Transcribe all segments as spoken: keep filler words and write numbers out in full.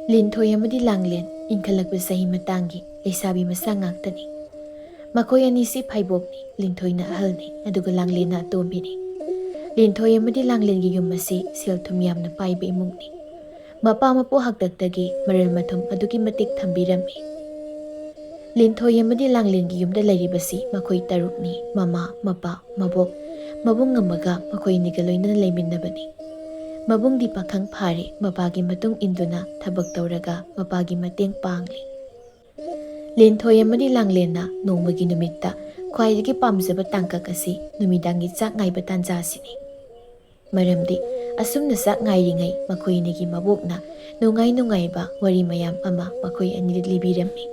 ꯂꯤꯟꯊꯣꯏ ꯑꯃꯗꯤ ꯂꯥꯡꯂꯦꯟ ꯏꯟꯈꯠꯂꯛꯄ ꯆꯍꯤ ꯃꯇꯥꯡꯒꯤ ꯂꯩꯁꯥꯕꯤ ꯃꯆꯥ ꯉꯥꯛꯇꯅꯤ꯫ ꯃꯈꯣꯏ ꯑꯅꯤꯁꯤ ꯐꯥꯏꯕꯣꯛꯅꯤ, ꯂꯤꯟꯊꯣꯏꯅ ꯑꯍꯜꯅꯤ, ꯑꯗꯨꯒ ꯂꯥꯡꯂꯦꯟꯅ ꯑꯇꯣꯝꯕꯤꯅꯤ꯫ ꯂꯤꯟꯊꯣꯏ ꯑꯃꯗꯤ ꯂꯥꯡꯂꯦꯟꯒꯤ ꯌꯨꯝ ꯑꯁꯤ ꯁꯦꯜ ꯊꯨꯝ ꯌꯥꯝꯅ ꯄꯥꯏꯕ ꯏꯃꯨꯡꯅꯤ꯫ ꯃꯄꯥ ꯃꯄꯨ ꯍꯥꯛꯇꯛꯇꯒꯤ ꯃꯔꯜ ꯃꯊꯨꯝ ꯑꯗꯨꯛꯀꯤ ꯃꯇꯤꯛ ꯊꯝꯕꯤꯔꯝꯃꯤ꯫ ꯂꯤꯟꯊꯣꯏ ꯑꯃꯗꯤ ꯂꯥꯡꯂꯦꯟꯒꯤ ꯌꯨꯝꯗ ꯂꯩꯔꯤꯕꯁꯤ ꯃꯈꯣꯏ ꯇꯔꯨꯛꯅꯤ: ꯃꯃꯥ, ꯃꯄꯥ, ꯃꯕꯣꯛ, ꯃꯕꯨꯡ ꯑꯃꯒ ꯃꯈꯣꯏ ꯑꯅꯤꯒ ꯂꯣꯏꯅꯅ ꯂꯩꯃꯤꯟꯅꯕꯅꯤ꯫ ꯃꯕꯨꯡꯗꯤ ꯄꯥꯈꯪ ꯐꯥꯔꯦ, ꯃꯄꯥꯒꯤ ꯃꯇꯨꯡ ꯏꯟꯗꯨꯅ ꯊꯕꯛ ꯇꯧꯔꯒ ꯃꯄꯥꯒꯤ ꯃꯇꯦꯡ ꯄꯥꯡꯂꯤ꯫ ꯂꯤꯟꯊꯣꯏ ꯑꯃꯗꯤ ꯂꯥꯡꯂꯦꯟꯅ ꯅꯣꯡꯃꯒꯤ ꯅꯨꯃꯤꯠꯇ ꯈ꯭ꯋꯥꯏꯗꯒꯤ ꯄꯥꯝꯖꯕ ꯇꯥꯡꯀꯛ ꯑꯁꯤ ꯅꯨꯃꯤꯗꯥꯡꯒꯤ ꯆꯥꯛ ꯉꯥꯏꯕ ꯇꯥꯟꯖꯥ ꯑꯁꯤꯅꯤ꯫ ꯃꯔꯝꯗꯤ ꯑꯁꯨꯝꯅ ꯆꯥꯛ ꯉꯥꯏꯔꯤꯉꯩ ꯃꯈꯣꯏ ꯑꯅꯤꯒꯤ ꯃꯕꯣꯛꯅ ꯅꯨꯡꯉꯥꯏ ꯅꯨꯡꯉꯥꯏꯕ ꯋꯥꯔꯤ ꯃꯌꯥꯝ ꯑꯃ ꯃꯈꯣꯏ ꯑꯅꯤꯗ ꯂꯤꯕꯤꯔꯝꯃꯤ꯫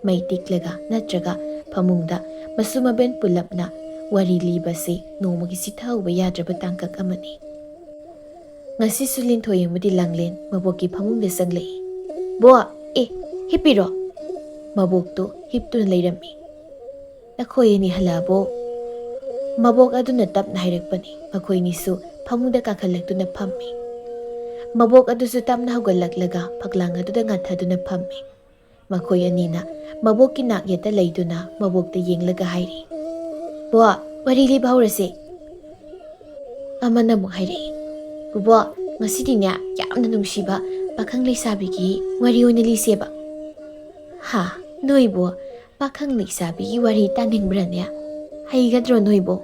ꯃꯩ ꯇꯤꯛꯂꯒ ꯅꯠꯇ꯭ꯔꯒ ꯐꯃꯨꯡꯗ ꯃꯁꯨ ꯃꯕꯦꯟ ꯄꯨꯜꯂꯞꯅ ꯋꯥꯔꯤ ꯂꯤꯕꯁꯤ ꯅꯣꯡꯃꯒꯤ ꯆꯤꯊꯍꯧꯕ ꯌꯥꯗ꯭ꯔꯕ ꯇꯥꯡꯀꯛ ꯑꯃꯅꯤ꯫ ꯉꯁꯤꯁꯨ ꯂꯤꯟꯊꯣꯏ ꯑꯃꯗꯤ ꯂꯥꯡꯂꯦꯟ ꯃꯕꯣꯛꯀꯤ ꯐꯃꯨꯡꯗ ꯆꯪꯂꯛꯏ꯫ "ꯕꯣ, ꯑꯦ, ꯍꯤꯞꯄꯤꯔꯣ?" ꯃꯕꯣꯛꯇꯨ ꯍꯤꯞꯇꯨꯅ ꯂꯩꯔꯝꯃꯤ꯫ "ꯅꯈꯣꯏ ꯑꯅꯤ ꯍꯜꯂꯛꯑꯕꯣ?" ꯃꯕꯣꯛ ꯑꯗꯨꯅ ꯇꯞꯅ ꯍꯥꯏꯔꯛꯄꯅꯤ꯫ ꯃꯈꯣꯏꯅꯤꯁꯨ ꯐꯃꯨꯡꯗ ꯀꯥꯈꯠꯂꯛꯇꯨꯅ ꯐꯝꯃꯤ꯫ ꯃꯕꯣꯛ ꯑꯗꯨꯁꯨ ꯇꯞꯅ ꯍꯧꯒꯠꯂꯛꯂꯒ ꯐꯛꯂꯥꯡ ꯑꯗꯨꯗ ꯉꯥꯊꯗꯨꯅ ꯐꯝꯃꯤ꯫ ꯃꯈꯣꯏ ꯑꯅꯤꯅ ꯃꯕꯣꯛꯀꯤ ꯅꯥꯛ ꯌꯦꯠꯇ ꯂꯩꯗꯨꯅ ꯃꯕꯣꯛꯇ ꯌꯦꯡꯂꯒ ꯍꯥꯏꯔꯤ, "ꯕꯣ, ꯋꯥꯔꯤ ꯂꯤꯕ ꯍꯧꯔꯁꯦ꯫" ꯑꯃꯅ ꯑꯃꯨꯛ ꯍꯥꯏꯔꯛꯏ, "ꯕꯣꯕꯣ, ꯉꯁꯤꯗꯤꯅꯦ ꯌꯥꯝꯅ ꯅꯨꯡꯁꯤꯕ ꯄꯥꯈꯪ ꯂꯩꯁꯥꯕꯤꯒꯤ ꯋꯥꯔꯤ ꯑꯣꯏꯅ ꯂꯤꯁꯦꯕ꯫" "ꯍꯥ, ꯅꯣꯏꯕꯨ ꯄꯥꯈꯪ ꯂꯩꯁꯥꯕꯤꯒꯤ ꯋꯥꯔꯤ ꯇꯥꯅꯤꯡꯕ꯭ꯔꯅꯦ? ꯍꯩꯒꯗ꯭ꯔꯣ ꯅꯣꯏꯕꯨ?"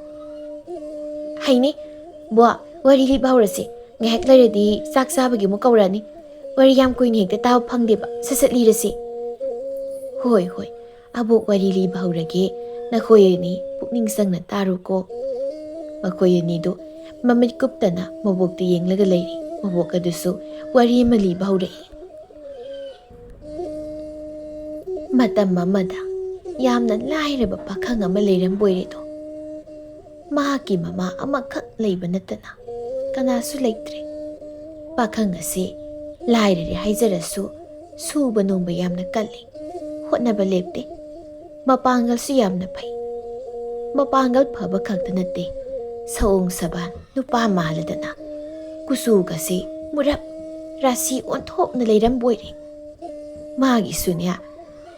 "ꯍꯩꯅꯤ꯫ ꯕꯣ, ꯋꯥꯔꯤ ꯂꯤꯕ ꯍꯧꯔꯁꯤ꯫ ꯉꯥꯏꯍꯥꯛ ꯂꯩꯔꯗꯤ ꯆꯥꯛ ꯆꯥꯕꯒꯤ ꯑꯃꯨꯛ ꯀꯧꯔꯛꯑꯅꯤ꯫ ꯋꯥꯔꯤ ꯌꯥꯝ ꯀꯨꯏꯅ ꯍꯦꯛꯇ ꯇꯥꯕ ꯐꯪꯗꯦꯕ꯫ ꯁꯠ ꯁꯠ ꯂꯤꯔꯁꯤ꯫" "ꯍꯣꯏ, ꯍꯣꯏ꯫ ꯑꯕꯣꯛ ꯋꯥꯔꯤ ꯂꯤꯕ ꯍꯧꯔꯒꯦ꯫ ꯅꯈꯣꯏ ꯑꯅꯤ ꯄꯨꯛꯅꯤꯡ ꯆꯪꯅ ꯇꯥꯔꯨꯀꯣ꯫" ꯃꯈꯣꯏ ꯑꯅꯤꯗꯨ ꯃꯃꯤꯠ ꯀꯨꯞꯇꯅ ꯃꯕꯣꯛꯇ ꯌꯦꯡꯂꯒ ꯂꯩꯔꯤ꯫ ꯃꯕꯣꯛ ꯑꯗꯨꯁꯨ ꯋꯥꯔꯤ ꯑꯃ ꯂꯤꯕ ꯍꯧꯔꯛꯏ꯫ ꯃꯇꯝ ꯑꯃꯗ ꯌꯥꯝꯅ ꯂꯥꯏꯔꯕ ꯄꯥꯈꯪ ꯑꯃ ꯂꯩꯔꯝꯕ ꯑꯣꯏꯔꯦꯗꯣ꯫ ꯃꯍꯥꯛꯀꯤ ꯃꯃꯥ ꯑꯃꯈꯛ ꯂꯩꯕ ꯅꯠꯇꯅ ꯀꯅꯥꯁꯨ ꯂꯩꯇ꯭ꯔꯦ꯫ ꯄꯥꯈꯪ ꯑꯁꯤ ꯂꯥꯏꯔꯔꯦ ꯍꯥꯏꯖꯔꯁꯨ ꯁꯨꯕ ꯅꯣꯝꯕ ꯌꯥꯝꯅ ꯀꯜꯂꯤ, ꯍꯣꯠꯅꯕ ꯂꯦꯞꯇꯦ꯫ ꯃꯄꯥꯡꯒꯜꯁꯨ ꯌꯥꯝꯅ ꯐꯩ꯫ ꯃꯄꯥꯡꯒꯜ ꯐꯕ ꯈꯛꯇ ꯅꯠꯇꯦ, ꯁꯑꯣꯡ ꯁꯕꯥꯟ ꯅꯨꯄꯥ ꯃꯥꯜꯂꯗꯅ ꯀꯨꯆꯨꯒꯁꯤ ꯃꯨꯔꯞ ꯔꯥꯁꯤ ꯑꯣꯟꯊꯣꯛꯅ ꯂꯩꯔꯝꯕꯣꯏꯔꯦ꯫ ꯃꯥꯒꯤꯁꯨꯅꯦ,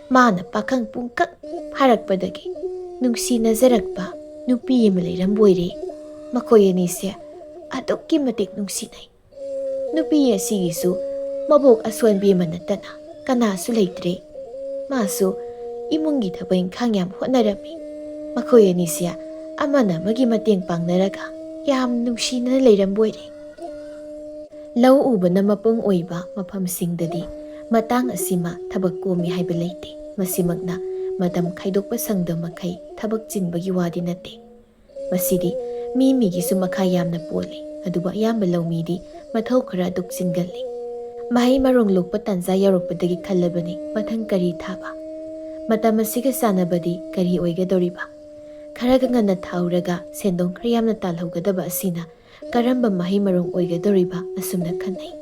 ꯃꯥꯅ ꯄꯥꯈꯪ ꯄꯨꯡꯀꯛ ꯐꯥꯔꯛꯄꯗꯒꯤ ꯅꯨꯡꯁꯤꯅꯖꯔꯛꯄ ꯅꯨꯄꯤ ꯑꯃ ꯂꯩꯔꯝꯕꯣꯏꯔꯦ꯫ ꯃꯈꯣꯏ ꯑꯅꯤꯁꯦ ꯑꯗꯨꯛꯀꯤ ꯃꯇꯤꯛ ꯅꯨꯡꯁꯤꯅꯩ꯫ ꯅꯨꯄꯤ ꯑꯁꯤꯒꯤꯁꯨ ꯃꯕꯣꯛ ꯑꯁꯣꯟꯕꯤ ꯑꯃ ꯅꯠꯇꯅ ꯀꯅꯥꯁꯨ ꯂꯩꯇ꯭ꯔꯦ꯫ ꯃꯥꯁꯨ ꯏꯃꯨꯡꯒꯤ ꯊꯕꯛ ꯏꯪꯈꯥꯡ ꯌꯥꯝ ꯍꯣꯠꯅꯔꯝꯃꯤ꯫ ꯃꯈꯣꯏ ꯑꯅꯤꯁꯦ ꯑꯃꯅ ꯑꯃꯒꯤ ꯃꯇꯦꯡ ꯄꯥꯡꯅꯔꯒ ꯌꯥꯝ ꯅꯨꯡꯁꯤꯅꯅ ꯂꯩꯔꯝꯕꯣꯏꯔꯦ꯫ ꯂꯧ ꯎꯕꯅ ꯃꯄꯨꯡ ꯑꯣꯏꯕ ꯃꯐꯝꯁꯤꯡꯗꯗꯤ ꯃꯇꯥꯡ ꯑꯁꯤꯃ ꯊꯕꯛ ꯀꯣꯝꯃꯤ ꯍꯥꯏꯕ ꯂꯩꯇꯦ꯫ ꯃꯁꯤꯃꯛꯅ ꯃꯇꯝ ꯈꯥꯏꯗꯣꯛꯄ ꯁꯪꯗꯕ ꯃꯈꯩ ꯊꯕꯛ ꯆꯤꯟꯕꯒꯤ ꯋꯥꯗꯤ ꯅꯠꯇꯦ꯫ ꯃꯁꯤꯗꯤ ꯃꯤ ꯃꯤꯒꯤꯁꯨ ꯃꯈꯥ ꯌꯥꯝꯅ ꯄꯣꯜꯂꯤ꯫ ꯑꯗꯨꯕꯨ ꯑꯌꯥꯝꯕ ꯂꯧꯃꯤꯗꯤ ꯃꯊꯧ ꯈꯔ ꯑꯗꯨꯛ ꯆꯤꯟꯒꯜꯂꯤ꯫ ꯃꯍꯩ ꯃꯔꯣꯡ ꯂꯣꯛꯄ ꯇꯥꯟꯖꯥ ꯌꯧꯔꯛꯄꯗꯒꯤ ꯈꯜꯂꯕꯅꯤ ꯃꯊꯪ ꯀꯔꯤ ꯊꯥꯕ꯫ ꯃꯇꯝ ꯑꯁꯤꯒ ꯆꯥꯟꯅꯕꯗꯤ ꯀꯔꯤ ꯑꯣꯏꯒꯗꯧꯔꯤꯕ? ꯈꯔꯒ ꯉꯟꯅ ꯊꯥꯍꯧꯔꯒ ꯁꯦꯟꯗꯣꯡ ꯈꯔ ꯌꯥꯝꯅ ꯇꯥꯜꯍꯧꯒꯗꯕ ꯑꯁꯤꯅ ꯀꯔꯝꯕ ꯃꯍꯩ ꯃꯔꯣꯡ ꯑꯣꯏꯒꯗꯧꯔꯤꯕ ꯑꯁꯨꯝꯅ ꯈꯟꯅꯩ꯫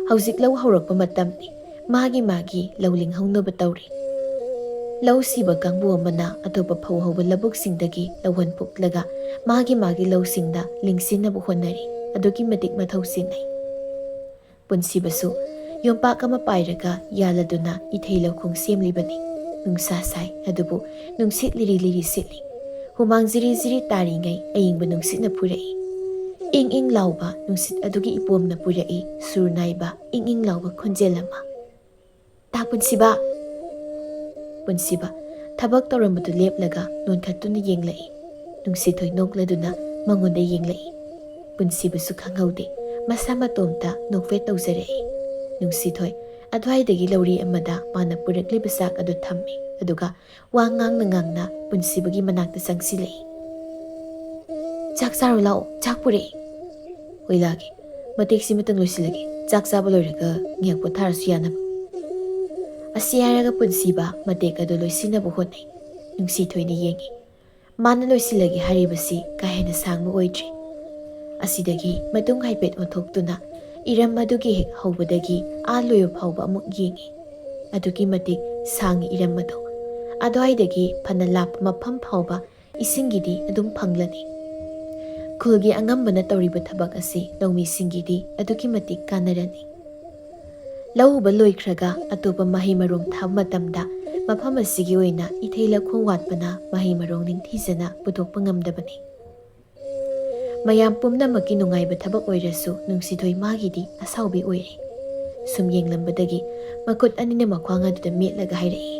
ꯍꯧꯖꯤꯛ ꯂꯧ ꯍꯧꯔꯛꯄ ꯃꯇꯝꯅꯤ꯫ ꯃꯥꯒꯤ ꯃꯥꯒꯤ ꯂꯧ ꯂꯤꯡꯍꯧꯅꯕ ꯇꯧꯔꯤ꯫ ꯂꯧ ꯁꯤꯕ ꯀꯥꯡꯕꯨ ꯑꯃꯅ ꯑꯇꯣꯞꯄ ꯐꯧ ꯍꯧꯕ ꯂꯧꯕꯨꯛꯁꯤꯡꯗꯒꯤ ꯂꯧꯍꯣꯟ ꯄꯨꯛꯂꯒ ꯃꯥꯒꯤ ꯃꯥꯒꯤ ꯂꯧꯁꯤꯡꯗ ꯂꯤꯡꯁꯤꯟꯅꯕ ꯍꯣꯠꯅꯔꯤ꯫ ꯑꯗꯨꯛꯀꯤ ꯃꯇꯤꯛ ꯃꯊꯧ ꯆꯤꯟꯅꯩ꯫ ꯄꯨꯟꯁꯤꯕꯁꯨ ꯌꯣꯝꯄꯥꯛ ꯑꯃ ꯄꯥꯏꯔꯒ ꯌꯥꯜꯂꯗꯨꯅ ꯏꯊꯩ ꯂꯧꯈꯣꯡ ꯁꯦꯝꯂꯤꯕꯅꯤ꯫ ꯅꯨꯡꯁꯥ ꯁꯥꯏ, ꯑꯗꯨꯕꯨ ꯅꯨꯡꯁꯤꯠ ꯂꯤꯔꯤ ꯂꯤꯔꯤ ꯁꯤꯠꯂꯤ꯫ ꯍꯨꯃꯥꯡ ꯖꯤꯔꯤ ꯖꯤꯔꯤ ꯇꯥꯔꯤꯉꯩ ꯑꯏꯪꯕ ꯅꯨꯡꯁꯤꯠꯅ ꯄꯨꯔꯛꯏ꯫ ꯏꯪ ꯏꯪ ꯂꯥꯎꯕ ꯅꯨꯡꯁꯤꯠ ꯑꯗꯨꯒꯤ ꯏꯄꯣꯝꯅ ꯄꯨꯔꯛꯏ ꯁꯨꯔ ꯅꯥꯏꯕ ꯏꯪ ꯏꯪ ꯂꯥꯎꯕ ꯈꯣꯟꯖꯦꯜ ꯑꯃ꯫ "ꯇꯥ ꯄꯨꯟꯁꯤꯕ!" ꯄꯨꯟꯁꯤꯕ ꯊꯕꯛ ꯇꯧꯔꯝꯕꯗꯨ ꯂꯦꯞꯂꯒ ꯅꯣꯟꯈꯠꯇꯨꯅ ꯌꯦꯡꯂꯛꯏ꯫ ꯅꯨꯡꯁꯤꯊꯣꯏ ꯅꯣꯛꯂꯗꯨꯅ ꯃꯉꯣꯟꯗ ꯌꯦꯡꯂꯛꯏ꯫ ꯄꯨꯟꯁꯤꯕꯁꯨ ꯈꯪꯍꯧꯗꯦ, ꯃꯁꯥ ꯃꯇꯣꯝꯇ ꯅꯣꯛꯐꯦꯠ ꯇꯧꯖꯔꯛꯏ꯫ ꯅꯨꯡꯁꯤꯊꯣꯏ ꯑꯗ꯭ꯋꯥꯏꯗꯒꯤ ꯂꯧꯔꯤ ꯑꯃꯗ ꯃꯥꯅ ꯄꯨꯔꯛꯂꯤꯕ ꯆꯥꯛ ꯑꯗꯨ ꯊꯝꯃꯤ, ꯑꯗꯨꯒ ꯋꯥ ꯉꯥꯡꯅ ꯉꯥꯡꯅ ꯄꯨꯟꯁꯤꯕꯒꯤ ꯃꯅꯥꯛꯇ ꯆꯪꯁꯤꯜꯂꯛꯏ꯫ "ꯆꯥꯛ ꯆꯥꯔꯨ ꯂꯥꯛꯑꯣ, ꯆꯥꯛ ꯄꯨꯔꯛꯏ꯫" "ꯍꯣꯏ ꯂꯥꯛꯀꯦ, ꯃꯇꯦꯛꯁꯤꯃꯇꯪ ꯂꯣꯏꯁꯤꯜꯂꯒꯦ, ꯆꯥꯛ ꯆꯥꯕ ꯂꯣꯏꯔꯒ ꯉꯥꯏꯍꯥꯛ ꯄꯣꯊꯥꯔꯁꯨ ꯌꯥꯅꯕ꯫" ꯑꯁꯤ ꯍꯥꯏꯔꯒ ꯄꯨꯟꯁꯤꯕ ꯃꯇꯦꯛ ꯑꯗꯨ ꯂꯣꯏꯁꯤꯟꯅꯕ ꯍꯣꯠꯅꯩ꯫ ꯅꯨꯡꯁꯤꯊꯣꯏꯅ ꯌꯦꯡꯉꯤ꯫ ꯃꯥꯅ ꯂꯣꯏꯁꯤꯜꯂꯒꯦ ꯍꯥꯏꯔꯤꯕꯁꯤ ꯀꯥ ꯍꯦꯟꯅ ꯁꯥꯡꯕ ꯑꯣꯏꯗ꯭ꯔꯤ꯫ ꯑꯁꯤꯗꯒꯤ ꯃꯇꯨꯡ ꯍꯥꯏꯐꯦꯠ ꯑꯣꯟꯊꯣꯛꯇꯨꯅ ꯏꯔꯝ ꯑꯗꯨꯒꯤ ꯍꯦꯛ ꯍꯧꯕꯗꯒꯤ ꯑꯥ ꯂꯣꯏꯕ ꯐꯥꯎꯕ ꯑꯃꯨꯛ ꯌꯦꯡꯉꯤ꯫ ꯑꯗꯨꯛꯀꯤ ꯃꯇꯤꯛ ꯁꯥꯡꯉꯤ ꯏꯔꯝ ꯑꯗꯨ꯫ ꯑꯗꯨꯋꯥꯏꯗꯒꯤ ꯐꯅ ꯂꯥꯞꯄ ꯃꯐꯝ ꯐꯥꯎꯕ ꯏꯁꯤꯡꯒꯤꯗꯤ ꯑꯗꯨꯝ ꯐꯪꯂꯅꯤ꯫ ꯈꯨꯜꯒꯤ ꯑꯉꯝꯕꯅ ꯇꯧꯔꯤꯕ ꯊꯕꯛ ꯑꯁꯤ ꯂꯧꯃꯤꯁꯤꯡꯒꯤꯗꯤ ꯑꯗꯨꯛꯀꯤ ꯃꯇꯤꯛ ꯀꯥꯟꯅꯔꯅꯤ꯫ ꯂꯧ ꯎꯕ ꯂꯣꯏꯈ꯭ꯔꯒ ꯑꯇꯣꯞꯄ ꯃꯍꯩ ꯃꯔꯣꯡ ꯊꯥꯕ ꯃꯇꯝꯗ ꯃꯐꯝ ꯑꯁꯤꯒꯤ ꯑꯣꯏꯅ ꯏꯊꯩ ꯂꯧꯈꯣꯡ ꯋꯥꯠꯄꯅ ꯃꯍꯩ ꯃꯔꯣꯡ ꯅꯤꯡꯊꯤꯖꯅ ꯄꯨꯊꯣꯛꯄ ꯉꯝꯗꯕꯅꯤ꯫ ꯃꯌꯥꯝ ꯄꯨꯝꯅꯃꯛꯀꯤ ꯅꯨꯡꯉꯥꯏꯕ ꯊꯕꯛ ꯑꯣꯏꯔꯁꯨ ꯅꯨꯡꯁꯤꯊꯣꯏ ꯃꯥꯒꯤꯗꯤ ꯑꯁꯥꯎꯕꯤ ꯑꯣꯏꯔꯦ꯫ ꯁꯨꯝ ꯌꯦꯡꯂꯝꯕꯗꯒꯤ ꯃꯈꯨꯠ ꯑꯅꯤꯅ ꯃꯈ꯭ꯋꯥꯡ ꯑꯗꯨꯗ ꯃꯦꯠꯂꯒ ꯍꯥꯏꯔꯛꯏ,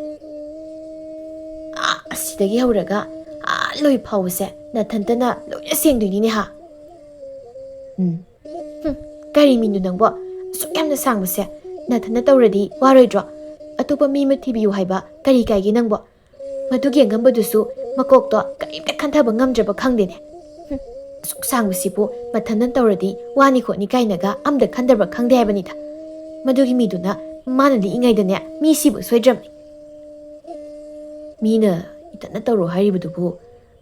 "ꯑꯥ, ꯑꯁꯤꯗꯒꯤ ꯍꯧꯔꯒ ꯑꯥ ꯂꯣꯏ ꯐꯥꯎꯕꯁꯦ ꯅꯊꯟꯇꯅ ꯂꯣꯏꯅ ꯁꯦꯡꯗꯣꯏꯅꯤꯅꯦ ꯍꯥ?" "ꯎꯝ꯫ ꯍꯨꯝ, ꯀꯔꯤ ꯃꯤꯅꯣ ꯅꯪꯕꯣ? ꯑꯁꯨꯛ ꯌꯥꯝꯅ ꯁꯥꯡꯕꯁꯦ ꯅꯊꯟꯇ ꯇꯧꯔꯗꯤ ꯋꯥꯔꯣꯏꯗ꯭ꯔꯣ? ꯑꯇꯣꯞꯄ ꯃꯤ ꯑꯃ ꯊꯤꯕꯤꯌꯨ ꯍꯥꯏꯕ ꯀꯔꯤ ꯀꯥꯏꯒꯦ ꯅꯪꯕꯣ? ꯃꯗꯨꯒꯤ ꯑꯉꯝꯕꯗꯨꯁꯨ ꯃꯀꯣꯛꯇꯣ ꯀꯔꯤꯝꯇ ꯈꯟꯊꯕ ꯉꯝꯗ꯭ꯔꯕ ꯈꯪꯗꯦꯅꯦ꯫ ꯍꯨꯝ, ꯑꯁꯨꯛ ꯁꯥꯡꯕꯁꯤꯕꯨ ꯃꯊꯟꯇ ꯇꯧꯔꯗꯤ ꯋꯥꯅꯤ ꯈꯣꯠꯅꯤ ꯀꯥꯏꯅꯒ ꯑꯝꯇ ꯈꯟꯗꯕ꯭ꯔꯥ ꯈꯪꯗꯦ ꯍꯥꯏꯕꯅꯤꯗ꯫ ꯃꯗꯨꯒꯤ ꯃꯤꯗꯨꯅ ꯃꯥꯅ ꯂꯤꯛꯏꯉꯩꯗꯅꯦ ꯃꯤ ꯁꯤꯕ ꯁꯣꯏꯗ꯭ꯔꯕꯅꯤ꯫" "ꯃꯤꯅ ꯏꯊꯟꯇ ꯇꯧꯔꯣ ꯍꯥꯏꯔꯤꯕꯗꯨꯕꯨ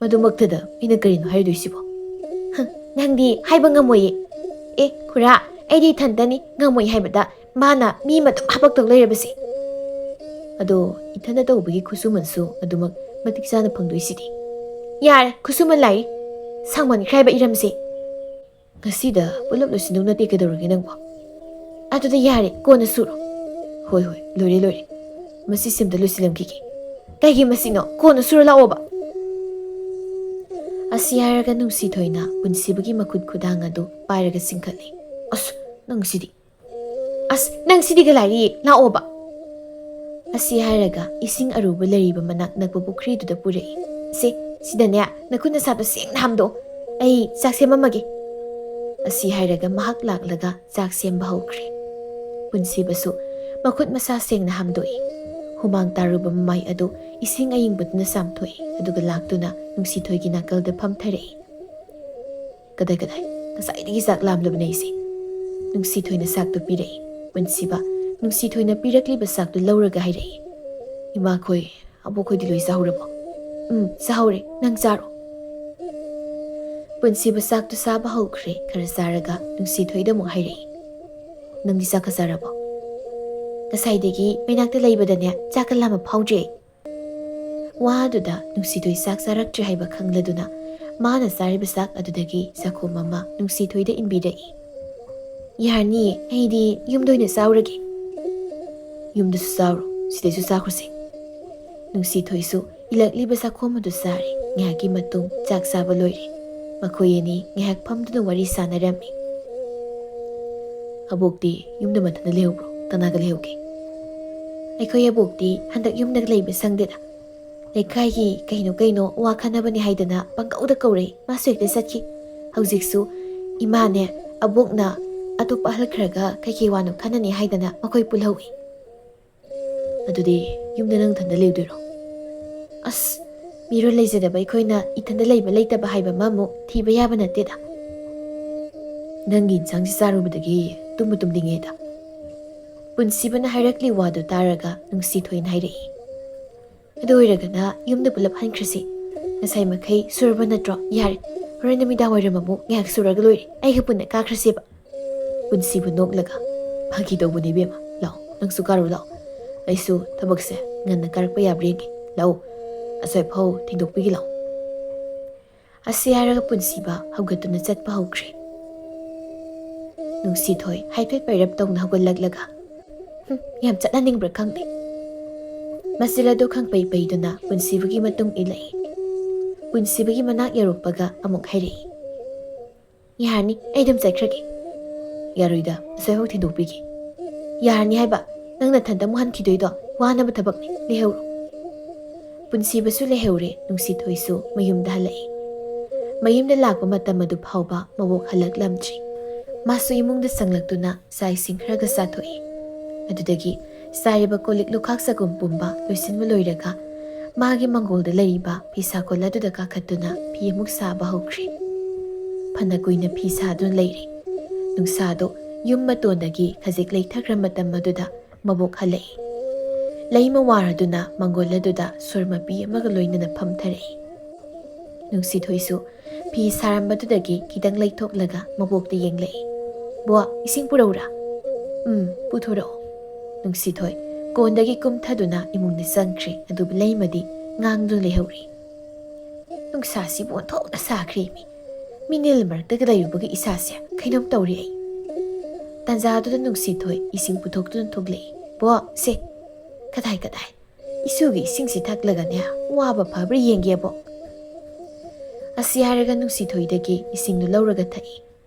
ꯃꯗꯨꯃꯛꯇꯗ ꯑꯩꯅ ꯀꯔꯤꯅꯣ ꯍꯥꯏꯔꯨꯗꯣꯏꯁꯤꯕꯣ?" "ꯍ, ꯅꯪꯗꯤ ꯍꯥꯏꯕ ꯉꯝꯃꯣꯏꯌꯦ꯫" "ꯑꯦ ꯈꯨꯔꯥ, ꯑꯩꯗꯤ ꯏꯊꯟꯇꯅꯤ ꯉꯝꯃꯣꯏ ꯍꯥꯏꯕꯗ ꯃꯥꯅ ꯃꯤ ꯑꯃ ꯑꯗꯨꯝ ꯍꯥꯄꯛꯇꯧ ꯂꯩꯔꯕꯁꯦ꯫" "ꯑꯗꯣ ꯏꯊꯟꯇ ꯇꯧꯕꯒꯤ ꯈꯨꯠꯁꯨꯃꯟꯁꯨ ꯑꯗꯨꯃꯛ ꯃꯇꯤꯛ ꯆꯥꯅ ꯐꯪꯗꯣꯏꯁꯤꯗꯤ꯫" "ꯌꯥꯔꯦ, ꯈꯨꯠꯁꯨꯃꯟ ꯂꯥꯏꯔꯤ, ꯁꯥꯡꯃꯟꯈ꯭ꯔꯦ ꯍꯥꯏꯕ ꯏꯔꯝꯁꯦ꯫" "ꯉꯁꯤꯗ ꯄꯨꯂꯞ ꯂꯣꯏꯁꯤꯟꯗꯧ ꯅꯠꯇꯦ, ꯀꯩꯗꯧꯔꯒꯦ ꯅꯪꯕꯣ?" "ꯑꯗꯨꯗꯤ ꯌꯥꯔꯦ, ꯀꯣꯟꯅ ꯁꯨꯔꯣ꯫" "ꯍꯣꯏ ꯍꯣꯏ, ꯂꯣꯏꯔꯦ ꯂꯣꯏꯔꯦ, ꯃꯁꯤ ꯁꯤꯝꯇ ꯂꯣꯏꯁꯤꯜꯂꯝꯈꯤꯒꯦ꯫" "ꯀꯩꯒꯤ ꯃꯁꯤꯅꯣ? ꯀꯣꯟꯅ ꯁꯨꯔ ꯂꯥꯛꯑꯣꯕ꯫" ꯑꯁꯤ ꯍꯥꯏꯔꯒ ꯅꯨꯡꯁꯤꯊꯣꯏꯅ ꯄꯨꯟꯁꯤꯕꯒꯤ ꯃꯈꯨꯠ ꯈꯨꯗꯥꯡ ꯑꯗꯨ ꯄꯥꯏꯔꯒ ꯆꯤꯡꯈꯠꯂꯤ꯫ "ꯑꯁ, ꯅꯪ ꯁꯤꯗꯤ꯫ ꯑꯁ, ꯅꯪ ꯁꯤꯗꯤ ꯀꯂꯥꯏꯔꯤ, ꯂꯥꯛꯑꯣꯕ꯫" ꯑꯁꯤ ꯍꯥꯏꯔꯒ ꯏꯁꯤꯡ ꯑꯔꯨꯕ ꯂꯩꯔꯤꯕ ꯃꯅꯥꯛ ꯅꯛꯄ ꯄꯨꯈ꯭ꯔꯤꯗꯨꯗ ꯄꯨꯔꯛꯏ꯫ "ꯁꯦ, ꯁꯤꯗꯅꯦ ꯅꯈꯨꯠ ꯅꯁꯥꯗꯣ ꯁꯦꯡꯅ ꯍꯥꯝꯗꯣꯛꯑꯣ, ꯑꯩ ꯆꯥꯛ ꯁꯦꯝꯃꯝꯃꯒꯦ꯫" ꯑꯁꯤ ꯍꯥꯏꯔꯒ ꯃꯍꯥꯛ ꯂꯥꯛꯂꯒ ꯆꯥꯛ ꯁꯦꯝꯕ ꯍꯧꯈ꯭ꯔꯦ꯫ ꯄꯨꯟꯁꯤꯕꯁꯨ ꯃꯈꯨꯠ ꯃꯁꯥ ꯁꯦꯡꯅ ꯍꯥꯝꯗꯣꯛꯏ꯫ ꯍꯨꯃꯥꯡ ꯇꯥꯔꯨꯕ ꯃꯃꯥꯏ ꯑꯗꯨ ꯏꯁꯤꯡ ꯑꯌꯤꯡꯕꯗꯨꯅ ꯆꯥꯝꯊꯣꯛꯏ, ꯑꯗꯨꯒ ꯂꯥꯛꯇꯨꯅ ꯅꯨꯡꯁꯤꯊꯣꯏꯒꯤ ꯅꯥꯀꯜꯗ ꯐꯝꯊꯔꯛꯏ꯫ "ꯀꯗꯥꯏ ꯀꯗꯥꯏ? ꯉꯁꯥꯏꯗꯒꯤ ꯆꯥꯛ ꯂꯥꯝꯂꯕꯅꯦ ꯑꯩꯁꯦ꯫" ꯅꯨꯡꯁꯤꯊꯣꯏꯅ ꯆꯥꯛꯇꯨ ꯄꯤꯔꯛꯏ꯫ ꯄꯨꯟꯁꯤꯕ ꯅꯨꯡꯁꯤꯊꯣꯏꯅ ꯄꯤꯔꯛꯂꯤꯕ ꯆꯥꯛꯇꯨ ꯂꯧꯔꯒ ꯍꯥꯏꯔꯛꯏ, "ꯏꯃꯥꯈꯣꯏ, ꯑꯕꯣꯛꯈꯣꯏꯗꯤ ꯂꯣꯏ ꯆꯥꯍꯧꯔꯕꯣ?" "ꯎꯝ, ꯆꯥꯍꯧꯔꯦ꯫ ꯅꯪ ꯆꯥꯔꯣ꯫" ꯄꯨꯟꯁꯤꯕ ꯆꯥꯛꯇꯨ ꯆꯥꯕ ꯍꯧꯈ꯭ꯔꯦ꯫ ꯈꯔ ꯆꯥꯔꯒ ꯅꯨꯡꯁꯤꯊꯣꯏꯗ ꯑꯃꯨꯛ ꯍꯥꯏꯔꯛꯏ, "ꯅꯪꯗꯤ ꯆꯥꯛꯀ ꯆꯥꯔꯕꯣ?" "ꯉꯁꯥꯏꯗꯒꯤ ꯃꯩꯅꯥꯛꯇ ꯂꯩꯕꯗꯅꯦ ꯆꯥꯛꯀ ꯂꯥꯝꯕ ꯐꯥꯎꯗ꯭ꯔꯦ꯫" ꯋꯥꯗꯨꯗ ꯅꯨꯡꯁꯤꯊꯣꯏ ꯆꯥꯛ ꯆꯥꯔꯛꯇ꯭ꯔꯦ ꯍꯥꯏꯕ ꯈꯪꯂꯗꯨꯅ ꯃꯥꯅ ꯆꯥꯔꯤꯕ ꯆꯥꯛ ꯑꯗꯨꯗꯒꯤ ꯆꯥꯛꯈꯣꯝ ꯑꯃ ꯅꯨꯡꯁꯤꯊꯣꯏꯗ ꯏꯟꯕꯤꯔꯛꯏ꯫ "ꯌꯥꯔꯅꯤꯌꯦ, ꯑꯩꯗꯤ ꯌꯨꯝꯗ ꯑꯣꯏꯅ ꯆꯥꯎꯔꯒꯦ꯫" "ꯌꯨꯝꯗꯁꯨ ꯆꯥꯎꯔꯣ, ꯁꯤꯗꯩꯁꯨ ꯆꯥꯈ꯭ꯔꯁꯤ꯫" ꯅꯨꯡꯁꯤꯊꯣꯏꯁꯨ ꯏꯜꯂꯛꯂꯤꯕ ꯆꯥꯛꯈꯣꯝ ꯑꯗꯨ ꯆꯥꯔꯦ꯫ ꯉꯥꯏꯍꯥꯛꯀꯤ ꯃꯇꯨꯡ ꯆꯥꯛ ꯆꯥꯕ ꯂꯣꯏꯔꯦ꯫ ꯃꯈꯣꯏ ꯑꯅꯤ ꯉꯥꯏꯍꯥꯛ ꯐꯝꯗꯨꯅ ꯋꯥꯔꯤ ꯁꯥꯟꯅꯔꯝꯃꯤ꯫ "ꯑꯕꯣꯛꯇꯤ ꯌꯨꯝꯗ ꯃꯊꯟꯇ ꯂꯩꯍꯧꯕ꯭ꯔꯣ? ꯀꯅꯥꯒ ꯂꯩꯍꯧꯒꯦ?" "ꯑꯩꯈꯣꯏ ꯑꯕꯣꯛꯇꯤ ꯍꯟꯗꯛ ꯌꯨꯝꯗ ꯂꯩꯕ ꯁꯪꯗꯦꯗ꯫ ꯂꯩꯀꯥꯏꯒꯤ ꯀꯩꯅꯣ ꯀꯩꯅꯣ ꯋꯥ ꯈꯟꯅꯕꯅꯤ ꯍꯥꯏꯗꯅ ꯄꯪꯀꯧꯗ ꯀꯧꯔꯛꯏ꯫ ꯃꯥꯁꯨ ꯍꯦꯛꯇ ꯆꯠꯈꯤ꯫ ꯍꯧꯖꯤꯛꯁꯨ ꯏꯃꯥꯅꯦ, ꯑꯕꯣꯛꯅ ꯑꯇꯣꯞꯄ ꯑꯍꯜ ꯈꯔꯒ ꯀꯩꯀꯩ ꯋꯥꯅꯣ ꯈꯟꯅꯅꯤ ꯍꯥꯏꯗꯅ ꯃꯈꯣꯏ ꯄꯨꯜꯍꯧꯏ꯫" "ꯑꯗꯨꯗꯤ ꯌꯨꯝꯗ ꯅꯪ ꯅꯊꯟꯗ ꯂꯩꯗꯣꯏꯔꯣ?" "ꯑꯁ, ꯃꯤꯔꯣꯜ ꯂꯩꯖꯗꯕ ꯑꯩꯈꯣꯏꯅ ꯏꯊꯟꯗ ꯂꯩꯕ ꯂꯩꯇꯕ ꯍꯥꯏꯕ ꯑꯃꯃꯨꯛ ꯊꯤꯕ ꯌꯥꯕ ꯅꯠꯇꯦꯗ꯫" "ꯅꯪꯒꯤ ꯏꯟꯁꯥꯡꯁꯤ ꯆꯥꯔꯨꯕꯗꯒꯤ ꯇꯨꯝꯕ ꯇꯨꯝꯅꯤꯡꯉꯦꯗ꯫" ꯄꯨꯟꯁꯤꯕꯅ ꯍꯥꯏꯔꯛꯂꯤ ꯋꯥꯗꯨ ꯇꯥꯔꯒ ꯅꯨꯡꯁꯤꯊꯣꯏꯅ ꯍꯥꯏꯔꯛꯏ꯫ "ꯑꯗꯨ ꯑꯣꯏꯔꯒꯅ ꯌꯨꯝꯗ ꯄꯨꯂꯞ ꯍꯟꯈ꯭ꯔꯁꯤ꯫ ꯉꯁꯥꯏ ꯃꯈꯩ ꯁꯨꯔꯕ ꯅꯠꯇ꯭ꯔꯣ? ꯌꯥꯔꯦ, ꯍꯣꯔꯦꯟ ꯅꯨꯃꯤꯗꯥꯡ ꯋꯥꯏꯔꯝ ꯑꯃꯨꯛ ꯉꯥꯏꯍꯥꯛ ꯁꯨꯔꯒ ꯂꯣꯏꯔꯦ꯫ ꯑꯩꯒ ꯄꯨꯟꯅ ꯀꯥꯈ꯭ꯔꯁꯦꯕ꯫" ꯄꯨꯟꯁꯤꯕ ꯅꯣꯛꯂꯒ, "ꯐꯥꯒꯤ ꯇꯧꯕꯅꯤ ꯏꯕꯦꯝꯃ, ꯂꯥꯛꯑꯣ, ꯅꯪꯁꯨ ꯀꯥꯔꯨ ꯂꯥꯛꯑꯣ꯫ ꯑꯩꯁꯨ ꯊꯕꯛꯁꯦ ꯉꯟꯅ ꯀꯥꯔꯛꯄ ꯌꯥꯕ꯭ꯔꯥ ꯌꯦꯡꯒꯦ꯫ ꯂꯥꯛꯑꯣ, ꯑꯁ꯭ꯋꯥꯏꯐꯥꯎ ꯊꯤꯟꯗꯣꯛꯄꯤꯒꯦ ꯂꯥꯛꯑꯣ꯫" ꯑꯁꯤ ꯍꯥꯏꯔꯒ ꯄꯨꯟꯁꯤꯕ ꯍꯧꯒꯠꯇꯨꯅ ꯆꯠꯄ ꯍꯧꯈ꯭ꯔꯦ꯫ ꯅꯨꯡꯁꯤꯊꯣꯏ ꯍꯥꯏꯐꯦꯠ ꯄꯩꯔꯞ ꯇꯧꯅ ꯍꯧꯒꯠꯂꯛꯂꯒ, "ꯍꯨꯝ, ꯌꯥꯝ ꯆꯠꯅꯅꯤꯡꯕ꯭ꯔꯥ ꯈꯪꯗꯦ꯫" ꯃꯆꯤꯜ ꯑꯗꯨ ꯈꯪꯄꯩ ꯄꯩꯗꯨꯅ ꯄꯨꯟꯁꯤꯕꯒꯤ ꯃꯇꯨꯡ ꯏꯜꯂꯛꯏ꯫ ꯄꯨꯟꯁꯤꯕꯒꯤ ꯃꯅꯥꯛ ꯌꯧꯔꯛꯄꯒ ꯑꯃꯨꯛ ꯍꯥꯏꯔꯛꯏ, "ꯌꯥꯔꯅꯤ, ꯑꯩ ꯑꯗꯨꯝ ꯆꯠꯈ꯭ꯔꯒꯦ꯫" "ꯌꯥꯔꯣꯏꯗ, ꯑꯁ꯭ꯋꯥꯏꯐꯥꯎ ꯊꯤꯟꯗꯣꯛꯄꯤꯒꯦ꯫" "ꯌꯥꯔꯅꯤ ꯍꯥꯏꯕ, ꯅꯪ ꯅꯊꯟꯇ ꯑꯃꯨꯛ ꯍꯟꯈꯤꯗꯣꯏꯗꯣ ꯋꯥꯅꯕ ꯊꯕꯛꯅꯤ, ꯂꯩꯍꯧꯔꯣ꯫" ꯄꯨꯟꯁꯤꯕꯁꯨ ꯂꯩꯍꯧꯔꯦ, ꯅꯨꯡꯁꯤꯊꯣꯏꯁꯨ ꯃꯌꯨꯝꯗ ꯍꯜꯂꯛꯏ꯫ ꯃꯌꯨꯝꯗ ꯂꯥꯛꯄ ꯃꯇꯝ ꯑꯗꯨ ꯐꯥꯎꯕ ꯃꯕꯣꯛ ꯍꯜꯂꯛꯂꯝꯗ꯭ꯔꯤ꯫ ꯃꯥꯁꯨ ꯏꯃꯨꯡꯗ ꯆꯪꯂꯛꯇꯨꯅ ꯆꯥꯛ ꯏꯁꯤꯡ ꯈꯔꯒ ꯆꯥꯊꯣꯛꯏ꯫ ꯑꯗꯨꯗꯒꯤ ꯆꯥꯏꯔꯤꯕ ꯀꯣꯜ ꯂꯤꯛ ꯂꯨꯈꯥꯛ ꯆꯒꯨꯝ ꯄꯨꯝꯕ ꯂꯣꯏꯁꯤꯟꯕ ꯂꯣꯏꯔꯒ ꯃꯥꯒꯤ ꯃꯪꯒꯣꯜꯗ ꯂꯩꯔꯤꯕ ꯐꯤꯁꯥ ꯀꯣꯜ ꯑꯗꯨꯗ ꯀꯥꯈꯠꯇꯨꯅ ꯐꯤ ꯑꯃꯨꯛ ꯁꯥꯕ ꯍꯧꯈ꯭ꯔꯦ꯫ ꯐꯅ ꯀꯨꯏꯅ ꯐꯤ ꯁꯥꯗꯨꯅ ꯂꯩꯔꯦ꯫ ꯅꯨꯡꯁꯥꯗꯣ ꯌꯨꯝ ꯃꯇꯣꯟꯗꯒꯤ ꯈꯖꯤꯛ ꯂꯩꯊꯈ꯭ꯔ ꯃꯇꯝ ꯑꯗꯨꯗ ꯃꯕꯣꯛ ꯍꯜꯂꯛꯏ꯫ ꯂꯩꯃ ꯋꯥꯔꯗꯨꯅ ꯃꯪꯒꯣꯜ ꯑꯗꯨꯗ ꯁꯨꯔ ꯃꯄꯤ ꯑꯃꯒ ꯂꯣꯏꯅꯅ ꯐꯝꯊꯔꯛꯏ꯫ ꯅꯨꯡꯁꯤꯊꯣꯏꯁꯨ ꯐꯤ ꯁꯥꯔꯝꯕꯗꯨꯗꯒꯤ ꯈꯤꯇꯪ ꯂꯩꯊꯣꯛꯂꯒ ꯃꯕꯣꯛꯇ ꯌꯦꯡꯂꯛꯏ꯫ "ꯕꯣ, ꯏꯁꯤꯡ ꯄꯨꯔꯛꯎꯔꯥ?" "ꯎꯝ, ꯄꯨꯊꯣꯔꯛꯑꯣ꯫" ꯅꯨꯡꯁꯤꯊꯣꯏ ꯀꯣꯟꯗꯒꯤ ꯀꯨꯝꯊꯗꯨꯅ ꯏꯃꯨꯡꯗ ꯆꯪꯈ꯭ꯔꯦ, ꯑꯗꯨꯕꯨ ꯂꯩꯃꯗꯤ ꯉꯥꯡꯗꯨꯅ ꯂꯩꯍꯧꯔꯤ꯫ ꯅꯨꯡꯁꯥꯁꯤꯕꯨ ꯑꯣꯟꯊꯣꯛꯅ ꯁꯥꯈ꯭ꯔꯦꯃꯤ꯫ ꯃꯤꯅꯤꯜ ꯃꯔꯛꯇꯒ ꯂꯩꯔꯨꯕꯒꯤ ꯏꯁꯥꯁꯦ ꯀꯩꯅꯣꯝ ꯇꯧꯔꯦ ꯑꯩ꯫ ꯇꯥꯟꯖꯥꯗꯨꯗ ꯅꯨꯡꯁꯤꯊꯣꯏ ꯏꯁꯤꯡ ꯄꯨꯊꯣꯛꯇꯨꯅ ꯊꯣꯛꯂꯛꯏ꯫ "ꯕꯣ, ꯁꯦ, ꯀꯗꯥꯏ, ꯀꯗꯥꯏ? ꯏꯁꯨꯒꯤ ꯏꯁꯤꯡꯁꯤ ꯊꯛꯂꯒꯅꯦ, ꯋꯥꯕ ꯐꯕ꯭ꯔꯥ ꯌꯦꯡꯒꯦꯕꯣ꯫" ꯑꯁꯤ ꯍꯥꯏꯔꯒ ꯅꯨꯡꯁꯤꯊꯣꯏꯗꯒꯤ ꯏꯁꯤꯡꯗꯨ ꯂꯧꯔꯒ ꯊꯛꯏ꯫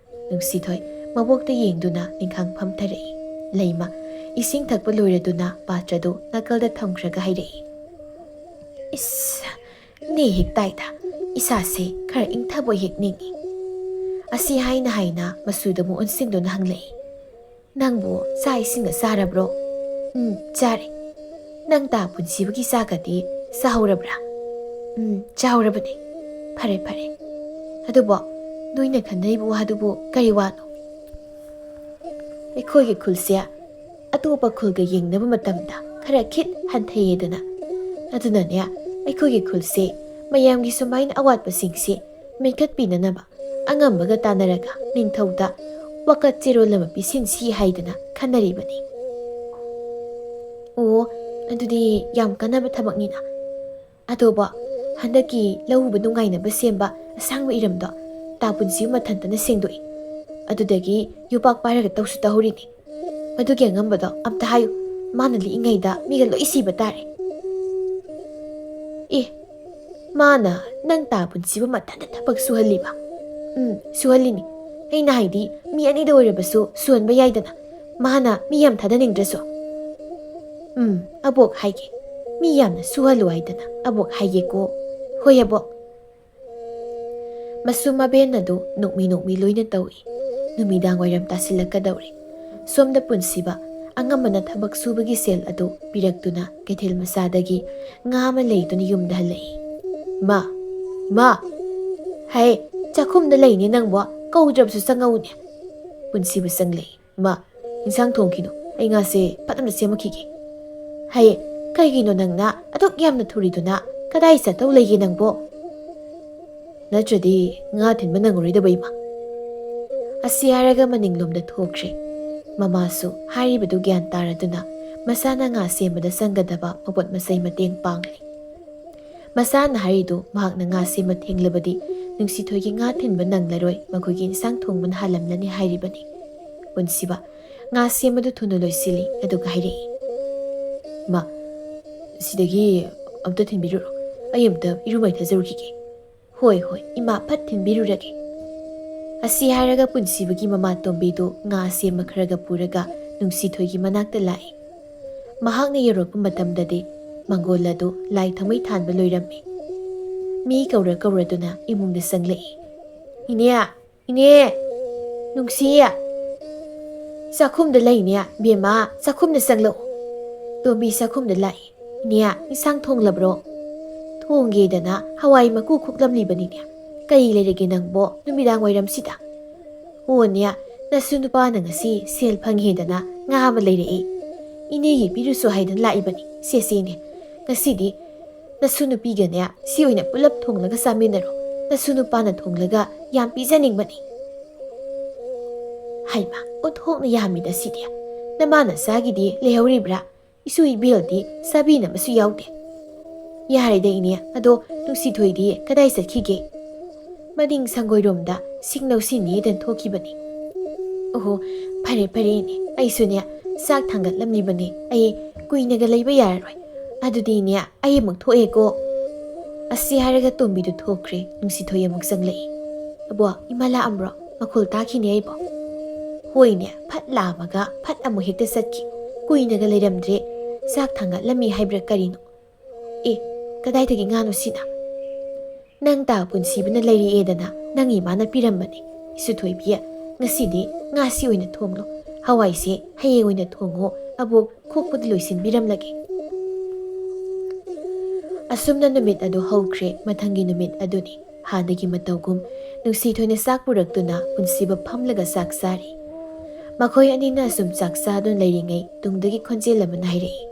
ꯅꯨꯡꯁꯤꯊꯣꯏ ꯃꯕꯣꯛꯇ ꯌꯦꯡꯗꯨꯅ ꯅꯤꯡꯈꯥꯡ ꯐꯝꯊꯔꯛꯏ꯫ ꯂꯩꯃ ꯏꯁꯤꯡ ꯊꯛꯄ ꯂꯣꯏꯔꯗꯨꯅ ꯄꯥꯇ꯭ꯔꯗꯨ ꯅꯥꯀꯜꯗ ꯊꯝꯈ꯭ꯔꯒ ꯍꯥꯏꯔꯛꯏ, "ꯏꯁ, ꯅꯦ ꯍꯦꯛ ꯇꯥꯏꯗ, ꯏꯁꯥꯁꯦ ꯈꯔ ꯏꯪꯊꯕ ꯍꯦꯛ ꯅꯤꯡꯏ꯫" ꯑꯁꯤ ꯍꯥꯏꯅ ꯍꯥꯏꯅ ꯃꯁꯨꯗ ꯑꯃꯨꯛ ꯑꯣꯟꯁꯤꯟꯗꯨꯅ ꯍꯪꯂꯛꯏ, "ꯅꯪꯕꯨ ꯆꯥꯛ ꯏꯁꯤꯡꯒ ꯆꯥꯔꯕ꯭ꯔꯣ?" "ꯎꯝ, ꯆꯥꯔꯦ꯫" "ꯅꯪ ꯇꯥ ꯄꯨꯟꯁꯤꯕꯒꯤ ꯆꯥꯛꯀꯗꯤ ꯆꯥꯍꯧꯔꯕ꯭ꯔꯥ?" "ꯎꯝ, ꯆꯥꯍꯧꯔꯕꯅꯦ꯫" "ꯐꯔꯦ, ꯐꯔꯦ꯫ ꯑꯗꯨꯕꯨ ꯅꯣꯏꯅ ꯈꯟꯅꯔꯤꯕ ꯋꯥꯗꯨꯕꯨ ꯀꯔꯤ ꯋꯥꯅꯣ?" "ꯑꯩꯈꯣꯏꯒꯤ ꯈꯨꯜꯁꯦ ꯑꯇꯣꯞꯄ ꯈꯨꯜꯒ ꯌꯦꯡꯅꯕ ꯃꯇꯝꯗ ꯈꯔ ꯈꯤꯠ ꯍꯟꯊꯩꯌꯦꯗꯅ꯫ ꯑꯗꯨꯅꯅꯦ, ꯑꯩꯈꯣꯏꯒꯤ ꯈꯨꯜꯁꯦ ꯃꯌꯥꯝꯒꯤ ꯁꯨꯃꯥꯏꯅ ꯑꯋꯥꯠꯄꯁꯤꯡꯁꯦ ꯃꯦꯟꯈꯠꯄꯤꯅꯅꯕ ꯑꯉꯝꯕꯒ ꯇꯥꯟꯅꯔꯒ ꯅꯤꯡꯊꯧꯗ ꯋꯥꯀꯠ ꯆꯦꯔꯣꯜ ꯑꯃ ꯄꯤꯁꯤꯟꯁꯤ ꯍꯥꯏꯗꯅ ꯈꯟꯅꯔꯤꯕꯅꯤ꯫" "ꯑꯣ, ꯑꯗꯨꯗꯤ ꯌꯥꯝ ꯀꯥꯟꯅꯕ ꯊꯕꯛꯅꯤꯅ꯫ ꯑꯗꯣꯕꯣ, ꯍꯟꯗꯛꯀꯤ ꯂꯧ ꯎꯕ ꯅꯨꯡꯉꯥꯏꯅꯕ ꯁꯦꯝꯕ ꯑꯁꯥꯡꯕ ꯏꯔꯝꯗꯣ ꯇꯥ ꯄꯨꯟꯁꯤ ꯃꯊꯟꯇꯅ ꯁꯦꯡꯗꯣꯛꯏ꯫ ꯑꯗꯨꯗꯒꯤ ꯌꯣꯄꯥꯛ ꯄꯥꯏꯔꯒ ꯇꯧꯁꯨ ꯇꯧꯍꯧꯔꯤꯅꯤ꯫ ꯃꯗꯨꯒꯤ ꯑꯉꯝꯕꯗꯣ ꯑꯝꯇ ꯍꯥꯏꯌꯨ, ꯃꯥꯅ ꯂꯤꯛꯏꯉꯩꯗ ꯃꯤꯒ ꯂꯣꯏ ꯁꯤꯕ ꯇꯥꯔꯦ꯫" "ꯑꯦ, ꯃꯥꯅ ꯅꯪ ꯇꯥ ꯄꯨꯟꯁꯤꯕ ꯃꯊꯟꯇ ꯊꯕꯛ ꯁꯨꯍꯜꯂꯤꯕ?" "ꯎꯝ, ꯁꯨꯍꯜꯂꯤꯅꯤ꯫ ꯑꯩꯅ ꯍꯥꯏꯗꯤ, ꯃꯤ ꯑꯅꯤꯗ ꯑꯣꯏꯔꯕꯁꯨ ꯁꯨꯍꯟꯕ ꯌꯥꯏꯗꯅ, ꯃꯥꯅ ꯃꯤ ꯌꯥꯝ ꯊꯥꯗꯅꯤꯡꯗ꯭ꯔꯁꯨ꯫" "ꯎꯝ, ꯑꯕꯣꯛ ꯍꯥꯏꯒꯦ꯫ ꯃꯤ ꯌꯥꯝꯅ ꯁꯨꯍꯜꯂꯨ ꯍꯥꯏꯗꯅ ꯑꯕꯣꯛ ꯍꯥꯏꯒꯦꯀꯣ꯫" "ꯍꯣꯏ, ꯑꯕꯣꯛ꯫" ꯃꯁꯨ ꯃꯕꯦꯟ ꯑꯗꯨ ꯅꯣꯛꯃꯤ ꯅꯣꯛꯃꯤ ꯂꯣꯏꯅ ꯇꯧꯏ꯫ ꯅꯨꯃꯤꯗꯥꯡ ꯋꯥꯏꯔꯝ ꯇꯥꯁꯤꯜꯂꯛꯀꯗꯧꯔꯦ꯫ ꯁꯣꯝꯗ ꯄꯨꯟꯁꯤꯕ ꯑꯉꯝꯕꯅ ꯊꯕꯛ ꯁꯨꯕꯒꯤ ꯁꯦꯜ ꯑꯗꯨ ꯄꯤꯔꯛꯇꯨꯅ ꯀꯩꯊꯦꯜ ꯃꯆꯥꯗꯒꯤ ꯉꯥ ꯑꯃ ꯂꯩꯗꯨꯅ ꯌꯨꯝꯗ ꯍꯜꯂꯛꯏ꯫ "ꯃꯥ, ꯃꯥ!" "ꯍꯩ, ꯆꯥꯛꯈꯨꯝꯗ ꯂꯩꯅꯦ ꯅꯪꯕꯣ, ꯀꯧꯗ꯭ꯔꯕꯁꯨ ꯆꯪꯉꯛꯎꯅꯦ꯫" ꯄꯨꯟꯁꯤꯕ ꯆꯪꯂꯛꯏ꯫ "ꯃꯥ, ꯏꯟꯁꯥꯡ ꯊꯣꯡꯈꯤꯅꯨ, ꯑꯩ ꯉꯥꯁꯦ ꯐꯠ ꯑꯃ ꯁꯦꯝꯃꯛꯈꯤꯒꯦ꯫" "ꯍꯩ, ꯀꯩꯒꯤꯅꯣ ꯅꯪꯅ ꯑꯗꯨꯛ ꯌꯥꯝꯅ ꯊꯨꯔꯤꯗꯨꯅ? ꯀꯗꯥꯏ ꯆꯠꯇꯧ ꯂꯩꯒꯦ ꯅꯪꯕꯣ? ꯅꯠꯇ꯭ꯔꯗꯤ ꯉꯥ ꯊꯤꯟꯕ ꯅꯪꯉꯔꯣꯏꯗꯕ ꯏꯃꯥ꯫" ꯑꯁꯤ ꯍꯥꯏꯔꯒ ꯃꯅꯤꯡꯂꯣꯝꯗ ꯊꯣꯛꯈ꯭ꯔꯦ꯫ ꯃꯃꯥꯁꯨ ꯍꯥꯏꯔꯤꯕꯗꯨ ꯒ꯭ꯌꯥꯟ ꯇꯥꯔꯗꯨꯅ ꯃꯆꯥꯅ ꯉꯥ ꯁꯦꯝꯕꯗ ꯆꯪꯒꯗꯕ ꯃꯄꯣꯠ ꯃꯆꯩ ꯃꯇꯦꯡ ꯄꯥꯡꯂꯤ꯫ ꯃꯆꯥꯅ ꯍꯥꯏꯔꯤꯗꯨ ꯃꯍꯥꯛꯅ ꯉꯥ ꯁꯦꯝꯕ ꯊꯦꯡꯂꯕꯗꯤ ꯅꯨꯡꯁꯤꯊꯣꯏꯒꯤ ꯉꯥ ꯊꯤꯟꯕ ꯅꯪꯂꯔꯣꯏ, ꯃꯈꯣꯏꯒꯤ ꯏꯟꯁꯥꯡ ꯊꯣꯡꯕꯅ ꯍꯥꯜꯂꯝꯂꯅꯤ ꯍꯥꯏꯔꯤꯕꯅꯤ꯫ ꯄꯨꯟꯁꯤꯕ, ꯉꯥ ꯁꯦꯝꯕꯗꯨ ꯊꯨꯅ ꯂꯣꯏꯁꯤꯜꯂꯤ, ꯑꯗꯨꯒ ꯍꯥꯏꯔꯛꯏ, "ꯏꯃꯥ, ꯁꯤꯗꯒꯤ ꯑꯝꯇ ꯊꯤꯟꯕꯤꯔꯨꯔꯣ, ꯑꯩ ꯑꯝꯇ ꯏꯔꯨ ꯃꯥꯏꯊꯖꯔꯨꯈꯤꯒꯦ"꯫ "ꯍꯣꯏ, ꯍꯣꯏ, ꯏꯃꯥ, ꯐꯠ ꯊꯤꯟꯕꯤꯔꯨꯔꯒꯦ"꯫ ꯑꯁꯤ ꯍꯥꯏꯔꯒ ꯄꯨꯟꯁꯤꯕꯒꯤ ꯃꯃꯥ ꯇꯣꯝꯕꯤꯗꯨ ꯉꯥ ꯁꯦꯝꯕ ꯈꯔꯒ ꯄꯨꯔꯒ ꯅꯨꯡꯁꯤꯊꯣꯏꯒꯤ ꯃꯅꯥꯛꯇ ꯂꯥꯛꯏ꯫ ꯃꯍꯥꯛꯅ ꯌꯧꯔꯛꯄ ꯃꯇꯝꯗꯗꯤ ꯃꯪꯒꯣꯜ ꯑꯗꯨ ꯂꯥꯏ ꯊꯥꯎꯃꯩ ꯊꯥꯟꯕ ꯂꯣꯏꯔꯝꯃꯤ꯫ ꯃꯤ ꯀꯧꯔ ꯀꯧꯔꯗꯨꯅ ꯏꯃꯨꯡꯗ ꯆꯪꯂꯛꯏ꯫ "ꯏꯅꯦ, ꯏꯅꯦ, ꯅꯨꯡꯁꯤ, ꯆꯥꯛꯈꯨꯝꯗ ꯂꯩꯅꯦ, ꯕꯦꯝꯃ, ꯆꯥꯛꯈꯨꯝꯗ ꯆꯪꯂꯛꯑꯣ"꯫ ꯇꯣꯝꯕꯤ ꯆꯥꯛꯈꯨꯝꯗ ꯂꯥꯛꯏ꯫ "ꯏꯅꯦ, ꯏꯟꯁꯥꯡ ꯊꯣꯡꯂꯕ꯭ꯔꯣ?" "ꯊꯣꯡꯒꯦꯗꯅ ꯍꯋꯥꯏ ꯃꯀꯨ ꯈꯨꯛꯂꯝꯂꯤꯕꯅꯤꯅꯦ꯫ ꯀꯔꯤ ꯂꯩꯔꯒꯦ ꯅꯪꯕꯣ ꯅꯨꯃꯤꯗꯥꯡ ꯋꯥꯏꯔꯝꯁꯤꯗ?" "ꯑꯣꯅꯦ, ꯅꯁꯨ ꯅꯨꯄꯥꯅ ꯉꯁꯤ ꯁꯦꯜ ꯐꯪꯉꯦꯗꯅ ꯉꯥ ꯑꯃ ꯂꯩꯔꯛꯏ꯫ ꯏꯅꯦꯒꯤ ꯄꯤꯔꯨꯁꯨ ꯍꯥꯏꯗꯅ ꯂꯥꯛꯏꯕꯅꯤ꯫ ꯁꯦ, ꯁꯦꯅꯦ, ꯉꯁꯤꯗꯤ ꯅꯁꯨ ꯅꯨꯄꯤꯒꯅꯦ ꯁꯤ ꯑꯣꯏꯅ ꯄꯨꯂꯞ ꯊꯣꯡꯂꯒ ꯆꯥꯃꯤꯟꯅꯔꯣ꯫ ꯅꯁꯨ ꯅꯨꯄꯥꯅ ꯊꯣꯡꯂꯒ ꯌꯥꯝ ꯄꯤꯖꯅꯤꯡꯕꯅꯤ"꯫ "ꯍꯩꯃꯥ, ꯑꯣꯟꯊꯣꯛꯅ ꯌꯥꯝꯃꯤꯗ ꯁꯤꯗꯤ꯫ ꯅꯃꯥ ꯅꯆꯥꯒꯤꯗꯤ ꯂꯩꯍꯧꯔꯤꯕ꯭ꯔꯥ? ꯏꯁꯨ ꯏꯕꯦꯜꯗꯤ ꯆꯥꯕꯤꯅꯕꯁꯨ ꯌꯥꯎꯗꯦ"꯫ "ꯌꯥꯔꯦꯗ ꯏꯅꯦ, ꯑꯗꯣ ꯅꯨꯡꯁꯤꯊꯣꯏꯗꯤ ꯀꯗꯥꯏ ꯆꯠꯈꯤꯒꯦ?" "ꯃꯅꯤꯡ ꯁꯪꯒꯣꯏꯔꯣꯝꯗ ꯁꯤꯡ ꯂꯧꯁꯤꯟꯅꯦꯗꯅ ꯊꯣꯛꯈꯤꯕꯅꯤ"꯫ "ꯑꯣꯍꯣ, ꯐꯔꯦ ꯐꯔꯦ ꯏꯅꯦ, ꯑꯩꯁꯨꯅꯦ ꯆꯥꯛ ꯊꯥꯡꯒꯠꯂꯝꯂꯤꯕꯅꯦ, ꯑꯩ ꯀꯨꯏꯅꯒ ꯂꯩꯕ ꯌꯥꯔꯔꯣꯏ꯫ ꯑꯗꯨꯗꯤ ꯏꯅꯦ, ꯑꯩ ꯑꯃꯨꯛ ꯊꯣꯛꯑꯦꯀꯣ"꯫ ꯑꯁꯤ ꯍꯥꯏꯔꯒ ꯇꯣꯝꯕꯤꯗꯨ ꯊꯣꯛꯈ꯭ꯔꯦ꯫ ꯅꯨꯡꯁꯤꯊꯣꯏ ꯑꯃꯨꯛ ꯆꯪꯂꯛꯏ꯫ "ꯑꯕꯣ, ꯏꯃꯥ ꯂꯥꯛꯑꯝꯕ꯭ꯔꯣ? ꯃꯈꯣꯜ ꯇꯥꯈꯤꯅꯦ ꯑꯩꯕꯣ"꯫ "ꯍꯣꯏꯅꯦ, ꯐꯠ ꯂꯥꯛꯑꯝꯃꯒ ꯐꯠ ꯑꯃꯨꯛ ꯍꯦꯛꯇ ꯆꯠꯈꯤ꯫ ꯀꯨꯏꯅꯒ ꯂꯩꯔꯝꯗ꯭ꯔꯦ꯫ ꯆꯥꯛ ꯊꯥꯡꯒꯠꯂꯝꯃꯤ ꯍꯥꯏꯕ꯭ꯔꯥ ꯀꯔꯤꯅꯣ? ꯑꯦ, ꯀꯗꯥꯏꯗꯒꯤ ꯉꯥꯅꯣ ꯁꯤꯅ?" "ꯅꯪ ꯇꯥ ꯄꯨꯟꯁꯤꯕꯅ ꯂꯩꯔꯛꯑꯦꯗꯅ ꯅꯪ ꯏꯃꯥꯅ ꯄꯤꯔꯝꯕꯅꯤ꯫ ꯏꯁꯨ ꯊꯣꯏꯕꯤ, ꯉꯁꯤꯗꯤ ꯉꯥꯁꯤ ꯑꯣꯏꯅ ꯊꯣꯡꯂꯣ꯫ ꯍꯋꯥꯏꯁꯦ ꯍꯌꯦꯡ ꯑꯣꯏꯅ ꯊꯣꯡꯉꯣ, ꯑꯕꯣꯛ ꯈꯣꯛꯄꯗꯤ ꯂꯣꯏꯁꯤꯟꯕꯤꯔꯝꯂꯒꯦ"꯫ ꯑꯁꯨꯝꯅ ꯅꯨꯃꯤꯠ ꯑꯗꯨ ꯍꯧꯈ꯭ꯔꯦ꯫ ꯃꯊꯪꯒꯤ ꯅꯨꯃꯤꯠ ꯑꯗꯨꯅꯤ꯫ ꯍꯥꯟꯅꯒꯤ ꯃꯇꯧꯒꯨꯝ ꯅꯨꯡꯁꯤꯊꯣꯏꯅ ꯆꯥꯛ ꯄꯨꯔꯛꯇꯨꯅ ꯄꯨꯟꯁꯤꯕ ꯐꯝꯂꯒ ꯆꯥꯛ ꯆꯥꯔꯤ꯫ ꯃꯈꯣꯏ ꯑꯅꯤꯅ ꯑꯁꯨꯝ ꯆꯥꯛ ꯆꯥꯗꯨꯅ ꯂꯩꯔꯤꯉꯩ ꯇꯨꯡꯗꯒꯤ ꯈꯣꯟꯖꯦꯜ ꯑꯃꯅ ꯍꯥꯏꯔꯛꯏ,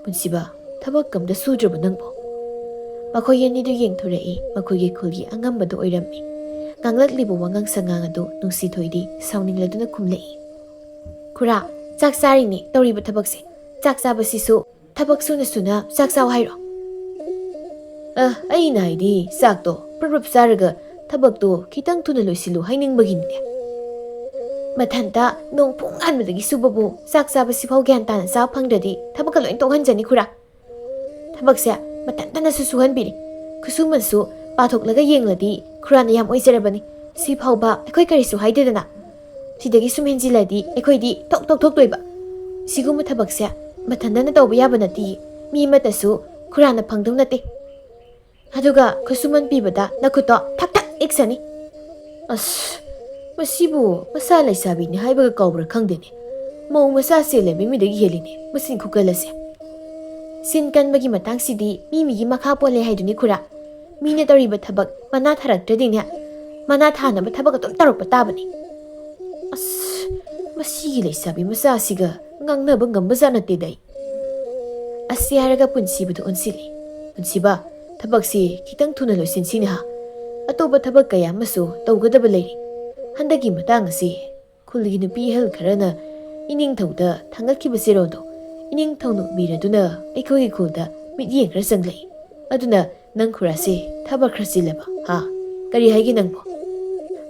"ꯄꯨꯟꯁꯤꯕ, ꯊꯕꯛ ꯑꯝꯇ ꯁꯨꯗ꯭ꯔꯕ ꯅꯪꯕꯣ?" ꯃꯈꯣꯏ ꯑꯅꯤꯗꯨ ꯌꯦꯡꯊꯣꯔꯛꯏ꯫ ꯃꯈꯣꯏꯒꯤ ꯈꯨꯜꯒꯤ ꯑꯉꯝꯕꯗꯨ ꯑꯣꯏꯔꯝꯃꯤ꯫ ꯉꯥꯡꯂꯛꯂꯤꯕ ꯋꯥꯉꯥꯡ ꯁꯉꯥꯡ ꯑꯗꯨ ꯅꯨꯡꯁꯤꯊꯣꯏꯗꯤ ꯁꯥꯎꯅꯤꯡꯂꯗꯨꯅ ꯈꯨꯝꯂꯛꯏ, "ꯈꯨꯔꯥ, ꯆꯥꯛ ꯆꯥꯔꯤꯅꯦ ꯇꯧꯔꯤꯕ ꯊꯕꯛꯁꯦ꯫ ꯆꯥꯛ ꯆꯥꯕꯁꯤꯁꯨ ꯊꯕꯛ ꯁꯨꯅ ꯁꯨꯅ ꯆꯥꯛ ꯆꯥꯎ ꯍꯥꯏꯔꯣ? ꯑ, ꯑꯩꯅ ꯍꯥꯏꯗꯤ ꯆꯥꯛꯇꯣ ꯄ꯭ꯔꯞ ꯄ꯭ꯔꯞ ꯆꯥꯔꯒ ꯊꯕꯛꯇꯣ ꯈꯤꯇꯪ ꯊꯨꯅ ꯂꯣꯏꯁꯤꯜꯂꯨ ꯍꯥꯏꯅꯤꯡꯕꯒꯤꯅꯤꯅꯦ꯫ ꯃꯊꯟꯇ ꯅꯣꯡ ꯐꯨꯡ ꯍꯥꯟꯕꯗꯒꯤ ꯁꯨꯕꯕꯨ ꯆꯥꯛ ꯆꯥꯕ ꯁꯤꯐꯥꯎ ꯒ꯭ꯌꯥꯟ ꯇꯥꯅ ꯆꯥꯕ ꯐꯪꯗ꯭ꯔꯗꯤ ꯊꯕꯛꯀ ꯂꯣꯏ ꯇꯣꯛꯍꯟꯖꯅꯤ ꯈꯨꯔꯥ꯫ ꯊꯕꯛꯁꯦ ꯃꯊꯟꯇꯅꯁꯨ ꯁꯨꯍꯟꯕꯤꯔꯤ꯫ ꯈꯨꯠꯁꯨꯃꯟꯁꯨ ꯄꯥꯊꯣꯛꯂꯒ ꯌꯦꯡꯂꯗꯤ ꯈꯨꯔꯥꯅ ꯌꯥꯝ ꯑꯣꯏꯖꯔꯕꯅꯤ꯫ ꯁꯤ ꯐꯥꯎꯕ ꯑꯩꯈꯣꯏ ꯀꯔꯤꯁꯨ ꯍꯥꯏꯗꯦꯗꯅ꯫ ꯁꯤꯗꯒꯤ ꯁꯨꯝ ꯍꯦꯟꯖꯤꯜꯂꯗꯤ ꯑꯩꯈꯣꯏꯗꯤ ꯊꯣꯛ ꯊꯣꯛ ꯊꯣꯛꯇꯣꯏꯕ꯫ ꯁꯤꯒꯨꯝꯕ ꯊꯕꯛꯁꯦ ꯃꯊꯟꯇꯅ ꯇꯧꯕ ꯌꯥꯕ ꯅꯠꯇꯦ꯫ ꯃꯤ ꯑꯃꯠꯇꯁꯨ ꯈꯨꯔꯥꯅ ꯐꯪꯗꯧ ꯅꯠꯇꯦ꯫ ꯑꯗꯨꯒ ꯈꯨꯠꯁꯨꯃꯟ ꯄꯤꯕꯗ ꯅꯈꯨꯠꯇꯣ ꯊꯛ ꯊꯛ ꯏꯛꯁꯅꯤ꯫ ꯑꯁ, ꯃꯁꯤꯕꯨ ꯃꯆꯥ ꯂꯩꯁꯥꯕꯤꯅꯤ ꯍꯥꯏꯕꯒ ꯀꯧꯕ꯭ꯔꯥ ꯈꯪꯗꯦꯅꯦ꯫ ꯃꯧ ꯃꯆꯥ ꯆꯦꯜꯂꯕꯤ ꯃꯤꯗꯒꯤ ꯍꯦꯜꯂꯤꯅꯦ ꯃꯆꯤꯟ ꯈꯨꯀꯜ ꯑꯁꯦ꯫ ꯆꯤꯟ ꯀꯟꯕꯒꯤ ꯃꯇꯥꯡꯁꯤꯗꯤ ꯃꯤ ꯃꯤꯒꯤ ꯃꯈꯥ ꯄꯣꯜꯂꯦ ꯍꯥꯏꯗꯨꯅꯤ ꯈꯨꯔꯥ꯫ ꯃꯤꯅ ꯇꯧꯔꯤꯕ ꯊꯕꯛ ꯃꯅꯥ ꯊꯥꯔꯛꯇ꯭ꯔꯗꯤꯅꯦ, ꯃꯅꯥ ꯊꯥꯅꯕ ꯊꯕꯛ ꯑꯗꯨꯝ ꯇꯧꯔꯛꯄ ꯇꯥꯕꯅꯤ꯫ ꯑꯁ, ꯃꯁꯤꯒꯤ ꯂꯩꯁꯥꯕꯤ ꯃꯆꯥꯁꯤꯒ ꯉꯥꯡꯅꯕ ꯉꯝꯕꯖꯥꯠ ꯅꯠꯇꯦꯗ ꯑꯩ꯫ ꯑꯁꯤ ꯍꯥꯏꯔꯒ ꯄꯨꯟꯁꯤꯕꯗꯨ ꯑꯣꯟꯁꯤꯜꯂꯤ꯫ ꯄꯨꯟꯁꯤꯕ, ꯊꯕꯛꯁꯤ ꯈꯤꯇꯪ ꯊꯨꯅ ꯂꯣꯏꯁꯤꯟꯁꯤꯅꯦ ꯍꯥ꯫ ꯑꯇꯣꯞꯄ ꯊꯕꯛ ꯀꯌꯥ ꯑꯃꯁꯨ ꯇꯧꯒꯗꯕ ꯂꯩꯔꯤ꯫ ꯍꯟꯗꯛꯀꯤ ꯃꯇꯥꯡ ꯑꯁꯤ ꯈꯨꯜꯒꯤ ꯅꯨꯄꯤ ꯑꯍꯜ ꯈꯔꯅ ꯏꯅꯤꯡꯊꯧꯗ ꯊꯥꯡꯒꯠꯈꯤꯕ ꯆꯦꯔꯣꯜꯗꯣ ꯏꯅꯤꯡꯊꯧꯅ ꯎꯕꯤꯔꯗꯨꯅ ꯑꯩꯈꯣꯏꯒꯤ ꯈꯨꯜꯗ ꯃꯤꯠꯌꯦꯡ ꯈꯔ ꯆꯪꯂꯛꯏ꯫ ꯑꯗꯨꯅ ꯅꯪ ꯈꯨꯔꯥꯁꯦ ꯊꯕꯛ ꯈꯔ ꯆꯤꯜꯂꯕ ꯍꯥ? ꯀꯔꯤ ꯍꯥꯏꯒꯦ ꯅꯪꯕꯣ?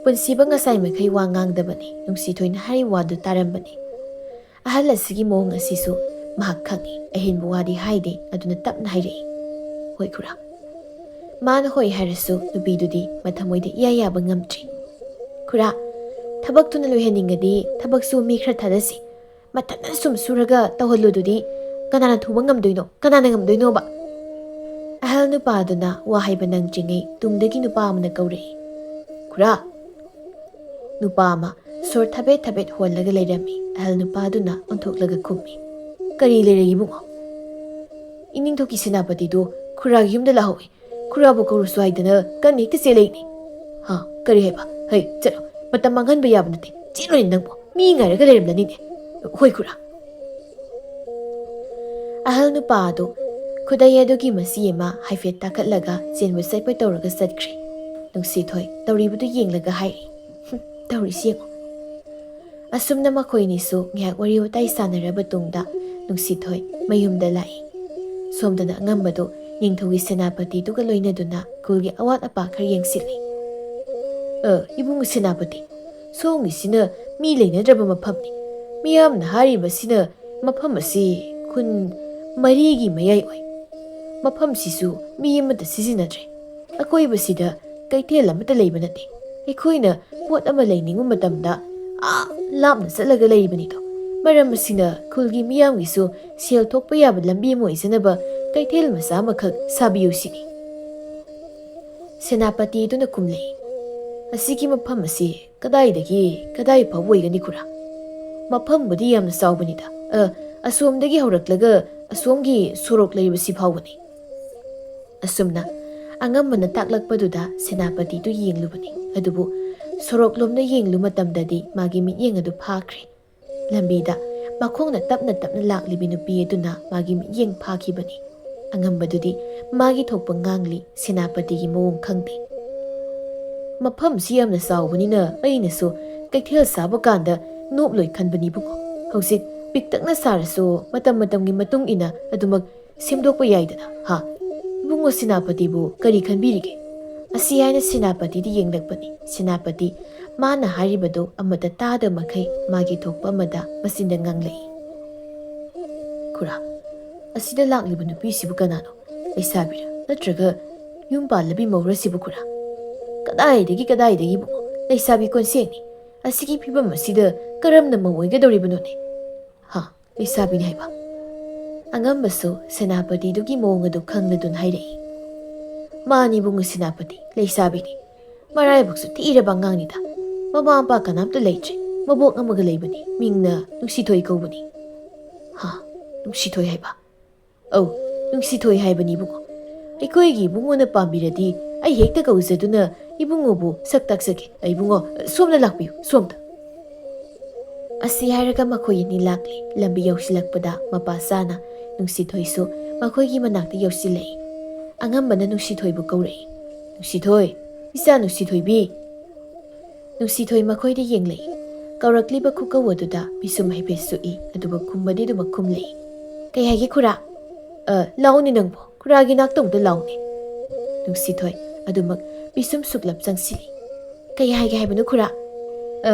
ꯄꯨꯟꯁꯤꯕ ꯉꯁꯥꯏ ꯃꯈꯩ ꯋꯥ ꯉꯥꯡꯗꯕꯅꯤ꯫ ꯅꯨꯡꯁꯤꯊꯣꯏꯅ ꯍꯥꯏꯔꯤꯕ ꯋꯥꯗꯨ ꯇꯥꯔꯝꯕꯅꯤ꯫ ꯑꯍꯜ ꯑꯁꯤꯒꯤ ꯃꯑꯣꯡ ꯑꯁꯤꯁꯨ ꯃꯍꯥꯛ ꯈꯪꯏ꯫ ꯑꯍꯦꯟꯕ ꯋꯥꯗꯤ ꯍꯥꯏꯗꯦ, ꯑꯗꯨꯅ ꯇꯞꯅ ꯍꯥꯏꯔꯛꯏ, "ꯍꯣꯏ ꯈꯨꯔꯥ"꯫ ꯃꯥꯅ ꯍꯣꯏ ꯍꯥꯏꯔꯁꯨ ꯅꯨꯄꯤꯗꯨꯗꯤ ꯃꯊꯃꯣꯏꯗ ꯏꯌꯥ ꯌꯥꯕ ꯉꯝꯗ꯭ꯔꯤ꯫ "ꯈꯨꯔꯥ, ꯊꯕꯛ ꯊꯨꯅ ꯂꯣꯏꯍꯟꯅꯤꯡꯉꯗꯤ ꯊꯕꯛꯁꯨ ꯃꯤ ꯈꯔ ꯊꯥꯗꯁꯤ꯫ ꯃꯊꯟꯇ ꯁꯨꯝ ꯁꯨꯔꯒ ꯇꯧꯍꯜꯂꯨꯗꯨꯗꯤ ꯀꯅꯥꯅ ꯊꯨꯕ ꯉꯝꯗꯣꯏꯅꯣ? ꯀꯅꯥꯅ ꯉꯝꯗꯣꯏꯅꯣꯕ?" ꯑꯍꯜ ꯅꯨꯄꯥꯗꯨꯅ ꯋꯥ ꯍꯥꯏꯕ ꯅꯪꯗ꯭ꯔꯤꯉꯩ ꯇꯨꯡꯗꯒꯤ ꯅꯨꯄꯥ ꯑꯃꯅ ꯀꯧꯔꯛꯏ, "ꯈꯨꯔꯥ!" ꯅꯨꯄꯥ ꯑꯃ ꯁꯣꯔ ꯊꯕꯦꯠ ꯊꯕꯦꯠ ꯍꯣꯜꯂꯒ ꯂꯩꯔꯝꯃꯤ꯫ ꯑꯍꯜ ꯅꯨꯄꯥꯗꯨꯅ ꯑꯣꯟꯊꯣꯛꯂꯒ ꯈꯨꯝꯃꯤ, "ꯀꯔꯤ ꯂꯩꯔꯦ ꯏꯕꯨꯡꯉꯣ?" "ꯏꯅꯤꯡꯊꯧꯒꯤ ꯁꯦꯅꯥꯄꯇꯤꯗꯨ ꯈꯨꯔꯥꯒꯤ ꯌꯨꯝꯗ ꯂꯥꯛꯍꯧꯏ꯫ ꯈꯨꯔꯥꯕꯨ ꯀꯧꯔꯨꯁꯨ ꯍꯥꯏꯗꯅ ꯀꯟꯅ ꯍꯦꯛꯇ ꯆꯦꯜꯂꯛꯏꯅꯦ꯫ ꯍꯥ, ꯀꯔꯤ ꯍꯥꯏꯕ? ꯍꯩ, ꯆꯠꯂꯣ, ꯃꯇꯝ ꯃꯥꯡꯍꯟꯕ ꯌꯥꯕ ꯅꯠꯇꯦ꯫ ꯆꯦꯜꯂꯣꯅꯦ ꯅꯪꯕꯨ, ꯃꯤ ꯉꯥꯏꯔꯒ ꯂꯩꯔꯝꯂꯅꯤꯅꯦ꯫ ꯍꯣꯏ ꯈꯨꯔꯥ"꯫ ꯑꯍꯜ ꯅꯨꯄꯥ ꯑꯗꯨ ꯈꯨꯗꯩ ꯑꯗꯨꯒꯤ ꯃꯆꯤ ꯑꯃ ꯍꯥꯏꯐꯦꯠ ꯇꯥꯈꯠꯂꯒ ꯆꯦꯟꯕ ꯆꯠꯄ ꯇꯧꯔꯒ ꯆꯠꯈ꯭ꯔꯦ꯫ ꯅꯨꯡꯁꯤꯊꯣꯏ ꯇꯧꯔꯤꯕꯗꯨ ꯌꯦꯡꯂꯒ ꯍꯥꯏꯔꯤ, "ꯍꯨꯝ, ꯇꯧꯔꯤꯁꯤ ꯌꯦꯡꯉꯨ"꯫ ꯑꯁꯨꯝꯅ ꯃꯈꯣꯏꯅꯤꯁꯨ ꯉꯥꯏꯍꯥꯛ ꯋꯥꯔꯤ ꯋꯥꯇꯥꯏ ꯁꯥꯟꯅꯔꯕ ꯇꯨꯡꯗ ꯅꯨꯡꯁꯤꯊꯣꯏ ꯃꯌꯨꯝꯗ ꯂꯥꯛꯏ꯫ ꯁꯣꯝꯗꯅ ꯑꯉꯝꯕꯗꯨ ꯅꯤꯡꯊꯧꯒꯤ ꯁꯦꯅꯥꯄꯇꯤꯗꯨꯒ ꯂꯣꯏꯅꯗꯨꯅ ꯈꯨꯜꯒꯤ ꯑꯋꯥꯠ ꯑꯄꯥ ꯈꯔ ꯌꯦꯡꯁꯤꯜꯂꯤ꯫ "ꯑ, ꯏꯕꯨꯡ ꯁꯦꯅꯥꯄꯇꯤ, ꯁꯣꯝꯒꯤꯁꯤꯅ ꯃꯤ ꯂꯩꯅꯗ꯭ꯔꯕ ꯃꯐꯝꯅꯤ꯫ ꯃꯤꯌꯥꯝꯅ ꯍꯥꯏꯔꯤꯕꯁꯤꯅ ꯃꯐꯝ ꯑꯁꯤ ꯈꯨꯟ ꯃꯔꯤꯒꯤ ꯃꯌꯥꯏ ꯑꯣꯏ꯫ ꯃꯐꯝꯁꯤꯁꯨ ꯃꯤ ꯑꯃꯠꯇ ꯁꯤꯖꯤꯟꯅꯗ꯭ꯔꯦ꯫ ꯑꯀꯣꯏꯕꯁꯤꯗ ꯀꯩꯊꯦꯜ ꯑꯃꯠꯇ ꯂꯩꯕ ꯅꯠꯇꯦ꯫ ꯑꯩꯈꯣꯏꯅ ꯄꯣꯠ ꯑꯃ ꯂꯩꯅꯤꯡꯕ ꯃꯇꯝꯗ ꯑꯥ ꯂꯥꯞꯅ ꯆꯠꯂꯒ ꯂꯩꯔꯤꯕꯅꯤꯗꯣ꯫ ꯃꯔꯝ ꯑꯁꯤꯅ ꯈꯨꯜꯒꯤ ꯃꯤꯌꯥꯝꯒꯤꯁꯨ ꯁꯦꯜ ꯊꯣꯛꯄ ꯌꯥꯕ ꯂꯝꯕꯤ ꯑꯃ ꯑꯣꯏꯖꯅꯕ ꯀꯩꯊꯦꯜ ꯃꯆꯥ ꯑꯃꯈꯛ ꯁꯥꯕꯤꯌꯨ ꯁꯤꯅꯤ꯫" ꯁꯦꯅꯥꯄꯇꯤ ꯑꯗꯨꯅ ꯈꯨꯝꯂꯛꯏ, "ꯑꯁꯤꯒꯤ ꯃꯐꯝ ꯑꯁꯤ ꯀꯗꯥꯏꯗꯒꯤ ꯀꯗꯥꯏ ꯐꯥꯎꯕ ꯑꯣꯏꯒꯅꯤ ꯈꯨꯔꯥ? ꯃꯐꯝꯕꯨꯗꯤ ꯌꯥꯝꯅ ꯆꯥꯎꯕꯅꯤꯗ꯫ ꯑ, ꯑꯁꯣꯝꯗꯒꯤ ꯍꯧꯔꯛꯂꯒ ꯑꯁꯣꯝꯒꯤ ꯁꯣꯔꯣꯛ ꯂꯩꯔꯤꯕꯁꯤ ꯐꯥꯎꯕꯅꯤ꯫" ꯑꯁꯨꯝꯅ ꯑꯉꯝꯕꯅ ꯇꯥꯛꯂꯛꯄꯗꯨꯗ ꯁꯦꯅꯥꯄꯇꯤꯗꯨ ꯌꯦꯡꯂꯨꯕꯅꯤ꯫ ꯑꯗꯨꯕꯨ ꯁꯣꯔꯣꯛꯂꯣꯝꯗ ꯌꯦꯡꯂꯨ ꯃꯇꯝꯗꯗꯤ ꯃꯥꯒꯤ ꯃꯤꯠꯌꯦꯡ ꯑꯗꯨ ꯐꯥꯈ꯭ꯔꯦ꯫ ꯂꯝꯕꯤꯗ ꯃꯈꯣꯡꯅ ꯇꯞꯅ ꯇꯞꯅ ꯂꯥꯛꯂꯤꯕꯤ ꯅꯨꯄꯤ ꯑꯗꯨꯅ ꯃꯥꯒꯤ ꯃꯤꯠꯌꯦꯡ ꯐꯥꯈꯤꯕꯅꯤ꯫ ꯑꯉꯝꯕꯗꯨꯗꯤ ꯃꯥꯒꯤ ꯊꯣꯛꯄ ꯉꯥꯡꯂꯤ, ꯁꯦꯅꯥꯄꯇꯤꯒꯤ ꯃꯑꯣꯡ ꯈꯪꯗꯦ꯫ "ꯃꯐꯝꯁꯤ ꯌꯥꯝꯅ ꯆꯥꯎꯕꯅꯤꯅ ꯑꯩꯅꯁꯨ ꯀꯩꯊꯦꯜ ꯁꯥꯕ ꯀꯥꯟꯗ ꯅꯣꯞꯂꯣꯏ ꯈꯟꯕꯅꯤꯕꯨꯀꯣ꯫ ꯍꯧꯖꯤꯛ ꯄꯤꯛꯇꯛꯅ ꯁꯥꯔꯁꯨ ꯃꯇꯝ ꯃꯇꯝꯒꯤ ꯃꯇꯨꯡ ꯏꯟꯅ ꯑꯗꯨꯃꯛ ꯁꯦꯝꯗꯣꯛꯄ ꯌꯥꯏꯗꯅ, ꯍꯥ? ꯏꯕꯨꯡꯉꯣ ꯁꯦꯅꯥꯄꯇꯤꯕꯨ ꯀꯔꯤ ꯈꯟꯕꯤꯔꯤꯒꯦ?" ꯑꯁꯤ ꯍꯥꯏꯅ ꯁꯦꯅꯥꯄꯇꯤꯗꯤ ꯌꯦꯡꯂꯛꯄꯅꯤ꯫ ꯁꯦꯅꯥꯄꯇꯤ ꯃꯥꯅ ꯍꯥꯏꯔꯤꯕꯗꯨ ꯑꯃꯠꯇ ꯇꯥꯗ ꯃꯈꯩ ꯃꯥꯒꯤ ꯊꯣꯛꯄ ꯑꯃꯗ ꯃꯆꯤꯟꯗ ꯉꯥꯡꯂꯛꯏ, "ꯈꯨꯔꯥ, ꯑꯁꯤꯗ ꯂꯥꯛꯂꯤꯕ ꯅꯨꯄꯤꯁꯤꯕꯨ ꯀꯅꯥꯅꯣ? ꯂꯩꯁꯥꯕꯤꯔ ꯅꯠꯇ꯭ꯔꯒ ꯌꯨꯝ ꯄꯥꯜꯂꯕꯤ ꯃꯧꯔ ꯁꯤꯕꯨ ꯈꯨꯔꯥ? ꯀꯗꯥꯏꯗꯒꯤ, ꯀꯗꯥꯏꯗꯒꯤ ꯏꯕꯨꯡꯉꯣ? ꯂꯩꯁꯥꯕꯤ ꯀꯣꯟꯁꯦꯡꯅꯤ꯫ ꯑꯁꯤꯒꯤ ꯐꯤꯕꯝ ꯑꯁꯤꯗ ꯀꯔꯝꯅ ꯃꯧ ꯑꯣꯏꯒꯗꯧꯔꯤꯕꯅꯣꯅꯦ? ꯍꯥ, ꯂꯩꯁꯥꯕꯤꯅꯤ ꯍꯥꯏꯕ?" ꯑꯉꯝꯕꯁꯨ ꯁꯦꯅꯥꯄꯇꯤꯗꯨꯒꯤ ꯃꯑꯣꯡ ꯑꯗꯨ ꯈꯪꯂꯗꯨꯅ ꯍꯥꯏꯔꯛꯏ, "ꯃꯥꯅꯤ ꯏꯕꯨꯡꯉꯣ ꯁꯦꯅꯥꯄꯇꯤ, ꯂꯩꯁꯥꯕꯤꯅꯤ꯫ ꯃꯔꯥꯏꯕꯛꯁꯨ ꯊꯤꯔꯕ ꯑꯉꯥꯡꯅꯤꯗ꯫ ꯃꯃꯥ ꯃꯄꯥ ꯀꯅꯥꯝꯇ ꯂꯩꯇ꯭ꯔꯦ꯫ ꯃꯕꯣꯛ ꯑꯃꯒ ꯂꯩꯕꯅꯤ꯫ ꯃꯤꯡꯅ ꯅꯨꯡꯁꯤꯊꯣꯏ ꯀꯧꯕꯅꯤ꯫" "ꯍꯥ, ꯅꯨꯡꯁꯤꯊꯣꯏ ꯍꯥꯏꯕ?" "ꯑꯧ, ꯅꯨꯡꯁꯤꯊꯣꯏ ꯍꯥꯏꯕꯅꯤ ꯏꯕꯨꯡꯉꯣ꯫ ꯑꯩꯈꯣꯏꯒꯤ ꯏꯕꯨꯡꯉꯣꯅ ꯄꯥꯝꯕꯤꯔꯗꯤ ꯑꯩ ꯍꯦꯛꯇ ꯀꯧꯖꯗꯨꯅ ꯏꯕꯨꯡꯉꯣꯕꯨ ꯁꯛ ꯇꯥꯛꯆꯒꯦ꯫ ꯏꯕꯨꯡꯉꯣ, ꯁꯣꯝꯗ ꯂꯥꯛꯄꯤꯌꯨ, ꯁꯣꯝꯗ꯫" ꯑꯁꯤ ꯍꯥꯏꯔꯒ ꯃꯈꯣꯏ ꯑꯅꯤ ꯂꯥꯛꯂꯤ꯫ ꯂꯝꯕꯤ ꯌꯧꯁꯤꯜꯂꯛꯄꯗ ꯃꯄꯥ ꯆꯥꯅ ꯅꯨꯡꯁꯤꯊꯣꯏꯁꯨ ꯃꯈꯣꯏꯒꯤ ꯃꯅꯥꯛꯇ ꯌꯧꯁꯤꯜꯂꯛꯏ꯫ ꯑꯉꯝꯕꯅ ꯅꯨꯡꯁꯤꯊꯣꯏꯕꯨ ꯀꯧꯔꯛꯏ, "ꯅꯨꯡꯁꯤꯊꯣꯏ, ꯏꯆꯥ ꯅꯨꯡꯁꯤꯊꯣꯏꯕꯤ!" ꯅꯨꯡꯁꯤꯊꯣꯏ ꯃꯈꯣꯏꯗ ꯌꯦꯡꯂꯛꯏ꯫ ꯀꯧꯔꯛꯂꯤꯕ ꯈꯨꯀꯧ ꯑꯗꯨꯗ ꯄꯤꯁꯨꯝ ꯍꯥꯏꯐꯦꯠ ꯁꯨꯛꯏ, ꯑꯗꯨꯒ ꯈꯨꯝꯕꯗꯤ ꯑꯗꯨꯃꯛ ꯈꯨꯝꯂꯛꯏ꯫ "ꯀꯩ ꯍꯥꯏꯒꯦ ꯈꯨꯔꯥ?" "ꯑ, ꯂꯥꯎꯅꯦ ꯅꯪꯕꯣ, ꯈꯨꯔꯥꯒꯤ ꯅꯥꯛꯇ ꯑꯃꯨꯛꯇ ꯂꯥꯎꯅꯦ꯫" ꯅꯨꯡꯁꯤꯊꯣꯏ ꯑꯗꯨꯃꯛ ꯄꯤꯁꯨꯝ ꯁꯨꯛꯂꯞ ꯆꯪꯁꯤꯜꯂꯤ꯫ "ꯀꯩ ꯍꯥꯏꯒꯦ ꯍꯥꯏꯕꯅꯣ ꯈꯨꯔꯥ?" "ꯑ,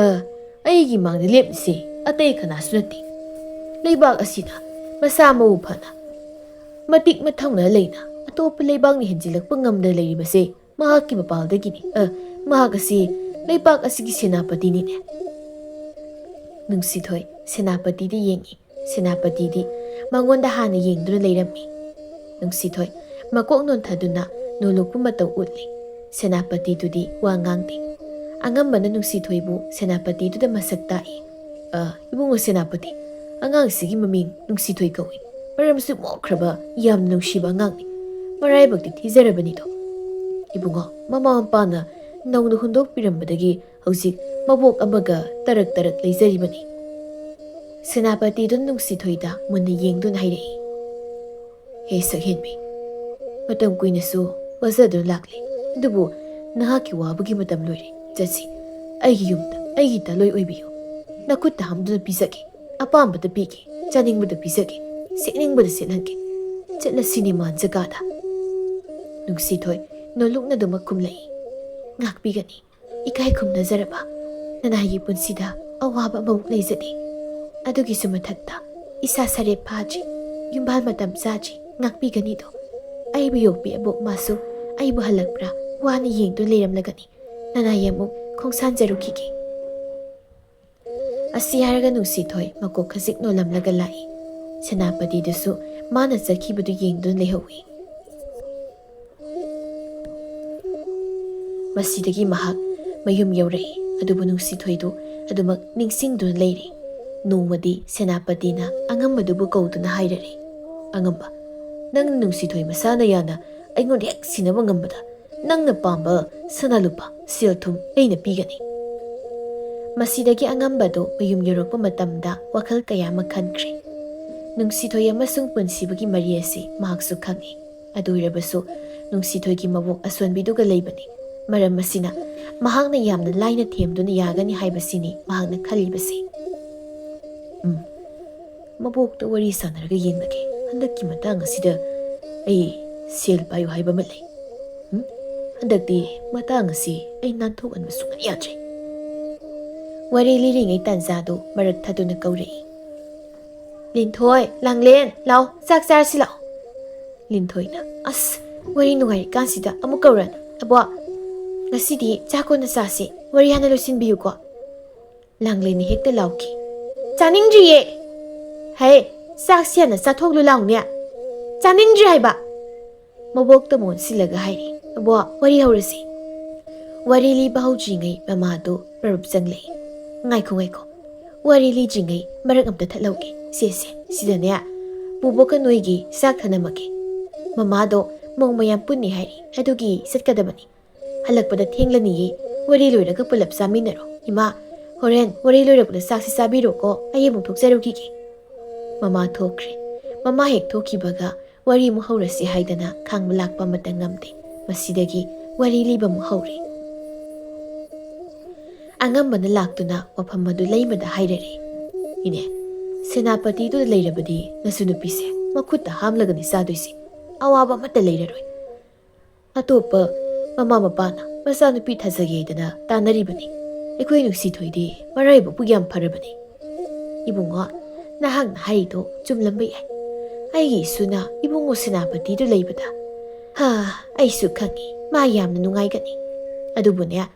ꯑꯩꯒꯤ ꯃꯥꯡꯗ ꯂꯦꯞꯂꯤꯁꯦ ꯑꯇꯩ ꯀꯅꯥꯁꯨ ꯅꯠꯇꯦ꯫ ꯂꯩꯕꯥꯛ ꯑꯁꯤꯅ ꯃꯁꯥ ꯃꯎ ꯐꯅ, ꯃꯇꯤꯛ ꯃꯊꯧꯅꯥ ꯂꯩꯅ ꯑꯇꯣꯞꯄ ꯂꯩꯕꯥꯛꯅ ꯍꯦꯟꯖꯤꯜꯂꯛꯄ ꯉꯝꯗꯅ ꯂꯩꯔꯤꯕꯁꯦ ꯃꯍꯥꯛꯀꯤ ꯃꯄꯥꯜꯗꯒꯤꯅꯤ꯫ ꯑ, ꯃꯍꯥꯛ ꯑꯁꯤ ꯂꯩꯕꯥꯛ ꯑꯁꯤꯒꯤ ꯁꯦꯅꯥꯄꯇꯤꯅꯤꯅꯦ꯫" ꯅꯨꯡꯁꯤꯊꯣꯏ ꯁꯦꯅꯥꯄꯇꯤꯗ ꯌꯦꯡꯉꯤ꯫ ꯁꯦꯅꯥꯄꯇꯤꯗꯤ ꯃꯉꯣꯟꯗ ꯍꯥꯟꯅ ꯌꯦꯡꯗꯨꯅ ꯂꯩꯔꯝꯃꯤ꯫ ꯅꯨꯡꯁꯤꯊꯣꯏ ꯃꯀꯣꯛ ꯅꯣꯟꯊꯗꯨꯅ ꯅꯣꯂꯨꯛꯄ ꯃꯇꯧ ꯎꯠꯂꯤ꯫ ꯁꯦꯅꯥꯄꯇꯤꯗꯨꯗꯤ ꯋꯥ ꯉꯥꯡꯗꯦ꯫ ꯑꯉꯝꯕꯅ ꯅꯨꯡꯁꯤꯊꯣꯏꯕꯨ ꯁꯦꯅꯥꯄꯇꯤꯗꯨꯗ ꯃꯁꯛ ꯇꯥꯛꯏ꯫ "ꯑ, ꯏꯕꯨꯡꯉꯣ ꯁꯦꯅꯥꯄꯇꯤ, ꯑꯉꯥꯡꯁꯤꯒꯤ ꯃꯃꯤꯡ ꯅꯨꯡꯁꯤꯊꯣꯏ ꯀꯧꯏ꯫ ꯃꯔꯝꯁꯨ ꯃꯣꯛꯈ꯭ꯔꯕ, ꯌꯥꯝꯅ ꯅꯨꯡꯁꯤꯕ ꯑꯉꯥꯡꯅꯤ꯫ ꯃꯔꯥꯏꯕꯛꯇꯤ ꯊꯤꯖꯔꯕꯅꯤꯗꯣ꯫" "ꯏꯕꯨꯡꯉꯣ, ꯃꯃꯥ ꯃꯄꯥꯅ ꯅꯧꯅ ꯍꯨꯟꯗꯣꯛꯄꯤꯔꯝꯕꯗꯒꯤ ꯍꯧꯖꯤꯛ ꯃꯕꯣꯛ ꯑꯃꯒ ꯇꯔꯛ ꯇꯔꯛ ꯂꯩꯖꯔꯤꯕꯅꯤ꯫" ꯁꯦꯅꯥꯄꯇꯤꯗꯨꯅ ꯅꯨꯡꯁꯤꯊꯣꯏꯗ ꯃꯨꯟꯅ ꯌꯦꯡꯗꯨꯅ ꯍꯥꯏꯔꯛꯏ꯫ "ꯍꯦ ꯁꯛꯍꯦꯟꯕꯤ, ꯃꯇꯝ ꯀꯨꯏꯅꯁꯨ ꯋꯥꯖꯗꯨꯅ ꯂꯥꯛꯂꯦ, ꯑꯗꯨꯕꯨ ꯅꯍꯥꯛꯀꯤ ꯋꯥꯕꯒꯤ ꯃꯇꯝ ꯂꯣꯏꯔꯦ꯫ ꯆꯠꯁꯤ, ꯑꯩꯒꯤ ꯌꯨꯝꯗ ꯑꯩꯒꯤ ꯇꯂꯣꯏ ꯑꯣꯏꯕꯤꯌꯨ꯫ ꯅꯈꯨꯠꯇ ꯍꯥꯝꯗꯨꯅ ꯄꯤꯖꯒꯦ, ꯑꯄꯥꯝꯕꯗ ꯄꯤꯒꯦ, ꯆꯥꯅꯤꯡꯕꯗ ꯄꯤꯖꯒꯦ, ꯁꯦꯠꯅꯤꯡꯕꯗ ꯁꯦꯠꯍꯟꯒꯦ꯫ ꯆꯠꯂꯁꯤ ꯅꯤꯃꯥꯟ ꯖꯒꯥꯗ꯫" ꯅꯨꯡꯁꯤꯊꯣꯏ ꯅꯣꯂꯨꯛꯅꯗꯨꯃꯛ ꯈꯨꯝꯂꯛꯏ꯫ "ꯉꯥꯛꯄꯤꯒꯅꯤ, ꯏꯀꯥꯏ ꯈꯨꯝꯅꯖꯔꯕ ꯅꯅꯥꯏꯒꯤ ꯄꯨꯟꯁꯤꯗ ꯑꯋꯥꯕ ꯑꯃꯃꯨꯛ ꯂꯩꯖꯗꯦ꯫ ꯑꯗꯨꯒꯤꯁꯨ ꯃꯊꯛꯇ ꯏꯁꯥ ꯁꯔꯦꯞ ꯐꯥꯗ꯭ꯔꯤ, ꯌꯨꯝꯕꯥꯜ ꯃꯇꯝ ꯆꯥꯗ꯭ꯔꯤ, ꯉꯥꯛꯄꯤꯒꯅꯤꯗꯣ꯫ ꯑꯩꯕꯨ ꯌꯣꯛꯄꯤ ꯑꯕꯣꯛ ꯃꯥꯁꯨ ꯑꯩꯕꯨ ꯍꯜꯂꯛꯄ꯭ꯔꯥ ꯋꯥꯅ ꯌꯦꯡꯗꯨꯅ ꯂꯩꯔꯝꯂꯒꯅꯤ꯫ ꯅꯅꯥꯏ ꯑꯃꯨꯛ ꯈꯣꯡꯁꯥꯟꯖꯔꯨꯈꯤꯒꯦ꯫" ꯑꯁꯤ ꯍꯥꯏꯔꯒ ꯅꯨꯡꯁꯤꯊꯣꯏ ꯃꯀꯣꯛ ꯈꯖꯤꯛ ꯅꯣꯜꯂꯝꯂꯒ ꯂꯥꯛꯏ꯫ ꯁꯦꯅꯥꯄꯇꯤꯗꯨꯁꯨ ꯃꯥꯅ ꯆꯠꯈꯤꯕꯗꯨ ꯌꯦꯡꯗꯨꯅ ꯂꯩꯍꯧꯏ꯫ ꯃꯁꯤꯗꯒꯤ ꯃꯍꯥꯛ ꯃꯌꯨꯝ ꯌꯧꯔꯛꯏ, ꯑꯗꯨꯕꯨ ꯅꯨꯡꯁꯤꯊꯣꯏꯗꯨ ꯑꯗꯨꯃꯛ ꯅꯤꯡꯁꯤꯡꯗꯨꯅ ꯂꯩꯔꯤ꯫ ꯅꯣꯡꯃꯗꯤ ꯁꯦꯅꯥꯄꯇꯤꯅ ꯑꯉꯝꯕꯗꯨꯕꯨ ꯀꯧꯗꯨꯅ ꯍꯥꯏꯔꯔꯦ, "ꯑꯉꯝꯕ, ꯅꯪ ꯅꯨꯡꯁꯤꯊꯣꯏ ꯃꯁꯥꯅ ꯌꯥꯅ ꯑꯩꯉꯣꯟꯗ ꯍꯦꯛ ꯁꯤꯟꯅꯕ ꯉꯝꯕꯗ ꯅꯪꯅ ꯄꯥꯝꯕ ꯁꯅꯥ ꯂꯨꯄꯥ, ꯁꯦꯜ ꯊꯨꯝ ꯑꯩꯅ ꯄꯤꯒꯅꯤ꯫" ꯃꯁꯤꯗꯒꯤ ꯑꯉꯝꯕꯗꯨ ꯃꯌꯨꯝ ꯌꯧꯔꯛꯄ ꯃꯇꯝꯗ ꯋꯥꯈꯜ ꯀꯌꯥ ꯑꯃ ꯈꯟꯈ꯭ꯔꯦ꯫ ꯅꯨꯡꯁꯤꯊꯣꯏ ꯑꯃꯁꯨꯡ ꯄꯨꯟꯁꯤꯕꯒꯤ ꯃꯔꯤ ꯑꯁꯤ ꯃꯍꯥꯛꯁꯨ ꯈꯪꯏ꯫ ꯑꯗꯨ ꯑꯣꯏꯔꯕꯁꯨ ꯅꯨꯡꯁꯤꯊꯣꯏꯒꯤ ꯃꯕꯣꯛ ꯑꯁꯣꯟꯕꯤꯗꯨꯒ ꯂꯩꯕꯅꯤ꯫ ꯃꯔꯝ ꯑꯁꯤꯅ ꯃꯍꯥꯛꯅ ꯌꯥꯝꯅ ꯂꯥꯏꯅ ꯊꯦꯝꯗꯨꯅ ꯌꯥꯒꯅꯤ ꯍꯥꯏꯕꯁꯤꯅꯤ ꯃꯍꯥꯛꯅ ꯈꯜꯂꯤꯕꯁꯤ꯫ ꯎꯝ, ꯃꯕꯣꯛꯇ ꯋꯥꯔꯤ ꯁꯥꯟꯅꯔꯒ ꯌꯦꯡꯂꯒꯦ꯫ ꯍꯟꯗꯛꯀꯤ ꯃꯇꯥꯡ ꯑꯁꯤꯗ ꯑꯩ ꯁꯦꯜ ꯄꯥꯏꯌꯨ ꯍꯥꯏꯕ ꯑꯃ ꯂꯩ꯫ ꯎꯝ? ꯍꯟꯗꯛꯇꯤ ꯃꯇꯥꯡ ꯑꯁꯤ ꯑꯩ ꯅꯥꯟꯊꯣꯛꯍꯟꯕ ꯁꯨꯡꯌꯥ ꯌꯥꯗ꯭ꯔꯦ꯫ ꯋꯥꯔꯤ ꯂꯤꯔꯤꯉꯩ ꯇꯥꯟꯖꯥꯗꯨ ꯃꯔꯛ ꯊꯠꯇꯨꯅ ꯀꯧꯔꯛꯏ꯫ "ꯂꯤꯟꯊꯣꯏ, ꯂꯥꯡꯂꯦꯟ, ꯂꯥꯎ, ꯆꯥꯛ ꯆꯥꯔꯁꯤ ꯂꯥꯎ꯫" ꯂꯤꯟꯊꯣꯏꯅ, "ꯑꯁ, ꯋꯥꯔꯤ ꯅꯨꯡꯉꯥꯏꯔꯤꯀꯥꯟꯁꯤꯗ ꯑꯃꯨꯛ ꯀꯧꯔꯛꯑꯅꯨ꯫ ꯑꯕꯣ, ꯉꯁꯤꯗꯤ ꯆꯥꯛ ꯀꯣꯟꯅ ꯆꯥꯁꯤ, ꯋꯥꯔꯤ ꯍꯥꯟꯅ ꯂꯣꯏꯁꯤꯟꯕꯤꯌꯨꯀꯣ꯫" ꯂꯥꯡꯂꯦꯟꯅ ꯍꯦꯛꯇ ꯂꯥꯎꯈꯤ, "ꯆꯥꯅꯤꯡꯗ꯭ꯔꯤꯌꯦ! ꯍꯦ, ꯆꯥꯛꯁꯤ ꯍꯥꯟꯅ ꯆꯥꯊꯣꯛꯂꯨ ꯂꯥꯎꯅꯦ꯫ ꯆꯥꯅꯤꯡꯗ꯭ꯔꯤ ꯍꯥꯏꯕ!" ꯃꯕꯣꯛꯇ ꯑꯃꯨꯛ ꯑꯣꯟꯁꯤꯜꯂꯒ ꯍꯥꯏꯔꯤ, "ꯑꯕꯣ, ꯋꯥꯔꯤ ꯍꯧꯔꯁꯤ꯫" ꯋꯥꯔꯤ ꯂꯤꯕ ꯍꯧꯗ꯭ꯔꯤꯉꯩ ꯃꯃꯥꯗꯨ ꯄꯔꯨꯞ ꯆꯪꯂꯛꯏ꯫ "ꯉꯥꯏꯈꯣ, ꯉꯥꯏꯈꯣ꯫ ꯋꯥꯔꯤ ꯂꯤꯗ꯭ꯔꯤꯉꯩ ꯃꯔꯛ ꯑꯝꯇ ꯊꯠꯍꯧꯒꯦ꯫ ꯁꯦ, ꯁꯦ, ꯁꯤꯗꯅꯦ ꯄꯨꯕꯣꯛꯀ ꯅꯣꯏꯒꯤ ꯆꯥꯛ ꯊꯅꯝꯃꯒꯦ꯫ ꯃꯃꯥꯗꯣ ꯃꯧ ꯃꯌꯥꯝ ꯄꯨꯟꯅꯤ ꯍꯥꯏꯔꯤ, ꯑꯗꯨꯒꯤ ꯆꯠꯀꯗꯕꯅꯤ꯫ ꯍꯜꯂꯛꯄꯗ ꯊꯦꯡꯂꯅꯤꯌꯦ꯫ ꯋꯥꯔꯤ ꯂꯣꯏꯔꯒ ꯄꯨꯂꯞ ꯆꯥꯃꯤꯟꯅꯔꯣ꯫ ꯏꯃꯥ, ꯍꯣꯔꯦꯟ ꯋꯥꯔꯤ ꯂꯣꯏꯔꯛꯄꯗ ꯆꯥꯛꯁꯤ ꯆꯥꯕꯤꯔꯣꯀꯣ꯫ ꯑꯩ ꯑꯃꯨꯛ ꯊꯣꯛꯆꯔꯨꯈꯤꯒꯦ꯫" ꯃꯃꯥ ꯊꯣꯛꯈ꯭ꯔꯦ꯫ ꯃꯃꯥ ꯍꯦꯛ ꯊꯣꯛꯈꯤꯕꯒ ꯋꯥꯔꯤ ꯑꯃꯨꯛ ꯍꯧꯔꯁꯤ ꯍꯥꯏꯗꯅ ꯈꯥꯡꯕ ꯂꯥꯛꯄ ꯑꯃꯠꯇ ꯉꯝꯗꯦ꯫ ꯃꯁꯤꯗꯒꯤ ꯋꯥꯔꯤ ꯂꯤꯕ ꯑꯃꯨꯛ ꯍꯧꯔꯦ꯫ ꯑꯉꯝꯕꯅ ꯂꯥꯛꯇꯨꯅ ꯋꯥꯐꯝ ꯑꯗꯨ ꯂꯩꯃꯗ ꯍꯥꯏꯔꯔꯦ꯫ "ꯏꯅꯦ, ꯁꯦꯅꯥꯄꯇꯤꯗꯨꯗ ꯂꯩꯔꯕꯗꯤ ꯅꯁꯨ ꯅꯨꯄꯤꯁꯦ ꯃꯈꯨꯠꯇ ꯍꯥꯝꯂꯒꯅꯤ ꯆꯥꯗꯣꯏꯁꯦ꯫ ꯑꯋꯥꯕ ꯑꯃꯠꯇ ꯂꯩꯔꯔꯣꯏ꯫" ꯑꯇꯣꯞꯄ ꯃꯃꯥ ꯃꯄꯥꯅ ꯃꯆꯥꯅꯨꯄꯤ ꯊꯥꯖꯒꯦꯗꯅ ꯇꯥꯟꯅꯔꯤꯕꯅꯤ꯫ ꯑꯩꯈꯣꯏ ꯅꯨꯡꯁꯤꯊꯣꯏꯗꯤ ꯃꯔꯥꯏꯕꯛꯄꯨ ꯌꯥꯝ ꯐꯔꯕꯅꯤ꯫ ꯏꯕꯨꯡꯉꯣ, ꯅꯍꯥꯛꯅ ꯍꯥꯏꯔꯤꯗꯣ ꯆꯨꯝꯂꯝꯕ ꯌꯥꯏ꯫ ꯑꯩꯒꯤ ꯏꯁꯨꯅ ꯏꯕꯨꯡꯉꯣ ꯁꯦꯅꯥꯄꯇꯤꯗꯨ ꯂꯩꯕꯗ, ꯍꯥ, ꯑꯩꯁꯨ ꯈꯪꯉꯤ, ꯃꯥ ꯌꯥꯝꯅ ꯅꯨꯡꯉꯥꯏꯒꯅꯤ꯫ ꯑꯗꯨꯕꯨꯅꯦ,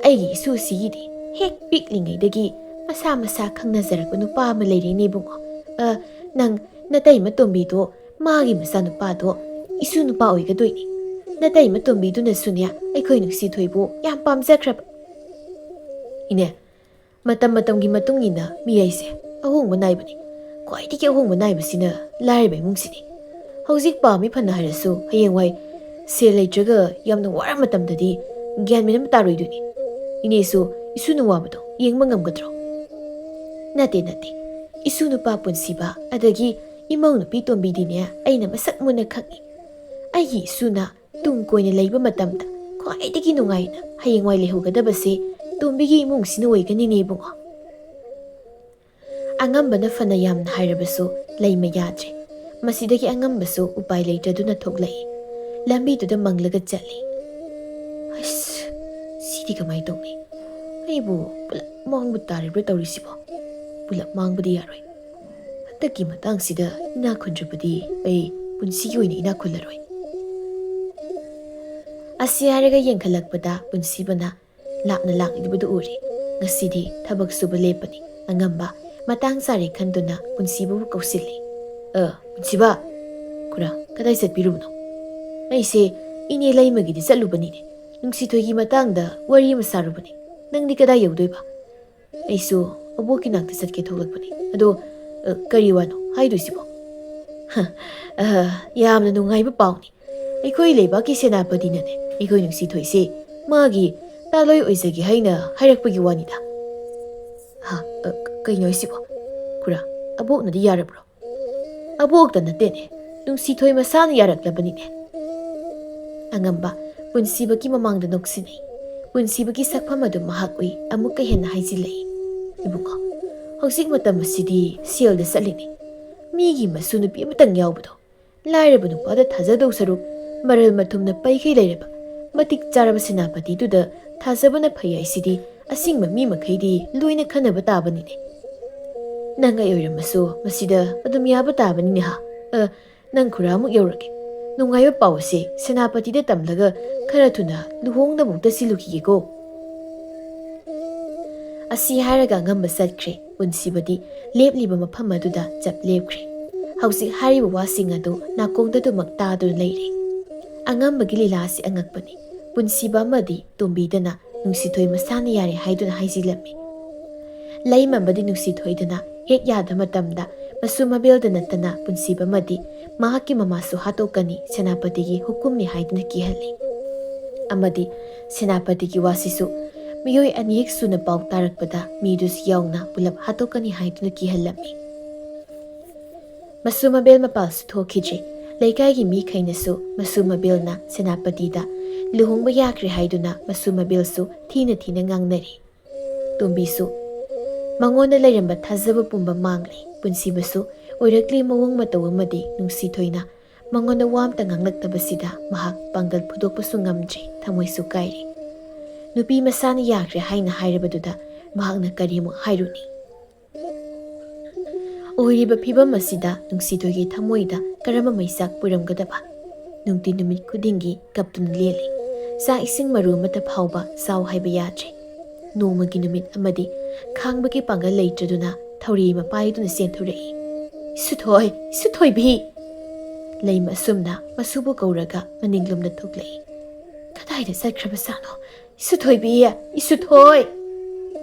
ꯑꯩꯒꯤ ꯏꯁꯨꯁꯤꯒꯤꯗꯤ ꯍꯦꯛ ꯄꯤꯛꯂꯤꯉꯩꯗꯒꯤ ꯃꯁꯥ ꯃꯁꯥ ꯈꯪꯅꯖꯔꯛꯄ ꯅꯨꯄꯥ ꯑꯃ ꯂꯩꯔꯦꯅꯦ ꯏꯕꯨꯡꯉꯣ꯫ ꯑ, ꯅꯪ ꯅꯇꯩꯃ ꯇꯣꯝꯕꯤꯗꯣ, ꯃꯥꯒꯤ ꯃꯆꯥꯅꯨꯄꯥꯗꯣ ꯏꯁꯨ ꯅꯨꯄꯥ ꯑꯣꯏꯒꯗꯣꯏꯅꯤ꯫ ꯅꯇꯩꯃ ꯇꯣꯝꯕꯤꯗꯨꯅꯁꯨꯅꯦ ꯑꯩꯈꯣꯏ ꯅꯨꯡꯁꯤꯊꯣꯏꯕꯨ ꯌꯥꯝ ꯄꯥꯝꯖꯈ꯭ꯔꯕ꯫ ꯏꯅꯦ, ꯃꯇꯝ ꯃꯇꯝꯒꯤ ꯃꯇꯨꯡ ꯏꯟꯅ ꯃꯤ ꯍꯥꯏꯁꯦ ꯑꯍꯣꯡꯕ ꯅꯥꯏꯕꯅꯤ꯫ ꯈ꯭ꯋꯥꯏꯗꯒꯤ ꯑꯍꯣꯡꯕ ꯅꯥꯏꯕꯁꯤꯅ ꯂꯥꯏꯔꯕ ꯏꯃꯨꯡꯁꯤꯅꯤ꯫ ꯍꯧꯖꯤꯛ ꯄꯥꯝꯃꯤ ꯐꯅ ꯍꯥꯏꯔꯁꯨ, ꯍꯌꯦꯡꯋꯥꯏ ꯁꯦꯜ ꯂꯩꯇ꯭ꯔꯒ ꯌꯥꯝꯅ ꯋꯥꯔ ꯃꯇꯝꯗꯗꯤ ꯒ꯭ꯌꯥꯟ ꯃꯦꯟ ꯑꯃ ꯇꯥꯔꯣꯏꯗꯣꯏꯅꯤ꯫ ꯏꯅꯦꯁꯨ ꯏꯁꯨꯅ ꯋꯥꯕꯗꯣ ꯌꯦꯡꯕ ꯉꯝꯒꯗ꯭ꯔꯣ? ꯅꯠꯇꯦ, ꯅꯠꯇꯦ꯫ ꯏꯁꯨ ꯅꯨꯄꯥ ꯄꯨꯟꯁꯤꯕ, ꯑꯗꯒꯤ ꯏꯃꯧ ꯅꯨꯄꯤ ꯇꯣꯝꯕꯤꯗꯤꯅꯦ ꯑꯩꯅ ꯃꯁꯛ ꯃꯨꯟꯅ ꯈꯪꯏ꯫ ꯑꯩꯒꯤ ꯏꯁꯨꯅ ꯇꯨꯡ ꯀꯣꯏꯅ ꯂꯩꯕ ꯃꯇꯝꯗ ꯈ꯭ꯋꯥꯏꯗꯒꯤ ꯅꯨꯡꯉꯥꯏꯅ ꯍꯌꯦꯡꯋꯥꯏ ꯂꯩꯍꯧꯒꯗꯕꯁꯦ ꯇꯣꯝꯕꯤꯒꯤ ꯏꯃꯨꯡꯁꯤꯅ ꯑꯣꯏꯒꯅꯤꯅꯦ ꯏꯕꯨꯡꯉꯣ꯫ ꯑꯉꯝꯕꯅ ꯐꯅ ꯌꯥꯝꯅ ꯍꯥꯏꯔꯕꯁꯨ ꯂꯩꯃ ꯌꯥꯗ꯭ꯔꯦ꯫ ꯃꯁꯤꯗꯒꯤ ꯑꯉꯝꯕꯁꯨ ꯎꯄꯥꯏ ꯂꯩꯇ꯭ꯔꯗꯨꯅ ꯊꯣꯛꯂꯛꯏ꯫ ꯂꯝꯕꯤꯗꯨꯗ ꯃꯪꯂꯒ ꯆꯠꯂꯤ꯫ ꯑꯁ, ꯁꯤꯗꯤ ꯀꯃꯥꯏꯅ ꯇꯧꯅꯤ? ꯑꯩꯕꯨ ꯄꯨꯂꯞ ꯃꯥꯡꯕ ꯇꯥꯔꯤꯕ꯭ꯔꯥ ꯇꯧꯔꯤꯁꯤꯕꯣ? ꯄꯨꯂꯞ ꯃꯥꯡꯕꯗꯤ ꯌꯥꯔꯣꯏ꯫ ꯍꯟꯗꯛꯀꯤ ꯃꯇꯥꯡꯁꯤꯗ ꯏꯅꯥꯛ ꯈꯨꯟꯗ꯭ꯔꯕꯗꯤ ꯑꯩ ꯄꯨꯟꯁꯤꯒꯤ ꯑꯣꯏꯅ ꯏꯅꯥꯛ ꯈꯨꯜꯂꯔꯣꯏ꯫ ꯑꯁꯤ ꯍꯥꯏꯔꯒ ꯌꯦꯡꯈꯠꯂꯛꯄꯗ ꯄꯨꯟꯁꯤꯕꯅ ꯂꯥꯞꯅ ꯂꯥꯛꯂꯤꯕꯗꯨ ꯎꯔꯦ꯫ ꯉꯁꯤꯗꯤ ꯊꯕꯛ ꯁꯨꯕ ꯂꯦꯞꯄꯅꯤ꯫ ꯑꯉꯝꯕ ꯃꯇꯥꯡ ꯆꯥꯔꯦ ꯈꯟꯗꯨꯅ ꯄꯨꯟꯁꯤꯕꯕꯨ ꯀꯧꯁꯤꯜꯂꯤ꯫ "ꯑ, ꯄꯨꯟꯁꯤꯕ!" "ꯈꯨꯔꯥ, ꯀꯗꯥꯏ ꯆꯠꯄꯤꯔꯨꯕꯅꯣ?" "ꯑꯩꯁꯦ ꯏꯅꯦ ꯂꯩꯃꯒꯤꯗꯤ ꯆꯠꯂꯨꯕꯅꯤꯅꯦ꯫ ꯅꯨꯡꯁꯤꯊꯣꯏꯒꯤ ꯃꯇꯥꯡꯗ ꯋꯥꯔꯤ ꯑꯃ ꯁꯥꯔꯨꯕꯅꯤ꯫ ꯅꯪꯗꯤ ꯀꯗꯥꯏ ꯌꯧꯗꯣꯏꯕ?" "ꯑꯩꯁꯨ ꯑꯕꯣꯛꯀꯤ ꯅꯥꯛꯇ ꯆꯠꯀꯦ ꯊꯣꯛꯂꯛꯄꯅꯤ꯫ ꯑꯗꯣ, ꯑ, ꯀꯔꯤ ꯋꯥꯅꯣ ꯍꯥꯏꯗꯣꯏꯁꯤꯕꯣ?" "ꯍ, ꯑ, ꯌꯥꯝꯅ ꯅꯨꯡꯉꯥꯏꯕ ꯄꯥꯎꯅꯤ꯫ ꯑꯩꯈꯣꯏ ꯂꯩꯕꯥꯛꯀꯤ ꯁꯦꯅꯥꯄꯇꯤꯅꯅꯦ ꯑꯩꯈꯣꯏ ꯅꯨꯡꯁꯤꯊꯣꯏꯁꯦ ꯃꯥꯒꯤ ꯇꯥꯂꯣꯏ ꯑꯣꯏꯖꯒꯦ ꯍꯥꯏꯅ ꯍꯥꯏꯔꯛꯄꯒꯤ ꯋꯥꯅꯤꯗ꯫" "ꯍꯥ, ꯑ, ꯀ-, ꯀꯩꯅꯣ ꯍꯥꯏꯁꯤꯕꯣ? ꯈꯨꯔꯥ, ꯑꯕꯣꯛꯅꯗꯤ ꯌꯥꯔꯕ꯭ꯔꯣ?" "ꯑꯕꯣꯛꯇ ꯅꯠꯇꯦꯅꯦ, ꯅꯨꯡꯁꯤꯊꯣꯏ ꯃꯁꯥꯅ ꯌꯥꯔꯛꯂꯕꯅꯤꯅꯦ꯫" ꯑꯉꯝꯕ ꯄꯨꯟꯁꯤꯕꯒꯤ ꯃꯃꯥꯡꯗ ꯅꯣꯛꯁꯤꯟꯅꯩ꯫ ꯄꯨꯟꯁꯤꯕꯒꯤ ꯁꯛꯐꯝ ꯑꯗꯨ ꯃꯍꯥꯛ ꯎꯏ꯫ ꯑꯃꯨꯛꯀ ꯍꯦꯟꯅ ꯍꯥꯏꯖꯤꯜꯂꯛꯏ꯫ "ꯏꯕꯨꯡꯉꯣ, ꯍꯧꯖꯤꯛ ꯃꯇꯝ ꯑꯁꯤꯗꯤ ꯁꯦꯜꯗ ꯆꯠꯂꯤꯅꯤ꯫ ꯃꯤꯒꯤ ꯃꯁꯨ ꯅꯨꯄꯤ ꯑꯃꯇꯪ ꯌꯥꯎꯕꯗꯣ, ꯂꯥꯏꯔꯕ ꯅꯨꯄꯥꯗ ꯊꯥꯖꯗꯧ ꯁꯔꯨꯛ ꯃꯔꯜ ꯃꯊꯨꯝꯅ ꯄꯩꯈꯩ ꯂꯩꯔꯕ ꯃꯇꯤꯛ ꯆꯥꯔꯕ ꯁꯦꯅꯥꯄꯇꯤꯗꯨꯗ ꯊꯥꯖꯕꯅ ꯐꯩ ꯍꯥꯏꯁꯤꯗꯤ ꯑꯁꯤꯡꯕ ꯃꯤ ꯃꯈꯩꯗꯤ ꯂꯣꯏꯅ ꯈꯟꯅꯕ ꯇꯥꯕꯅꯤꯅꯦ꯫ ꯅꯪ ꯑꯩ ꯑꯣꯏꯔꯝꯃꯁꯨ ꯃꯁꯤꯗ ꯑꯗꯨꯝ ꯌꯥꯕ ꯇꯥꯕꯅꯤꯅꯦ ꯍꯥ꯫ ꯑ, ꯅꯪ ꯈꯨꯔꯥꯃꯨꯛ ꯌꯧꯔꯒꯦ꯫ ꯅꯨꯡꯉꯥꯏꯕ ꯄꯥꯎ ꯑꯁꯤ ꯁꯦꯅꯥꯄꯇꯤꯗ ꯇꯝꯂꯒ ꯈꯔ ꯊꯨꯅ ꯂꯨꯍꯣꯡꯅꯕ ꯑꯃꯨꯛꯇ ꯁꯤꯜꯂꯨꯈꯤꯒꯦꯀꯣ꯫" ꯑꯁꯤ ꯍꯥꯏꯔꯒ ꯑꯉꯝꯕ ꯆꯠꯈ꯭ꯔꯦ꯫ ꯄꯨꯟꯁꯤꯕꯗꯤ ꯂꯦꯞꯂꯤꯕ ꯃꯐꯝ ꯑꯗꯨꯗ ꯆꯞ ꯂꯦꯞꯈ꯭ꯔꯦ꯫ ꯍꯧꯖꯤꯛ ꯍꯥꯏꯔꯤꯕ ꯋꯥꯁꯤꯡ ꯑꯗꯨ ꯅꯥꯀꯣꯡꯗ ꯑꯗꯨꯃꯛ ꯇꯥꯗꯨꯅ ꯂꯩꯔꯦ꯫ ꯑꯉꯝꯕꯒꯤ ꯂꯤꯂꯥ ꯑꯁꯤ ꯑꯉꯛꯄꯅꯤ꯫ ꯄꯨꯟꯁꯤꯕ ꯑꯃꯗꯤ ꯇꯣꯝꯕꯤꯗꯅ ꯅꯨꯡꯁꯤꯊꯣꯏ ꯃꯁꯥꯅ ꯌꯥꯔꯦ ꯍꯥꯏꯗꯨꯅ ꯍꯥꯏꯖꯤꯜꯂꯝꯃꯤ꯫ ꯂꯩꯃ ꯑꯃꯗꯤ ꯅꯨꯡꯁꯤꯊꯣꯏꯗꯅ ꯍꯦꯛ ꯌꯥꯗꯕ ꯃꯇꯝꯗ ꯃꯁꯨ ꯃꯕꯦꯜꯗ ꯅꯠꯇꯅ ꯄꯨꯟꯁꯤꯕ ꯑꯃꯗꯤ ꯃꯍꯥꯛꯀꯤ ꯃꯃꯥꯁꯨ ꯍꯥꯠꯇꯣꯛꯀꯅꯤ, ꯁꯦꯅꯥꯄꯇꯤꯒꯤ ꯍꯨꯀꯨꯝꯅꯤ ꯍꯥꯏꯗꯨꯅ ꯀꯤꯍꯜꯂꯤ꯫ ꯑꯃꯗꯤ ꯁꯦꯅꯥꯄꯇꯤꯒꯤ ꯋꯥꯁꯤꯁꯨ ꯃꯤꯑꯣꯏ ꯑꯅꯤꯍꯦꯛ ꯁꯨꯅ ꯄꯥꯎ ꯇꯥꯔꯛꯄꯗ ꯃꯤꯗꯨꯁꯨ ꯌꯥꯎꯅ ꯄꯨꯂꯞ ꯍꯥꯠꯇꯣꯛꯀꯅꯤ ꯍꯥꯏꯗꯨꯅ ꯀꯤꯍꯜꯂꯝꯃꯤ꯫ ꯃꯁꯨ ꯃꯕꯦꯜ ꯃꯄꯥꯜꯁꯨ ꯊꯣꯛꯈꯤꯗ꯭ꯔꯦ꯫ ꯂꯩꯀꯥꯏꯒꯤ ꯃꯤꯈꯩꯅꯁꯨ ꯃꯁꯨ ꯃꯕꯦꯜꯅ ꯁꯦꯅꯥꯄꯇꯤꯗ ꯂꯨꯍꯣꯡꯕ ꯌꯥꯈ꯭ꯔꯦ ꯍꯥꯏꯗꯨꯅ ꯃꯁꯨ ꯃꯕꯦꯜꯁꯨ ꯊꯤꯅ ꯊꯤꯅ ꯉꯥꯡꯅꯔꯤ꯫ ꯇꯣꯝꯕꯤꯁꯨ ꯃꯉꯣꯟꯗ ꯂꯩꯔꯝꯕ ꯊꯥꯖꯕ ꯄꯨꯝꯕ ꯃꯥꯡꯂꯦ꯫ ꯄꯨꯟꯁꯤꯕꯁꯨ ꯑꯣꯏꯔꯛꯂꯤ ꯃꯑꯣꯡ ꯃꯇꯧ ꯑꯃꯗꯤ ꯅꯨꯡꯁꯤꯊꯣꯏꯅ ꯃꯉꯣꯟꯗ ꯋꯥ ꯑꯝꯇ ꯉꯥꯡꯂꯛꯇꯕꯁꯤꯗ ꯃꯍꯥꯛ ꯄꯥꯡꯒꯜ ꯐꯨꯗꯣꯛꯄꯁꯨ ꯉꯝꯗ꯭ꯔꯦ, ꯊꯃꯣꯏꯁꯨ ꯀꯥꯏꯔꯦ꯫ ꯅꯨꯄꯤ ꯃꯁꯥꯅ ꯌꯥꯈ꯭ꯔꯦ ꯍꯥꯏꯅ ꯍꯥꯏꯔꯕꯗꯨꯗ ꯃꯍꯥꯛꯅ ꯀꯔꯤꯃꯨꯛ ꯍꯥꯏꯔꯨꯅꯤ? ꯑꯣꯏꯔꯤꯕ ꯐꯤꯕꯝ ꯑꯁꯤꯗ ꯅꯨꯡꯁꯤꯊꯣꯏꯒꯤ ꯊꯃꯣꯏꯗ ꯀꯔꯝꯕ ꯃꯩꯆꯥꯛ ꯄꯨꯔꯝꯒꯗꯕ? ꯅꯨꯡꯇꯤ ꯅꯨꯃꯤꯠ ꯈꯨꯗꯤꯡꯒꯤ ꯀꯞꯇꯨꯅ ꯂꯦꯜꯂꯤ꯫ ꯆꯥꯛ ꯏꯁꯤꯡ ꯃꯔꯨ ꯑꯃꯠꯇ ꯐꯥꯎꯕ ꯆꯥꯎ ꯍꯥꯏꯕ ꯌꯥꯗ꯭ꯔꯦ꯫ ꯅꯣꯡꯃꯒꯤ ꯅꯨꯃꯤꯠ ꯑꯃꯗꯤ ꯈꯥꯡꯕꯒꯤ ꯄꯥꯡꯒꯜ ꯂꯩꯇ꯭ꯔꯗꯨꯅ ꯊꯧꯔꯤ ꯑꯃ ꯄꯥꯏꯗꯨꯅ ꯆꯦꯟꯊꯣꯔꯛꯏ꯫ "ꯏꯁꯨꯊꯣꯏ, ꯏꯁꯨꯊꯣꯏꯕꯤ!" ꯂꯩꯃ ꯑꯁꯨꯝꯅ ꯃꯁꯨꯕꯨ ꯀꯧꯔꯒ ꯃꯅꯤꯡꯂꯣꯝꯗ ꯊꯣꯛꯂꯛꯏ꯫ "ꯀꯗꯥꯏꯗ ꯆꯠꯈ꯭ꯔꯕꯖꯥꯠꯅꯣ? ꯏꯁꯨꯊꯣꯏꯕꯤ, ꯏꯁꯨꯊꯣꯏ!"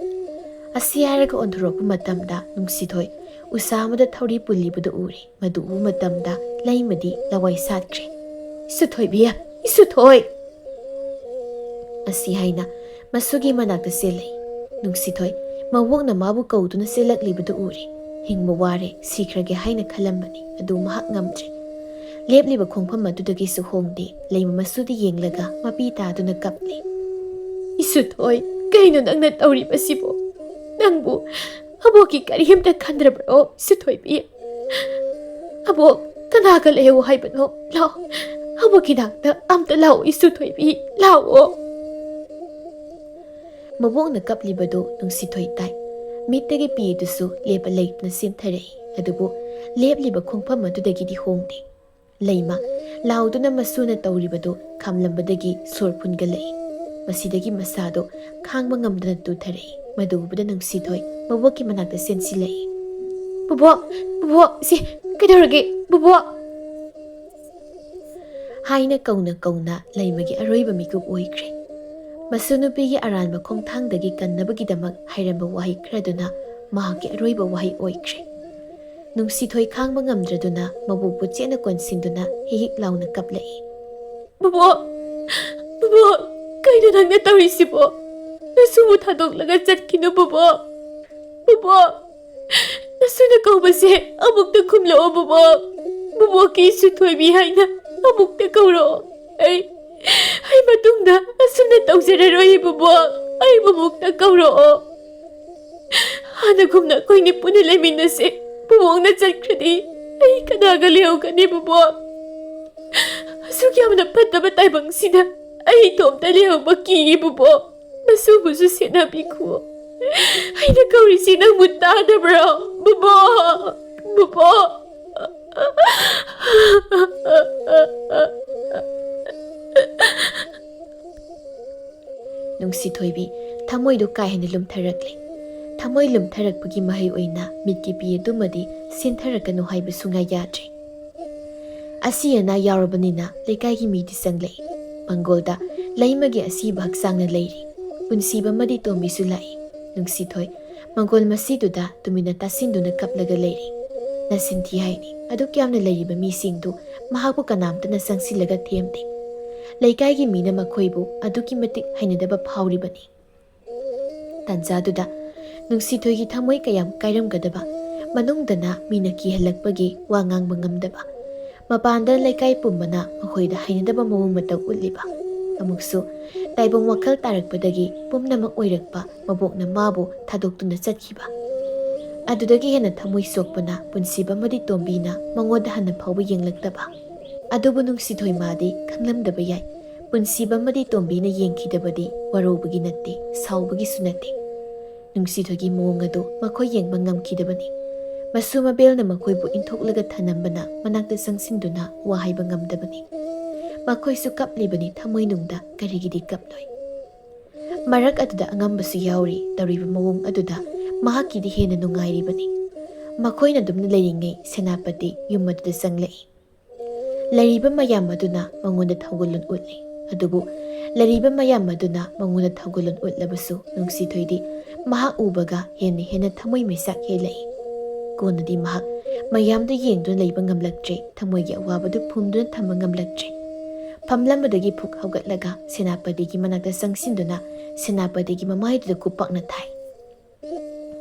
ꯑꯁꯤ ꯍꯥꯏꯔꯒ ꯑꯣꯟꯊꯣꯔꯛꯄ ꯃꯇꯝꯗ ꯅꯨꯡꯁꯤꯊꯣꯏ ꯎꯁꯥ ꯑꯃꯗ ꯊꯧꯔꯤ ꯄꯨꯜꯂꯤꯕꯗꯨ ꯎꯔꯦ꯫ ꯃꯗꯨ ꯎꯕ ꯃꯇꯝꯗ ꯂꯩꯃꯗꯤ ꯂꯋꯥꯏ ꯁꯥꯠꯈ꯭ꯔꯦ꯫ "ꯏꯁꯨꯊꯣꯏꯕꯤ, ꯏꯁꯨꯊꯣꯏ!" ꯑꯁꯤ ꯍꯥꯏꯅ ꯃꯁꯨꯒꯤ ꯃꯅꯥꯛꯇ ꯆꯦꯜꯂꯛꯏ꯫ ꯅꯨꯡꯁꯤꯊꯣꯏ ꯃꯕꯣꯛꯅ ꯃꯥꯕꯨ ꯀꯧꯗꯨꯅ ꯆꯦꯜꯂꯛꯂꯤꯕꯗꯨ ꯎꯔꯦ꯫ ꯍꯤꯡꯕ ꯋꯥꯔꯦ, ꯁꯤꯈ꯭ꯔꯒꯦ ꯍꯥꯏꯅ ꯈꯜꯂꯝꯕꯅꯤ, ꯑꯗꯨ ꯃꯍꯥꯛ ꯉꯝꯗ꯭ꯔꯦ꯫ ꯂꯦꯞꯂꯤꯕ ꯈꯣꯡꯐꯝ ꯑꯗꯨꯗꯒꯤꯁꯨ ꯍꯣꯡꯗꯦ꯫ ꯂꯩꯃ ꯃꯁꯨꯗ ꯌꯦꯡꯂꯒ ꯃꯄꯤ ꯇꯥꯗꯨꯅ ꯀꯞꯂꯤ꯫ "ꯏꯁꯨꯊꯣꯏ, ꯀꯩꯅꯣ ꯅꯪꯅ ꯇꯧꯔꯤꯕꯁꯤꯕꯣ? ꯅꯪꯕꯨ ꯑꯕꯣꯛꯀꯤ ꯀꯔꯤꯝꯇ ꯈꯟꯗ꯭ꯔꯕ꯭ꯔꯣ, ꯏꯁꯨꯊꯣꯏꯕꯤ? ꯑꯕꯣꯛ ꯀꯅꯥꯒ ꯂꯩꯌꯣ ꯍꯥꯏꯕꯅꯣ? ꯂꯥꯛꯑꯣ, ꯑꯕꯣꯛꯀꯤ ꯅꯥꯛꯇ ꯑꯝꯇ ꯂꯥꯛꯑꯣ, ꯏꯁꯨꯊꯣꯏꯕꯤ, ꯂꯥꯛꯑꯣ!" ꯃꯕꯣꯛꯅ ꯀꯞꯂꯤꯕꯗꯨ ꯅꯨꯡꯁꯤꯊꯣꯏ ꯇꯥꯏ꯫ ꯃꯤꯠꯇꯒꯤ ꯄꯤꯗꯨꯁꯨ ꯂꯦꯞꯄ ꯂꯩꯇꯅ ꯆꯦꯟꯊꯔꯛꯏ꯫ ꯑꯗꯨꯕꯨ ꯂꯦꯞꯂꯤꯕ ꯈꯣꯡꯐꯝ ꯑꯗꯨꯗꯒꯤꯗꯤ ꯍꯣꯡꯗꯦ꯫ ꯂꯩꯃ ꯂꯥꯎꯗꯨꯅ ꯃꯁꯨꯅ ꯇꯧꯔꯤꯕꯗꯨ ꯈꯥꯝꯂꯝꯕꯗꯒꯤ ꯁꯣꯔ ꯐꯨꯟꯒꯠꯂꯛꯏ꯫ ꯃꯁꯤꯗꯒꯤ ꯃꯁꯥꯗꯨ ꯈꯥꯡꯕ ꯉꯝꯗꯅ ꯇꯨꯊꯔꯛꯏ꯫ ꯃꯗꯨ ꯎꯕꯗ ꯅꯨꯡꯁꯤꯊꯣꯏ ꯃꯕꯣꯛꯀꯤ ꯃꯅꯥꯛꯇ ꯆꯦꯟꯁꯤꯜꯂꯛꯏ꯫ "ꯕꯣꯕꯣꯛ, ꯕꯣꯕꯣꯛ, ꯁꯤ ꯀꯩꯗꯧꯔꯒꯦ, ꯕꯣꯕꯣꯛ?" ꯍꯥꯏꯅ ꯀꯧꯅ ꯀꯧꯅ ꯂꯩꯃꯒꯤ ꯑꯔꯣꯏꯕ ꯃꯤꯀꯨꯞ ꯑꯣꯏꯈ꯭ꯔꯦ꯫ ꯃꯁꯨ ꯅꯨꯄꯤꯒꯤ ꯑꯔꯥꯟꯕ ꯈꯣꯡꯊꯥꯡꯗꯒꯤ ꯀꯟꯅꯕꯒꯤꯗꯃꯛ ꯍꯥꯏꯔꯝꯕ ꯋꯥꯍꯩ ꯈꯔꯗꯨꯅ ꯃꯍꯥꯛꯀꯤ ꯑꯔꯣꯏꯕ ꯋꯥꯍꯩ ꯑꯣꯏꯈ꯭ꯔꯦ꯫ ꯅꯨꯡꯁꯤꯊꯣꯏ ꯈꯥꯡꯕ ꯉꯝꯗ꯭ꯔꯗꯨꯅ ꯃꯕꯣꯛꯄꯨ ꯆꯦꯠꯅ ꯀꯣꯟꯁꯤꯟꯗꯨꯅ ꯍꯤꯛ ꯍꯤꯛ ꯂꯥꯎꯅ ꯀꯞꯂꯛꯏ꯫ "ꯕꯣꯕꯣꯛ! ꯕꯣꯕꯣꯛ! ꯀꯩꯅꯣ ꯅꯪꯅ ꯇꯧꯔꯤꯁꯤꯕꯣ? ꯅꯁꯨꯕꯨ ꯊꯥꯗꯣꯛꯂꯒ ꯆꯠꯈꯤꯅꯨ, ꯕꯣꯕꯣꯛ! ꯕꯣꯕꯣꯛ! ꯅꯁꯨꯅ ꯀꯧꯕꯁꯦ ꯑꯃꯨꯛꯇ ꯈꯨꯝꯂꯛꯑꯣ, ꯕꯣꯕꯣꯛ! ꯕꯣꯕꯣꯛꯀꯤ ꯏꯁꯨꯊꯣꯏꯕꯤ ꯍꯥꯏꯅ ꯑꯃꯨꯛꯇ ꯀꯧꯔꯛꯑꯣ꯫ ꯑꯩ, ꯑꯩ ꯃꯇꯨꯡꯗ ꯑꯁꯨꯝꯅ ꯇꯧꯖꯔꯔꯣꯏ, ꯕꯣꯕꯣꯛ! ꯑꯩꯕꯨ ꯑꯃꯨꯛꯇ ꯀꯧꯔꯛꯑꯣ꯫ ꯍꯥꯟꯅꯒꯨꯝꯅ ꯑꯩꯈꯣꯏꯅꯤ ꯄꯨꯟꯅ ꯂꯩꯃꯤꯟꯅꯁꯦ, ꯃꯕꯣꯛꯅ ꯆꯠꯈ꯭ꯔꯗꯤ ꯑꯩ ꯀꯅꯥꯒ ꯂꯩꯍꯧꯒꯅꯤ ꯕꯣꯕꯣꯛ? ꯑꯁꯨꯛ ꯌꯥꯝꯅ ꯐꯠꯇꯕ ꯇꯥꯏꯕꯪꯁꯤꯗ ꯑꯩ ꯏꯇꯣꯝꯇ ꯂꯩꯍꯧꯕ ꯀꯤꯌꯦ ꯕꯣꯕꯣꯛ꯫ ꯃꯁꯨꯕꯨꯁꯨ ꯁꯦꯟꯅꯕꯤꯈꯣ꯫ ꯑꯩꯅ ꯀꯧꯔꯤꯁꯤ ꯅꯪꯕꯨ ꯇꯥꯗꯕ꯭ꯔꯣ? ꯕꯣꯕꯣꯛ! ꯕꯣꯕꯣꯛ! ꯅꯨꯡꯁꯤꯊꯣꯏꯕꯤ ꯊꯃꯣꯏꯗꯨ ꯀꯥ ꯍꯦꯟꯅ ꯂꯨꯝꯊꯔꯛꯂꯦ꯫ ꯊꯃꯣꯏ ꯂꯨꯝꯊꯔꯛꯄꯒꯤ ꯃꯍꯩ ꯑꯣꯏꯅ ꯃꯤꯠꯀꯤ ꯄꯤ ꯑꯗꯨꯃꯗꯤ ꯁꯤꯟꯊꯔꯛꯀꯅꯨ ꯍꯥꯏꯕ ꯁꯨꯡꯌꯥ ꯌꯥꯗ꯭ꯔꯦ꯫ ꯑꯁꯤ ꯑꯅꯥ ꯌꯥꯎꯔꯕꯅꯤꯅ ꯂꯩꯀꯥꯏꯒꯤ ꯃꯤꯗꯤ ꯆꯪꯂꯛꯏ꯫ ꯃꯪꯒꯣꯜꯗ ꯂꯩꯃꯒꯤ ꯑꯁꯤꯕ ꯍꯛꯆꯥꯡꯅ ꯂꯩꯔꯤ꯫ ꯄꯨꯟꯁꯤꯕ ꯑꯃꯗꯤ ꯇꯣꯝꯕꯤꯁꯨ ꯂꯥꯛꯏ꯫ ꯅꯨꯡꯁꯤꯊꯣꯏ ꯃꯪꯒꯣꯜ ꯃꯁꯤꯗꯨꯗ ꯇꯨꯃꯤꯟꯅ ꯇꯥꯁꯤꯟꯗꯨꯅ ꯀꯞꯂꯒ ꯂꯩꯔꯤ꯫ ꯅꯁꯤꯟꯊꯤ ꯍꯥꯏꯅꯤ, ꯑꯗꯨꯛ ꯌꯥꯝꯅ ꯂꯩꯔꯤꯕ ꯃꯤꯁꯤꯡꯗꯨ ꯃꯍꯥꯛꯄꯨ ꯀꯅꯥꯝꯇꯅ ꯆꯪꯁꯤꯜꯂꯒ ꯊꯦꯝꯗꯦ꯫ ꯂꯩꯀꯥꯏꯒꯤ ꯃꯤꯅ ꯃꯈꯣꯏꯕꯨ ꯑꯗꯨꯛꯀꯤ ꯃꯇꯤꯛ ꯍꯩꯅꯗꯕ ꯐꯥꯎꯔꯤꯕꯅꯤ꯫ ꯇꯥꯟꯖꯥꯗꯨꯗ ꯅꯨꯡꯁꯤꯊꯣꯏꯒꯤ ꯊꯃꯣꯏ ꯀꯌꯥꯝ ꯀꯥꯏꯔꯝꯒꯗꯕ, ꯃꯅꯨꯡꯗꯅ ꯃꯤꯅ ꯀꯤꯍꯜꯂꯛꯄꯒꯤ ꯋꯥ ꯉꯥꯡꯕ ꯉꯝꯗꯕ, ꯃꯄꯥꯟꯗ ꯂꯩꯀꯥꯏ ꯄꯨꯝꯕꯅ ꯃꯈꯣꯏꯗ ꯍꯩꯅꯗꯕ ꯃꯑꯣꯡ ꯃꯇꯧ ꯎꯠꯂꯤꯕ, ꯑꯃꯨꯛꯁꯨ ꯇꯥꯏꯕꯪ ꯋꯥꯈꯜ ꯇꯥꯔꯛꯄꯗꯒꯤ ꯄꯨꯝꯅꯃꯛ ꯑꯣꯏꯔꯛꯄ ꯃꯕꯣꯛꯅ ꯃꯥꯕꯨ ꯊꯥꯗꯣꯛꯇꯨꯅ ꯆꯠꯈꯤꯕ꯫ ꯑꯗꯨꯗꯒꯤ ꯍꯦꯟꯅ ꯊꯃꯣꯏ ꯁꯣꯛꯄꯅ ꯄꯨꯟꯁꯤꯕ ꯑꯃꯗꯤ ꯇꯣꯝꯕꯤꯅ ꯃꯉꯣꯟꯗ ꯍꯟꯅ ꯐꯥꯎꯕ ꯌꯦꯡꯂꯛꯇꯕ꯫ ꯑꯗꯨꯕꯨ ꯅꯨꯡꯁꯤꯊꯣꯏ ꯃꯥꯗꯤ ꯈꯪꯂꯝꯗꯕ ꯌꯥꯏ꯫ ꯄꯨꯟꯁꯤꯕ ꯑꯃꯗꯤ ꯇꯣꯝꯕꯤꯅ ꯌꯦꯡꯈꯤꯗꯕꯗꯤ ꯋꯥꯔꯧꯕꯒꯤ ꯅꯠꯇꯦ, ꯁꯥꯎꯕꯒꯤꯁꯨ ꯅꯠꯇꯦ꯫ ꯅꯨꯡꯁꯤꯊꯣꯏꯒꯤ ꯃꯑꯣꯡ ꯑꯗꯨ ꯃꯈꯣꯏ ꯌꯦꯡꯕ ꯉꯝꯈꯤꯗꯕꯅꯤ꯫ ꯃꯁꯨ ꯃꯕꯦꯜꯅ ꯃꯈꯣꯏꯕꯨ ꯏꯟꯊꯣꯛꯂꯒ ꯊꯅꯝꯕꯅ ꯃꯅꯥꯛꯇ ꯆꯪꯁꯤꯟꯗꯨꯅ ꯋꯥ ꯍꯥꯏꯕ ꯉꯝꯗꯕꯅꯤ꯫ ꯃꯈꯣꯏꯁꯨ ꯀꯞꯂꯤꯕꯅꯤ, ꯊꯃꯣꯏꯅꯨꯡꯗ ꯀꯔꯤꯒꯤꯗꯤ ꯀꯞꯂꯣꯏ? ꯃꯔꯛ ꯑꯗꯨꯗ ꯑꯉꯝꯕꯁꯨ ꯌꯥꯎꯔꯤ꯫ ꯇꯧꯔꯤꯕ ꯃꯑꯣꯡ ꯑꯗꯨꯗ ꯃꯍꯥꯛꯀꯤꯗꯤ ꯍꯦꯟꯅ ꯅꯨꯡꯉꯥꯏꯔꯤꯕꯅꯤ꯫ ꯃꯈꯣꯏꯅ ꯑꯗꯨꯝꯅ ꯂꯩꯔꯤꯉꯩ ꯁꯦꯅꯥꯄꯇꯤ ꯌꯨꯝ ꯑꯗꯨꯗ ꯆꯪꯂꯛꯏ꯫ ꯂꯩꯔꯤꯕ ꯃꯌꯥꯝ ꯑꯗꯨꯅ ꯃꯉꯣꯟꯗ ꯊꯧꯒꯜꯂꯣꯟ ꯎꯠꯂꯤ꯫ ꯑꯗꯨꯕꯨ ꯂꯩꯔꯤꯕ ꯃꯌꯥꯝ ꯑꯗꯨꯅ ꯃꯉꯣꯟꯗ ꯊꯧꯒꯜꯂꯣꯟ ꯎꯠꯂꯕꯁꯨ ꯅꯨꯡꯁꯤꯊꯣꯏꯗꯤ ꯃꯍꯥꯛ ꯎꯕꯒ ꯍꯦꯟꯅ ꯍꯦꯟꯅ ꯊꯃꯣꯏ ꯃꯩꯆꯥꯛ ꯍꯦꯜꯂꯛꯏ꯫ ꯀꯣꯟꯅꯗꯤ ꯃꯍꯥꯛ ꯃꯌꯥꯝꯗꯨ ꯌꯦꯡꯗꯨꯅ ꯂꯩꯕ ꯉꯝꯂꯛꯇ꯭ꯔꯦ, ꯊꯃꯣꯏꯒꯤ ꯑꯋꯥꯕꯗꯨ ꯐꯨꯝꯗꯨꯅ ꯊꯝꯕ ꯉꯝꯂꯛꯇ꯭ꯔꯦ꯫ ꯐꯝꯂꯝꯕꯗꯒꯤ ꯐꯨꯛ ꯍꯧꯒꯠꯂꯒ ꯁꯦꯅꯥꯄꯇꯤꯒꯤ ꯃꯅꯥꯛꯇ ꯆꯪꯁꯤꯟꯗꯨꯅ ꯁꯦꯅꯥꯄꯇꯤꯒꯤ ꯃꯃꯥꯏꯗꯨꯗ ꯈꯨꯄꯥꯛꯅ ꯊꯥꯏ꯫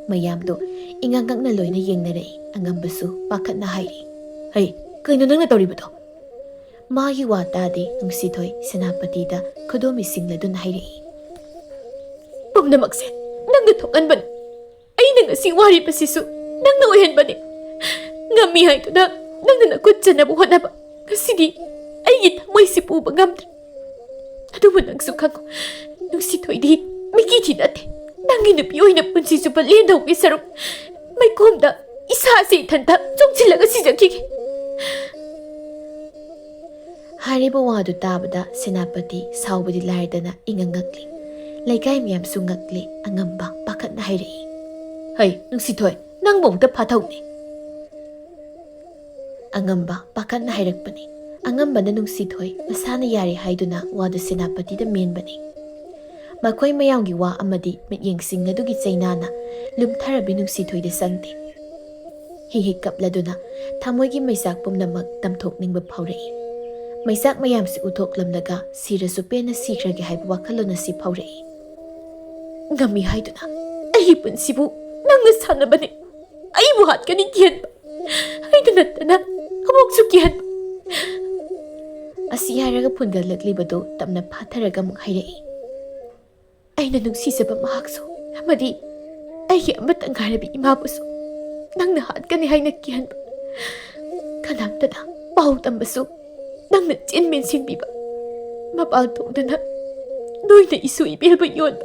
ꯃꯌꯥꯝꯗꯨ ꯏꯉꯛ ꯉꯛꯅ ꯂꯣꯏꯅ ꯌꯦꯡꯅꯔꯛꯏ꯫ ꯑꯉꯝꯕꯁꯨ ꯄꯥꯈꯠꯅ ꯍꯥꯏꯔꯤ, "ꯍꯩ, ꯀꯩꯅꯣ ꯅꯪꯅ ꯇꯧꯔꯤꯕꯗꯣ?" ꯃꯥꯒꯤ ꯋꯥ ꯇꯥꯗꯦ ꯅꯨꯡꯁꯤꯊꯣꯏ ꯁꯦꯅꯥꯄꯇꯤꯗ ꯈꯨꯗꯣꯝꯕꯤ ꯁꯤꯡꯂꯗꯨꯅ ꯍꯥꯏꯔꯛꯏ꯫ "ꯄꯨꯝꯅꯃꯛꯁꯦ ꯅꯪꯅ ꯊꯣꯛꯍꯟꯕꯅꯤ꯫ ꯑꯩꯅ ꯉꯁꯤ ꯋꯥꯔꯤꯕꯁꯤꯁꯨ ꯅꯪꯅ ꯑꯣꯏꯍꯟꯕꯅꯤ꯫ ꯉꯝꯃꯤ ꯍꯥꯏꯗꯨꯅ ꯅꯪꯅ ꯅꯈꯨꯠ ꯆꯟꯅꯕ ꯍꯣꯠꯅꯕ꯫ ꯉꯁꯤꯗꯤ ꯑꯩꯒꯤ ꯊꯃꯣꯏꯁꯤ ꯄꯨꯕ ꯉꯝꯗ꯭ꯔꯦ꯫ ꯑꯗꯨꯕꯨ ꯅꯪꯁꯨ ꯈꯪꯉꯨ, ꯅꯨꯡꯁꯤꯊꯣꯏꯗꯤ ꯃꯤꯒꯤꯗꯤ ꯅꯠꯇꯦ꯫ ꯅꯪꯒꯤ ꯅꯨꯄꯤ ꯑꯣꯏꯅ ꯄꯨꯟꯁꯤ ꯆꯨꯞꯄ ꯂꯦꯟꯗꯧꯕꯒꯤ ꯁꯔꯨꯛ, ꯃꯩꯀꯣꯝꯗ ꯏꯁꯥꯁꯤ ꯏꯊꯟꯇ ꯆꯣꯡꯁꯤꯜꯂꯒ ꯁꯤꯖꯈꯤꯒꯦ꯫ ꯍꯥꯏꯔꯤꯕ ꯋꯥꯗꯨ ꯇꯥꯕꯗ ꯁꯦꯅꯥꯄꯇꯤ ꯁꯥꯎꯕꯗꯤ ꯂꯥꯏꯔꯗꯅ ꯏꯉꯛ ꯉꯛꯂꯤ꯫ ꯂꯩꯀꯥꯏ ꯃꯌꯥꯝꯁꯨ ꯉꯛꯂꯤ꯫ ꯑꯉꯝꯕ ꯄꯥꯈꯠꯅ ꯍꯥꯏꯔꯛꯏ, "ꯍꯩ, ꯅꯨꯡꯁꯤꯊꯣꯏ, ꯅꯪꯕꯨ ꯑꯃꯨꯛꯇ ꯐꯥꯊꯧꯅꯦ!" ꯑꯉꯝꯕ ꯄꯥꯈꯠꯅ ꯍꯥꯏꯔꯛꯄꯅꯤ꯫ ꯑꯉꯝꯕꯅ ꯅꯨꯡꯁꯤꯊꯣꯏ ꯃꯁꯥꯅ ꯌꯥꯔꯦ ꯍꯥꯏꯗꯨꯅ ꯋꯥꯗꯨ ꯁꯦꯅꯥꯄꯇꯤꯗ ꯃꯦꯟꯕꯅꯤ꯫ ꯃꯈꯣꯏ ꯃꯌꯥꯝꯒꯤ ꯋꯥ ꯑꯃꯗꯤ ꯃꯤꯠꯌꯦꯡꯁꯤꯡ ꯑꯗꯨꯒꯤ ꯆꯩꯅꯥꯅ ꯂꯨꯝꯊꯔꯕꯤ ꯅꯨꯡꯁꯤꯊꯣꯏꯗ ꯆꯪꯗꯦ꯫ ꯍꯤ ꯍꯤ ꯀꯞꯂꯗꯨꯅ ꯊꯃꯣꯏꯒꯤ ꯃꯩꯆꯥꯛ ꯄꯨꯝꯅꯃꯛ ꯇꯝꯊꯣꯛꯅꯤꯡꯕ ꯐꯥꯎꯔꯛꯏ꯫ ꯃꯩꯆꯥꯛ ꯃꯌꯥꯝꯁꯤ ꯎꯠꯊꯣꯛꯂꯝꯂꯒ ꯁꯤꯔꯁꯨ ꯄꯦꯟꯅ ꯁꯤꯈ꯭ꯔꯒꯦ ꯍꯥꯏꯕ ꯋꯥꯈꯜꯂꯣꯟ ꯑꯁꯤ ꯐꯥꯎꯔꯛꯏ꯫ ꯉꯝꯃꯤ ꯍꯥꯏꯗꯨꯅ ꯑꯩꯒꯤ ꯄꯨꯟꯁꯤꯕꯨ ꯅꯪꯅ ꯁꯥꯟꯅꯕꯅꯤ꯫ ꯑꯩꯕꯨ ꯍꯥꯠꯀꯅꯤ ꯀꯤꯍꯟꯕ꯫ ꯑꯩꯗ ꯅꯠꯇꯅ ꯑꯃꯨꯛꯁꯨ ꯀꯤꯍꯟꯕ꯫ ꯑꯁꯤ ꯍꯥꯏꯔꯒ ꯐꯨꯟꯒꯠꯂꯛꯂꯤꯕꯗꯨ ꯇꯞꯅ ꯐꯥꯊꯔꯒ ꯑꯃꯨꯛ ꯍꯥꯏꯔꯛꯏ꯫ ꯑꯩꯅ ꯅꯨꯡꯁꯤꯖꯕ ꯃꯍꯥꯛꯁꯨ ꯑꯃꯗꯤ ꯑꯩꯒꯤ ꯑꯃꯠꯇ ꯉꯥꯏꯔꯕꯤ ꯏꯃꯥꯕꯨꯁꯨ ꯅꯪꯅ ꯍꯥꯠꯀꯅꯤ ꯍꯥꯏꯅ ꯀꯤꯍꯟꯕ꯫ ꯀꯅꯥꯝꯇꯗ ꯄꯥꯎ ꯇꯝꯕꯁꯨ ꯅꯪꯅ ꯆꯤꯟ ꯃꯦꯟꯁꯤꯟꯕꯤꯕ꯫ ꯃꯄꯥꯟ ꯊꯣꯛꯗꯅ ꯅꯣꯏꯅ ꯏꯁꯨ ꯏꯕꯦꯜꯕꯨ ꯌꯣꯟꯕ꯫